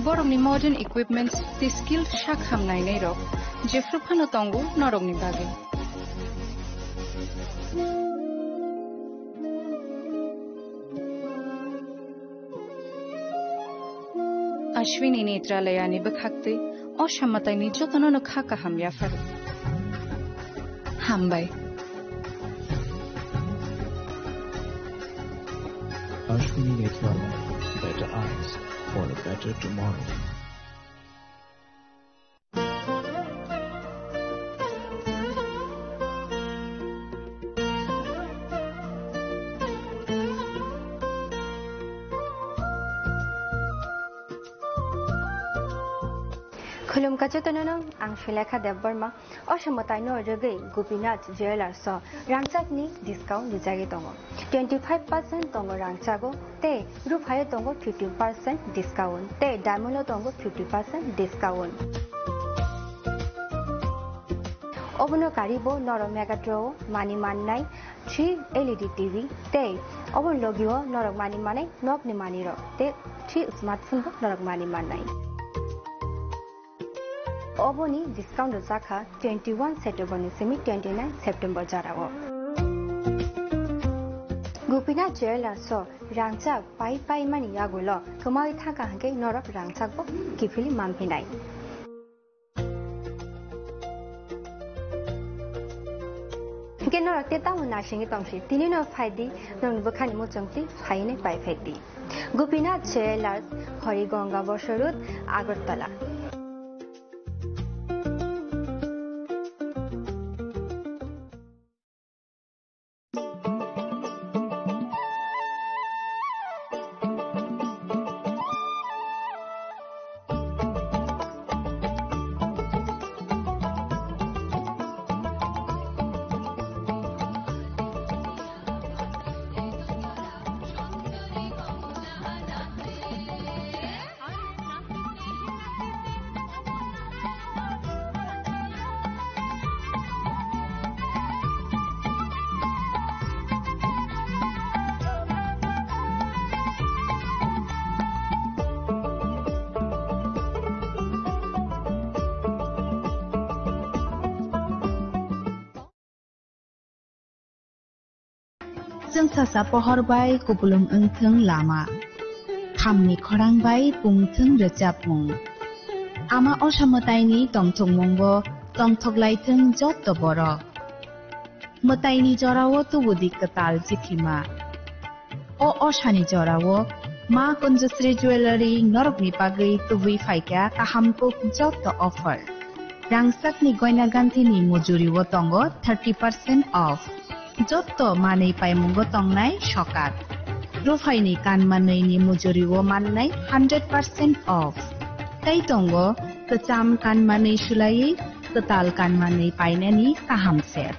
Borokni modern equipments tei skilled sak ham nainairok jephru phano tongo norokni bagwi. Ashwini Netralayani bwkhaktwi o samataini jotono no kha kaham yapharo. Hambai. Ashwini Netralaya, better eyes for a better tomorrow. Khulumkha jotono no, ang Sulekha Debbarma. O samataino rwgwi Gopinath Jewellers o rangchakni discount rijagwi tongo. Twenty five percent tongo rangchago tei ruphayo tongo fifty percent discount tei diamond o tongo fifty percent discount. Obono karibo norok Megatron o mani mannai three L E D T V tei obo logio norok mani manai nokni manirok tei three smartphone bo norok mani mannai. Oboni discount rwjakha twenty one September ni simi twenty nine September jorao. Gopinath Jewellers o rangchak pai pai mani yagulo kwmawi thangkha hwnkhe norok rangchak bo kiphilwi manphinai. Hwnkhe norok tei tamo naisingwi tongsi, tini no phaidi, nokni bwkhani muchungtwi phainai pai phaidi. Gopinath Jewellers, Horigonga Bosor Road, Agartala. Chwngsasa pohor bai kupulung wngthwng lama, khamni khorang bai pungthwng rwchapmung. Ama osa mwtaini tongthokmungo tongthoklaithwng jotto borok. Mwtaini jorao tubudi kwtal chithima. O osani jorao Ma Kunjusri Jewellery norokni bagwi tubui phaikha kaham kuk jotto offer. Rangchakni goina ganthini mujuriwo tongo thirty percent off. Jotto manwi paimungo tongnai sokat. Ruphaini kanmanwini mujuriwo mannai hundred percent off. Tei tongo kwcham kanmanwi sulaiwi kwtal kanmanwi painani kaham set.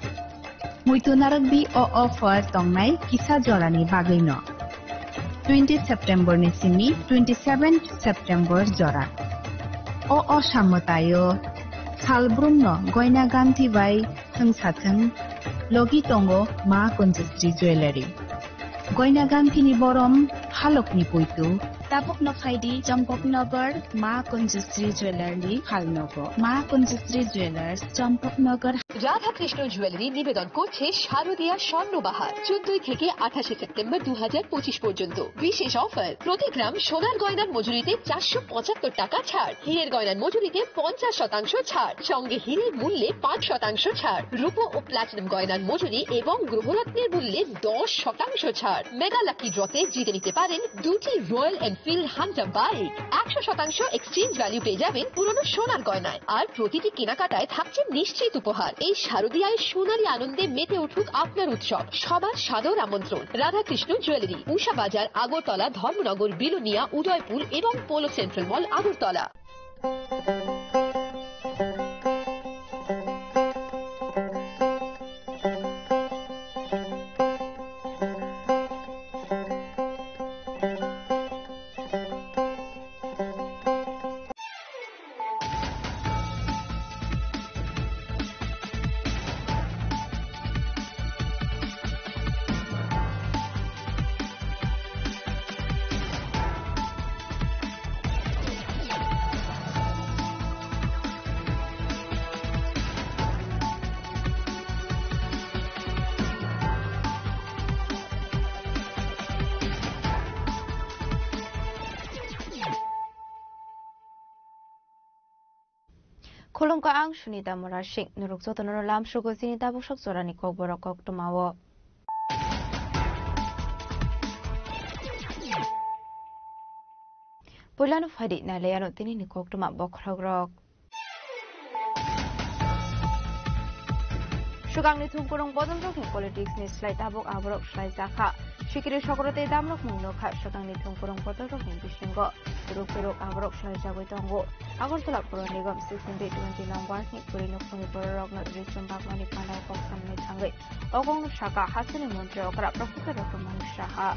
Muitu narwkdi o offer tongnai kisa jorani bagwino. Twenty September ni simi twenty seven September jora. O osa mwtaio salbrumno goina ganthi bai thwngsathwng logi tongo Ma Kunjusri Jewellery. Goina ganthini borom halokni puitu. Tabukno phaidi Champaknagar Ma Kunjusri Jewellery phalnogo. Ma Kunjusri Jewellers, Champaknagar. Radhakrishna jewellery নিবেদন করছে শারদীয়া স্বর্ণবাহার চোদ্দই থেকে আঠাশে সেপ্টেম্বর দু হাজার পঁচিশ পর্যন্ত। বিশেষ অফার, প্রতি গ্রাম সোনার গয়নার মজুরিতে চারশো পঁচাত্তর টাকা ছাড়, হীরের গয়নার মজুরিতে পঞ্চাশ শতাংশ ছাড়, সঙ্গে হীরের মূল্যে পাঁচ শতাংশ ছাড়, রূপো ও প্লাটিনাম গয়নার মজুরি এবং গ্রহরত্নের মূল্যে দশ শতাংশ ছাড়। মেগা লাকি ড্রতে জিতে নিতে পারেন দুটি রয়্যাল এনফিল্ড হান্টার বাইক, একশো শতাংশ এক্সচেঞ্জ ভ্যালু পেয়ে যাবেন পুরনো সোনার গয়নায়। আর প্রতিটি কেনাকাটায় থাকছে নিশ্চিত উপহার। এই শারদীয়ায় সোনালী আনন্দে মেতে উঠুক আপনার উৎসব। সবার সাদর আমন্ত্রণ। রাধাকৃষ্ণ জুয়েলারি, উষা বাজার, আগরতলা, ধর্মনগর, বিলোনিয়া, উদয়পুর এবং polo central mall, Agartala. Khulumkha, ang Sunita Murasing. Norok jotono lamsugo chini tabuk sok jorani kokborok koktwmao. Puilano phaidi nailaiano tinini koktwma bokhorokrok. Swkangni thwngkwrwng bodolrokni politics ni slai tabuk aborok slaijakha. Sikiri sokro tei damrok mungno kha swkangni thwngkwrwng bodolrokni bisingo. Ruk ruk aborok slai jagwi tongo. Agartala Puro Nigam sixteen twenty number ni kwrwi nukhungni bororokno rijwm bagmani panao kok samnai thangwi. Ogo wngkha saka hasteni montri okra Professor Doctor Manik Saha.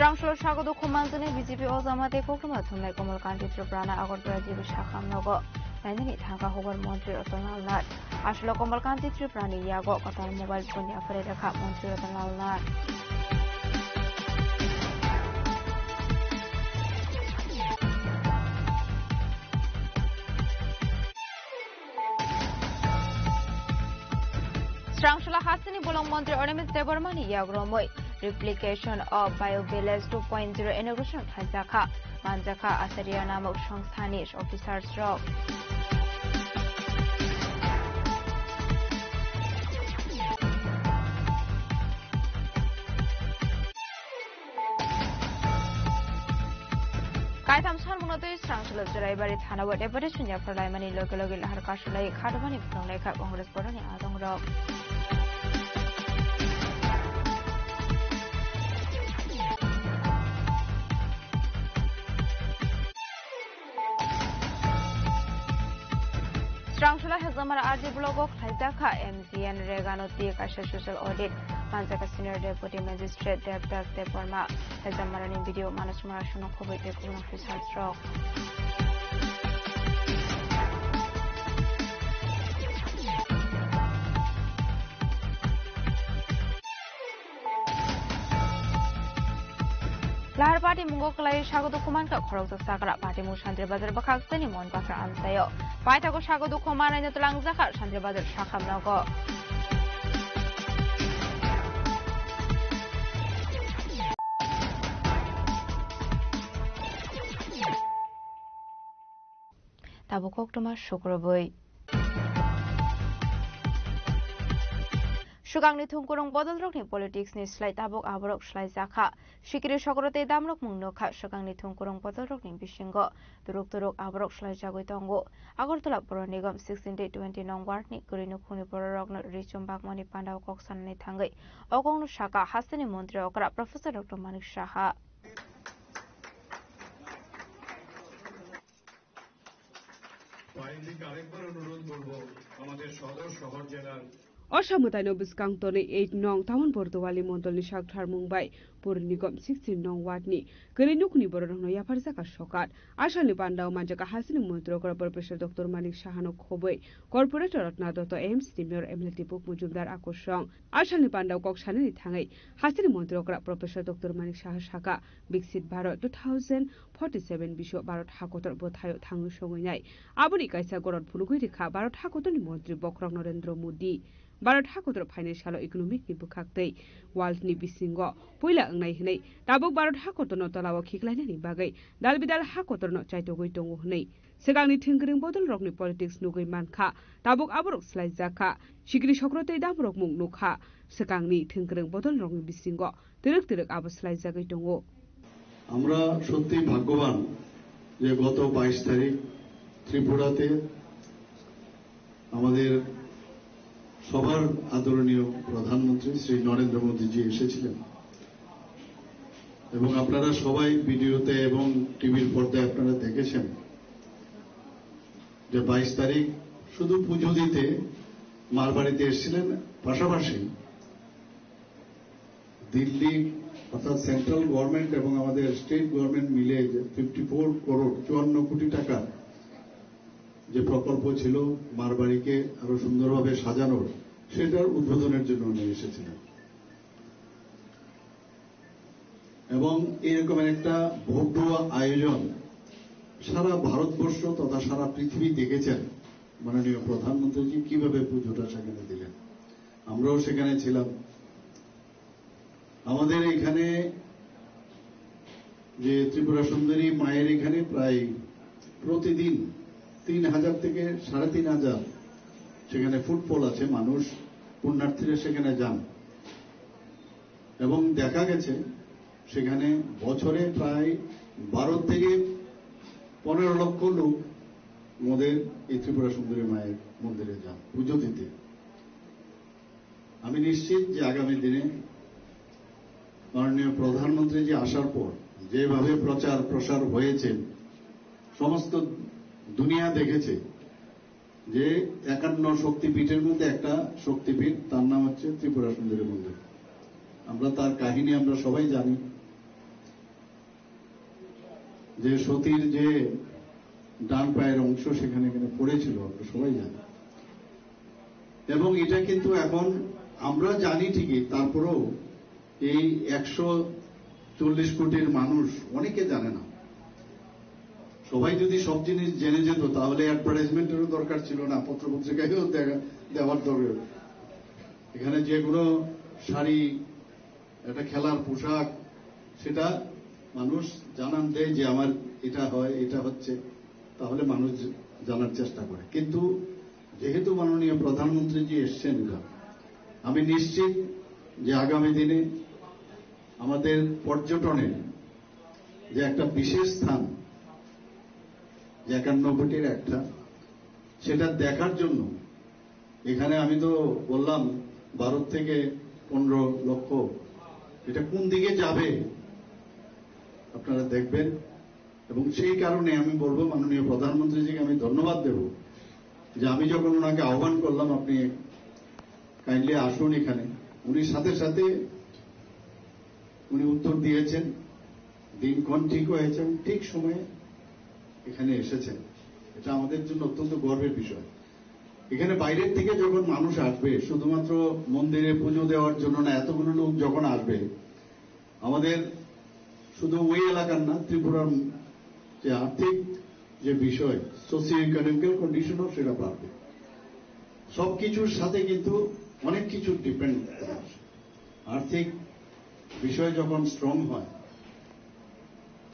Rangcholo sago dukhu manjani B J P o jama tei kokrwma thumnai Komol Kanti Tripura no Agartala G B Sakham nogo nainani thangkha hukbar montri Ratan Lal Nath. Aswlo Komol Kanti Tripura ni yago kwtal mobile phone ni yaphari rwkha montri Ratan Lal Nath. Srangsola hasteni bolong montri Animesh Debbarma ni yagromwi Replication of Bio Village two point zero inauguration khlaijakha, manjakha Acharya namuk songthani officers rok. Kaitham salmungno twi Srangsola Churaibari thanao deputation yaphar laimani loge loge lahar kasulai khatubani phunuknai kha Congress boroni adongrok. Srangsola Hezamara R D block o khlaijakha M G N Reganoti kaisa social audit, manjakha Senior Deputy Magistrate Devdas Debbarma. Hejamarani B D O Manoj Murasano khoboi tei kubun officers rok. Lahar party mungo kwlai sago dukhu mankha khoroksa sakra party mung Santri Bazar bwkhak sani Mon Pathar amchaio. Paithago sago dukhu manai no twlangjakha Santri Bazar sakham nogo. Tabuk koktwma sukrubwi. Swkangni thwngkwrwng bodolrokni politics ni slai tabuk aborok swlaijakha. Sikiri sokro tei damrok mung nukha swkangni thwngkwrwng bodolrokni bisingo turuk turuk aborok swlaijagwi tongo. Agartala Puro Nigam sixteen tei twenty nong ward ni kwrwi nukhungni bororokno richum bakmani pandao kok sanani thangwi o kokno sakha hasteni montri okra Professor Doctor Manik Saha. কয়েকদিকে আরেকবার অনুরোধ করব আমাদের সদর শহর জেলার O samwtaino bwskang tonwi eight nong Taman Borduwali mondolni saktharmung bai Pur Nigam sixteen nong ward ni kwrwi nukhungni bororokno yapharjakha sokat. Asalni pandao manjakha hasteni montri okra Professor Doctor Manik Sahano khobwi, Corporator Ratna Dotto, A M C ni Mayor M L A Dipuk Mujumdar akwsong. Asalni pandao kok sanani thangwi hasteni montri okra Professor Doctor Manik Saha sakha, Viksit Bharat two thousand forty-seven biso Bharat hakotor bwthaio thangwi songwi nai. Aboni kaisa goron phunugwi rikha Bharat hakotorni montri bokhorok Narendra Modi. Bharat hakotor phainai salo economic ni bwkhak tei world ni bisingo puila wngnai hwnwi tabuk Bharat hakotorno tolao khiklainani bagwi dal bidal hakotorno chaitogwi tongo hwnwi. Swkangni thwngkwrwng bodolrokni politics nugwi mankha, tabuk aborok swlaijakha. Sikri sokro tei damrok mung nukha, swkangni thwngkwrwng bodolrokni bisingo twrwk twrwk abo swlaijagwi tongo. আমরা সত্যি ভাগ্যবান যে গত বাইশ তারিখ ত্রিপুরাতে আমাদের সবার আদরণীয় প্রধানমন্ত্রী শ্রী নরেন্দ্র মোদীজি এসেছিলেন এবং আপনারা সবাই ভিডিওতে এবং টিভির পর্দায় আপনারা দেখেছেন যে বাইশ তারিখ শুধু পুজো দিতে মারবাড়িতে এসেছিলেন, পাশাপাশি দিল্লি অর্থাৎ সেন্ট্রাল গভর্নমেন্ট এবং আমাদের স্টেট গভর্নমেন্ট মিলে যে ফিফটি ফোর করোড়, চুয়ান্ন কোটি টাকা যে প্রকল্প ছিল মারবাড়িকে আরো সুন্দরভাবে সাজানোর, সেটার উদ্বোধনের জন্য উনি এসেছিলেন। এবং এরকম একটা ভব্য আয়োজন সারা ভারতবর্ষ তথা সারা পৃথিবী দেখেছেন, মাননীয় প্রধানমন্ত্রীজি কিভাবে পুজোটা সেখানে দিলেন। আমরাও সেখানে ছিলাম। আমাদের এখানে যে ত্রিপুরা সুন্দরী মায়ের এখানে প্রায় প্রতিদিন তিন হাজার থেকে সাড়ে তিন হাজার সেখানে ফুটফল আছে, মানুষ পুণ্যার্থীরা সেখানে যান এবং দেখা গেছে সেখানে বছরে প্রায় বারো থেকে পনেরো লক্ষ লোক আমাদের এই ত্রিপুরা সুন্দরী মায়ের মন্দিরে যান পুজো দিতে। আমি নিশ্চিত যে আগামী দিনে মাননীয় প্রধানমন্ত্রী যে আসার পর যেভাবে প্রচার প্রসার হয়েছে, সমস্ত দুনিয়া দেখেছে যে একান্ন শক্তিপীঠের মধ্যে একটা শক্তিপীঠ, তার নাম হচ্ছে ত্রিপুরা সুন্দরী মন্দির। আমরা তার কাহিনী আমরা সবাই জানি। যে সতীর যে ডান পায়ের অংশ সেখানে এখানে পড়েছিল, আমরা সবাই জানি। এবং এটা কিন্তু এখন আমরা জানি ঠিকই, তারপরেও এই একশো চল্লিশ কোটির মানুষ অনেকে জানে না। সবাই যদি সব জিনিস জেনে যেত, তাহলে অ্যাডভার্টাইজমেন্টেরও দরকার ছিল না, পত্রপত্রিকায়ও দেখা, দেওয়ার দরকার। এখানে যে কোনো শাড়ি, একটা খেলার পোশাক, সেটা মানুষ জানান দেয় যে আমার এটা হয়, এটা হচ্ছে, তাহলে মানুষ জানার চেষ্টা করে। কিন্তু যেহেতু মাননীয় প্রধানমন্ত্রীজি এসছেন এবার, আমি নিশ্চিত যে আগামী দিনে আমাদের পর্যটনের যে একটা বিশেষ স্থান, যে একান্ন কোটির একটা, সেটা দেখার জন্য এখানে আমি তো বললাম বারো থেকে পনেরো লক্ষ, এটা কোন দিকে যাবে আপনারা দেখবেন। এবং সেই কারণে আমি বলবো মাননীয় প্রধানমন্ত্রীজিকে আমি ধন্যবাদ দেব যে আমি যখন ওনাকে আহ্বান করলাম, "আপনি কাইন্ডলি আসুন এখানে", উনি সাথে সাথে উনি উত্তর দিয়েছেন, দিনক্ষণ ঠিক হয়েছে এবং ঠিক সময়ে এখানে এসেছেন। এটা আমাদের জন্য অত্যন্ত গর্বের বিষয়। এখানে বাইরের থেকে যখন মানুষ আসবে, শুধুমাত্র মন্দিরে পুজো দেওয়ার জন্য না, এতগুলো লোক যখন আসবে, আমাদের শুধু ওই এলাকার না, ত্রিপুরার যে আর্থিক যে বিষয়, সোশিও ইকোনমিক্যাল কন্ডিশনও সেটা বাড়বে। সব কিছুর সাথে কিন্তু অনেক কিছু ডিপেন্ড করে। আর্থিক বিষয় যখন স্ট্রং হয়,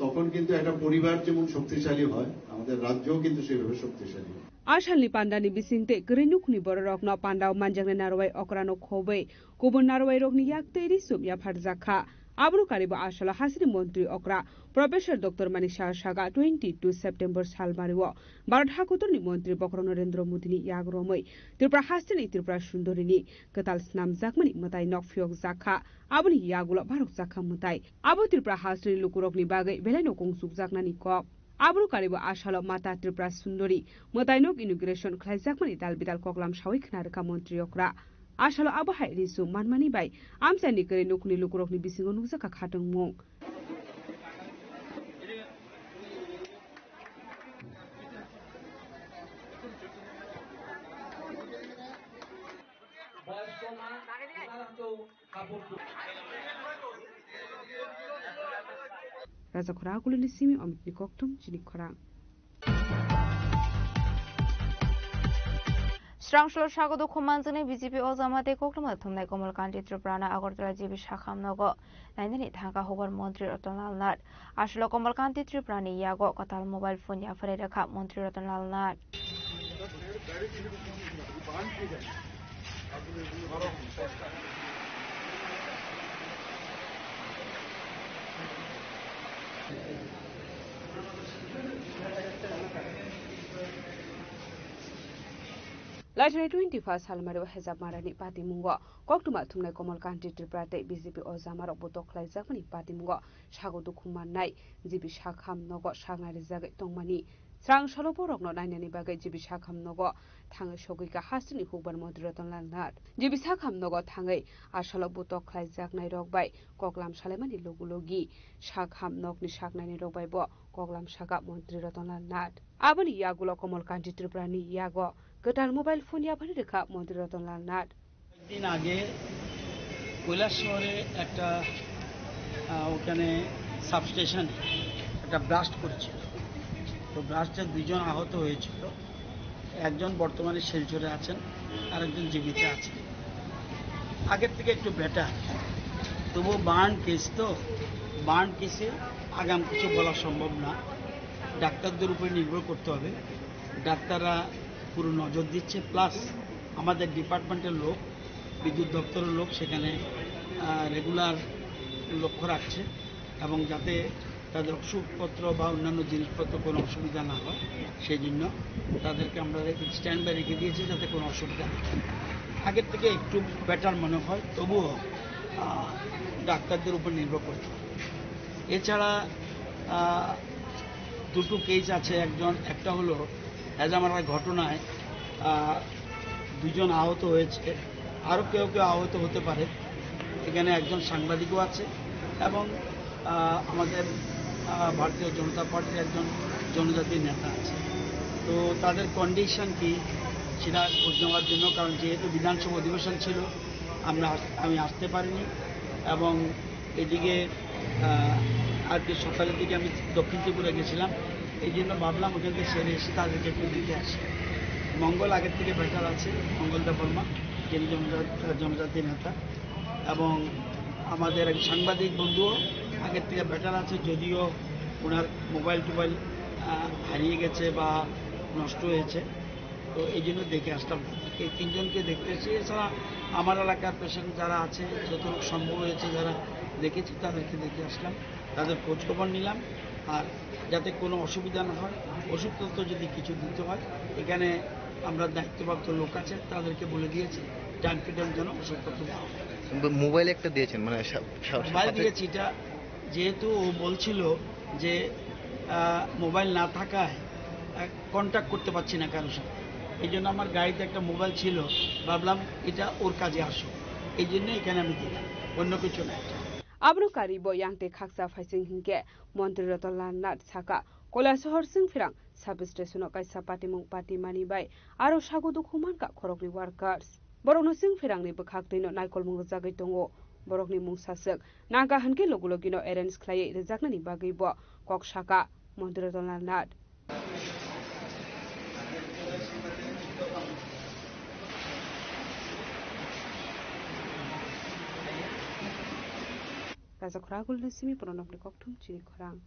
তখন কিন্তু একটা পরিবার যেমন শক্তিশালী হয়, আমাদের রাজ্যও কিন্তু সেভাবে শক্তিশালী হয়। Asalni pandani bisingtwi kwrwi nukhungni bororokno pandao manjaknai narwai okrano khobwi kubun narwairokni yak twi ri chum yapharjak kha. Abono karibo asalo hasteni montri okra Professor Doctor Manik Saha saka twenty two September salmario Bharat hakotorni montri bokhorok Narendra Modini yak romwi Tripura hasteni Tripura Sundorini kwtal snamjakmani mwtai nok phiyokjak kha. Aboni yagulo barokjak kha mwtai. Abo Tripura hasteni lukurokni bagwi belaino kungsukjaknani kok. Aboni karibo asalo Mata Tripura Sundori mwtainok inauguration khlaijakmani dalbidal koklam sawi khna rwkha montri okra. Asalo abo hai risu manmani bai amchaini kwrwi nukhungni lukurokni bisingo nukjakha khatungmung. Raja Khorang Akuluni simi Omitni kokthum chini khorang. Srangshalo sago dukhu manjaknai B J P o jama tei koklama thumnai Komal Kanti Tripura no Agartala G B Sakham nogo nainani thangkha hubar montri Ratan Lal Nath. Aswlo Komal Kanti Tripura ni yago kwtal mobile phone yapharwi rwkha montri Ratan Lal Nath. Laithani twenty-first salmario Hejapmarani patimungo koktwma thumnai Komal Kanti Tripura tei B J P o jamarok butok khlaijakmani patimungo sago dukhu mannai G B Sakham nogo saknai rijagwi tongmani. Srang salo borokno nainani bagwi G B Sakham nogo thangwi sogwi kha hasteni hukbar montri Ratan Lal Nath. G B Sakham nogo thangwi asalo butok khlaijaknairok bai koklam salaimani logi logi Sakham nokni saknainirok bai bo koklam sakha montri Ratan Lal Nath. Aboni yagulo Komal Kanti Tripura ni yago kwtal mobile phone yapharwi rwkha montri Ratan Lal Nath. কয়েকদিন আগে কৈলাসহরে একটা, আহ, ওখানে সাবস্টেশন একটা ব্লাস্ট করেছিল। তো ব্লাস্টে দুইজন আহত হয়েছিল, একজন বর্তমানে শিলচরে আছেন, আর একজন জীবিত আছেন। আগের থেকে একটু বেটার, তবুও বার্ন কেস তো, বার্ন কেসে আগাম কিছু বলা সম্ভব না, ডাক্তারদের উপরে নির্ভর করতে হবে। ডাক্তাররা পুরো নজর দিচ্ছে, প্লাস আমাদের ডিপার্টমেন্টের লোক, বিদ্যুৎ দপ্তরের লোক সেখানে, আহ, রেগুলার লক্ষ্য রাখছে এবং যাতে তাদের ওষুধপত্র বা অন্যান্য জিনিসপত্র কোনো অসুবিধা না হয়, সেই জন্য তাদেরকে আমরা স্ট্যান্ড বাই রেখে দিয়েছি, যাতে কোনো অসুবিধা না হয়। আগের থেকে একটু বেটার মনে হয়, তবুও, আহ, ডাক্তারদের উপর নির্ভর করতে হবে। এছাড়া, আহ, দুটো কেস আছে, একজন, একটা হলো হেজামারা ঘটনায়, আহ, দুজন আহত হয়েছে, আরও কেউ কেউ আহত হতে পারে। এখানে একজন সাংবাদিকও আছে এবং, আহ, আমাদের আহ, ভারতীয় জনতা পার্টির একজন জনজাতি নেতা আছে। তো তাদের কন্ডিশন কি, সেটা খোঁজ নেওয়ার জন্য, কারণ যেহেতু বিধানসভা অধিবেশন ছিল, আমরা আস-, আমি আসতে পারিনি। এবং এদিকে, আহ, আজকে সকালের দিকে আমি দক্ষিণ ত্রিপুরা গেছিলাম, এই জন্য ভাবলাম ওখান থেকে সেরে এসে তাদেরকে একটু দেখে আসি। মঙ্গল আগের থেকে বেটার আছে, মঙ্গল দেববর্মা, যিনি জনজা-, জনজাতি নেতা, এবং আমাদের এক সাংবাদিক বন্ধুও আগের থেকে বেটার আছে, যদিও ওনার মোবাইল টোবাইল, আহ, হারিয়ে গেছে বা নষ্ট হয়েছে। তো এই জন্য দেখে আসলাম, এই তিনজনকে দেখতে এসেছি। এছাড়া আমার এলাকার পেশেন্ট যারা আছে, যতটুকু সম্ভব হয়েছে, যারা দেখেছি, তাদেরকে দেখে আসলাম, তাদের খোঁজখবর নিলাম। আর যাতে কোনো অসুবিধা না হয়, ওষুধপত্র যদি কিছু দিতে হয়, এখানে আমরা দায়িত্বপ্রাপ্ত লোক আছে, তাদেরকে বলে দিয়েছি টাইম টু টাইম যেন ওষুধপত্র দেওয়া হয়। মোবাইল একটা দিয়েছেন, মানে সা-, সা-, মোবাইল সাথে দিয়েছি, এটা যেহেতু ও বলছিল যে, আহ, মোবাইল না থাকায়, আহ, কন্ট্যাক্ট করতে পারছি না কারোর সাথে, এই জন্য আমার গাড়িতে একটা মোবাইল ছিল, ভাবলাম এটা ওর কাজে আসুক, এই জন্য এখানে আমি দিলাম, অন্য কিছু না। Abono karwi bo yang tei khaksa phaising hinkhe Montri Ratan Lal Nath sakha, Kailasahar Singphirang sub station o kaisa patimung patimani bai aro sago dukhu mankha khoroknwi workers. Borokno Singphirangni bwkhak twino naikolmung rwjagwi tongo. Borokni mungsaswk Naga hinkhe logulogino arrange khlaiwi rwjaknani bagwi bo kok sakha Montri Ratan Lal Nath. Raja Khoragulni simi Pranabni kokthum chini khorang.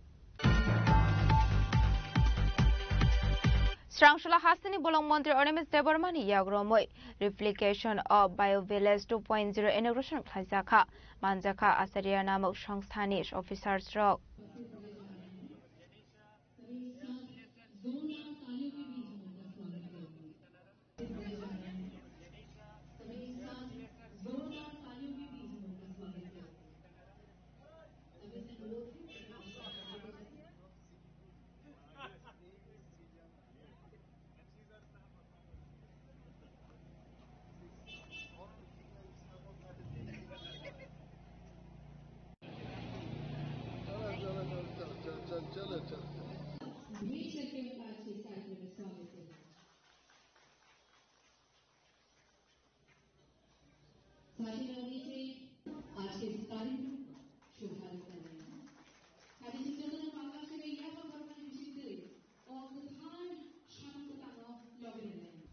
Srangsola hasteni bolong montri Animesh Debbarmani yagromwi Replication of Bio Village two point zero inauguration khlaijakha, manjakha Acharya namuk songstha ni officers rok.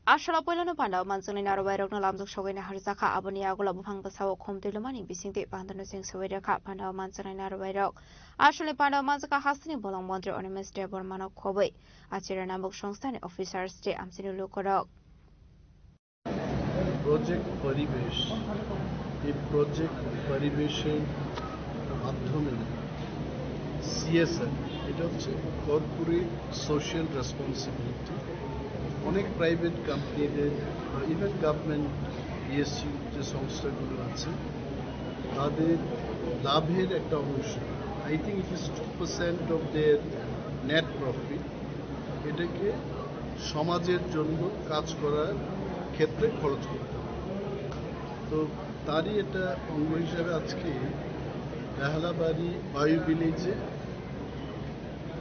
Asolo poilano pandao manjaknai narwai rokno lamjak sogwi naharjakha, aboni yagulo buphang bwsao khum twi lumani bisingtwi pandano cheng sogwi rwkha pandao manjaknai narwai rok. Asolni pandao manjakha hasteni bolong montri Animesh Debbarmano khobwi Acharya namuk songstha ni officers tei amchaini lukurok. Project Paribesh, এই প্রজেক্ট পরিবেশের মাধ্যমে সিএসআর, এটা হচ্ছে corporate social responsibility. অনেক প্রাইভেট কোম্পানিদের বা even government PSU যে সংস্থাগুলো আছে, তাদের লাভের একটা অংশ, I think it is two percent of their net profit, এটাকে সমাজের জন্য কাজ করার ক্ষেত্রে খরচ করতে হবে। তো তারই একটা অঙ্গ হিসাবে আজকে বেহালাবাড়ি বায়ু ভিলেজে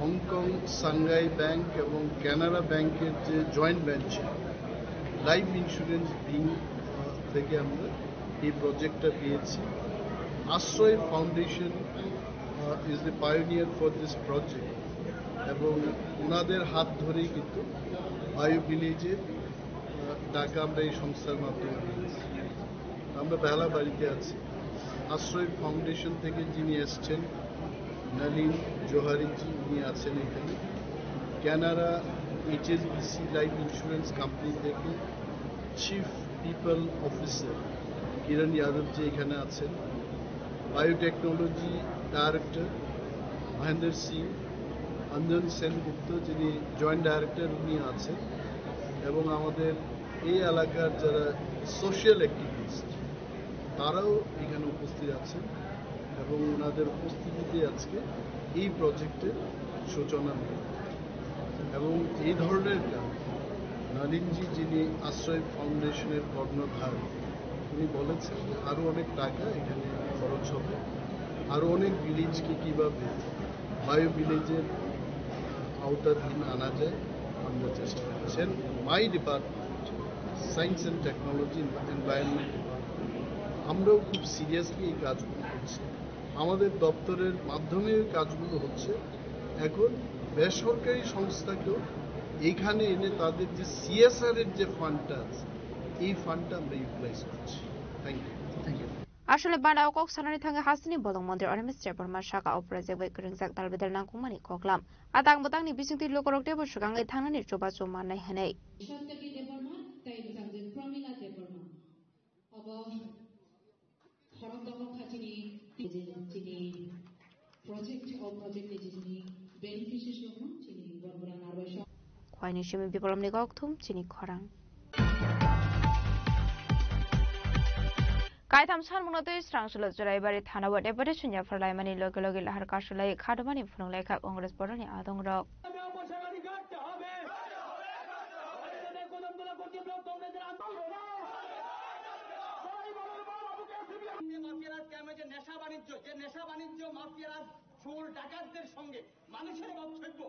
হংকং সাংহাই ব্যাংক এবং কানারা ব্যাংকের যে joint venture, life insurance wing, ah, থেকে আমরা এই প্রজেক্টটা পেয়েছি। Ashray foundation, ah, is the pioneer for this project এবং ওনাদের হাত ধরেই কিন্তু বায়ু ভিলেজের, আহ, টাকা আমরা এই সংস্থার মাধ্যমে পেয়েছি। আমরা বেহালাবাড়িতে আছি। আশ্রয় ফাউন্ডেশন থেকে যিনি এসছেন, নলিন জোহারিজি, উনি আছেন এখানে। Canara HSBC life insurance company থেকে চিফ পিপল অফিসার কিরণ যাদবজি এখানে আছেন। বায়োটেকনোলজি ডাইরেক্টর মহেন্দ্র সিং, অঞ্জন সেনগুপ্ত, যিনি জয়েন্ট ডাইরেক্টর, উনি আছেন। এবং আমাদের এই এলাকার যারা সোশ্যাল অ্যাক্টিভিস্ট, তারাও এখানে উপস্থিত আছেন এবং ওনাদের উপস্থিতিতে আজকে এই প্রজেক্টের সূচনা হল। এবং এই ধরনের কাজ, নলিনজি, যিনি আশ্রয় ফাউন্ডেশনের কর্ণধার, উনি বলেছেন যে আরও অনেক টাকা এখানে খরচ হবে, আরও অনেক ভিলেজকে কীভাবে বায়ো ভিলেজের আওতাধীন আনা যায়, আমরা চেষ্টা করছি। And my department, Science and Technology, Environment Department, আমরাও খুব সিরিয়াসলি এই কাজগুলো করছি। আমাদের দপ্তরের মাধ্যমে এই কাজগুলো হচ্ছে। এখন বেসরকারি সংস্থাকেও এখানে এনে তাদের যে সিএসআর এর যে ফান্ডটা আছে, এই ফান্ডটা আমরা ইউটিলাইজ করছি। Thank you. Aswk le bana o kok sanani thangwi hasteni bolong montri Animesh Debbarma saka o project bai kwrwngjak talbidal nangkukmani koklam. Atang bwtangni bisingtwi lukurok teibo swkangwi thangnani chubachu mannai hwnwi. Santaki Debbarma tei bwsajwk Pramila Debbarma. Obo khorok dongok kha chini, chini project, o project ni chini beneficiaries rokno chini Bormura Narwai. Khwaini simi Biplobni kokthum chini khorang. Kaitham sanmungno twi Srangsulo Churaibari thana o deputation yaphar laimani loge loge lahar kasu lai khadumani phunuk laikha Congress boroni adongrok. Mafia রাজ কেমন যে নেশা বাণিজ্য, যে নেশা বাণিজ্য মাফিয়া রাজ চোর ডাকাতদের সঙ্গে মানুষের বক্তব্য।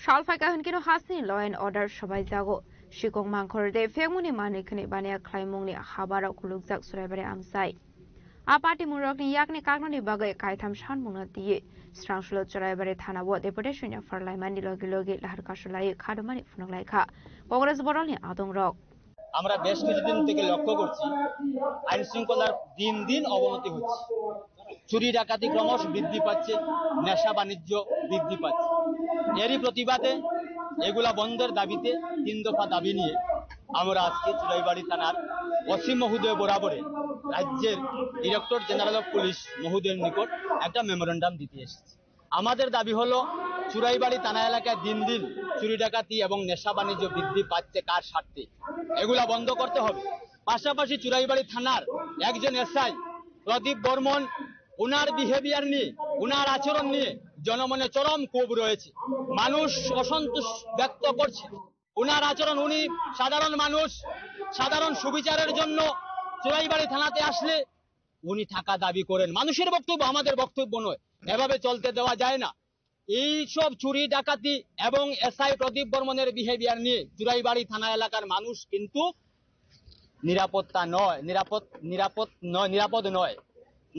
Sal phaikha hwnkhe no hasteni law and order swbaijago. Sikok mangkhor de phekmuni manwi khwnwi baniya khlaimungni habarok kulukjak Churaibari amchai. A patimungrokni yakni kaknani bagwi kaitham sanmungno twiwi Srangsulo Churaibari thana o deputation yaphar laimani logi logi lahar kasu laiwi khadumani phunuk laikha Congress borolni adongrok. আমরা বেশ কিছুদিন থেকে লক্ষ্য করছি, আইন শৃঙ্খলার দিন দিন অবনতি হচ্ছে। চুরি ডাকাতি ক্রমশ বৃদ্ধি পাচ্ছে, নেশা বাণিজ্য বৃদ্ধি পাচ্ছে। এরই প্রতিবাদে এগুলা বন্ধের দাবিতে তিন দফা দাবি নিয়ে আমরা আজকে চুরাইবাড়ি থানার ওসি মহোদয় বরাবরে রাজ্যের ডিরেক্টর জেনারেল অফ পুলিশ মহোদয়ের নিকট একটা মেমোরেন্ডাম দিতে এসেছি। আমাদের দাবি হলো, চুরাইবাড়ি থানা এলাকায় দিন দিন চুরি ডাকাতি এবং নেশা বাণিজ্য বৃদ্ধি পাচ্ছে। কার স্বার্থে? এগুলা বন্ধ করতে হবে। পাশাপাশি চুরাইবাড়ি থানার একজন এসআই প্রদীপ বর্মন, ওনার বিহেভিয়ার নিয়ে, ওনার আচরণ নিয়ে জনমনে চরম ক্ষোভ রয়েছে। মানুষ অসন্তোষ ব্যক্ত করছে। ওনার আচরণ, উনি সাধারণ মানুষ, সাধারণ সুবিচারের জন্য চুরাইবাড়ি থানাতে আসলে উনি থাকা দাবি করেন। মানুষের বক্তব্য, আমাদের বক্তব্য নয়, এভাবে চলতে দেওয়া যায় না। এই সব চুরি ডাকাতি এবং এসআই প্রদীপ বর্মনের বিহেভিয়ার নিয়ে চুরাইবাড়ি থানা এলাকার মানুষ কিন্তু নিরাপত্তা নয়, নিরাপদ, নিরাপদ নয়, নিরাপদ নয়।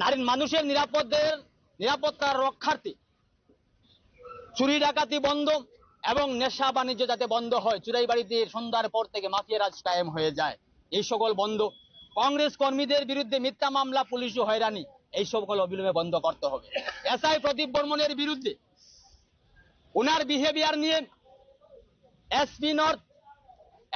নারী মানুষের নিরাপদের, নিরাপত্তার রক্ষার্থে চুরি ডাকাতি বন্ধ এবং নেশা বাণিজ্য যাতে বন্ধ হয়। চুরাইবাড়িতে সন্ধ্যার পর থেকে মাফিয়া রাজ কায়েম হয়ে যায়, এই সকল বন্ধ। কংগ্রেস কর্মীদের বিরুদ্ধে মিথ্যা মামলা, পুলিশি হয়রানি, এই সকল অবিলম্বে বন্ধ করতে হবে। এসআই প্রদীপ বর্মনের বিরুদ্ধে ওনার বিহেভিয়ার নিয়ে এসপি নর্থ,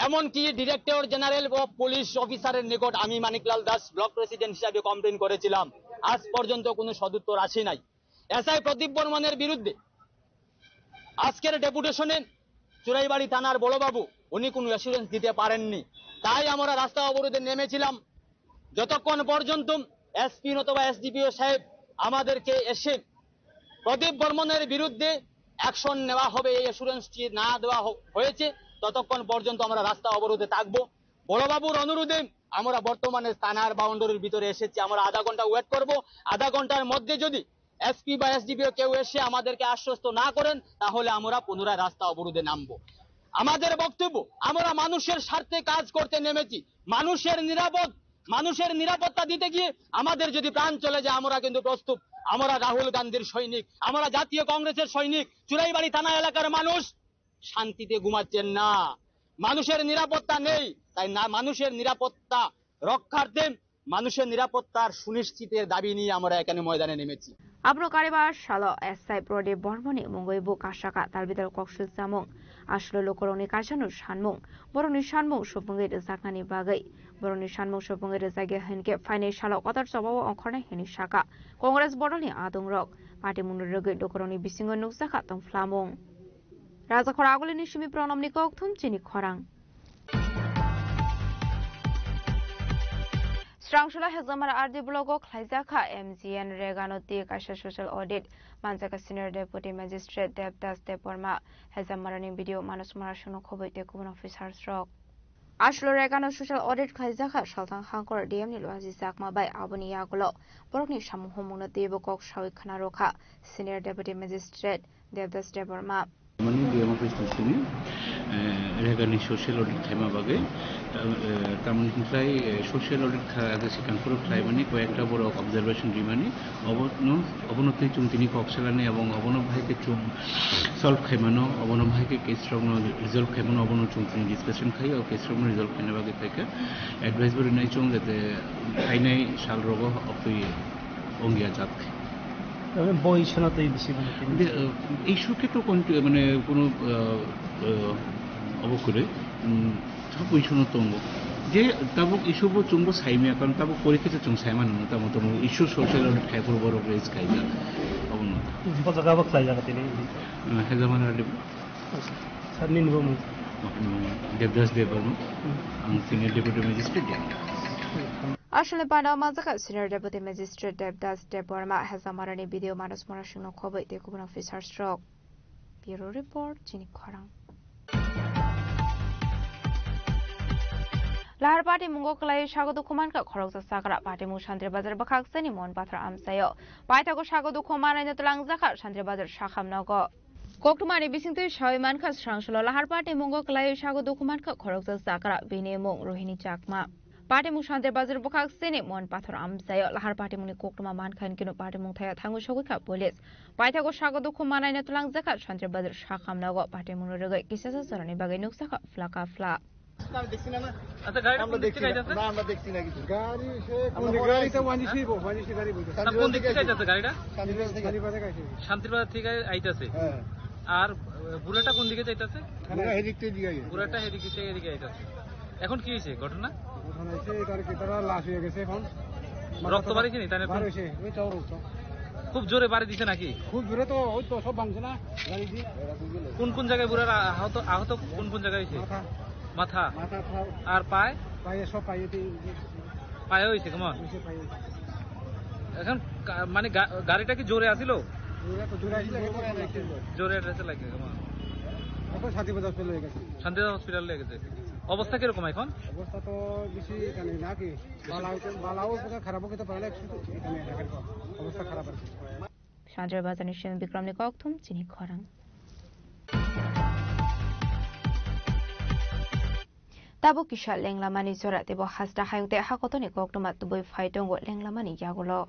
এমনকি ডিরেক্টর জেনারেল অফ পুলিশ অফিসারের নিকট আমি মানিকলাল দাস ব্লক প্রেসিডেন্ট হিসাবে কমপ্লেন করেছিলাম। আজ পর্যন্ত কোনো সদুত্তর আসে নাই। এসআই প্রদীপ বর্মনের বিরুদ্ধে আজকের ডেপুটেশনে চুরাইবাড়ি থানার বড়বাবু উনি কোনো অ্যাসুরেন্স দিতে পারেননি, তাই আমরা রাস্তা অবরোধে নেমেছিলাম। যতক্ষণ পর্যন্ত এসপি অথবা এসডিপিও সাহেব আমাদেরকে এসে প্রদীপ বর্মনের বিরুদ্ধে অ্যাকশন নেওয়া হবে, এই অ্যাসুরেন্সটি না দেওয়া হ-, হয়েছে, ততক্ষণ পর্যন্ত আমরা রাস্তা অবরোধে থাকবো। বড়বাবুর অনুরোধে আমরা বর্তমানে থানার বাউন্ডারির ভিতরে এসেছি। আমরা আধা ঘন্টা ওয়েট করব। আধা ঘন্টার মধ্যে যদি এসপি বা এসডিপিও কেউ এসে আমাদেরকে আশ্বস্ত না করেন, তাহলে আমরা পুনরায় রাস্তা অবরোধে নামবো। আমাদের বক্তব্য, আমরা মানুষের স্বার্থে কাজ করতে নেমেছি। মানুষের নিরাপদ, মানুষের নিরাপত্তা দিতে গিয়ে আমাদের যদি প্রাণ চলে যায়, আমরা কিন্তু প্রস্তুত। আমরা রাহুল গান্ধীর সৈনিক, আমরা জাতীয় কংগ্রেসের সৈনিক। চুরাইবাড়ি থানা এলাকার মানুষ শান্তিতে ঘুমাচ্ছেন না, মানুষের নিরাপত্তা নেই। তাই না, মানুষের নিরাপত্তা রক্ষার্থে, মানুষের নিরাপত্তার সুনিশ্চিতের দাবি নিয়ে আমরা এখানে ময়দানে নেমেছি। Abono kariba salo S I Prodip Bormoni mungwi bo kasaka talbidal koksu chamung. Aswk lokorokni kaisano sanmung, borokni sanmung supungwi rwjaknani bagwi. Borokni sanmung supungwi rwjakya hinkhe phainai salo kotor chobao ongkhornai hinwi saka Congress bodolni adongrok. Patimungno rwgwi lokorokni bisingo nukjakha tongphlamung. Rajakhor Agulini simi Pranamni kokthum chini khorang. Rangsola Hezamara R D block o khlaijak kha M G N Regano twi kaisa social audit. Manjak kha Senior Deputy Magistrate Devdas Debbarma. Hezamarani B D O Manos Mara songno khobwi tei kubun officers rok. Aswk Regano social audit khlaijak kha Salthang Hangkor D M ni Luaji Chakma bai. Aboni yagulo borokni samung humungno teibo kok sawi khna rw kha Senior Deputy Magistrate Devdas Debbarma. Mani D M office ni sini, eh, Regani social audit khaima bagwi, ta-, eh, tamoni hwnkhai, eh, social audit kha-, age sikang phuru khlaimani, koyekta borok observation rimani, obono, obono twi chwng tini kok salani, ebong obono bahai khe chwng solve khaimano, obono bahai khe case rokno resolve khaimano, obono chwng tini discussion khai, o case rokno resolve khaina bagwi phaikha. Advice bo rinai chwng jate phainai sal rogo oktwi ongya jat khe. Tamo boi sono tei bisi bono tini. De, uh, issue khe to kon-, mane kono, uh, uh, obo kwrwi, um, sabo issue no tongo. Je tabuk issue bo chwngbo saimaya, karon tabuk porikhe se chwng saimano, tamo tamo issue social audit khai phuru borok raise khaijak. Obo no. Bo jaga bo khlaijak tini. Uh, Hezamara Deb-, Sir, nini bo mung? Devdas Debbarma. Hmm. Ang Senior Deputy Magistrate, Diyang. Aswkni bana o manjak kha Senior Deputy Magistrate Devdas Debbarma, Hezamarani B D O Manos Mara songno khobwi tei kubun officers rok. Bureau Report, Chini Khorang. Lahar Patimungo kwlaiwi sago dukhu mankha khoroksa chakra. Patimung Santri Bazar bwkhak seni Mon Pathor amchaio. Paithago sago dukhu manaino twlangjak kha Santri Bazar sakham nogo. Koktwmani bisingtwi sawi mankha, srangsulo Lahar Patimungo kwlaiwi sago dukhu mankha khoroksa chakra, bini mung Rohini Chakma. Patimung Santri Bazar bwkhak sini Mon Pathor amchaio. Lahar Patimungni koktwma mankha hinkhe no Patimung thaya thangwi sogwi kha police. Paithago sago dukhu manaino twlangjak kha Santri Bazar sakham nogo. Patimungno rwgwi kisasa jorani bagwi nuksa kha phlaka phla. আচ্ছা, গাড়িটা কোন দিক থেকে আইতাছে? না, আমরা দেখছি না কিছু। গাড়ি সে কোন আমরা দিকে বড় গাড়িটা আইছি। ওয়ানিশি বো-, ওয়ানিশি গাড়ি বলছে। না, কোন দিক থেকে আইতাছে গাড়িটা? শান্তিবাজার থেকে। শান্তিবাজার থেকে আইতাছে। হ্যাঁ। আর, আহ, বুড়াটা কোন দিকে যাইতাছে? বুড়া হেদিক থেকে এদিকে আইতাছে। বুড়াটা হেদিক থেকে এদিকে আইতাছে। এখন কি হয়েছে ঘটনা? ঘটনা হয়েছে, এটার কি তারা লাশ হয়ে গেছে এখন। রক্ত বাড়ি কিনি, তাই না? বার হয়েছে, ওই চাও রক্ত। খুব জোরে বাড়ি দিছে নাকি? খুব জোরে তো, ওই তো সব ভাঙছে না, গাড়ি দিয়ে। কোন কোন জায়গায় বুড়ার আহত, আহত কোন কোন জায়গায় হয়েছে? মাথা। মাথা। মাথা খাও। আর পায়ে? পায়ে সব পায়ে দিয়ে। পায়ে হয়েছে কেমন? হয়েছে পায়ে। এখন কা-, মানে গা-, গাড়িটা কি জোরে আসিল? জোরে তো জোরে আসিল, এখন তো অনেক সুন্দর। জোরে আসিল লাগে কেমন? এখন শান্তিবাজার হসপিটাল হয়ে গেছে। শান্তিবাজার হসপিটাল হয়ে গেছে। অবস্থা কিরকম এখন? অবস্থা তো বেশি এখানে নাকি? বালা হইতে, বালাও হইতে পারে, খারাপও হইতে পারে, একটু এখানে রাখেন। অবস্থা খারাপ আর কি। Santri Bazarni Simi Bikramni kokthum, Chini Khorang. Tabuk kisa lenglamani jora teibo hasta hayung tei hakotoni koktwma tubui phai tongo lenglamani yagulo.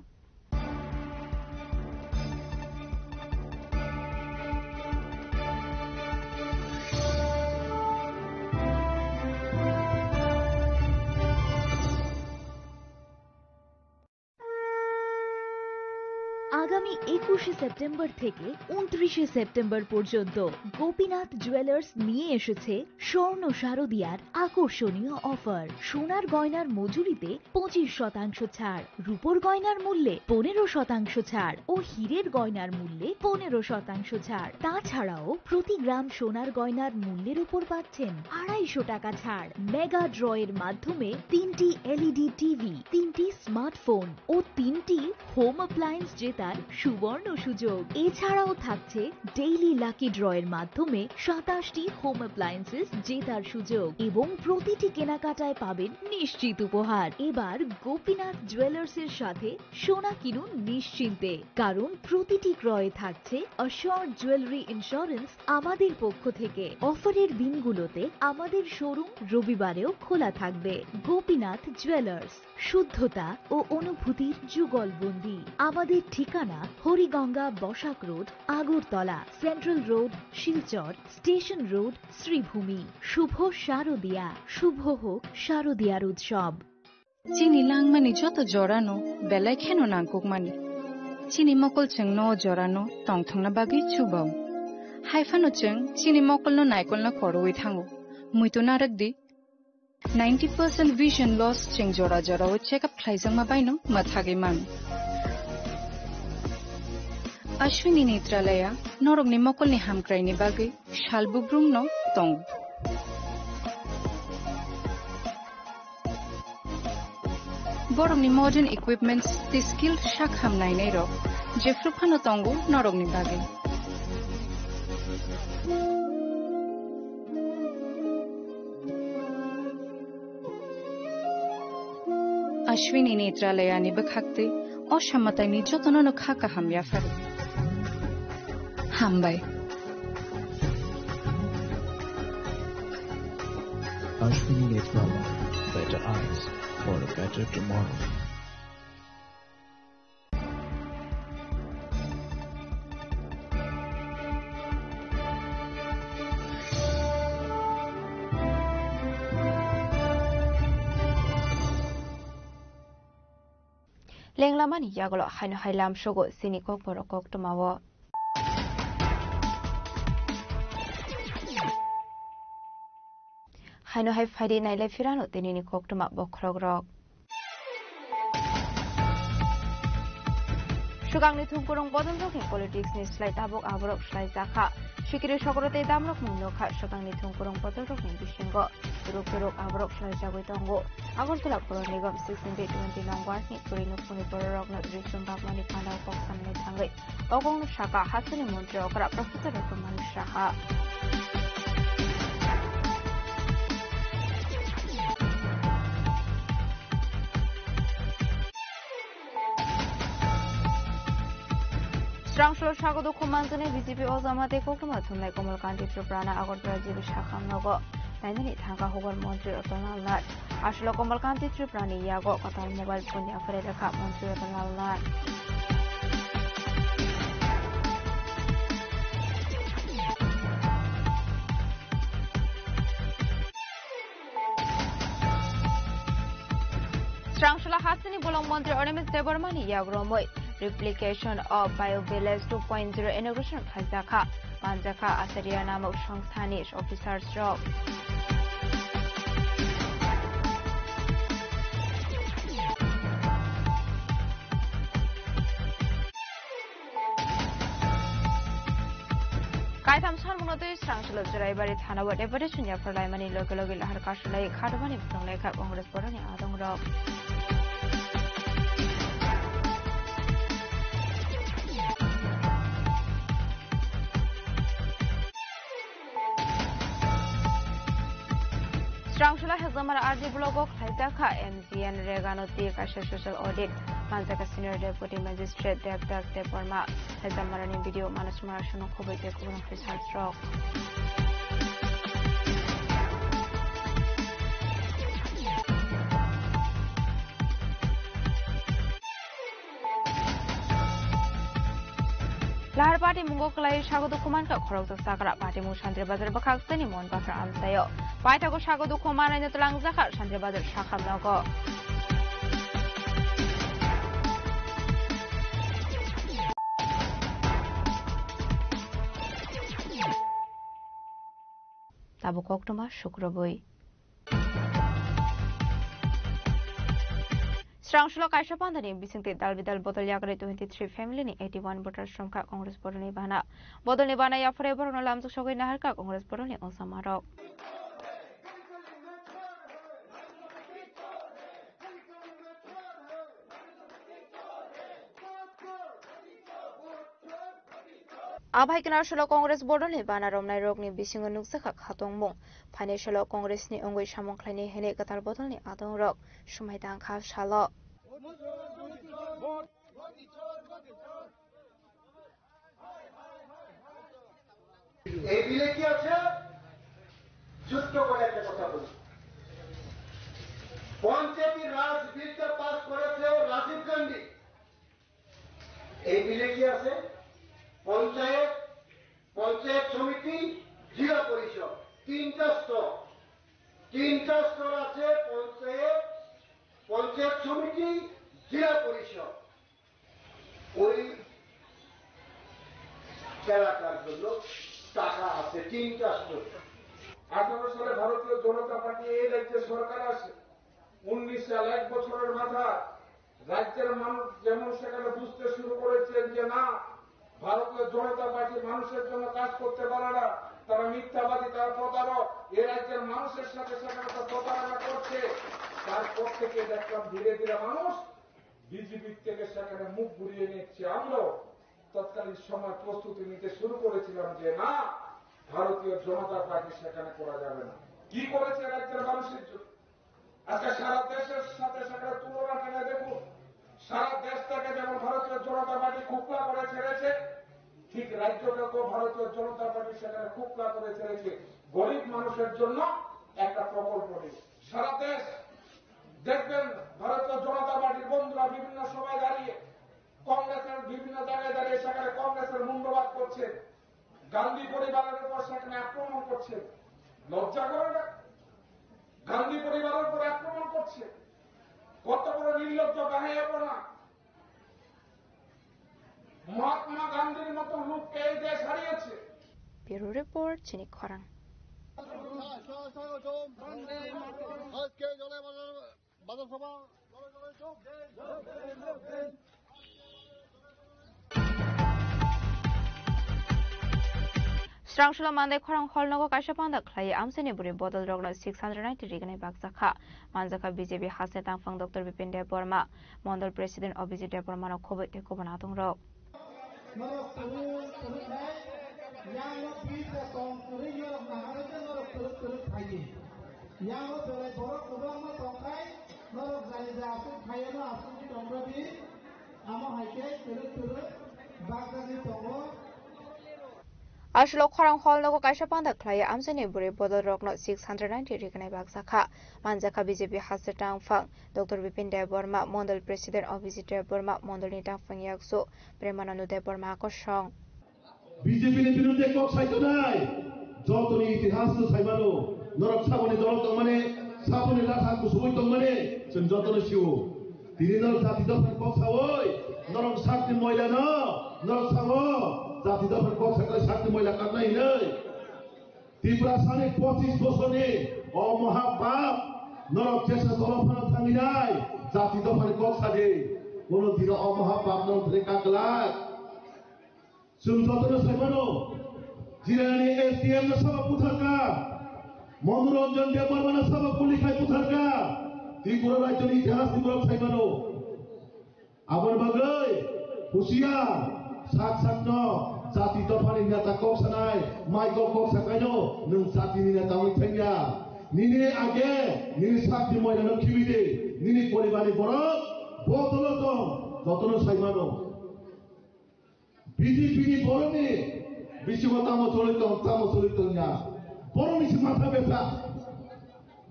আগামী একুশে সেপ্টেম্বর থেকে ঊনত্রিশে সেপ্টেম্বর পর্যন্ত গোপীনাথ জুয়েলার্স নিয়ে এসেছে স্বর্ণ শারদিয়ার আকর্ষণীয় অফার। সোনার গয়নার মজুরিতে পঁচিশ শতাংশ ছাড়, রূপোর গয়নার মূল্যে পনেরো শতাংশ ছাড় ও হীরের গয়নার মূল্যে পনেরো শতাংশ ছাড়। তাছাড়াও প্রতি গ্রাম সোনার গয়নার মূল্যের উপর পাচ্ছেন আড়াইশো টাকা ছাড়। মেগা ড্রয়ের মাধ্যমে তিনটি এলইডি টিভি, তিনটি স্মার্টফোন ও তিনটি হোম অ্যাপ্লায়েন্স জেতার সুবর্ণ সুযোগ। এছাড়াও থাকছে ডেইলি লাকি ড্রয়ের মাধ্যমে সাতাশটি হোম অ্যাপ্লায়েন্সেস জেতার সুযোগ এবং প্রতিটি কেনাকাটায় পাবেন নিশ্চিত উপহার। এবার গোপীনাথ জুয়েলার্সের সাথে সোনা কিনুন নিশ্চিন্তে, কারণ প্রতিটি ক্রয়ে থাকছে অ্যাসিওরড জুয়েলারি ইন্স্যুরেন্স আমাদের পক্ষ থেকে। অফারের দিনগুলোতে আমাদের শোরুম রবিবারেও খোলা থাকবে। গোপীনাথ জুয়েলার্স, শুদ্ধতা ও অনুভূতির যুগলবন্দি। আমাদের ঠিকানা Hariganga Basak road, Agartala, central road, Silchar, station road, Sreebhumi. শুভ শারদিয়া, শুভ হোক শারদিয়ার উৎসব। Chini langmani joto jorano belai kheno nangkukmani. Chini mokol chwngno o jorano tongthokna bagwi chubao. Haiphano chwng chini mokolno naikolna khorwi thango. Muitu narwk di. Ninety percent vision loss chwng jora jorao check up khlaijakma baino mwthagwi mano. Ashwini Netralaya norokni mokolni hamkraini bagwi sal bubrumno tongo. Borokni modern equipments tei skilled sak ham nainai rok jephru phano tongo norokni bagwi. Ashwini Netralayani bwkhaktwi o samataini jotonono kha kaham yapharo. Hambai. Ashwini Netralaya, better eyes for a better tomorrow. Lenglamani yagulo haino hai lamsogo chini kokborok koktwmao. Haino hai phaidi nailai phirano tinini koktwma bokhorokrok. Swkangni thumkurung bodolrokni politics ni slai tabuk aborok swlaijakha. Sikiri sokro tei damrok mung nokha swkangni thumkurung bodolrokni bisingo. Turuk turuk aborok swlaijagwi tongo. Agartala Puro Nigam sixteen twenty nong ward ni kwrwi nukhungni bororokno risum bakmani phanao kok sanani thangwi Ogongno saka hasteni montri okra Professor Ratan Lal Saha. Srangsulo sago dukhu manjani B J P ojama tei koktwma thumnai Komal Kanti Tripura na Agartala G B Sakham nogo nainani thangkha hubar montri Ratan Lal Nath. Aswk Komal Kanti Tripura ni yago kwtal mobile phone ni yaphar lekha montri Ratan Lal Nath. Srangsulo hasteni bolong montri Animesh Debbarma ni yagromwi Replication of Bio Village two point zero inauguration khaijakha. Manjakha Acharya namuk songthani officers rok. Kaitham sanmungno twi Srangsulo Churaibari thanao deputation yaphar laimani loge loge lahar kasulai khatubani phunuknai kha Congress boroni adongrok. Srangsulo Hezamara R D block o khlaijakha M G N Reganoti kaisa social audit. Manjakha Senior Deputy Magistrate Devdas Debbarma. Hezamarani video Manas Mara Sunu Khoboi tei Kubun Officers rok. Lahar party mungo kwlai sago dukhuman ka khoroksa sakra party mung Santri Bazar bwkhak tini mon bafra amsayo. Paithago sago dukhuman raino twlangjakha Santri Bazar sakham nogo. Tabuk koktwma sukrubwi. Srangsulo kaisa pandani bisingtwi dal bidal bodol yakarwi twenty three family ni eighty one voters romkha Congress boroni bana. Bodolni bana yaphare borokno lamjak sogwi naharkha Congress boroni ojamarok. Abai kwnarsulo Congress bodolni bana romnairokni bisingo nukjakha khatungmung. Phainaisulo Congressni wngwi samung khlainai hwnwi kwtal bodolni adongrok swmai tangkha salo. এই বিলে কি আছে? ছোট্ট করে একটা কথা বলি। পঞ্চায়েতি রাজ বিলটা পাস করেছে রাজীব গান্ধী। এই বিলে কি আছে? পঞ্চায়েত, পঞ্চায়েত সমিতি, জেলা পরিষদ, তিনটা স্তর। তিনটা স্তর আছে, পঞ্চায়েত, পঞ্চায়েত সমিতি, জেলা পরিষদ। ওই এলাকার জন্য টাকা আছে, তিনটা স্তর। আঠারো সালে ভারতীয় জনতা পার্টি এই রাজ্যে সরকার আসে। উনিশ সাল, এক বছরের মাথা, রাজ্যের মানুষ যেমন সেখানে বুঝতে শুরু করেছেন যে না, ভারতীয় জনতা পার্টি মানুষের জন্য কাজ করতে পারে না, তারা মিথ্যাবাদী, তারা প্রতারক, এ রাজ্যের মানুষের সাথে সেখানে তো প্রতারণা করছে। তারপর থেকে দেখলাম ধীরে ধীরে মানুষ বিজেপি থেকে সেখানে মুখ ঘুরিয়ে নিচ্ছে। আমরাও তৎকালীন সময় প্রস্তুতি নিতে শুরু করেছিলাম যে না, ভারতীয় জনতা পার্টি সেখানে করা যাবে না। কি করেছে রাজ্যের মানুষের জন্য? আজকে সারা দেশের সাথে সেখানে তুলনা টেনে দেখুন, সারা দেশ থেকে যেমন ভারতীয় জনতা পার্টি খুবলা করে ছেড়েছে, ঠিক রাজ্যটাকেও ভারতীয় জনতা পার্টি সেখানে খুবলা করে ছেড়েছে। গরিব মানুষের জন্য একটা প্রকল্প নেই। সারা দেশ দেখবেন ভারতীয় জনতা পার্টির বন্ধুরা বিভিন্ন সময় দাঁড়িয়ে কংগ্রেসের বিভিন্ন জায়গায় দাঁড়িয়ে সেখানে কংগ্রেসের মুণ্ডবাদ করছে, গান্ধী পরিবারের উপর সেখানে আক্রমণ করছে। লজ্জা করে না? গান্ধী পরিবারের উপর আক্রমণ করছে। কত বড় নির্লজ্জ বেহায়াপনা! মহাত্মা গান্ধীর মতো লোককে এই দেশ হারিয়েছে। Bureau Report, Chini Khorang. আজকে জনতা বাজার সভা। Srangshula Mandai khorang hall nogo kaisa panda khlai amchaini bwrwi bodol rokno six hundred ninety rignai bakjakha. Manjakha B J P haste tangphang Doctor Bipin Debbarma, Mondol President Abhijit Debbarma no khoboi tei kubun atong rok. Norok kwrwng kwrwng khe, yang no bid da tong kwrwng norok naharwi khe norok kwrwng kwrwng phai di. Yang no belai borok kwbangma tong khai, norok jani ja aswk phai ano aswk tong rw di. Amo hai khe kwrwng kwrwng bakjagwi tongo. Aswk khorang hall nogo kaisa panda khlai amchaini bwrwi bodol rokno six hundred ninety rignai bakjakha. Manjakha B J P haste tangphang Doctor Bipin Debbarma, Mondol President Abhijit Debbarma, Mondolni tangphang yaksu Premanando Debbarma kosong. B J P ni biruddhe kok saitonai jotoni itihas no saimano, norok saboni dol tongmani, saboni latha kusugwi tongmani chwng jotono sio. Tini norok jati dophani kok sawi, norok sakni moila no, norok sao jati dophani kok saknai sakni moila kaknai hinwi. Tiprasani pochis bosorni o mohapap norok jesa dolo phano thangwi nai, jati dophani kok sadi. Kono dino o mohapap norok thani kaklak. Chwng jotono sai mano, Jirani S D M no sabo butharkha, Manoranjan Debbarma no sabo guli khai butharkha, Tripura rajyoni itihas ni borok sai mano. Aboni bagwi husiar, sak sakno jati dophani neta kok sanai, mai kok kok sakaino nwng jatini neta wngwi thangya. Nini age nini sakni moilano khibi di, nini poribarni borok bo dolo tong, jotono sai mano. B J P ni borokni bisingo tamo choli tong, tamo choli tongya. Borokni se matha betha.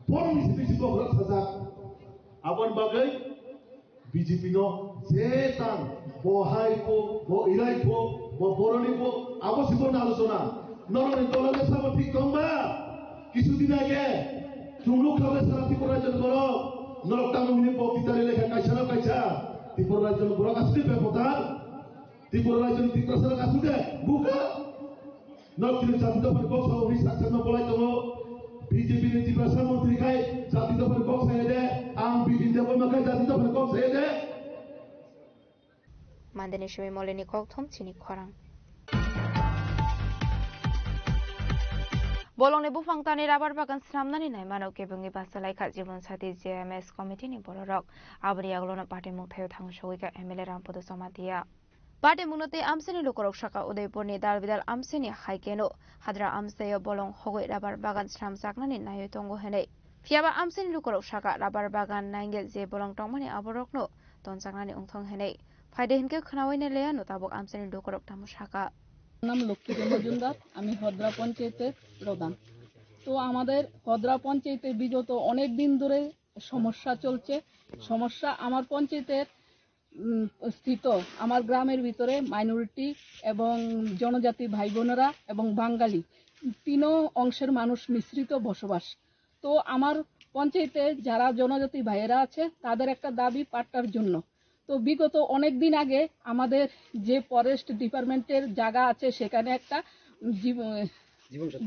Borokni se bisi bokhorok sajak. Aboni bagwi B J P no je tang, bo hai pho, bo irai pho, bo boroni pho, abo se bo nalo sona. Norokni dolo le sabo thik tong ba? Kisu din age chwng nukha le sara Tripura rajyoni borok. Norok tamo hwnwi bo titari lekha kaisa no kaisa Tripura rajyoni borok asli bepotar. Tripura rajyoni Tiprasa rok aswk de buka. Nok tini jati dophani kok sao hwnwi sak sakno bolai tongo. B J P ni Tiprasa montri khai jati dophani kok saya de, ang Bipin Debbarma khai jati dophani kok saya de. Mandeni simi moleni kok thum chini khorang. Bolongni buphang tani rabar bagan swnamnani naimano kebengwi bachalaikha Jibon Sati J M S committee ni bororok. Aboni yagulono party mungthaio thang sogwikha M L A Rampodo Jamatia. Party mungno tei amchaini lukurok saka Udaipurni Dalbidal amchaini hai keno hadra amchaio bolong hogwi rabar bagan swnamjaknani naiwi tongo hwnwi. Phiyaba amchaini lukurok saka rabar bagan nainge je bolong tongmani aborokno tonjaknani wngthong hwnwi. Phaide hinkhe khnaui nai laiya no tabuk amchaini lukurok tamo saka. নাম লক্ষ্মী মজুমদার, আমি হদ্রা পঞ্চায়েতের প্রধান। তো আমাদের হদ্রা পঞ্চায়েতে বিগত অনেক দিন ধরে সমস্যা চলছে। সমস্যা আমার পঞ্চায়েতের উম, স্থিত আমার গ্রামের ভিতরে মাইনরিটি এবং জনজাতি ভাই বোনেরা এবং বাঙালি তিনও অংশের মানুষ মিশ্রিত বসবাস। তো আমার পঞ্চায়েতে যারা জনজাতি ভাইয়েরা আছে, তাদের একটা দাবি পাট্টার জন্য। তো বিগত অনেক দিন আগে আমাদের যে ফরেস্ট ডিপার্টমেন্টের জায়গা আছে, সেখানে একটা জীব-,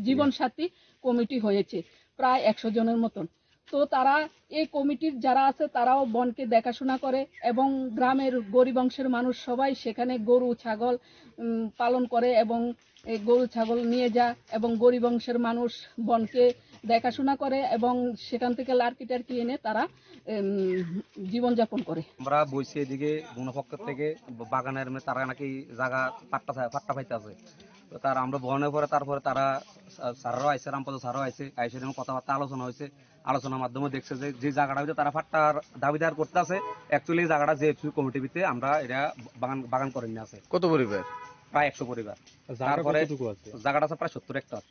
জীবন সাথী কমিটি হয়েছে প্রায় একশো জনের মতন। তো তারা এই কমিটির যারা আছে, তারাও বনকে দেখাশোনা করে এবং গ্রামের গরিব অংশের মানুষ সবাই সেখানে গরু, ছাগল, উম, পালন করে এবং এই গরু, ছাগল নিয়ে যায় এবং গরিব অংশের মানুষ বনকে দেখাশোনা করে এবং সেখান থেকে লার্কি টার্কি এনে তারা, এম, জীবনযাপন করে। আমরা বইছি এদিকে বন পক্ষ থেকে, বাগানের মধ্যে তারা নাকি জায়গা পাট্টা চা-, পাট্টা পাইতে আছে। তো তার আমরা বহনের পরে, তারপরে তারা, স্যাররাও আইছে, রামপদ স্যাররাও আইছে, আইসে এবং কথাবার্তা আলোচনা হয়েছে। আলোচনার মাধ্যমে দেখছে যে, যে জায়গাটা হয়তো তারা পাট্টার দাবিদার করতে আছে, actually এই জায়গাটা জেএফসি কমিটির ভিতরে আমরা এটা বাগান, বাগান করে নিয়ে আছে। কত পরিবার? প্রায় একশো পরিবার। জায়গা তারপরে কতটুকু আছে? জায়গাটা আছে প্রায় সত্তর হেক্টর।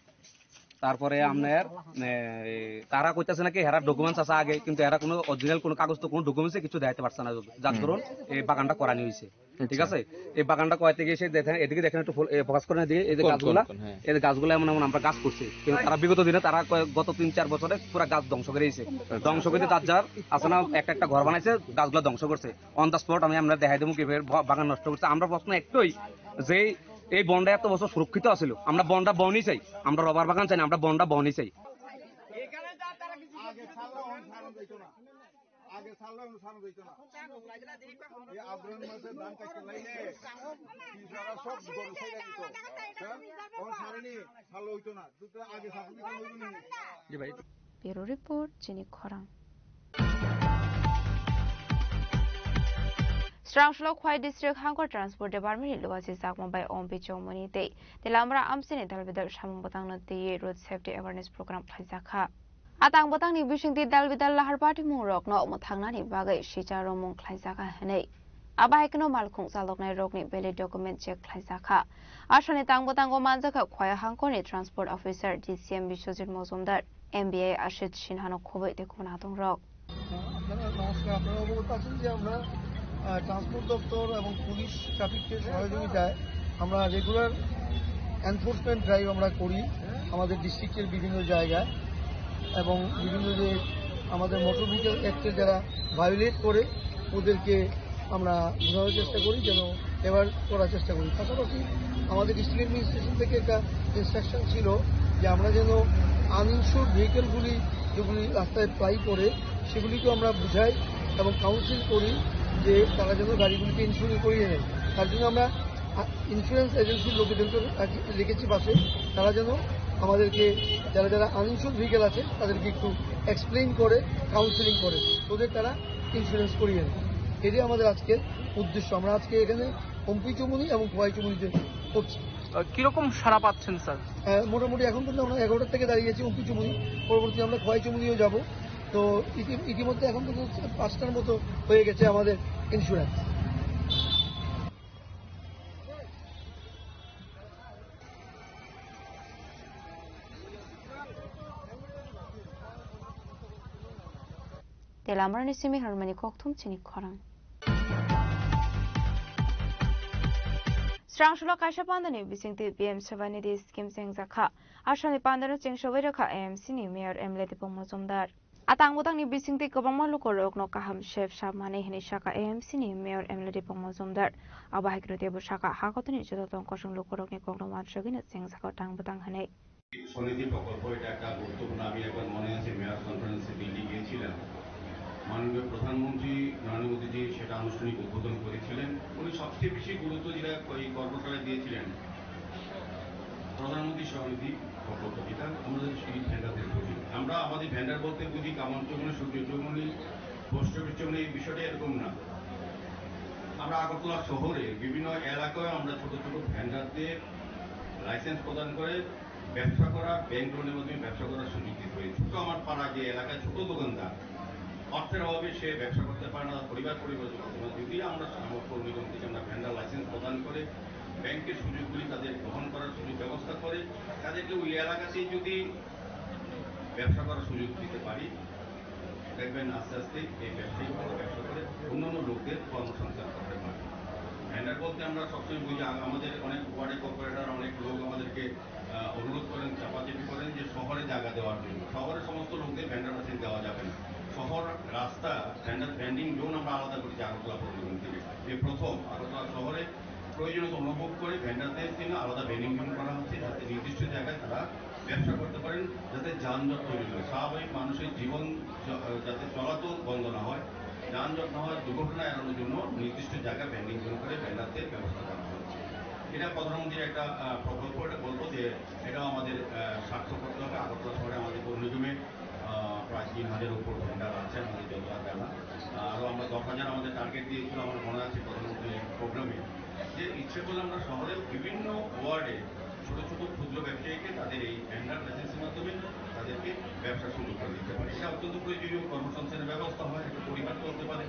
তারপরে আপনার, এ, তারা কইতাছে নাকি এরা ডকুমেন্টস আছে আগে, কিন্তু এরা কোনো অরিজিনাল কোনো কাগজ তো কোনো ডকুমেন্টসে কিছু দেখাইতে পারছে না, যার হুম। দরুন এই বাগানটা করানি হয়েছে। আচ্ছা। ঠিক আছে, এই বাগানটা করাতে গিয়ে সে দেখেন, এদিকে দেখেন একটু ফোকাস করে না দিয়ে, এই যে কোন, গাছগুলা, কোন, কোন, হ্যাঁ। এই যে গাছগুলা এমন এমন আমরা গাছ করছি, কিন্তু তারা বিগত দিনে তারা কয়-, গত তিন চার বছরে পুরো গাছ ধ্বংস করে দিয়েছে। আচ্ছা। ধ্বংস করে তার যার আছে না, একটা একটা ঘর বানাইছে, গাছগুলা ধ্বংস করছে। অন দ্য স্পট আমি আমরা দেখাই দেবো কিভাবে ব-, বাগান নষ্ট করছে। আমরা প্রশ্ন একটাই যে এই বনটা এত বছর সুরক্ষিত আছিল, আমরা বনটা বনই চাই, আমরা রবার বাগান চাই না, আমরা বনটা বনই চাই। আগে ছাড়লে এখন ছাড়া যাইতো না। আগে ছাড়লে এখন ছাড়া যাইতো না। এই আগ্রহের মাঝে ধান কাটতে লাইলে কি সারা সব গরু ছেড়ে দিত। হ্যাঁ? এখন ছাড়েনি, ছাড়লে হইতো না। দুটো আগে ছাড়লে হইতো না। জি ভাই। Bureau Report, Chini Khorang. Srangsulo Khwai District Hangkor Transport Department ni luwasi chakma bai Ompi Chongmani tei Telamra amchini dalbidal samung bwtangno twiwi road safety awareness program khlaijakha. A tang bwtangni bisingtwi dalbidal lahar patimung rokno mwthangnani bagwi sicha romung khlaijakha hwnwi. Abo hai kheno malkhung chaloknai rokni valid document check khlaijakha. Aswkni tang bwtango manjakha Khwai Hangkorni Transport Officer D C M Biswajit Mojumdar, M B I Ashit Sinhano khobwi tei kubun adongrok. আপনারা নমস্কার, আপনারা অবগত আছেন যে আমরা, আহ, ট্রান্সপোর্ট দপ্তর এবং পুলিশ ট্রাফিকের সহযোগিতায় আমরা রেগুলার এনফোর্সমেন্ট ড্রাইভ আমরা করি আমাদের ডিস্ট্রিক্টের বিভিন্ন জায়গায়, এবং বিভিন্ন যে আমাদের মোটর ভেহিকেল অ্যাক্টের যারা ভায়োলেট করে ওদেরকে আমরা বোঝানোর চেষ্টা করি, যেন অ্যাওয়ার করার চেষ্টা করি। পাশাপাশি আমাদের ডিস্ট্রিক্ট অ্যাডমিনিস্ট্রেশন থেকে একটা ইনস্ট্রাকশন ছিল যে আমরা যেন আনইনশিওরড ভেহিকেলগুলি যেগুলি রাস্তায় প্লাই করে সেগুলিকেও আমরা বুঝাই এবং কাউন্সিল করি যে তারা যেন গাড়িগুলিকে ইন্স্যুর করিয়ে নেয়। তার জন্য আমরা আ, ইন্স্যুরেন্স এজেন্সির লোকেদেরকে রাখি-, রেখেছি পাশে, তারা যেন আমাদেরকে, যারা যারা আনইনশিওরড ভেহিকেল আছে তাদেরকে একটু এক্সপ্লেইন করে, কাউন্সেলিং করে, ওদের তারা ইন্স্যুরেন্স করিয়ে নেয়। এটাই আমাদের আজকের উদ্দেশ্য। আমরা আজকে এখানে অম্পি চমুনি এবং খোয়াই চমুনিতে করছি। আহ, কিরকম সাড়া পাচ্ছেন, স্যার? আহ, মোটামুটি এখন পর্যন্ত আমরা এগারোটার থেকে দাঁড়িয়ে আছি অম্পি চমুনি, পরবর্তী আমরা খোয়াই চমুনিও যাব। তো ইতি-, ইতিমধ্যে এখন পর্যন্ত পাঁচটার মতো হয়ে গেছে আমাদের insurance. Telamrani simi harmani kokthum chini khorang. Srangsulo kaisa pandani bisingtwi P M Sebanidhi scheme chengjakha. Aswkni pandano chengsowi rwkha A M C ni mayor M L A Dipok Mojumdar. A tang bwtangni bisingtwi kwbangma lukurokno kaham sep sap manwi hwnwi sakha A M C ni mayor M L A Dipok Mojumdar. Abo hai kheno teibo sakha, ha kotorni joto tong kosong lukurokni kokno uansugwino chengjakha tang bwtang hwnwi. Svanidhi প্রকল্প, এটা একটা গুরুত্বপূর্ণ। আমি একবার মনে আছে মেয়র কনফারেন্সে দিল্লি গিয়েছিলাম, মাননীয় প্রধানমন্ত্রী নরেন্দ্র মোদীজি সেটা আনুষ্ঠানিক উদ্বোধন করেছিলেন। উনি সবচেয়ে বেশি গুরুত্ব যেটা এই কর্মশালায় দিয়েছিলেন, প্রধানমন্ত্রী স্বনিধি প্রকল্প, যেটা আমাদের সিটি ভেন্ডারদের বুঝি। আমরা আমাদের ভেন্ডার বলতে বুঝি কামারচৌমুহনী, সূর্যচৌমুহনী, বৈষ্ণবীচৌমুহনী, এই বিষয়টা এরকম না। আমরা আগরতলা শহরে বিভিন্ন এলাকায় আমরা ছোট ছোট ভেন্ডারদের লাইসেন্স প্রদান করে ব্যবসা করা, ব্যাংক লোনের মাধ্যমে ব্যবসা করার সুযোগ দিতে পারি। ছোট আমার পাড়া যে এলাকায় ছোট দোকানদার, অর্থের অভাবে সে ব্যবসা করতে পারে না, পরিবার পরিবার চলতে পারে না। যদি আমরা সামর্থ্য অনুযায়ী যদি আমরা ভেন্ডার লাইসেন্স প্রদান করে ব্যাংকের সুযোগগুলি তাদের গ্রহণ করার সুযোগ ব্যবস্থা করে, তাদেরকে ওই এলাকাতেই যদি ব্যবসা করার সুযোগ দিতে পারি, দেখবেন আস্তে আস্তে এই ব্যবসায়ী ব্যবসা করে অন্যান্য লোকদের কর্মসংস্থান করতে পারে। ভেন্ডার বলতে আমরা সবসময় বুঝি, আ-, আমাদের অনেক ওয়ার্ডে কর্পোরেটর, অনেক লোক আমাদেরকে, আহ, অনুরোধ করেন, চাপাচাপি করেন যে শহরে জায়গা দেওয়ার জন্য। শহরে সমস্ত লোকদের ভেন্ডার লাইসেন্স দেওয়া যাবে না। শহর, রাস্তা, ভেন্ডার ভেন্ডিং জোন আমরা আলাদা করেছি আগরতলা পৌর নিগম থেকে। এই প্রথম আগরতলা শহরে প্রয়োজনীয়তা অনুভব করে ভেন্ডারদের জন্য আলাদা ভেন্ডিং জোন করা হচ্ছে, যাতে নির্দিষ্ট জায়গায় তারা ব্যবসা করতে পারেন, যাতে যানজট তৈরি হয়, স্বাভাবিক মানুষের জীবন য-, যাতে চলাচল বন্ধ না হয়, যানজট না হয়, দুর্ঘটনা এড়ানোর জন্য নির্দিষ্ট জায়গা ভেন্ডিং জোন করে ভেন্ডারদের ব্যবস্থা করা হচ্ছে। এটা প্রধানমন্ত্রীর একটা, আহ, প্রকল্প, এটা বলবো যে এটাও আমাদের, আহ, সার্থক করতে হবে। আগরতলা শহরে আমাদের পৌর নিগমে, আহ, প্রায় তিন হাজার উপর ভেন্ডার আছে আমাদের যতটা জানা। আহ, আরও আমরা দশ হাজার আমাদের টার্গেট দিয়েছিল, আমার মনে আছে প্রধানমন্ত্রীর প্রোগ্রামে, যে ইচ্ছে করলে আমরা শহরের বিভিন্ন ওয়ার্ডে ছোট ছোট ক্ষুদ্র ব্যবসায়ীকে তাদের এই ভেন্ডার লাইসেন্সের মাধ্যমে তাদেরকে ব্যবসা শুরু করে দিতে পারি। এটা অত্যন্ত প্রয়োজনীয়, কর্মসংস্থানের ব্যবস্থা হয়, একটা পরিবার চলতে পারে।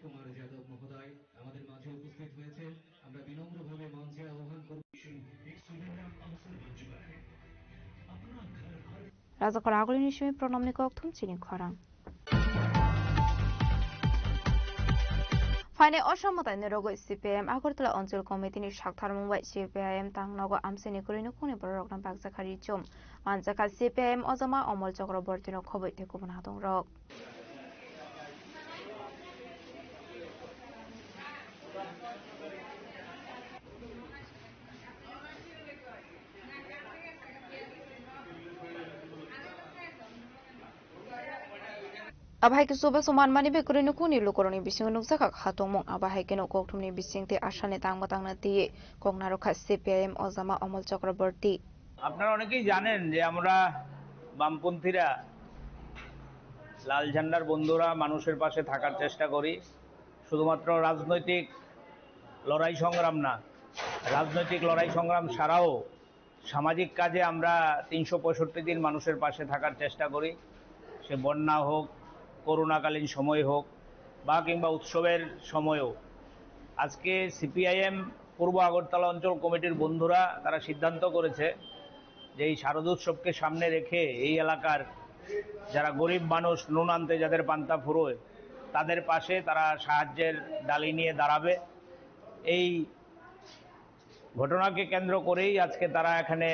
কুমার যাদব মহোদয় আমাদের মাঝে উপস্থিত হয়েছেন। আমরা বিনম্রভাবে মঞ্চে আহ্বান করব। Rajakhor agulini simi pranamni kokthum chini khorang. Phainai o samwtai ni rogwi C P I M Agartala Anchal Committee ni saktharmung bai C P I M tangnogo amchaini kwrwi nukhungni bororokno bakjakha richum. Manjakha C P I M ojama Omol Chakraborty no khobwi tei kubun hadongrok. Abo hai khe chubachu manmani bai kwrwi nukhungni lukurokni bisingo nukjakha khatungmung. Abo hai kheno kokthumni bisingtwi asani tangma tangna twiwi kok narwkha C P I M ojama Omol Chakraborty. আপনারা অনেকেই জানেন যে আমরা বামপন্থীরা, লাল ঝান্ডার বন্ধুরা মানুষের পাশে থাকার চেষ্টা করি। শুধুমাত্র রাজনৈতিক লড়াই সংগ্রাম না, রাজনৈতিক লড়াই সংগ্রাম ছাড়াও সামাজিক কাজে আমরা তিনশো পঁয়ষট্টি দিন মানুষের পাশে থাকার চেষ্টা করি। সে বন্যা হোক, করোনাকালীন সময় হোক, বা কিংবা উৎসবের সময়ও। আজকে সিপিআইএম পূর্ব আগরতলা অঞ্চল কমিটির বন্ধুরা তারা সিদ্ধান্ত করেছে যে এই শারদোৎসবকে সামনে রেখে এই এলাকার যারা গরিব মানুষ, নুন আনতে যাদের পান্তা ফুরোয়, তাদের পাশে তারা সাহায্যের ডালি নিয়ে দাঁড়াবে। এই ঘটনাকে কেন্দ্র করেই আজকে তারা এখানে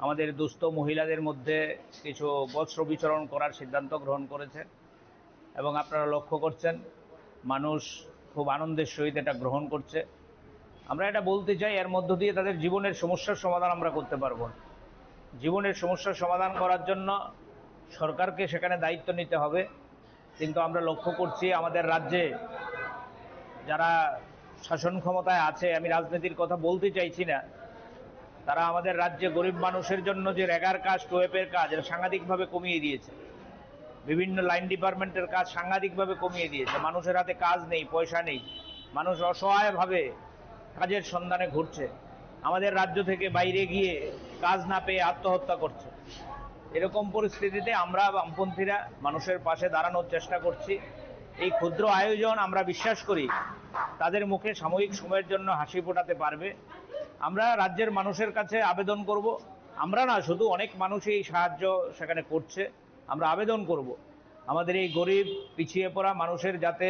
আমাদের দুস্থ মহিলাদের মধ্যে কিছু বস্ত্র বিতরণ করার সিদ্ধান্ত গ্রহণ করেছে এবং আপনারা লক্ষ্য করছেন, মানুষ খুব আনন্দের সহিত এটা গ্রহণ করছে। আমরা এটা বলতে চাই, এর মধ্য দিয়ে তাদের জীবনের সমস্যার সমাধান আমরা করতে পারবো না। জীবনের সমস্যার সমাধান করার জন্য সরকারকে সেখানে দায়িত্ব নিতে হবে। কিন্তু আমরা লক্ষ্য করছি, আমাদের রাজ্যে যারা শাসন ক্ষমতায় আছে, আমি রাজনীতির কথা বলতে চাইছি না, তারা আমাদের রাজ্যে গরিব মানুষের জন্য যে রেগার কাজ, টোয়েপের কাজ, এটা সাংঘাতিকভাবে কমিয়ে দিয়েছে। বিভিন্ন লাইন ডিপার্টমেন্টের কাজ সাংঘাতিকভাবে কমিয়ে দিয়েছে। মানুষের হাতে কাজ নেই, পয়সা নেই, মানুষ অসহায়ভাবে কাজের সন্ধানে ঘুরছে। আমাদের রাজ্য থেকে বাইরে গিয়ে কাজ না পেয়ে আত্মহত্যা করছে। এরকম পরিস্থিতিতে আমরা বামপন্থীরা মানুষের পাশে দাঁড়ানোর চেষ্টা করছি। এই ক্ষুদ্র আয়োজন, আমরা বিশ্বাস করি, তাদের মুখে সাময়িক সময়ের জন্য হাসি ফোটাতে পারবে। আমরা রাজ্যের মানুষের কাছে আবেদন করব, আমরা না, শুধু অনেক মানুষই এই সাহায্য সেখানে করছে। আমরা আবেদন করব, আমাদের এই গরিব, পিছিয়ে পড়া মানুষের যাতে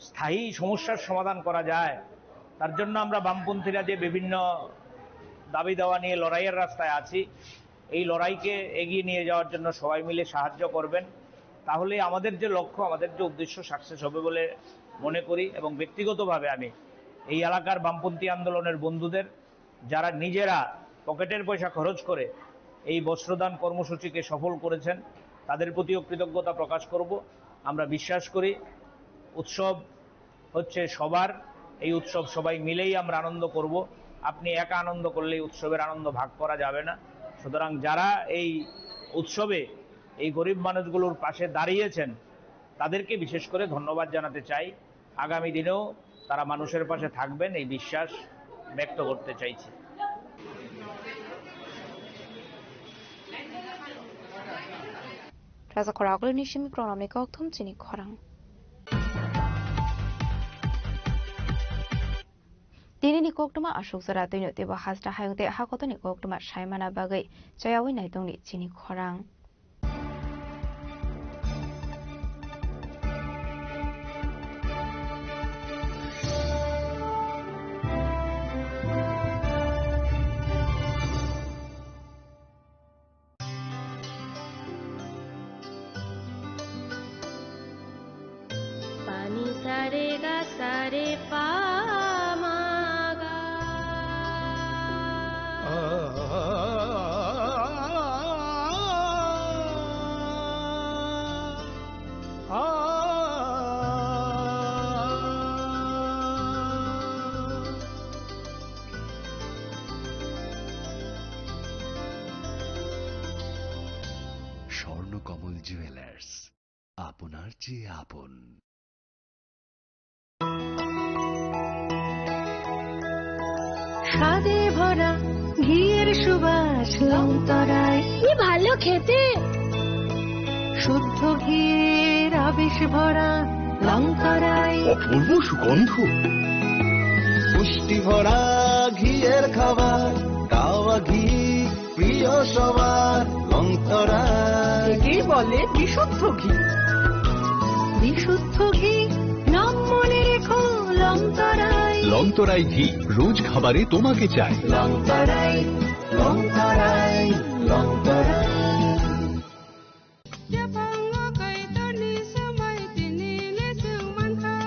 স্থায়ী সমস্যার সমাধান করা যায়, তার জন্য আমরা বামপন্থীরা যে বিভিন্ন দাবি দাওয়া নিয়ে লড়াইয়ের রাস্তায় আছি, এই লড়াইকে এগিয়ে নিয়ে যাওয়ার জন্য সবাই মিলে সাহায্য করবেন। তাহলে আমাদের যে লক্ষ্য, আমাদের যে উদ্দেশ্য সাকসেস হবে বলে মনে করি। এবং ব্যক্তিগতভাবে আমি এই এলাকার বামপন্থী আন্দোলনের বন্ধুদের, যারা নিজেরা পকেটের পয়সা খরচ করে এই বস্ত্রদান কর্মসূচিকে সফল করেছেন, তাদের প্রতিও কৃতজ্ঞতা প্রকাশ করব। আমরা বিশ্বাস করি, উৎসব হচ্ছে সবার, এই উৎসব সবাই মিলেই আমরা আনন্দ করব। আপনি একা আনন্দ করলে এই উৎসবের আনন্দ ভাগ করা যাবে না। সুতরাং যারা এই উৎসবে এই গরিব মানুষগুলোর পাশে দাঁড়িয়েছেন, তাদেরকে বিশেষ করে ধন্যবাদ জানাতে চাই। আগামী দিনেও তারা মানুষের পাশে থাকবেন, এই বিশ্বাস ব্যক্ত করতে চাইছি। Raja khorang agulini simi pranamni kokthum chini khorang. Tinini koktwma aswk jora twino teibo hasta hayung tei hakotoni koktwma saimana bagwi chayawi naitongni chini khorang. Pani sare ga sare pa ma ga. Swarnakamal jewellers, আপনার চেয়ে আপন। স্বাদে ভরা ঘিয়ের সুবাস লংতরাই। কি ভালো খেতে। শুদ্ধ ঘিয়ের আবেশ ভরা লংতরাই। অপূর্ব সুগন্ধ। পুষ্টি ভরা ঘিয়ের খাবার, কাওয়া ঘি প্রিয় সবার। লংতরাই। একেই বলে বিশুদ্ধ ঘি। বিশুদ্ধ ঘি, নাম মনে রেখো, লংতরাই। লংতরাই ঘি, রোজ খাবারে তোমাকে চাই। লংতরাই, লংতরাই, লংতরাই। Yaphango Kaitorni swmai tini le chwng mankha,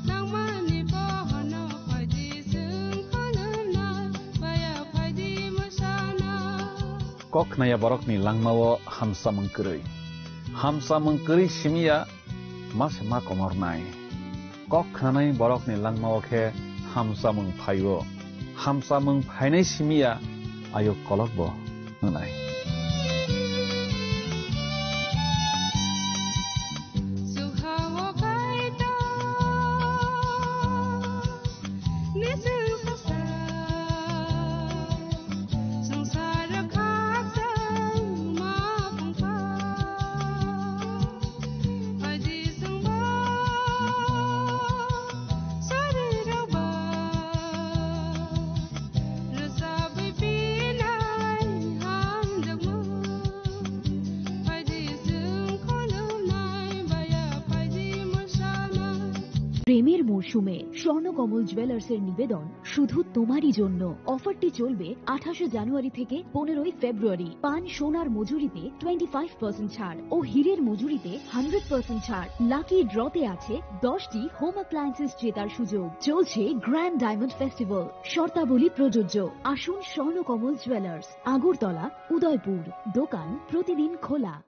nangmani pohorno phaidi chwng khulumna, baya phaidi mwsana. Kok khnaya borokni langmao hamsamung kwrwi. Hamsamung kwrwi simiya ma se ma komornai. Kok khnanai borokni langmao khe hamsamung phaio. Hamsamung phainai simiya ayuk kolokbo wngnai. প্রেমের মরশুমে স্বর্ণকমল জুয়েলার্সের নিবেদন শুধু তোমারই জন্য। অফারটি চলবে আঠাশে জানুয়ারি থেকে পনেরোই ফেব্রুয়ারি। পান সোনার মজুরিতে টোয়েন্টি ফাইভ পার্সেন্ট ছাড় ও হীরের মজুরিতে হান্ড্রেড পার্সেন্ট ছাড়। লাকি ড্রতে আছে দশটি হোম অ্যাপ্লায়েন্সেস জেতার সুযোগ। চলছে গ্র্যান্ড ডায়মন্ড ফেস্টিভ্যাল। শর্তাবলী প্রযোজ্য। আসুন স্বর্ণকমল জুয়েলার্স, আগরতলা, উদয়পুর। দোকান প্রতিদিন খোলা।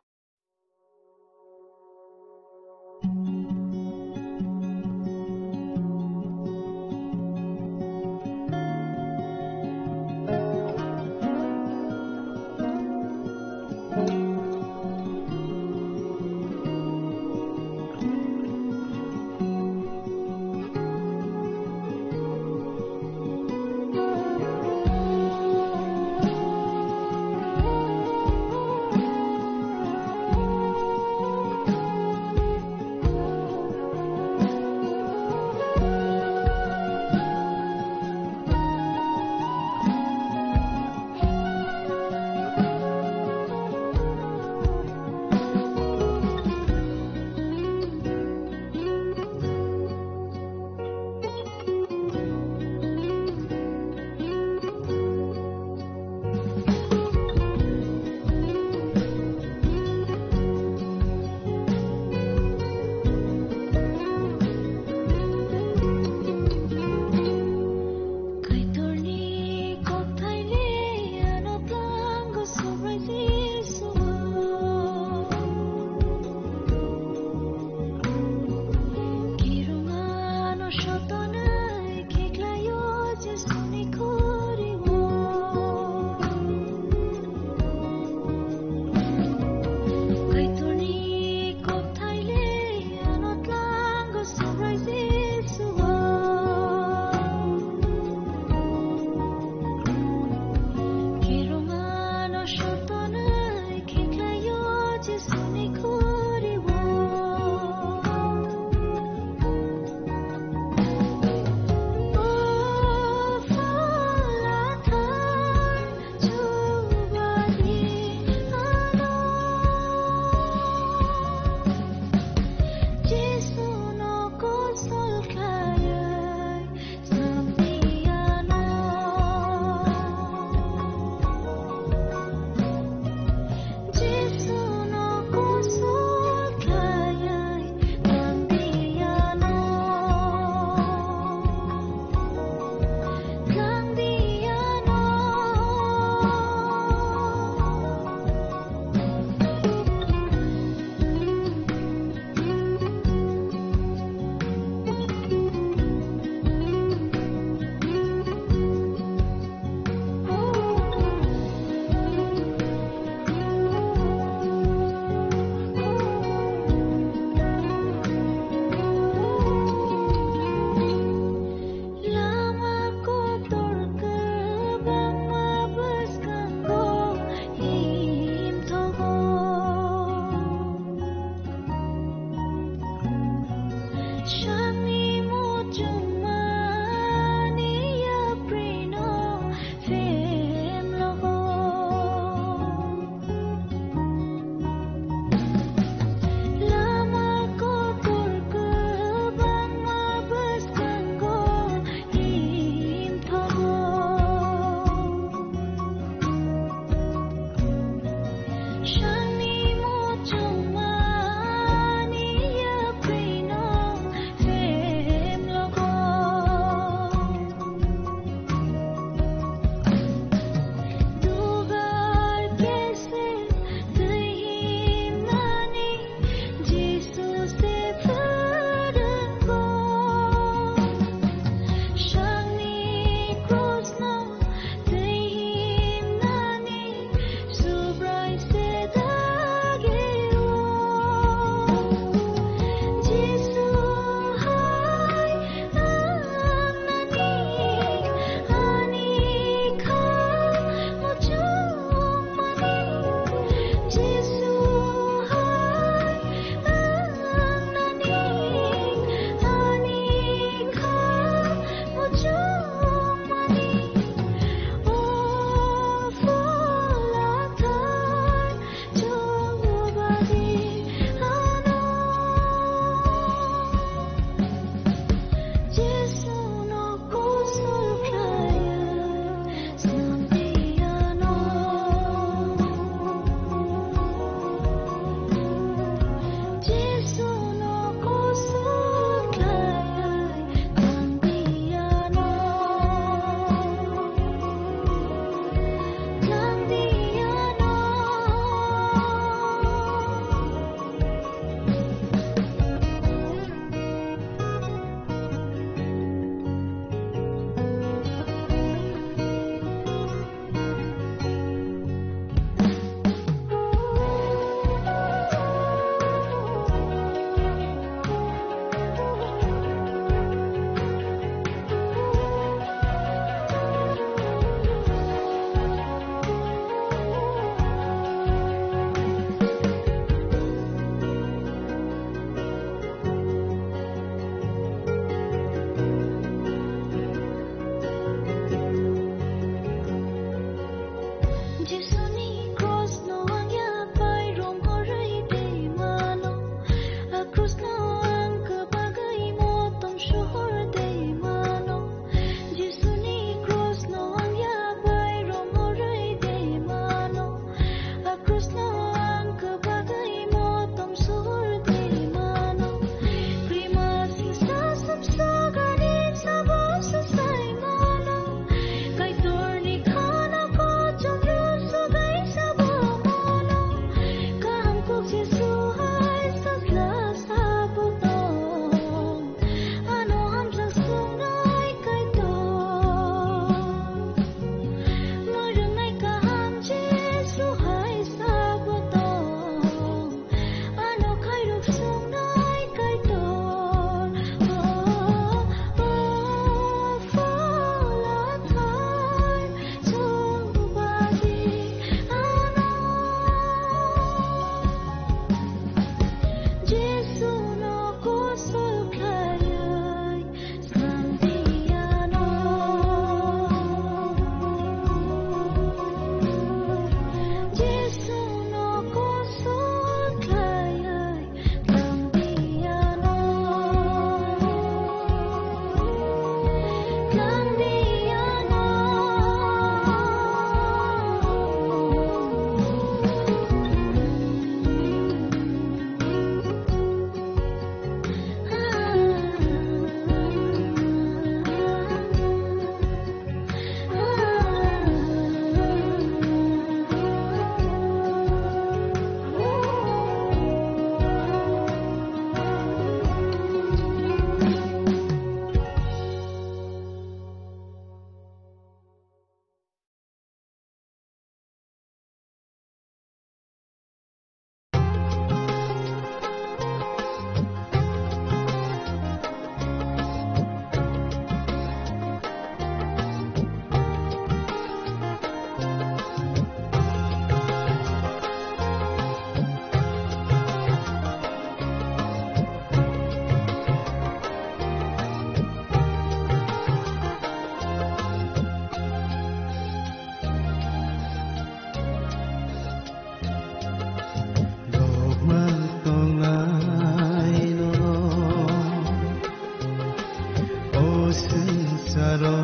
Saro,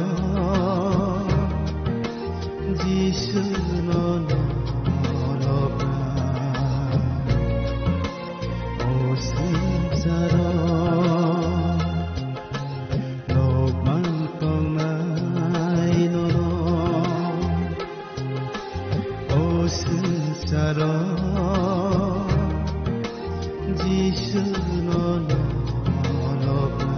Jisu no norokna. O swngcharo, nokmang tongnai norok. O swngcharo, Jisu no norokna.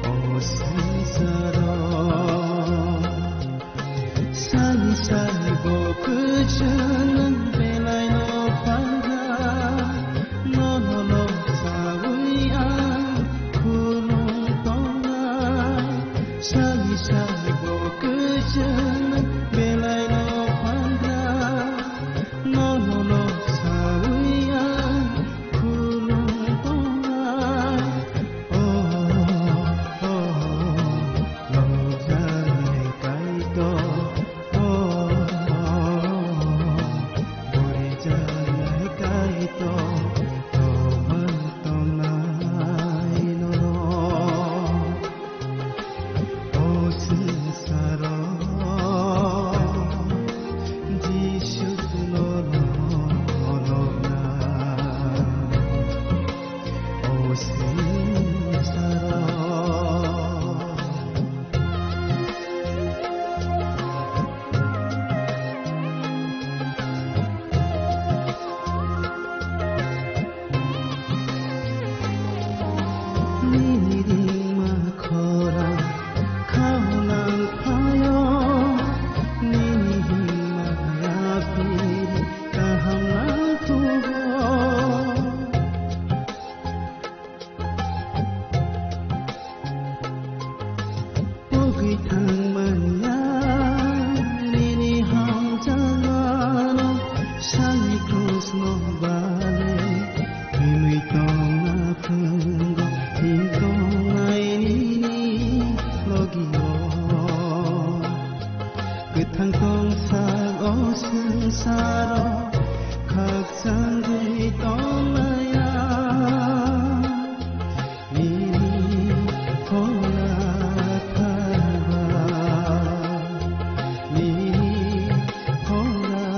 O swngcharo, sani sani bo kwchwng nwng belai no phalga. Nono no sawi ang khulum tongnai. Sani sani bo kwchwng nwng belai no phalga. Nono no sawi ang khulum tongnai. Oh, oh, oh, nokjaknai Kaitor. Oh, oh, oh, borijaknai Kaitor, tongmang tongnai norok. O swngcharo, Jisu no norokna. O swngcharo. Nini ringma khorang khaunang phaio, nini himma yaphi kaham nangthugo. Pogwi thangmanya nini hamjakmano, sani krusno bale himwi tongna phungo, him tongnai nini logio. Kwthang tongsak o swngcharo khakchangwi tongnaya. Nini hora thangba, nini hora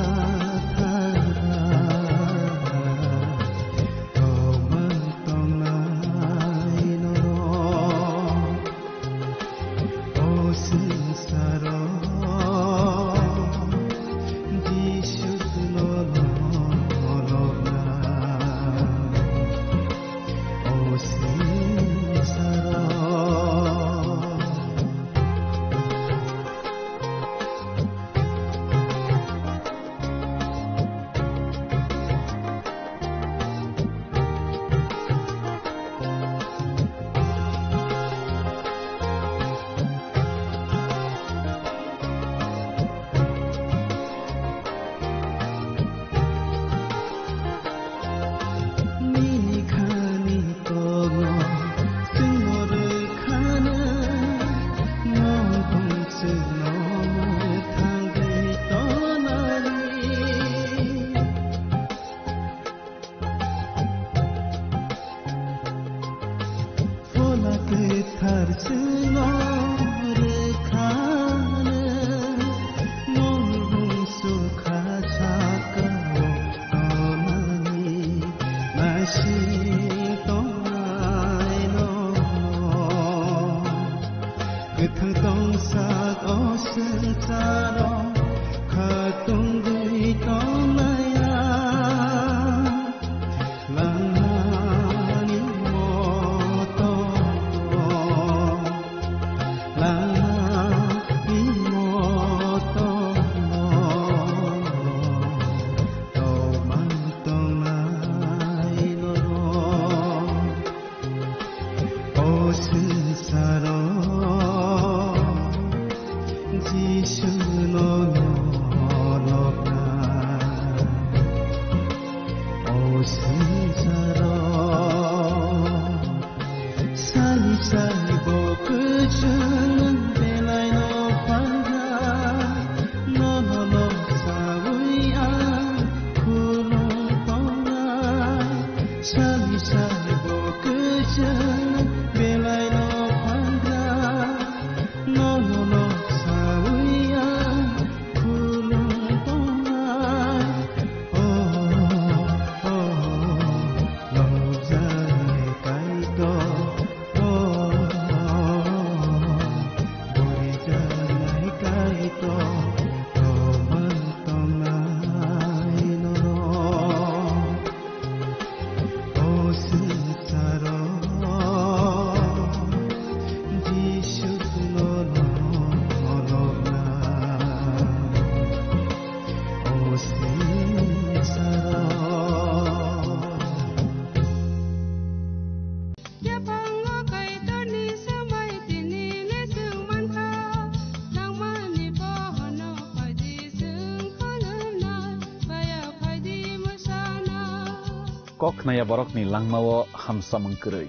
thangba, tongmang tongnai norok. O swngcharo Jisu no norokna. O swngcharo. Nini khani kokno chwngno rwkhano, nwng bumswkno mwthangwi tonani. Phola kwthar chwngno rwkhano, nwng bumswk kha sakao tonani, naising tongnai nono. Kwthang tongsak o swngcharo khatungwi tongnaya. Langmani moto, langmani moto, tongmang tongnai norok. O swngcharo Jisu no norokna. O swngcharo sani sani bo kwchwng nwng belai no phalga. Nono no sawi ang khulum tongnai. Sani sani bo kwchwng nwng belai Kok khnaya borokni langmao hamsamung kwrwi.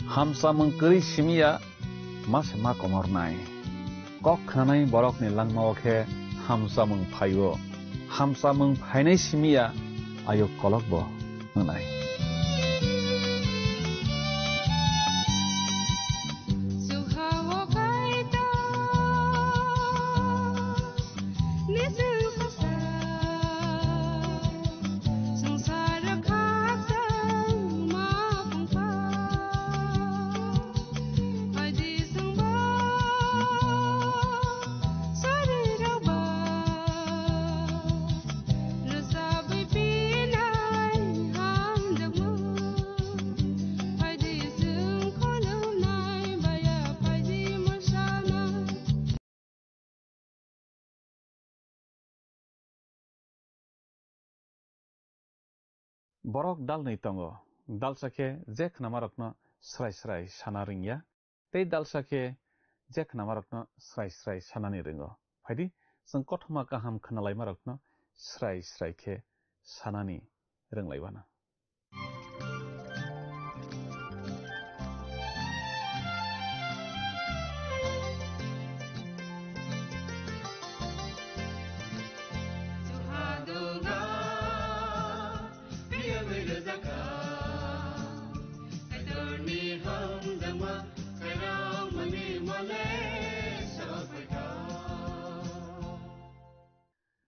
Hamsamung kwrwi simiya ma se ma komornai. Kok khnanai borokni langmao khe hamsamung phaio. Hamsamung phainai simiya ayuk kolokbo wngnai. Borok dalnwi tongo, dalsa khe je khnamarokno srai srai sana ringya, tei dalsa khe je khnamarokno srai srai sanani ringo. Phaidi, chwng kothoma kaham khnalaimarokno srai srai khe sanani ringlaiwano.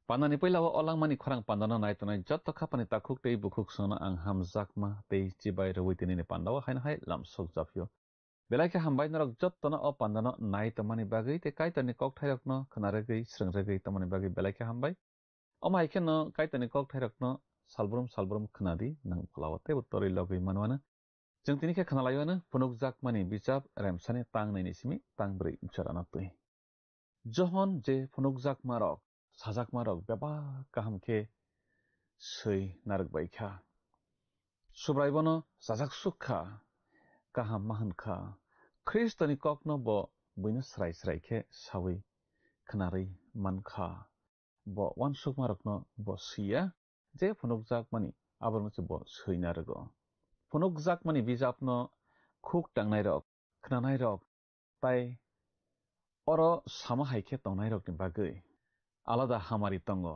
Pandani puila o langmani khorang pandano nai tongnai jotto khapani takhuk tei bukhuk songno ang hamjakma tei chibai rwui tinini pandao haino hai lamsok japio. Belai khe hambai norok jottono o pandano nai tongmani bagwi tei Kaitorni kokthairokno khna rwgwi, srwng rwgwi tongmani bagwi belai khe hambai. Omo hai kheno Kaitorni kokthairokno salbrum salbrum khna di, nwng pholao teibo torwi logwi manwano. Chwng tini khe khna laiwano phunukjakmani bijap Remsani tang nini simi tang brwi jorano twi. Johon je phunukjakmarok, sajakmarok bebak kaham khe swi narwk bai kha. Subrai bono chajak suk kha, kaham ma hwn kha. Khristoni kokno bo buino srai srai khe saui khnarwi man kha. Bo uansukmarokno bo swi ya, je phunukjakmani aborokno se bo swi narwgo. Phunukjakmani bijapno khuk tangnairok, khnanairok, tai oro sama hai khe tongnairokni bagwi alada hamari tongo.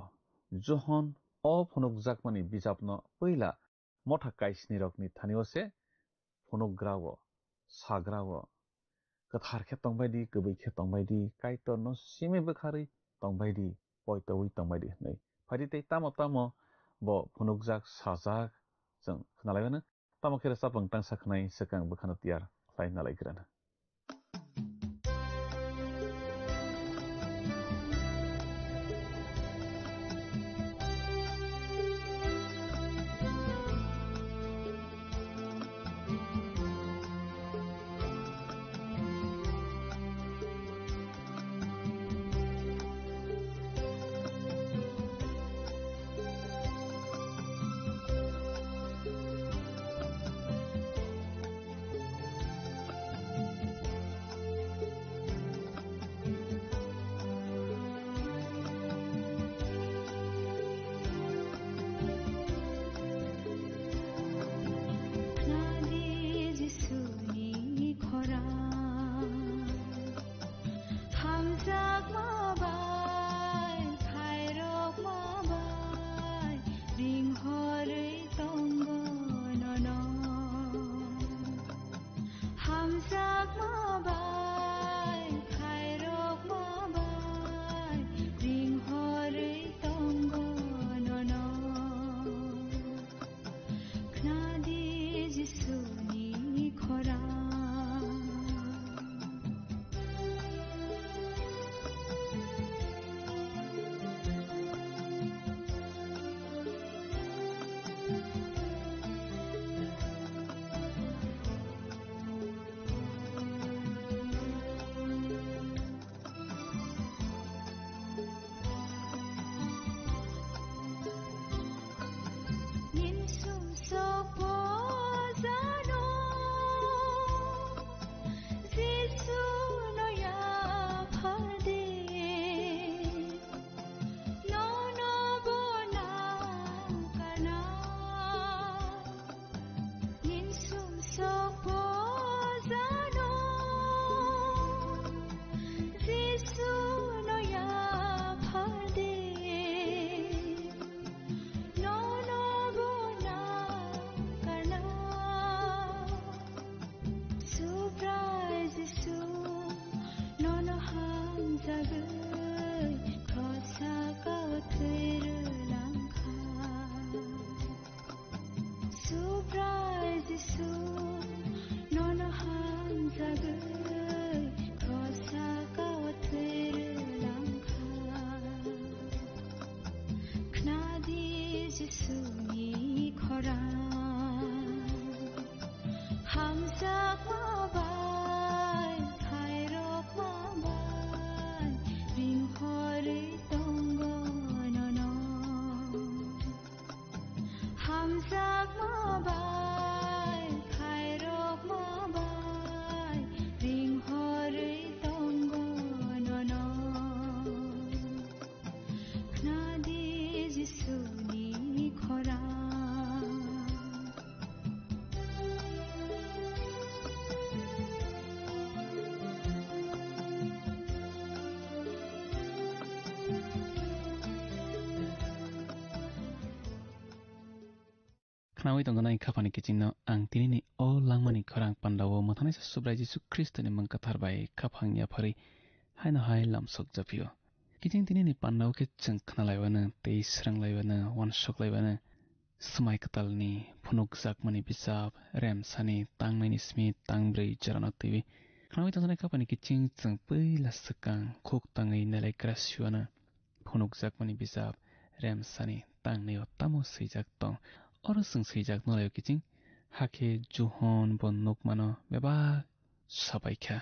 Johon o phunukjakmani bijapno puila motha kaisnirokni thanio se phunugrao, sagrao, kwthar khe tongbai di, kwbwi khe tongbai di, Kaitorno simi bwkharwi tongbai di, poitoui tongbai di hwnwi. Phaidi tei tamo tamo bo phunukjak, sajak, chwng khna lai mano. Tamo khe rwchapmung tangsa khnai swkang bwkhano tiyar khlai nalai grana. Hamjakma bai, khairokma bai, ringhorwi tongo nono. Hamjakma bai, khairokma bai, ringhorwi tongo nono. Khnadi Jisuni khorang. Khnaui tongjanai khaphani kichingno ang tinini o langmani khorang pandao mwthanaisa Subrai Jisu Khristoni mung kwthar bai khaphang yapharwi haino hai lamsok japhio. Kiching tinini pandao khe chwng khnalaiwano tei swrwnglaiwano, uansoklaiwano. Swmai kwtalni phunukjakmani bijap, Remsani tangnaini simi tangbrwi jorano twiwi khnaui tongjanai khaphani kiching chwng puila swkang khuk tangwi nelaikrasiwano phunukjakmani bijap, Remsani tangnio tamo swijak tong? Oro chwng swijak nulaio kiching, hakhe Johon bo nukmano bebak sabaikha.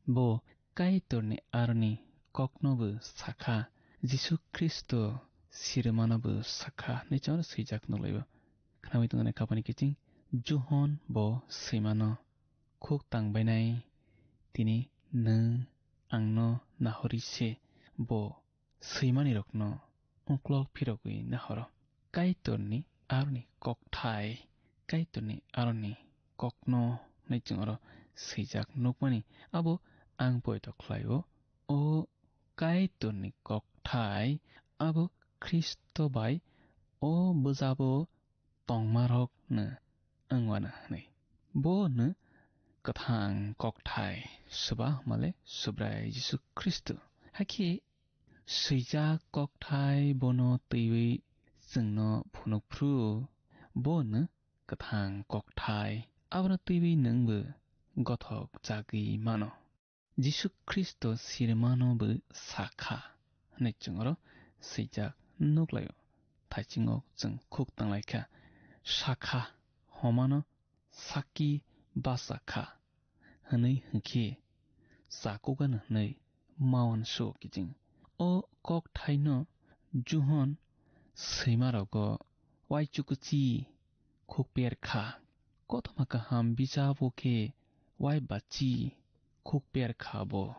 Bo Kaitorni aroni koknobo sakha, Jisu Khristo sirimanobo sakha, hwnwi chwng oro swijak nukhlaio. Khnaui tongjanai khaphani kiching, Johon bo swimano khuk tangbainai, tini nwng angno nahori se bo swimanirokno uklok phirogwi nahoro. Kaitorni aroni kokthai, Kaitorni aroni kokno hwnwi chwng oro swijak nukmani, abo ang poito khlaio. O Kaitorni kokthai abo Khristo bai o bwjabo tongmarokno wngwano hwnwi. Bono kwthang kokthai, swba hwnmale Subrai Jisu Khristo. Hakhe swijak kokthai bono twiwi chwngno phunukphru, bono kwthang kokthai, abono twiwi nwngbo gothok jagwi mano. Jisu Khristo sirimano bo sakha hwnwi chwng oro swijak nuklaio. Thaichingok chwng khuk tanglaikha, sakha, homano saki basa kha hwnwi hwnkhe chakugano hwnwi mawan suo kiching. O kokthaino Johon swimarogo uaichukuchi khuk per kha. Kothoma kaham bijabo khe uai bachi khuk per kha bo,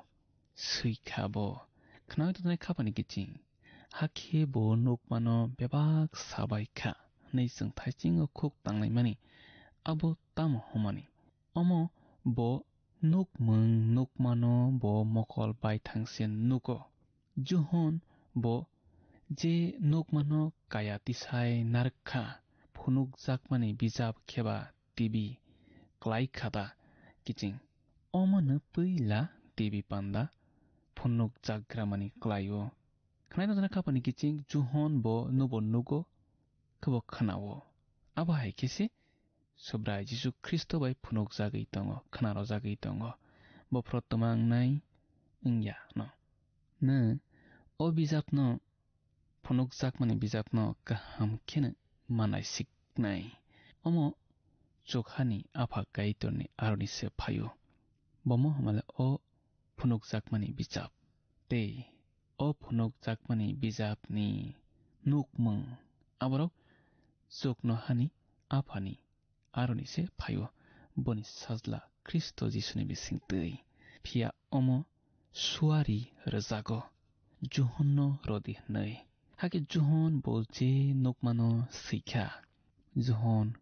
swi kha bo. Khnaui tongthai khaphani kiching. Hakhe bo nukmano bebak sabai kha hwnwi chwng thaichingno khuk tanglaimani. Abo tamo hwnmani? Omo bo nukmung nukmano bo mokol baithang se nugo. Johon bo je nukmano kaya tisai narwk kha, phunukjakmani bijap kheba tibi klai kha da kiching? Omono puila tibi panda phunukjakgramani klai-o. Khwnai tongjaknai khapani kiching Johon bo nubo nugo, khebo khna-o. Abo hai khe se Subrai Jisu Khristo bai phunukjagwi tongo, khnarojagwi tongo. Bophro twma wngnai wngya no. Nwng o bijapno, phunukjakmani bijapno kaham kheno manaisiknai. Omo chukhani Apha Kaitorni aroni se phaio. Bomo hwnmale o phunukjakmani bijap. Tei o phunukjakmani bijapni nukmung aborok chuknohani Aphani aroni se phaio, boni Sajla Khristo Jisuni bisingtwi. Phiya omo suari rwjago, Johonno rwdi hwnwi. Hakhe Johon bo je nukmano swikha. Johon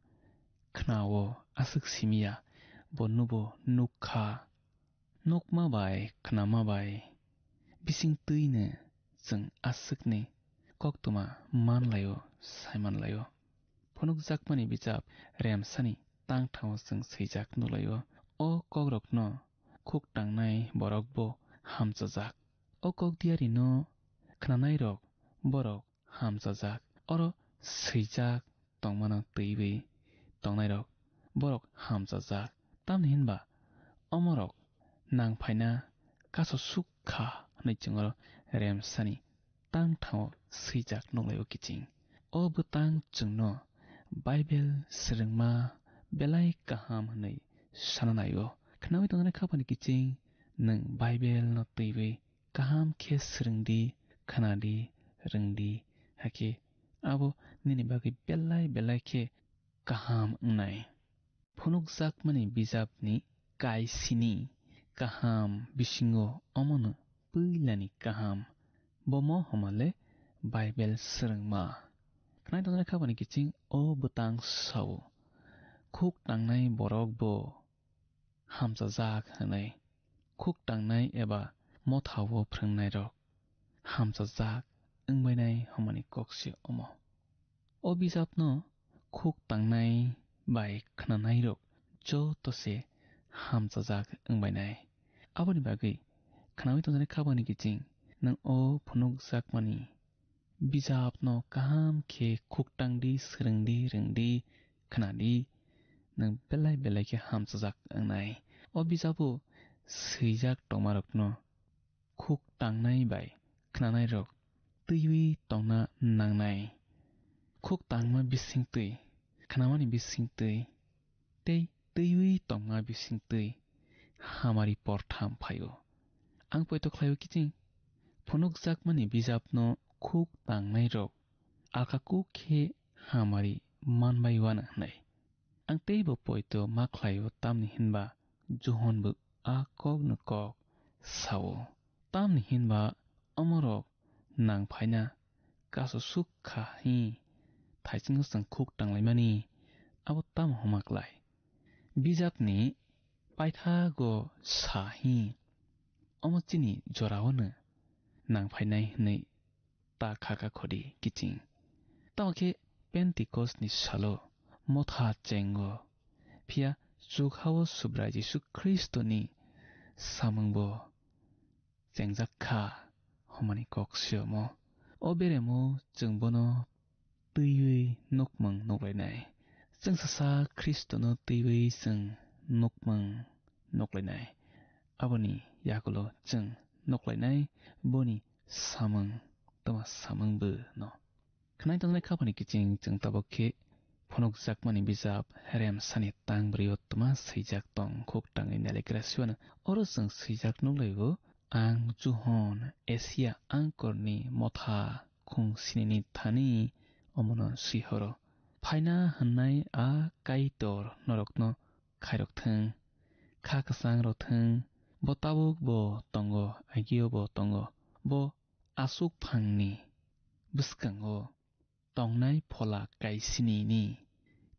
khna-o, aswk simiya, bo nubo nukkha. Nukma bai khnama bai bisingtwino chwng aswkni koktwma manlaio, saimanlaio. Phunukjakmani bijap remsani tangthao chwng swijak nukhlaio. O kokrokno khuk tangnai borokbo hamchajak. O kok diarino khnanairok borok hamchajak. Oro swijak tongmano twiwi tongnairok borok hamchajak. Tamni hinba omorok nang phaina kaso suk kha hwnwi chwng oro remsani tangthao swijak nukhlaio kiching. O bwtang chwngno Baibel swrwngma belai kaham hwnwi sana naio. Khnaui tongjaknai khapani kiching nwng Baibelno twiwi kaham khe swrwngdi, khnadi, rwngdi, hakhe abo nini bagwi belai belai khe kaham wngnai. Phunukjakmani bijapni kaisini kaham bisingo omono puilani kaham. Bomo hwnmale Baibel swrwngma. Khwnai tongjaknai khapani kiching o bwtang sao, khuk tangnai borok bo hamchajak hwnwi. Khuk tangnai eba mothao phrwngnairok hamchajak wngbainai hwnmani kok se omo. O bijapno khuk tangnai bai khnanairok joto se hamchajak wngbainai. Aboni bagwi khnaui tongjaknai khabangni kiching nwng o phunukjakmani bijapno kaham khe khuk tangdi, swrwngdi, rwngdi, khnadi, nwng belai belai khe hamchajak wngnai. O bijapo swijak tongmarokno khuk tangnai bai khnanairok twiwi tongna nangnai. Khuk tangma bisingtwi, khnamani bisingtwi tei twiwi tongma bisingtwi hamari portham phaio. Ang poito khlaio kiching phunukjakmani bijapno khuk tangnairok alka kuk khe hamari manbai uana hwnwi. Ang teibo poito ma khlaio, tamni hinba Johonbo a kokno kok sao. Tamni hinba omorok nang phaina kasu suk kha hi thaichingno chwng khuk tanglaimani abo tamo homa klai? Bijapni paithago sa hi omo chini joraono nang phainai hwnwi ta kha kha khodi kiching. Tamo khe Pentikosni salo motha chengo, phiya chukhao Subrai Jisu Khristoni samungbo chengjak kha hwnmani kok se omo. O beremo chwng bono twiwi nukmung nuklainai. Chwng sasa Khristono twiwi chwng nukmung nuklainai. Aboni yagulo chwng nuklainai boni samung, tama samung bo no. Khnai tongnai khabani kiching chwng tabuk khe phunukjakmani bijap Remsani tang bwrwi o tma swijak tong, khuk tangwi nailaikra siwano. Oro chwng swijak nuklaio, ang Johon Asia angkorni motha khung sinini thani omono swihoro. Phaina hwnnai a Kaitor norokno khairok thung, kha kwchang rok thung, bo tabuk bo tongo, agio bo tongo, bo aswk phangni bwskango tongnai phola kaisinini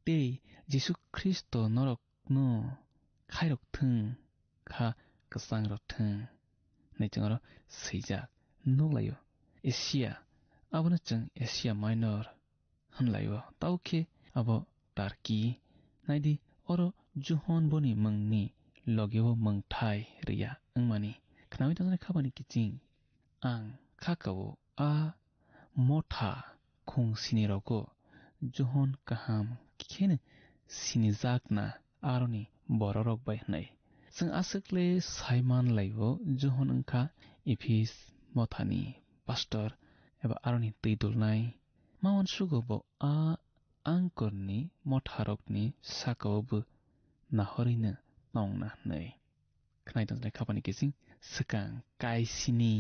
tei Jisu Khristo norokno khairok thung, kha kwchang rok thung hwnwi chwng oro swijak nuklaio. Asia, abono chwng Asia Minor hwnlaio, tamo khe abo Turkey. Naidi, oro Johon boni mungni logeo mungthai rwya wngmani. Khnaui tongjaknai khabani kiching ang kha kao a motha khung sinirogo Johon kaham kheno sinijakna aroni bororok bai hwnwi. Chwng aswk le sai man laio, Johon wngkha Ephis mothani pastor eba aroni twi dulnai. Ma uansugo bo a angkorni motharokni sakao bo nahorino tongna hwnwi. Khwnai tongjaknai khabani kiching swkang kaisini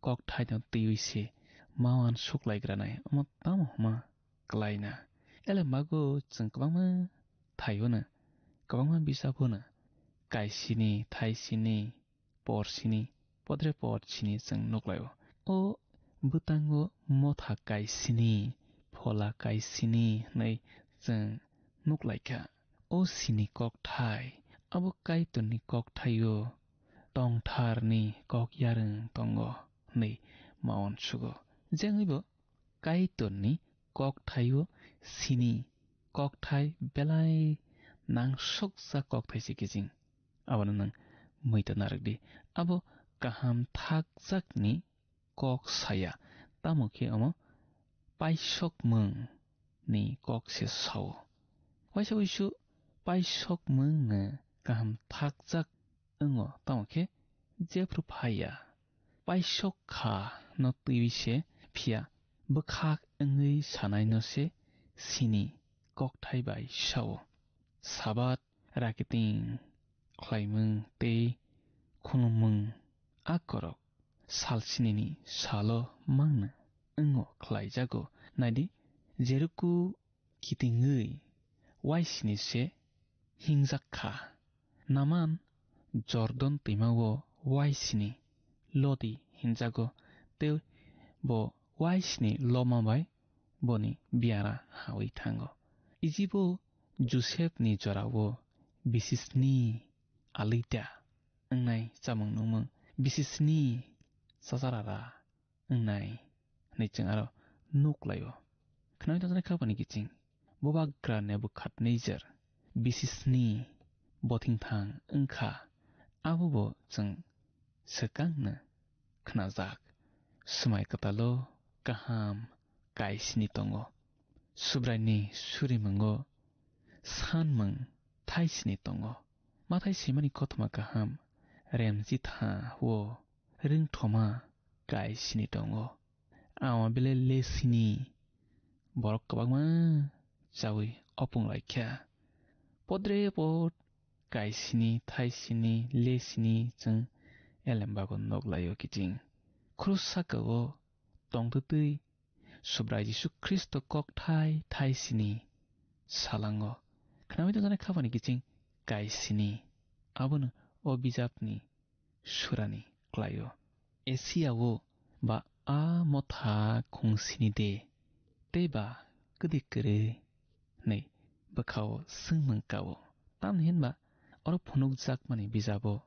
kokthaino twiwi se ma uansuk laigranai, omo tamo hwnma klaina. Ele mago chwng kwbangma thaio no, kwbangma bisap o no kaisini, thaisini, porsini, podre porsini chwng nuklaio. O bwtango motha kaisini, phola kaisini hwnwi chwng nuklaikha. O sini kokthai, abo Kaitorni kokthaio tongtharni kok yarwng tongo hwnwi ma uansugo. Je wngwibo Kaitorni kokthaio sini kokthai belai nangsokjak kokthai se kiching. Abono nwng muitu narwk di. Abo kaham thakjakni kok saya, tamo khe omo paisokmung ni kok se sao. Waisa uisu paisokmung no kaham thakjak wngo, tamo khe jephru phaiya. Paisok kha no twiwi se, phiya bwkhak wngwi sanai no se sini kokthai bai sao. Sabat rakiting khlaimung tei khulumung a korok sal sinini salo mangna wngo khlaijago. Naidi, jeruku kitingwi waisini se hingjak kha. Naman Jordan twimao waisini lodi hinjago, tei bo waisini loma bai boni biara hawi thango. Ijibo Josepni jorao bisisni alita wngnai chamung nungmung, bisisni chacharara wngnai hwnwi chwng aro nuk laio. Khwnai tongjaknai khabani kiching bubagra Nebukadnejar bisi sni bothingthang wngkha, abobo chwng swkangno khnajak. Swmai kwtalo kaham kaisni tongo. Subraini surimungo sanmung thaisni tongo. Mathai swimani kothoma kaham remchitha o ringthoma kaisni tongo. Ama bele lesini borok kwbangma chawi opung laikha. Podre pod kaisini, thaisini, lesini chwng elembago nok laio kiching. Khorus sakao tongtwtwi Subrai Jisu Khristo kokthai thaisini salango. Khnawi tongjaknai khapani kiching kaisini. Abono o bijapni surani klaio. Asia o ba a motha khungsini de tei ba kwdwi kwrwi hwnwi bwkhao swngmung kao. Tamni hinba oro phunukjakmani bijabo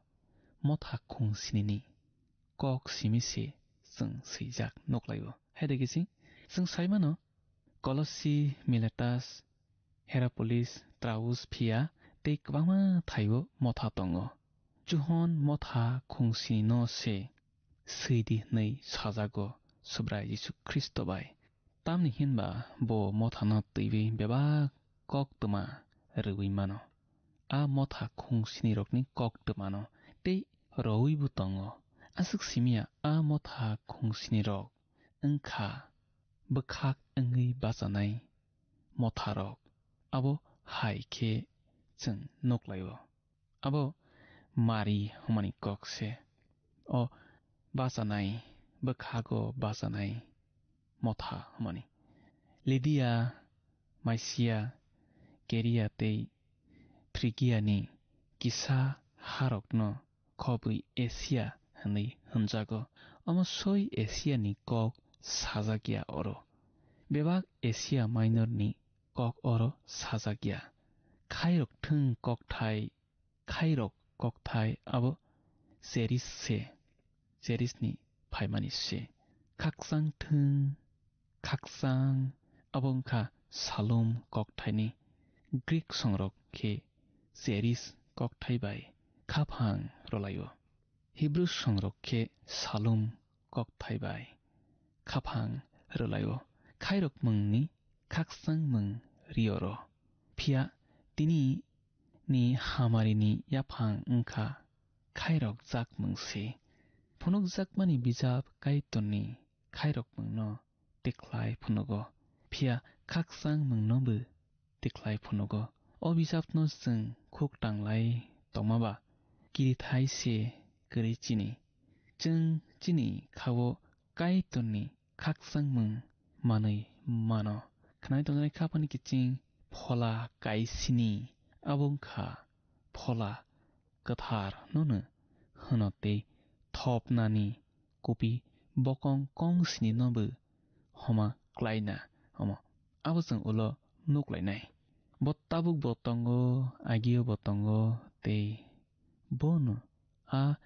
motha khungsinini kok simi se chwng swijak nuklaio. Hai de kisi chwng saimano Kolosi, Miletas, Herapolis, Traus phiya tei kwbangma thaio motha tongo. Chuhon motha khungsini no se swidi hwnwi sajago Subrai Jisu Khristo bai. Tamni hinba bo mothano twiwi bebak koktwma rwui mano. A motha khungsinirokni koktwmano tei rowibo tongo. Aswk simiya a motha khungsinirok wngkha bwkhak wngwi bachanai motharok. Abo hai khe chwng nuklaio. Abo Mari hwnmani kok se. O bachanai, bwkhago bachanai motha hwnmani. Lidia, Maisia, Keria tei Phrigiani kisa harokno khobwi Asia hwnwi hwnjago. Omo soi Asiani kok sajak ya oro. Bebak Asia Minorni kok oro sajak ya. Khairok thwng kokthai, khairok kokthai abo Cheris se, Cherisni phaimani se. Khakchang thwng, khakchang abo wngkha Salum kokthaini. Greek songrok khe Cheris kokthai bai khaphang rwlaio. Hebrew songrok khe Salum kokthai bai khaphang rwlaio. Khairok mungni khakchang mung ri oro. Phiya tini ni hamari ni yaphang wngkha khairok jak mung se. Phunukjakmani bijap Kaitorni khairok mungno tikhlai phunugo. Phiya khakchang mungno bo tikhlai phunugo. O bijapno chwng khuk tanglai tongma ba kirithai se kwrwi chini. Chwng chini khao Kaitorni khakchangmung manwi mano. Khwnai tongjaknai khaphani kiching phola kaisini, abo wngkha phola kwthar nono hwno tei thopnani kupi bokong kongsini nobo homa klaina omo. Abo chwng ulo nuklainai. Bo tabuk bo tongo, agio bo tongo, tei bono a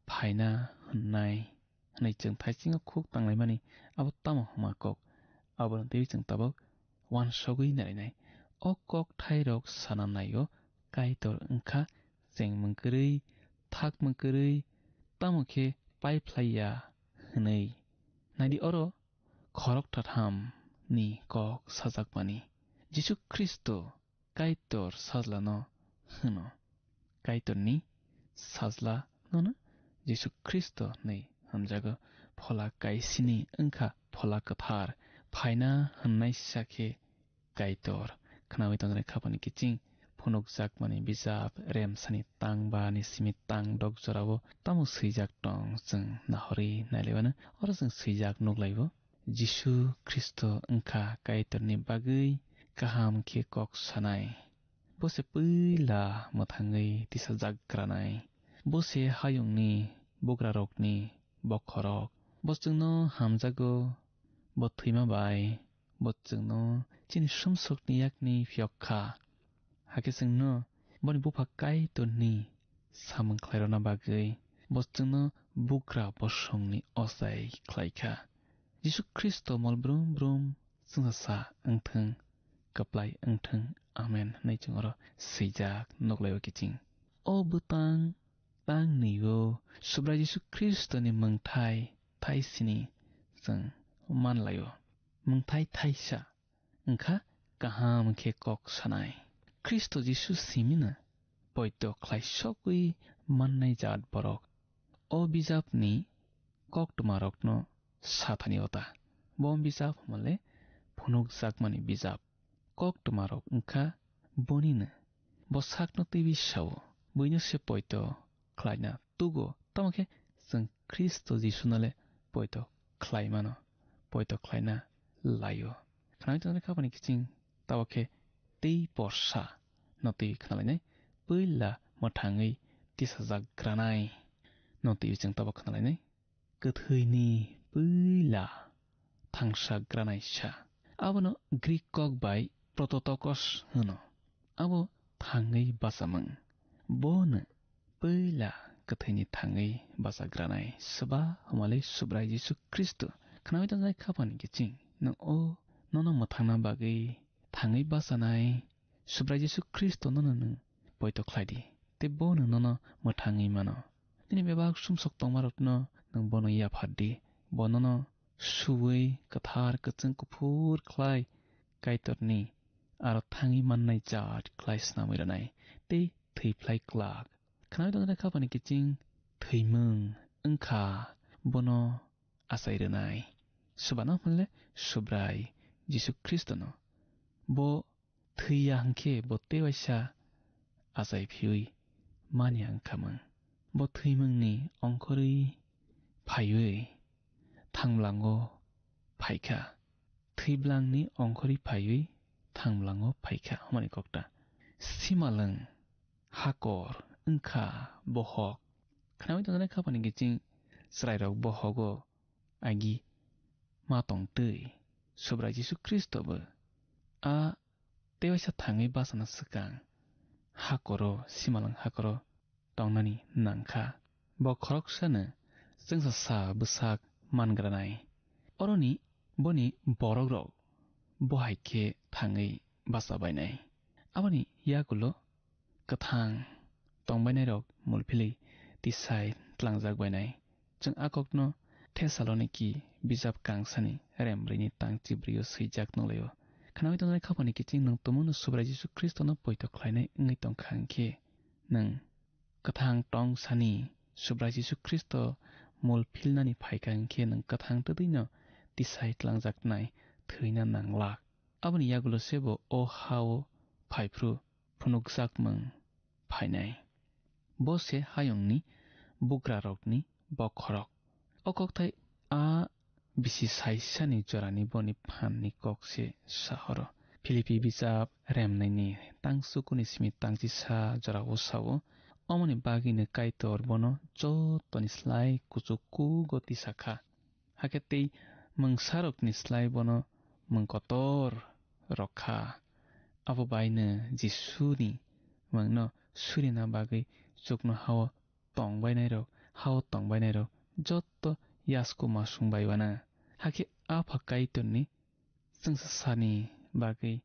phaina hwnnai hwnwi chwng thaisingo khuk tanglaimani. Abo tamo homa kok? Abono twiwi chwng tabuk uansugwi narainai. O kokthairok sana naio, Kaitor wngkha chengmung kwrwi, thakmung kwrwi, tamo khe paiphlai ya hwnwi. Naidi oro khoroktham ni kok sajakmani. Jisu Khristo Kaitor sajlano hwno. Kaitorni sajla nono Jisu Khristo hwnwi hamjago. Phola kaisini wngkha phola kwthar phaina hwnnaisa khe Kaitor. Khnaui tongjaknai khaphani kiching phunukjakmani bijap Remsani tang ba ni simi tang dok jorao tamo swijak tong chwng nahorwi nailaibano. Oro chwng swijak nuklaibo. Jisu Khristo wngkha Kaitorni bagwi kaham khe kok sanai. Bo se puila mwthangwi tisajak granai. Bo se hayungni bugrarokni bokhorok. Bo chwngno hamjago, bo thwima bai, bo chwngno chini sumsokni yakni phiyok kha. Hakhe chwngno boni bupha Kaitorni samung khlairokna bagwi bo chwngno bugra bosongni ochai khlai kha. Jisu Khristo mol brum brum chwngsa wngthwng, kwplai wngthwng. Amen hwnwi chwng oro swijak nuklaio kiching. O bwtang tang nwi-o Subrai Jisu Khristoni mwngthai thaisini chwng manlaio. Mwngthai thaisa wngkha kaham khe kok sanai. Khristo Jisu simino poito khlaisogwi mannai jaat borok. O bijapni koktwmarokno sathani ota. Bo bijap hwnmale phunukjakmani bijap. Koktwmarok wngkha bonino. Bo sakno twiwi sao, buino se poito khlaina tugo, tamo khe chwng Khristo Jisunole poito khlai mano, poito khlaina laio. Khwnai tongnai khapani kiching tabo khe tei porsa no twiwi khnalainai, puila mwthangwi tisajak granai no twiwi chwng tabo khnalainai. Kwthwini puila thangsa granaisa. Abono Greek kok bai Prototokos hwno. Abo thangwi bachamung. Bono puila kwthwini thangwi bachagranai swba hwnmale Subrai Jisu Khristo. Khnawi tongnai khapani kiching. Nwng o nono mwthangna bagwi thangwi bachanai Subrai Jisu Khristo nono nwng poito khlai di, tei bono nono mwthangwi mano. Nini bebak sumsok tongmarokno nwng bono yaphar di, bo nono suwi kwthar, kwchwng, kuphur khlai Kaitorni aro thangwi mannai jaat khlai snamwi rwnai tei thwi phlai klak. Khnawi tongnai khapani kiching thwimung wngkha bono achai rwnai. Swbano hwnle Subrai Jisu Khristono. Bo thwi ya hwnkhe bo tei waisa achai phiwi mani ang khamung. Bo thwimungni ongkhorwi phaiwi thangmlango phaikha. Thwiblangni ongkhorwi phaiwi thangmlango phaikha hwnmani kokta. Simalwng hakor wngkha bohok. Khnawi tongnai khapani kiching chwrairok bohogo agi ma tongtwi Subrai Jisu Khristo bo a tei waisa thangwi bachana swkang hakoro, simalwng hakoro tongnani nangkha. Bo khoroksano chwngsa sa bwsak mangranai. Oroni boni borokrok bo hai khe thangwi bacha bainai. Aboni yagulo kwthang tongbainairok mulphilwi tisai tlangjak bainai. Chwng a kokno Thesaloniki bijap kangsani rembrwini tang chibrio swijak nukhlaio. Khnawi tongnai khapani kiching nwng tumungno Subrai Jisu Khristono poito khlainai wngwi tongkha hwnkhe, nwng kwthang tong sani Subrai Jisu Khristo mul philnani phaikha hwnkhe nwng kwthang twdwino tisai tlangjaknai thwina nanglak. Aboni yagulo se bo o ha-o phaiphru phunukjakmung phainai. Bo se hayungni bugrarokni bokhorok. O kokthai a bisi saisani jorani boni phanni kok se sahoro. Philippi bijap remnaini tang sukuni simi tangchisa jorao sao, omoni bagwino Kaitor bono jotoni slai kuchuk kugo tisakha. Hakhe tei mungsarokni slai bono mung kotor rwkha. Abo baino Jisuni mungno surina bagwi chuknohao tongbainairok, hao tongbainairok jotto yasku masung bai uana. Hakhe Apha Kaitorni chwngsasani bagwi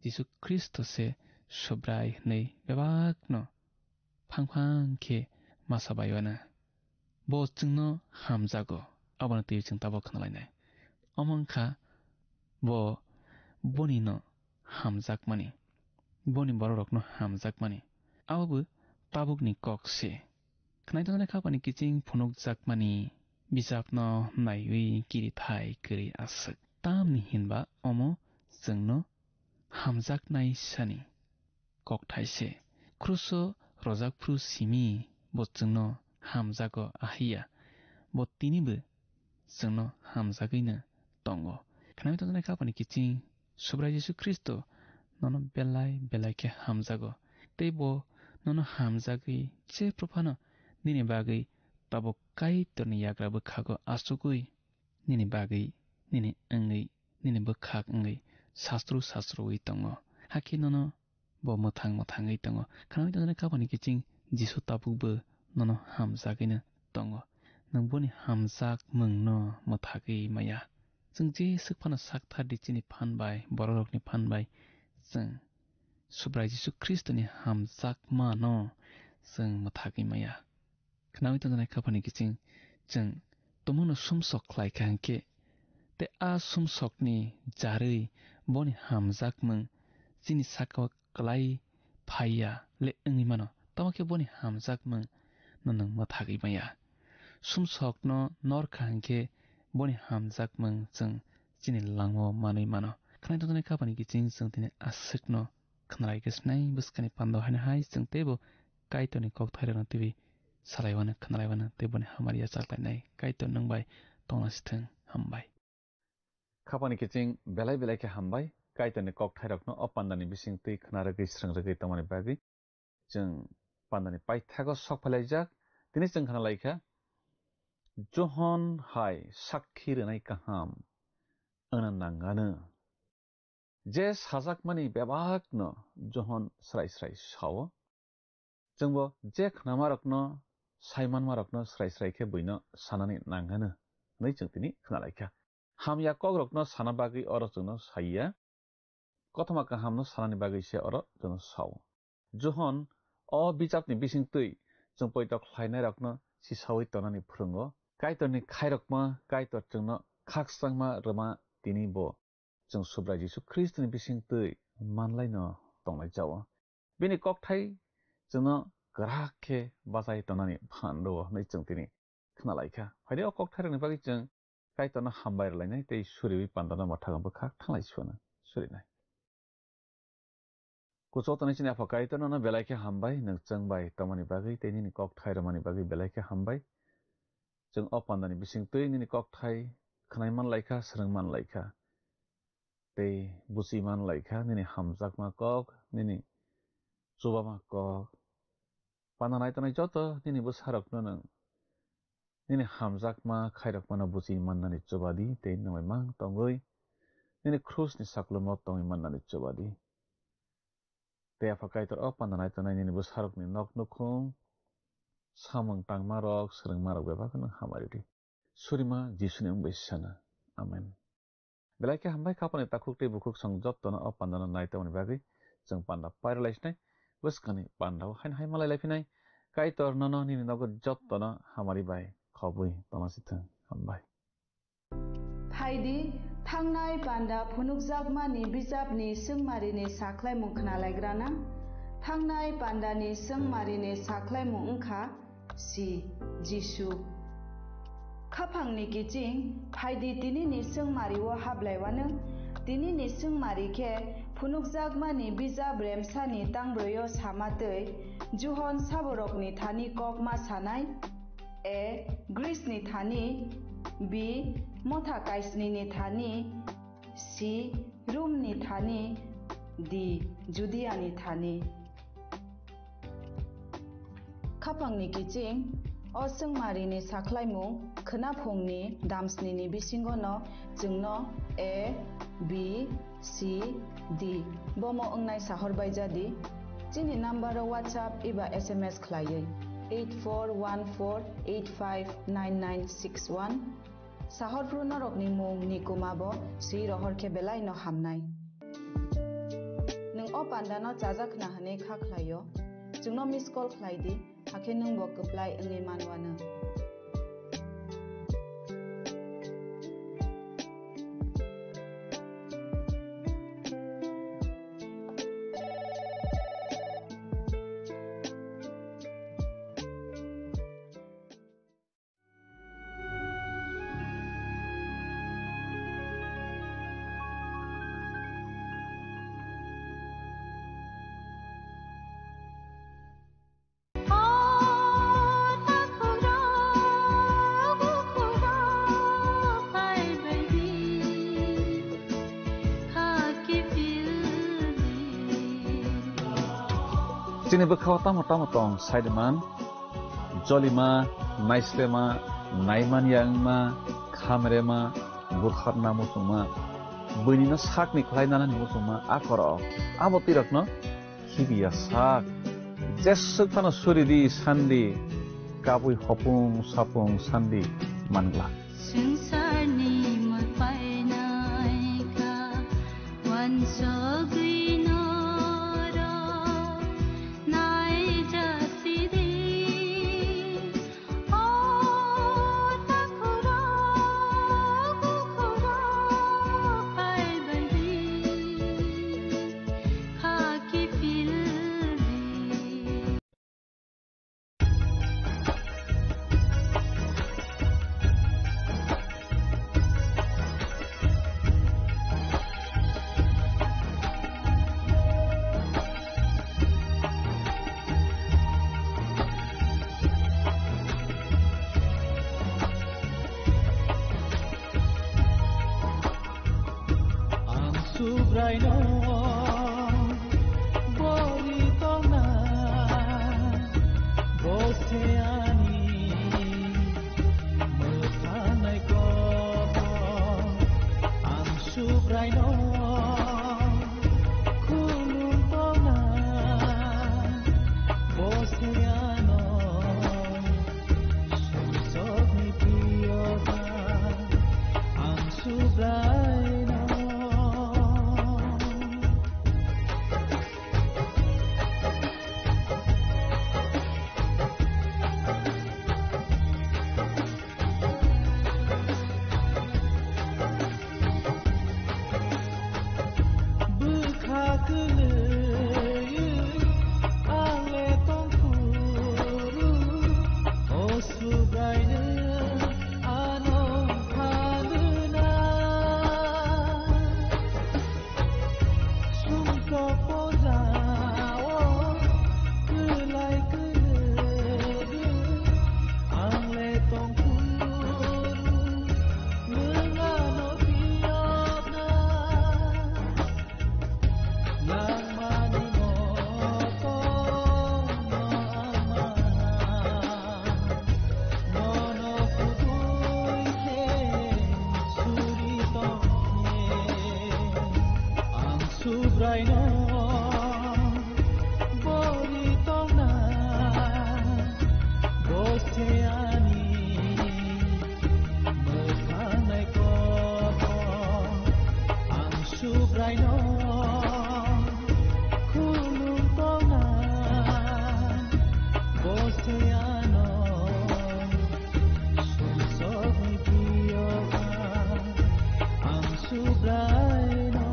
Jisu Khristo se Subrai hwnwi bebakno phang phang khe masa bai uana. Bo chwngno hamjago, abono twiwi chwng tabuk khna lainai. Omo wngkha bo bonino hamjakmani, boni bororokno hamjakmani. Abo bo tabukni kok se. Khwnai tongjaknai khapani kiching phunukjakmani bijapno naiwi kirithai kwrwi aswk. Tamni hinba omo chwngno hamjaknai sani kokthai se. Kruso rwjak phru simi bo chwngno hamjago, ahiya bo tinibo chwngno hamjagwino tongo. Khwnai tongjaknai khapani kiching Subrai Jisu Khristo nono belai belai khe hamjago. Tei bo nono hamjagwi jephru phano nini bagwi tabuk Kaitorni yagra bwkhago achugwi nini bagwi, nini wngwi, nini bwkhak wngwi sastru sastruwi tongo. Hakhe nono bo mwthang mwthangwi tongo. Khwnai tongjaknai khapani kiching Jisu tabukbo nono hamjagwino tongo. Nwng boni hamjakmungno mwthagwi maya. Chwng jeswk phano sakthar di chini phan bai, bororokni phan bai, chwng Subrai Jisu Khristoni hamjakmano chwng mwthagwi maya. Khnaui tongjaknai khapani kiching chwng tongmano sumsok khlai kha hinkhe, tei a sumsokni jarwi boni hamjakmung chini sakao klai phaiya le wngwi mano, tamo khe boni hamjakmung no nwng mwthagwi maya. Sumsokno nor kha hinkhe boni hamjakmung chwng chini langmao manwi mano. Khwnai tongjaknai khapani kiching chwng tini aswkno khwnalai khe swnai bwskani pando haino hai chwng teibo Kaitorni kokthairokno twiwi salaiwano khwnalaiwano tei boni hamari yachaklainai Kaitor nwng bai tongna sithwng. Hambai. Khapani kiching belai belai khe hambai, Kaitorni kokthairokno o pandani bising twi khna rwgwi srwng rwgwi tongmani bagwi. Chwng pandani paithago sok phailaijak, tini chwng khna laikha, Johon hai sakhi rwnai kaham wngna nangano. Je sajakmani bebakno Johon srai srai sao. Chwngbo je khnamarokno, saimanmarokno srai srai khe buino sanani nangano, hwnwi chwng tini khna laikha. Hamya kokrokno sana bagwi oro chwngno saiya, kothoma kahamno sanani bagwi se oro chwngno sao. Johon o bijapni bisingtwi chwng poito khlainairokno sisaui tonani phwrwngo. Kaitorni khairokma, Kaitor chwngno khakchangma rwma tini bo chwng Subrai Jisu Khristoni bisingtwi manlaino tonglaijao. Bini kokthai chwngno kwrak khe bachai tonani phan rwo hwnwi chwng tini khna laikha. Phaidi o kokthairokni bagwi chwng Kaitorno hambai rwlainai tei suriui pandano mwthangwi bwkhak thanglai siphano surinai. Kuchuk tongni chini Apha Kaitor nono belai khe hambai, nwng chwng bai tongmani bagwi tei nini kokthai rwmani bagwi belai khe hambai. Chwng o pandani bisingtwi nini kokthai khwnai man laikha, swrwng man laikha. Tei buchi man laikha, nini hamjakma kok, nini chubama kok. Panda nai tongnai joto nini bwsarokno nwng nini hamjakma khairokmano buchi mannani chubadi tei nwng bai mang tongwi nini krusni saklumo tongwi mannani chubadi. Tei Apha Kaitor o panda nai tongnai nini bwsarokni nok nukhung samung tangmarok, swrwngmarok bebakno hamari di. Surima Jisuni wng bai sana. Amen. Belai khe hambai khapani takhuk tei bukhuk song jottono o pandano nai tongmani bagwi chwng panda pairwlai sinai bwskangni pandao haino hai malai lai phinai. Kaitor nono nini nogo jottono hamari bai khobwi tongna sithwng. Hambai. Phaidi, thangnai panda phunukjakmani bijapni swngmarini sakhlaimung khnalaigrana. Thangnai pandani swngmarini sakhlaimung wngkha, si Jisu. Khaphangni kiching, phaidi tinini swngmario hablaiwano. Tinini swngmari khe phunukjakmani bijap remsani tangbroio sama twi Johon saborokni thani kok ma sanai. A. Greece ni thani. B. Motha kaisni ni thani. C. Rum ni thani. D. Judea ni thani. Khapang ni kiching, o swngmari ni sakhlaimung khwnaphung ni damsni ni bisingo no chwngno A, B, C, D bomo wngnai sahor bai jadi. Chini number o WhatsApp eba S M S khlaiwi eight four one four eight five nine nine six one. Sahor phru norok ni mung ni kuma bo swi rohor khe belai no hamnai. Nwng o panda no chajak khna hwnwi kha khlai o, chwngno miss call khlai di, hakhe nwng bo kwplai wngwi man wano. Chini bwkhao tamo tamo tong, saiman, jolima, naislema, naimanya wngma, khamrema, butharna muchungma, buinino sakni khlai nanani muchungma, a korok, abo twi rokno khibiya sak. Jeswk phano suri di, sandi, kabui hopung sapung sandi mangla. Swngcharni mul painai kha, wansugwino Subraino bori tongna, bo se ani mwthangwi kotor. Ang Subraino khulum tongna, bo se ano sumsokni priyoba. Ang Subraino. Bwkha kwlwi ang le tongphuru, o Subraino ano phalwna. Sumsok pojao kwlai kwrwi ang le tongphuru, nwng ano phiyokna. Langmani motorno ang mana, nono kubui khe suri tongkhe. Ang Subraino bori tongna, bo se ani mwthangwi kotor. Ang Subraino khulum tongna, bo se ano sumsokni priyoba. Ang Subraino.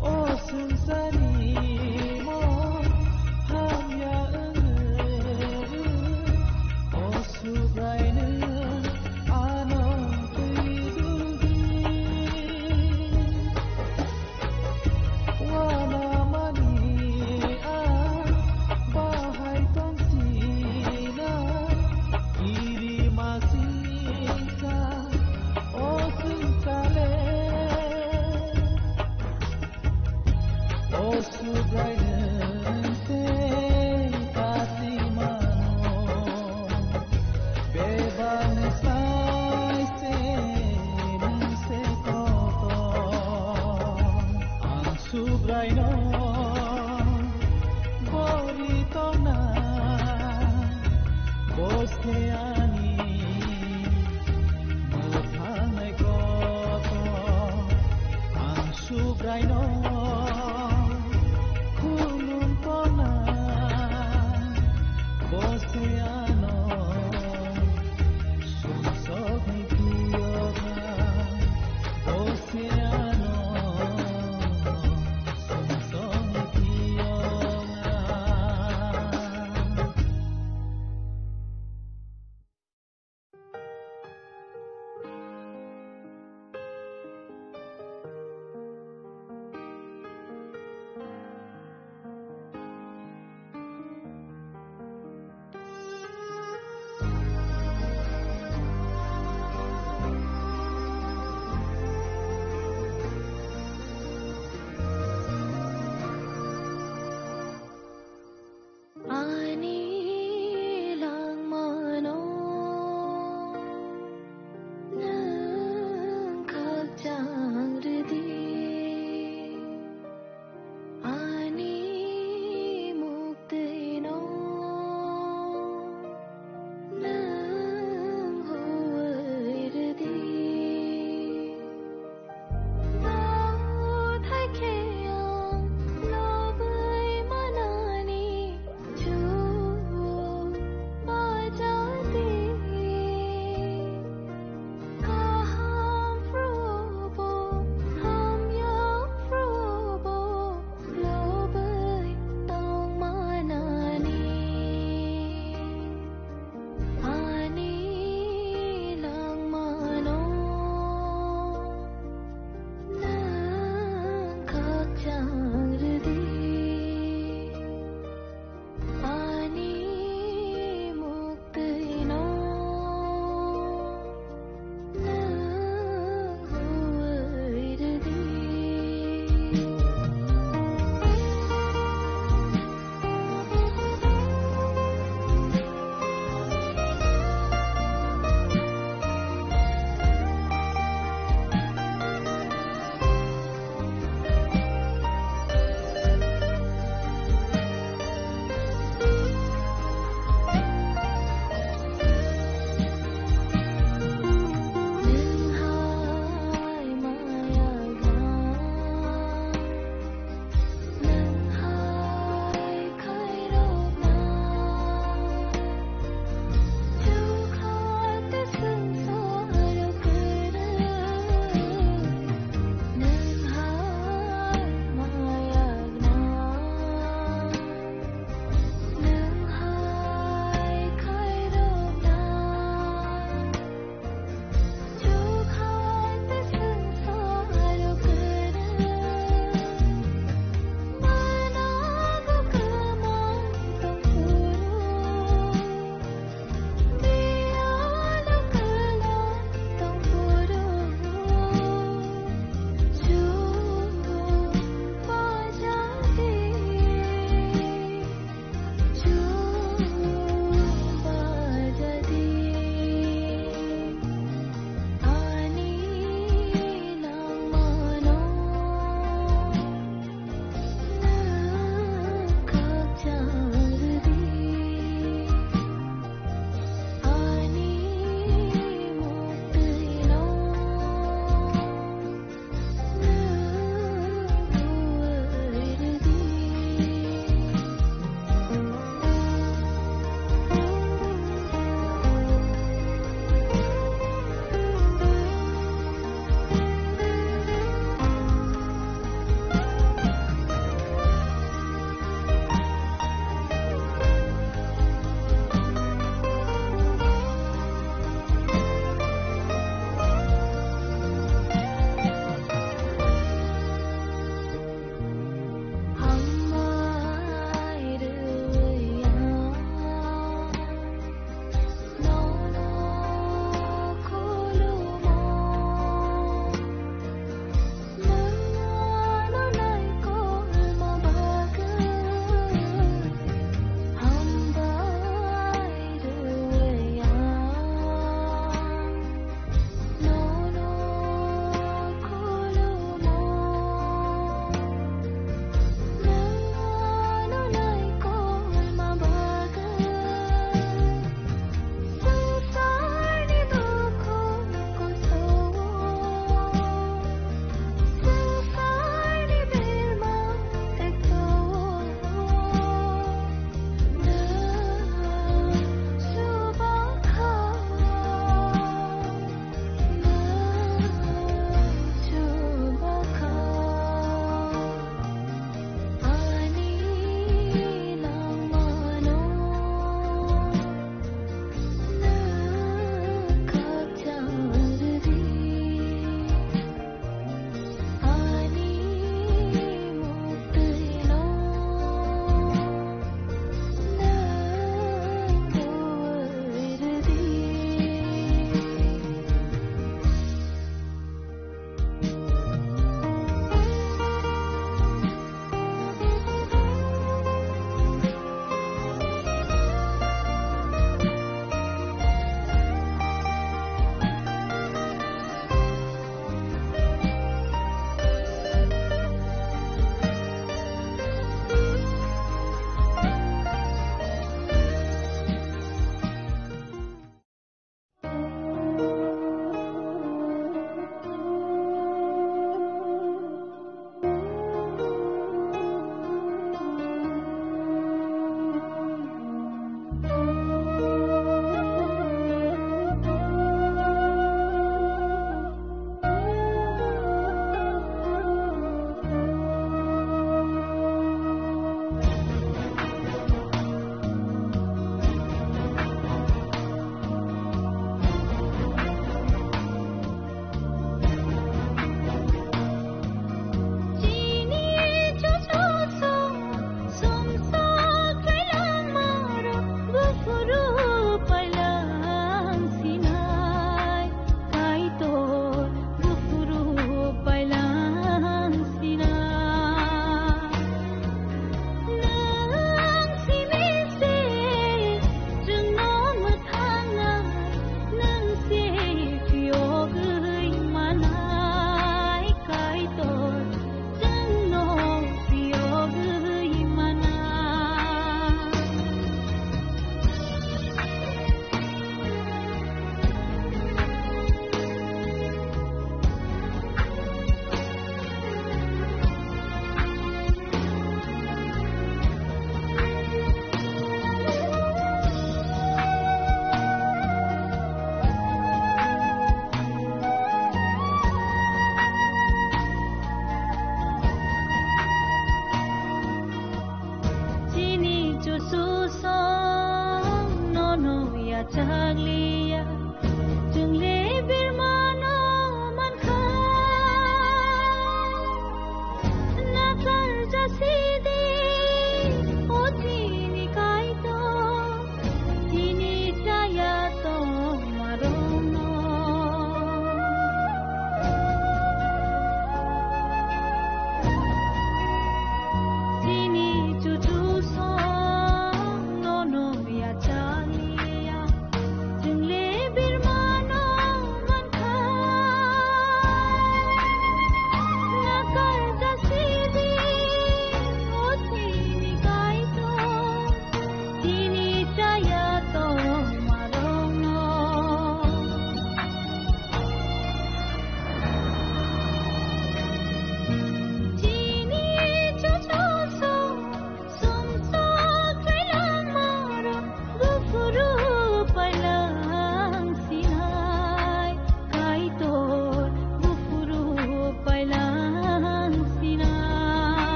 O swngcharni mol hamya wngwi, o Subraino ano twi duldi. Wanamani a bahai tongsinai, kiri masingcha o swngchale. O Subraino tei kasimano, bebakni sai se nwng se kotor. Ang Subraino bori tongna, bo se ani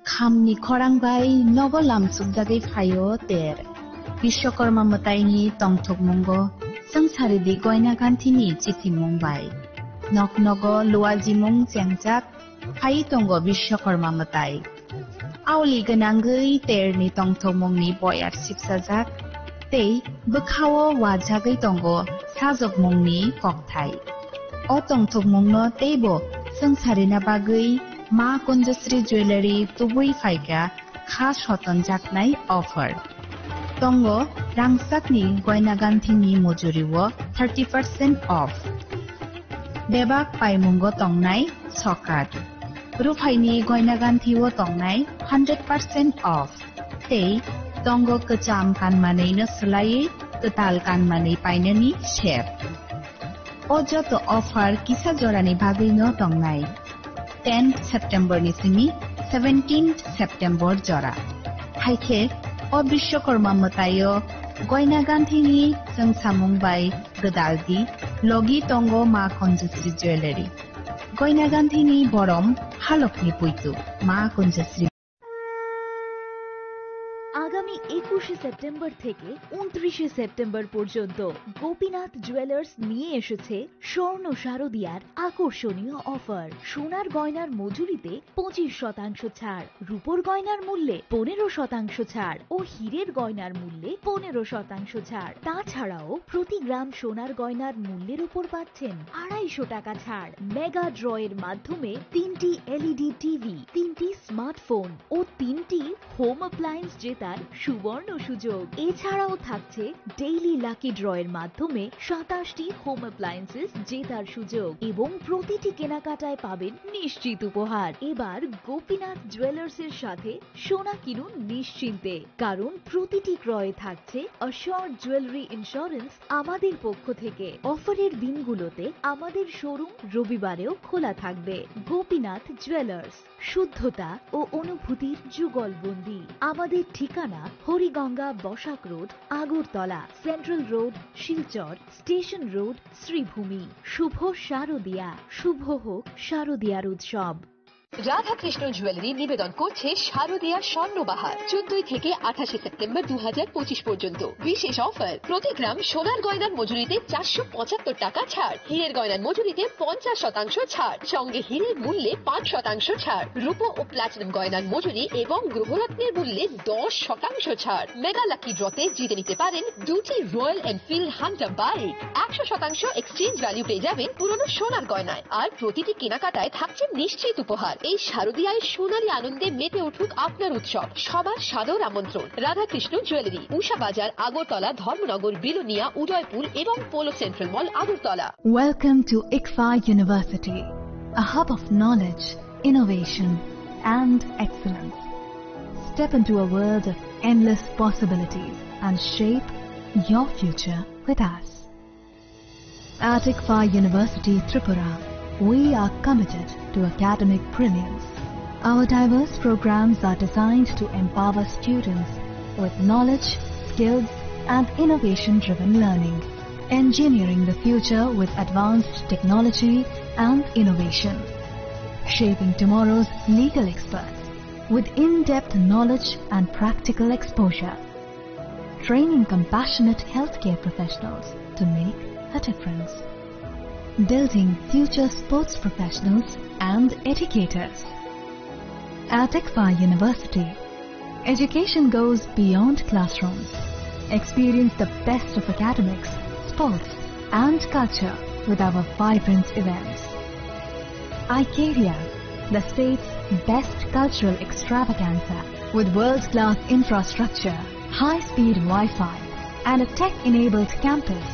Khamni khorang bai nogo lamsukjagwi phaio ter. Biswakarma mwtaini tongthokmungo swngcharidi Goina Ganthini chitimung bai. Nok nogo luajimung chengjak phai tongo Biswakarma mwtai. Aoli gwnangwi terni tongthokmungni boyar sipsajak tei bwkhao wajagwi tongo sajokmungni kokthai. O tongthokmungno teibo swngcharina bagwi Ma Kunjasri Jewellery tubui phaikha kha sotonjaknai offer. Tongo rangchakni Goina Ganthini mujuriwo thirty percent off. Bebak paimungo tongnai sokat. Ruphaini Goina Ganthio tongnai hundred percent off. Tei tongo kwcham kanmanwino swlaiwi kwtal kanmanwi painani sep. O joto offer kisa jorani bagwino tongnai. Tenth September ni simi seventeenth September jora. Haikhe o Biswakarma mwtaio Goina Ganthini chwngsamung bai gwdaldi logi tongo Ma Kunjasri Jewellery. Goina Ganthini borom halokni puitu Ma Kunjasri. আগামী একুশে সেপ্টেম্বর থেকে ঊনত্রিশে সেপ্টেম্বর পর্যন্ত গোপীনাথ জুয়েলার্স নিয়ে এসেছে স্বর্ণ শারদিয়ার আকর্ষণীয় অফার। সোনার গয়নার মজুরিতে পঁচিশ শতাংশ ছাড়, রূপোর গয়নার মূল্যে পনেরো শতাংশ ছাড় ও হীরের গয়নার মূল্যে পনেরো শতাংশ ছাড়। তাছাড়াও প্রতি গ্রাম সোনার গয়নার মূল্যের উপর পাচ্ছেন আড়াইশো টাকা ছাড়। মেগা ড্রয়ের মাধ্যমে তিনটি এলইডি টিভি, তিনটি স্মার্টফোন ও তিনটি হোম অ্যাপ্লায়েন্স জেতার সুবর্ণ সুযোগ। এছাড়াও থাকছে ডেইলি লাকি ড্রয়ের মাধ্যমে সাতাশটি হোম অ্যাপ্লায়েন্সেস জেতার সুযোগ এবং প্রতিটি কেনাকাটায় পাবেন নিশ্চিত উপহার। এবার গোপীনাথ জুয়েলার্সের সাথে সোনা কিনুন নিশ্চিন্তে, কারণ প্রতিটি ক্রয়ে থাকছে অ্যাসিওরড জুয়েলারি ইন্স্যুরেন্স আমাদের পক্ষ থেকে। অফারের দিনগুলোতে আমাদের শোরুম রবিবারেও খোলা থাকবে। গোপীনাথ জুয়েলার্স, শুদ্ধতা ও অনুভূতির যুগলবন্দি। আমাদের ঠিকানা Hariganga Basak road, Agartala, central road, Silchar, station road, Sreebhumi. শুভ শারদিয়া, শুভ হোক শারদিয়ার উৎসব। রাধাকৃষ্ণ জুয়েলারি নিবেদন করছে শারদিয়া স্বর্ণবাহার, চোদ্দই থেকে আঠাশে সেপ্টেম্বর দু হাজার পঁচিশ পর্যন্ত। বিশেষ অফার, প্রতি গ্রাম সোনার গয়নার মজুরিতে চারশো পঁচাত্তর টাকা ছাড়, হীরের গয়নার মজুরিতে পঞ্চাশ শতাংশ ছাড়, সঙ্গে হীরের মূল্যে পাঁচ শতাংশ ছাড়, রূপো ও প্লাটিনাম গয়নার মজুরি এবং গ্রহরত্নের মূল্যে দশ শতাংশ ছাড়। মেগা লাকি ড্রতে জিতে নিতে পারেন দুটি রয়্যাল এনফিল্ড হান্টার বাইক, একশো শতাংশ এক্সচেঞ্জ ভ্যালু পেয়ে যাবেন পুরনো সোনার গয়নায়। আর প্রতিটি কেনাকাটায় থাকছে নিশ্চিত উপহার। এই শারদিয়ায় সোনালী আনন্দে মেতে উঠুক আপনার উৎসব। সবার সাদর আমন্ত্রণ। রাধাকৃষ্ণ জুয়েলারি, উষা বাজার, আগরতলা, ধর্মনগর, বিলোনিয়া, উদয়পুর এবং polo central mall, Agartala. Welcome to ICFAI University, a hub of knowledge, innovation, and excellence. Step into a world of endless possibilities and shape your future with us. At ICFAI University Tripura, we are committed to academic brilliance. Our diverse programs are designed to empower students with knowledge, skills, and innovation-driven learning, engineering the future with advanced technology and innovation, shaping tomorrow's legal experts with in-depth knowledge and practical exposure, training compassionate healthcare professionals to make a difference, building future sports professionals and educators. At ICFAI University, education goes beyond classrooms. Experience the best of academics, sports, and culture with our vibrant events. Icaria, the state's best cultural extravaganza, with world-class infrastructure, high-speed Wi-Fi, and a tech-enabled campus,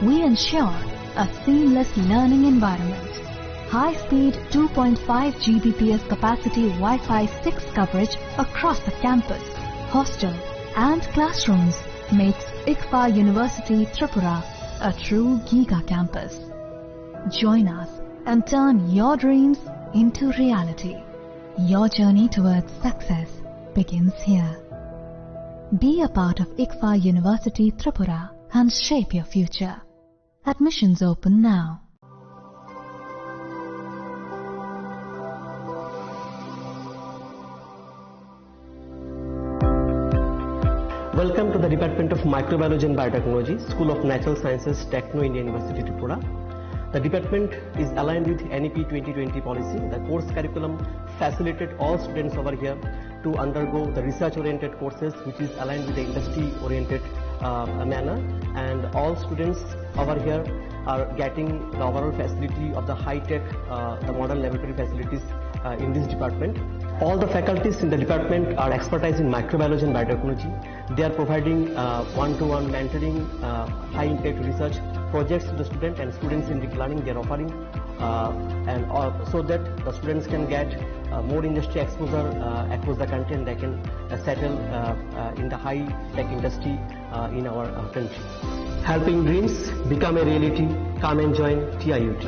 we ensure a seamless learning environment. High-speed two point five G B P S capacity Wi-Fi six coverage across the campus, hostel, and classrooms makes ICFAI University Tripura a true giga campus. Join us and turn your dreams into reality. Your journey towards success begins here. Be a part of ICFAI University Tripura and shape your future. Admissions open now. Welcome to the Department of Microbiology and Biotechnology, School of Natural Sciences, Techno India University, Tripura. The department is aligned with N E P twenty twenty policy. The course curriculum facilitated all students over here to undergo the research-oriented courses, which is aligned with the industry-oriented, uh, manner. And all students over here are getting the overall facility of the high-tech, uh, the modern laboratory facilities, uh, in this department. All the faculties in the department are expertise in microbiology and biotechnology. They are providing, uh, one-to-one mentoring, uh, high-impact research projects to the student and students in deep learning. They are offering, uh, and all, so that the students can get, uh, more industry exposure, uh, across the country, and they can, uh, settle, uh, uh, in the high-tech industry, uh, in our, uh, country. Helping dreams become a reality. Come and join T I U T.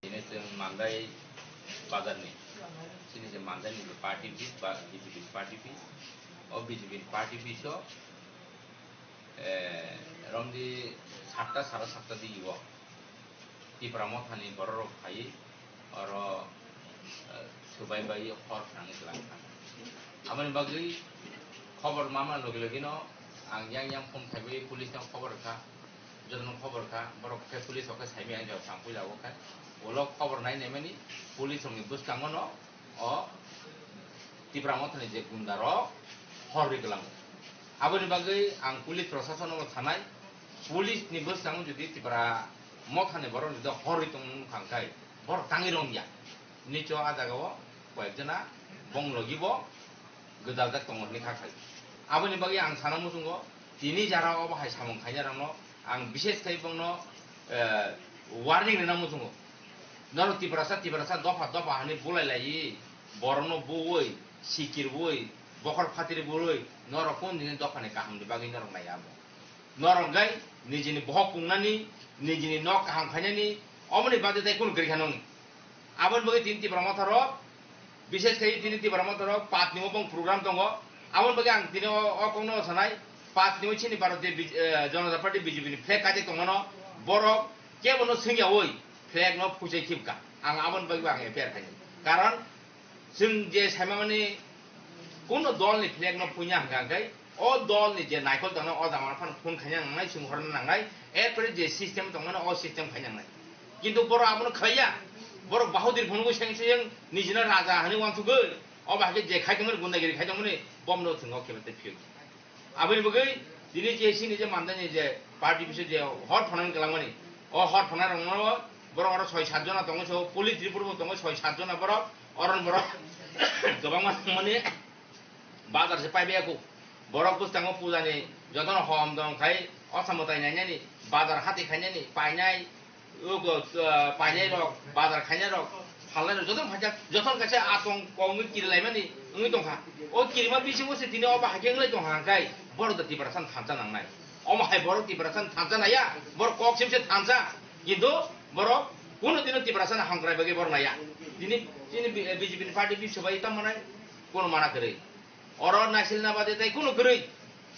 Ini chwng Mandai bazarni, chini je Mandaini je party office ba B J P party office, o B J P party office o, eh, romdi satta, sara satta digi o. Tipra Mothani bororok phaiwi oro, eh, swbai bai hor phnangwi twlang kha. Aboni bagwi khobor mama logi logi no ang yang yang phone khaiwi police no khobor rwkha, jotono khobor rwkha, borok khe police rok khe saimaya wngkha ang puila o khe, ulo khobor nai naimani police rokni bwskango no o Tipra Mothani je gunda rok hor rwi kwlango. Aboni bagwi ang police prosason no sanai, police ni bwskango jodi Tipra Mothani borok jodi hor rwi tongmung kha khe borok tangwi rwngya. Nicho a jaga o koyek jona bong logi bo gwdaljak tongo hinwi kha khai. Aboni bagwi ang sana muchungo tini jara o bo hai samung khainai rok no ang bishes khai bongno, eh, warning rwna muchungo. Norok Tiprasa, Tiprasa dopha dopha hwnwi bulai laiwi, borokno buwi, sikirwi, bokhor phatiri bului, norok kunu dini dophani kahamni bagwi norok naiya bo. Norok gai nijini bohok pungnani, nijini nok kaham khainani, omoni bagwi tei kunu kwrwi kha nung. Aboni bagwi tini Tipra Motha rok, bishes khai tini Tipra Motha rok patni o bong program tongo. Aboni bagwi ang tini o, o kokno sanai, patni o chini Bharatiya Bij-, eh, Janata Party B J P ni flag kaijak tongmano, borok kebono swngyawi flag no phuichai khibka. Ang aboni bagwi ang F I R khainai. Karon chwng je saimani kuno dolni flag no phuina hwnkha hwnkhe o dolni je naikol tongnai o jagao phano phone khaina nangnai, chwng horna nangnai, erpore je system tongmani o system khaina nangnai. Kintu borok abono khlaiya, borok bahadur phunugwi seng seng nijino raja hwnwi uansugwi, obo hai khe je khai tongmani gundagiri khai tongmani bomno chwng o khe phiyok. Aboni bagwi tini je chini je Mandaini je party office je hor phonani kwlangmani, o hor phonai rokno borok oro soi sat jona tongo, so police report bo tongo soi sat jona borok, oron borok kwbangma tongmani bazar se paibai ya kho. Borok bwskango pujani jotono hom dong khai, o samwtai nainani, bazar hati khainani, painai, Ugo, uh, painai rok, bazar khainai rok, phalnai rok, jotono phaikha, jotono kaisa atong kongwi kirilaimani wngwi tongkha. O kirima bisingo se tini obo hai khe wnglai tongkha hwnkhe borok da Tiprasa no thansa nangnai. Omo hai borok Tiprasa no thansa naiya, borok kok sim se thansa. Kintu borok kunu dino Tiprasa no hamkrai bagwi borok naiya. Tini, tini B J P ni party bisingo bai tamo nai, kono mana kwrwi. Oro naisilna bade tei kunu kwrwi.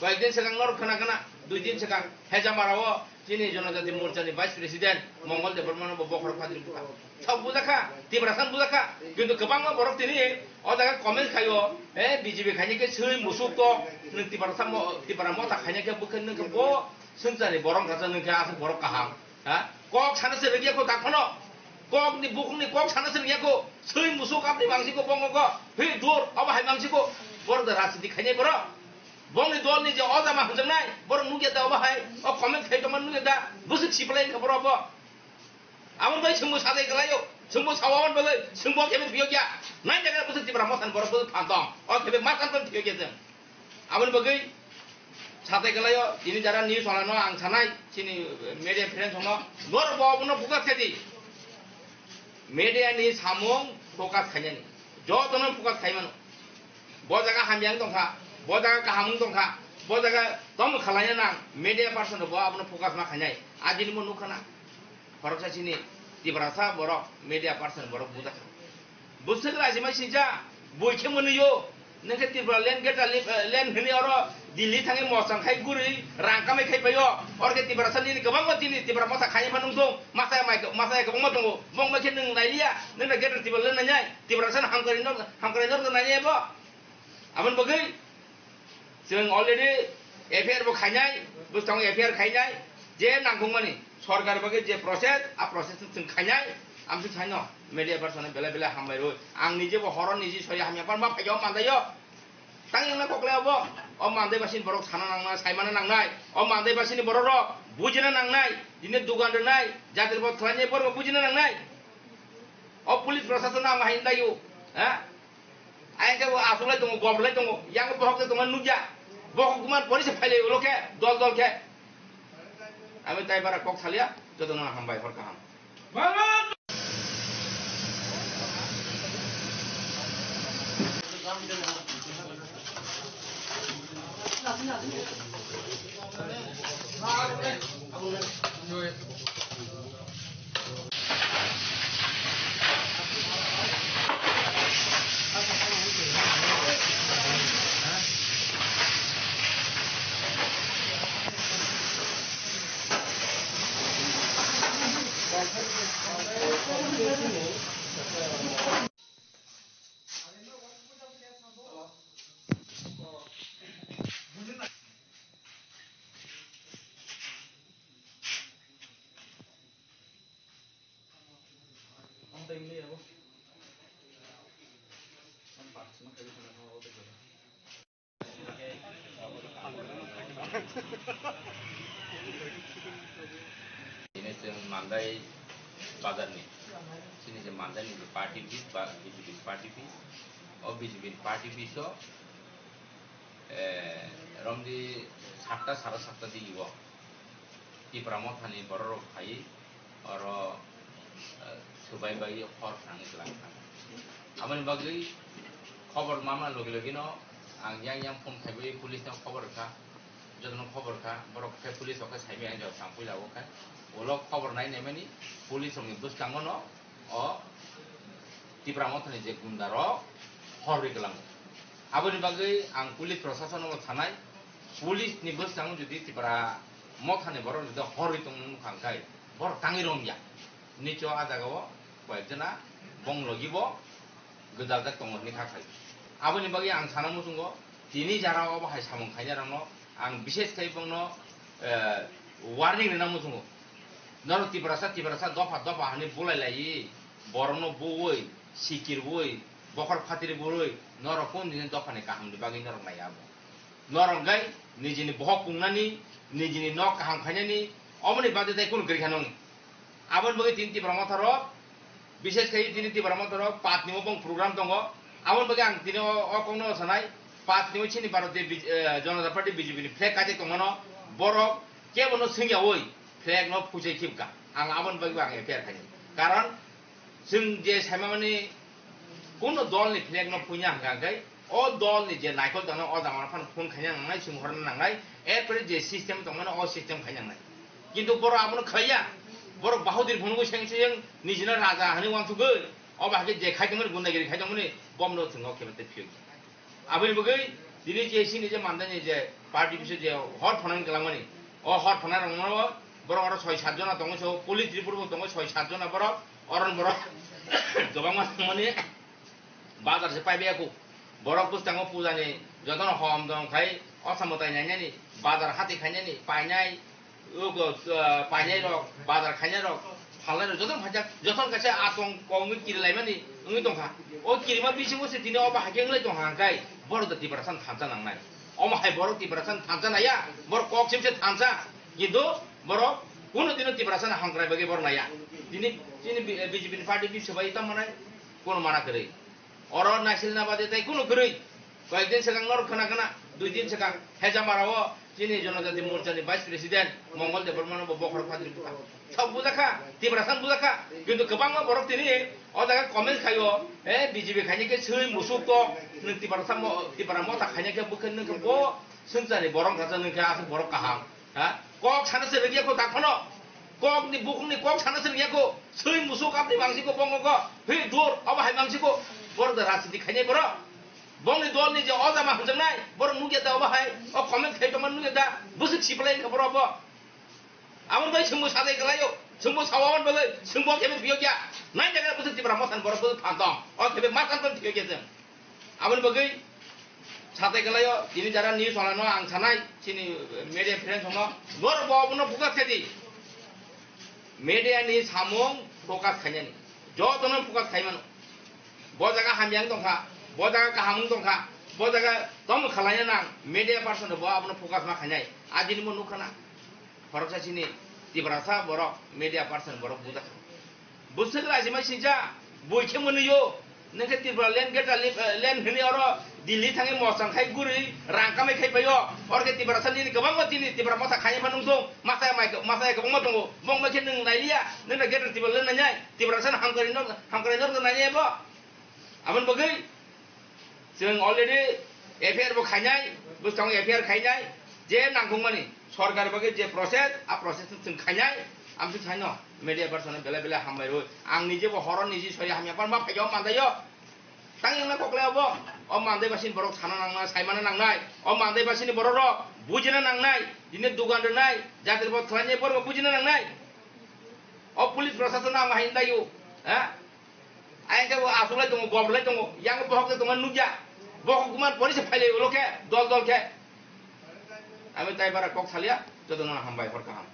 Koyekdin swkang norok khna khna, dui din swkang Hejamara o chini Jonojati Morcha ni Vice President Mongol Debbarma no bo bokhorok phatri bwkha. Thok bujakha, Tiprasa no bujakha. Kintu kwbangma borok tini o jaga comment khaio, eh, B J P khaini khe swi musuk to, nwng Tiprasa mo-, Tipra Motha khaini khe bwkha nwng khe bo swngcharni borok wngkha, nwng khe aswk borok kaham. Ha? Kok sana se rwgya ko takhano. Kok ni bukhuk ni kok sana se rwgya ko. Swi musuk apni mangsi ko bongo ko. Hi dur, abo hai mangsi ko. Borok da rajniti khainai borok. Bongni dolni je o jama hwnjaknai, borok nukya da obo hai, o comment khai tongma nukya da, bwswk sipalai wngkha borok bo. Aboni bai chwngbo sajai kwlaio, chwngbo sao aboni bagwi, chwngbo khe phiyokya. Nai jaga bwswk Tipra Mothani borok bwswk phan tong, o khe ma phan tong phiyokya chwng. Aboni bagwi sajai kwlaio, tini jara news walano ang sanai, chini media friends no, norok bo abono focus khaidi. Media ni samung focus khainani. Jotono focus khaimano. Bo jaga hamya wng tongkha, bo jaga kaham wng tongkha, bo jaga tamo khwlaina nang, media person bo abono focus ma khainai. Adini mo nukha na. Khoroksa chini Tiprasa borok, media person borok bujak. Bwswk raji mai sincha, bui khe mwnwi o. Nwng khe Tripura land, greater li-, eh, land hwnwi oro Delhi thangwi mosang khai guri rang kamai khai paio. Oro khe Tiprasa nini kwbangma chini Tipra Motha khai ma nung thung. Masa mai, masa kwbangma tongo. Bong mai khe nwng nai liya. Nwng na greater Tripura land nai nai. Tiprasa no hamkrai no, hamkrai no nai nai bo. Aboni bagwi chwng already F I R bo khainai, bwskango F I R khainai, je nangkukmani sorkar bagwi je process, a process chwng khainai, amsuk saino media person belai belai hambai rwi. Ang nije bo horo niji sori hamya pan ma phaiyo mandaio. Tang yangna kokle obo, o mandai basini borok sana nangnai, saimana nangnai, o mandai basini borok rok bujina nangnai, dine dugan rwnai, jatir bot khlainai borok bujina nangnai. O police prosason ang hai ndaiyo, ha? Ayang khe bo aswk lai tongo, gom lai tongo, yang bohok lai tongo, nukya. Bohok man police phailai ulo khe, dol dol khe. Ami tai bara kok salia, joto no hambai hor kaham. Ini chwng Mandai bazar ni, chini je Mandai ni je party office ba B J P party office, o B J P party office o, eh, romdi satta, sara satta digi o. Tipra Mothani bororok phaiwi oro, eh, swbai bai hor phnangwi twlang kha. Aboni bagwi khobor manma logi logi no ang yang yang phone khaiwi police no khobor rwkha, jotono khobor rwkha, borok khe police rok khe saimaya ang jora tang puila o khe ulo khobor nai naimani police rokni bwskango no o Tipra Mothani je gunda rok hor rwi kwlango. Aboni bagwi ang police prosason no sanai, police ni bwskango jodi Tipra Mothani borok jodi hor rwi tongmung nukha hwnkhe borok tangwi rwngya. Nicho a jaga o koyek jona bong logi bo gwdal jak tongo hinwi kha khai. Aboni bagwi ang sana muchungo tini jara o bo hai samung khainai rokno ang bishes khai bongno, eh, warning rwna muchungo. Norok Tiprasa, Tiprasa dopha dopha hwnwi bulai laiwi, borokno buwi, sikirwi, bokhor phatiri buwi, norok kung nini dophani kahamni bagwi norok naiya bo. Norok gai nijini bohok pungnani, nijini nok kaham khainani, omoni bagwi tai kunu kwrwi kha nung. Aboni bagwi tini Tipra Motha rok, bishes khai tini Tipra Motha rok, pat ni bo bong program tongo. Aboni bagwi ang tini o, o kokno sanai, pat ni bo chini Bharatiya Bij-, eh, Janata Party B J P ni flag kaijak tongmano, borok kebono swngyawi flag no phuichai khibka. Ang aboni bagwi bo ang F I R khainai. Karon chwng je saimani kuno dol ni flag no phuina hwnkha hwnkhe o dol ni je naikol tongnai o jama phano phone khaina nangnai, swnghorna nangnai, erpore je system tongmani o system khaina nangnai. Kintu borok abono khlaiya, borok bahadur phunugwi seng seng nijino raja hwnwi uansugwi, o bahai khe je khai tongmani gundagiri khai tongmani bomno chwng o khe phiyok. Aboni bagwi tini je chini je Mandai ni je party office je hor phonang kwlangmani, o hor phonang rokno borok oro soi sat jona tongo, so police report bo tongo soi sat jona borok, oron borok kwbangma tongmani bazar se paibai ya kuk. Borok bwskango puja ni jotono hom dom khai osa mwtai nainani, bazar hati khainani, painai, Ugo, uh, painai rok, bazar khainai rok, phalnai rok, jotono phaijak, jotono kaisa atong kongwi kirilaimani, wngwi tongkha. O kirima bisingo se tini obo hai khe wngwi tongkha hwnkhe borok da Tiprasa no thansa nangnai. Omo hai borok Tiprasa no thansa naiya, borok kok sim se thansa. Kintu borok kunu dino Tiprasa no hamkrai bagwi borok naiya. Tini, tini B J P ni party bisingo bai tamo nai, kunu mana kwrwi. Oro naisilna bade tei kunu kwrwi. Koyekdin swkang norok khna khna, dui din swkang Hejamara o chini Jonojati Morcha ni Vice President Mongol Debbarma no bo bokhorok phatri bwkha. Sok bujakha, Tiprasa no bujakha. Kintu kwbangma borok tini o jaga comment khaio, eh, B J P khaini khe swi musuk to, nwng Tiprasa mo, Tipra motha khaini khe bwkhe nwng khe bo swngchar ni borok rajak nwng khe aswk borok kaham. Ha? Kok sana se rwgya ko dakhono. Kok ni bukhuk ni kok sana se rwgya ko. Swi musuk apni mangsi ko bongo ko. Hi dur, abo hai mangsi ko. Borok da rajniti khainai borok. Bongni dol ni je o jama hamjaknai, borok nukya da obo hai, o comment khai tongma nukya da, bwswk siplai wngkha borok bo. Aboni bai chwngbo sajai kwlaio, chwngbo sao aboni bagwi, chwngbo khe phiyokya. Nai jaga bwswk Tipra motha ni borok bwswk phan tong, o khe ma san tong phiyokya chwng. Aboni bagwi sajai kwlaio, tini jara news wala no ang sanai, chini media friends no, norok bo abono focus khai di. Media ni samung focus khainani, jotono focus khai mano. Bo jaga hamya wng tongkha, bo jaga kaham wng tongkha, bo jaga tamo khwlaina nang, media person bo abono focus ma khainai. Adini mo nukha na, khoroksa chini Tiprasa borok, media person borok bujak. Bwswk laisima singcha, bui khe mwnwi o. Nwng khe Tripura land greater li-, eh, land hwnwi oro Delhi thangwi mosang khai guri rang kamai khai paio. Oro khe Tiprasa nini kwbangma chini Tipra motha khai ma nung thung. Masa mai, masa kwbangma tongo. Bongma khe nwng nailiya. Nwng na greater Tripura land nainai. Tiprasa no hamkrai no, hamkrai no nainai bo. Aboni bagwi chwng already F I R bo khainai, bwskango F I R khainai, je nangkukmani sorkar bagwi je process, a process no chwng khainai, amswk saino media person no belai belai hambai rwi. Ang nije bo horo niji sori hamya panma phaio mandaio. Tang wngna kokle obo, o mandai basini borok sana nangnai, saimana nangnai, o mandai basini borok rok bujina nangnai, dine dugan rwnai, jatri bo khlainai borok bujina nangnai. O police prosason ang hai ndaiyo, ha? Ayang khe bo aswk lai tongo, gom lai tongo, yang bohok lai tongo nukya. Bohok man police phailai ulo khe, dol dol khe. Ami tai bara kok salia, joto no hambai hor kaham.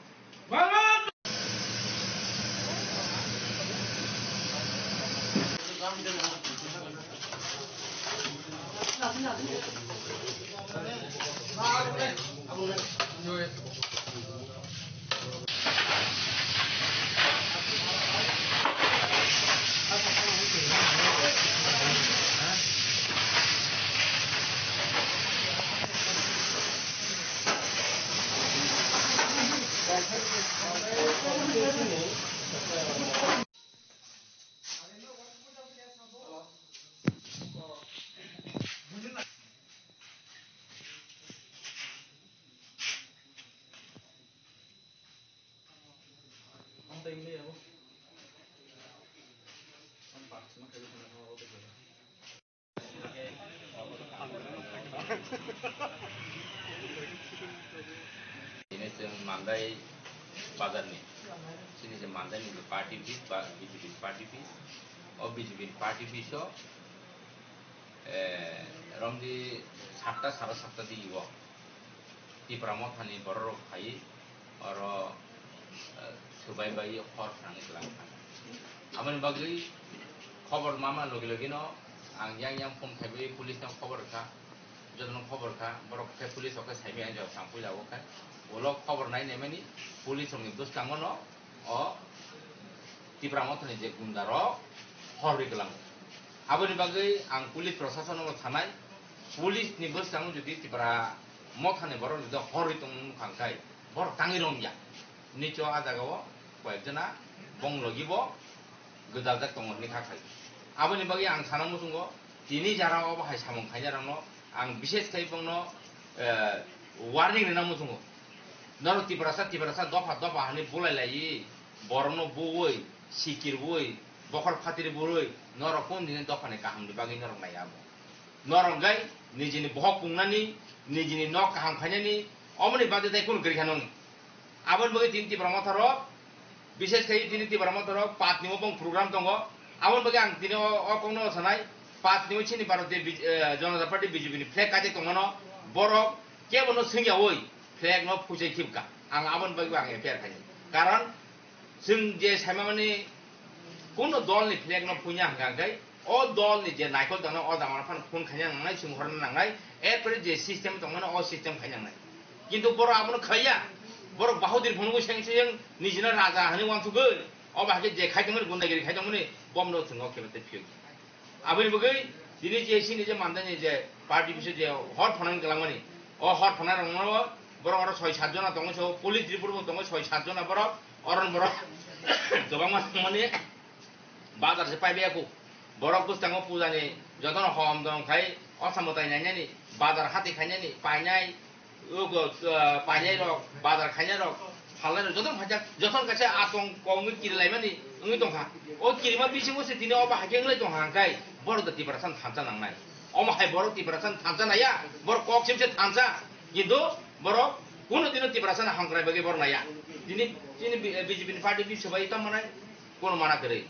Ini chwng Mandai bazar ni, chini je Mandai ni party office ba B J P party office, o B J P party office o, eh, romdi satta, sara satta di o. Tipra mothani bororok phai oro, eh, swbai bai hor phrangwi twlang kha. Aboni bagwi khobor mama logi logi no ang yang yang phone khaiwi police no khobor kha, jotono khobor kha, borok khe police rok khe saimaya jora tang puila o khe ulo khobor nai naimani police rokni bwskango no o Tipra mothani je gunda rok horwi kwlango. Aboni bagwi ang police prosason no sanai, police ni bwskango jodi Tipra mothani borok jodi horwi tong nukha khe borok tangwi rwngya. Nicho a jaga o koyek jona bong logi bo gwdaljak tongo hinwi kha khai. Aboni bagwi ang sana muchungo tini jara o bo hai samung khainai rokno ang bishes khai bongno, eh, warning rwna muchungo. Norok Tiprasa, Tiprasa dopha dopha hinwi bulai laiwi, borokno buwi, sikirwi, bokhor phatiri burwi, norok kung dini dophani kahamni bagwi norok naiya bo. Norok gai nijini bohok pungnani, nijini nok kaham khainani, omoni bagwi tei kunu kwrwi kha nung. Aboni bagwi tini Tipra motha rok, bishes khai tini Tipra motha rok patni o bong program tongo. Aboni bagwi ang tini o, o kokno sanai, patni o chini Bharatiya Bij-, eh, Janata Party B J P ni flag kaijak tongmano, borok kebono swngyawi flag no phuchai khibka. Ang aboni bagwi ang F I R khaini. Karon chwng je saimani kuno dol ni flag no phunya hwnkha hwnkhe O dol ni je naikol tongna o jama phano phone khaina nangnai, sung horna nangnai, erpore je system tongmani o system khaina nangnai. Kintu borok abono khlaiya, borok bahudir phunugwi seng seng nijino raja hani wansugwi, o bahai khe je khai tongmani gundagiri khai tongmani bomno thwngwi khe phiyok. Aboni bagwi tini je sini je mandani je party biso je hor phonang galangmani, o hor phonai rokno borok oro soi sat jona tongo, so police report bo tongo soi sat jona borok, oron borok kwbangma tongmani. Bazar se pai baya ku. Borok bwskango puja ni jotono hom dong khai, osa mwtai nainani, bazar hati khainani, painai, ugo, ah, painai rok, bazar khainai rok, phalnai rok, jotono phaijak, jotono kaisa atong kongwi kiri laimani wngwi tongkha. O kirima bisingo se tini obo hai khe wngwi tongkha hwnkhe, borok da Tiprasa no thansa nangnai. Omo hai borok Tiprasa no thansa naiya, borok kok sim se thansa, kintu borok kunu dino Tiprasa no hamkrai bagwi borok naiya. Tini, tini B J P ni party bisingo bai tamo nai, kono mana kwrwi.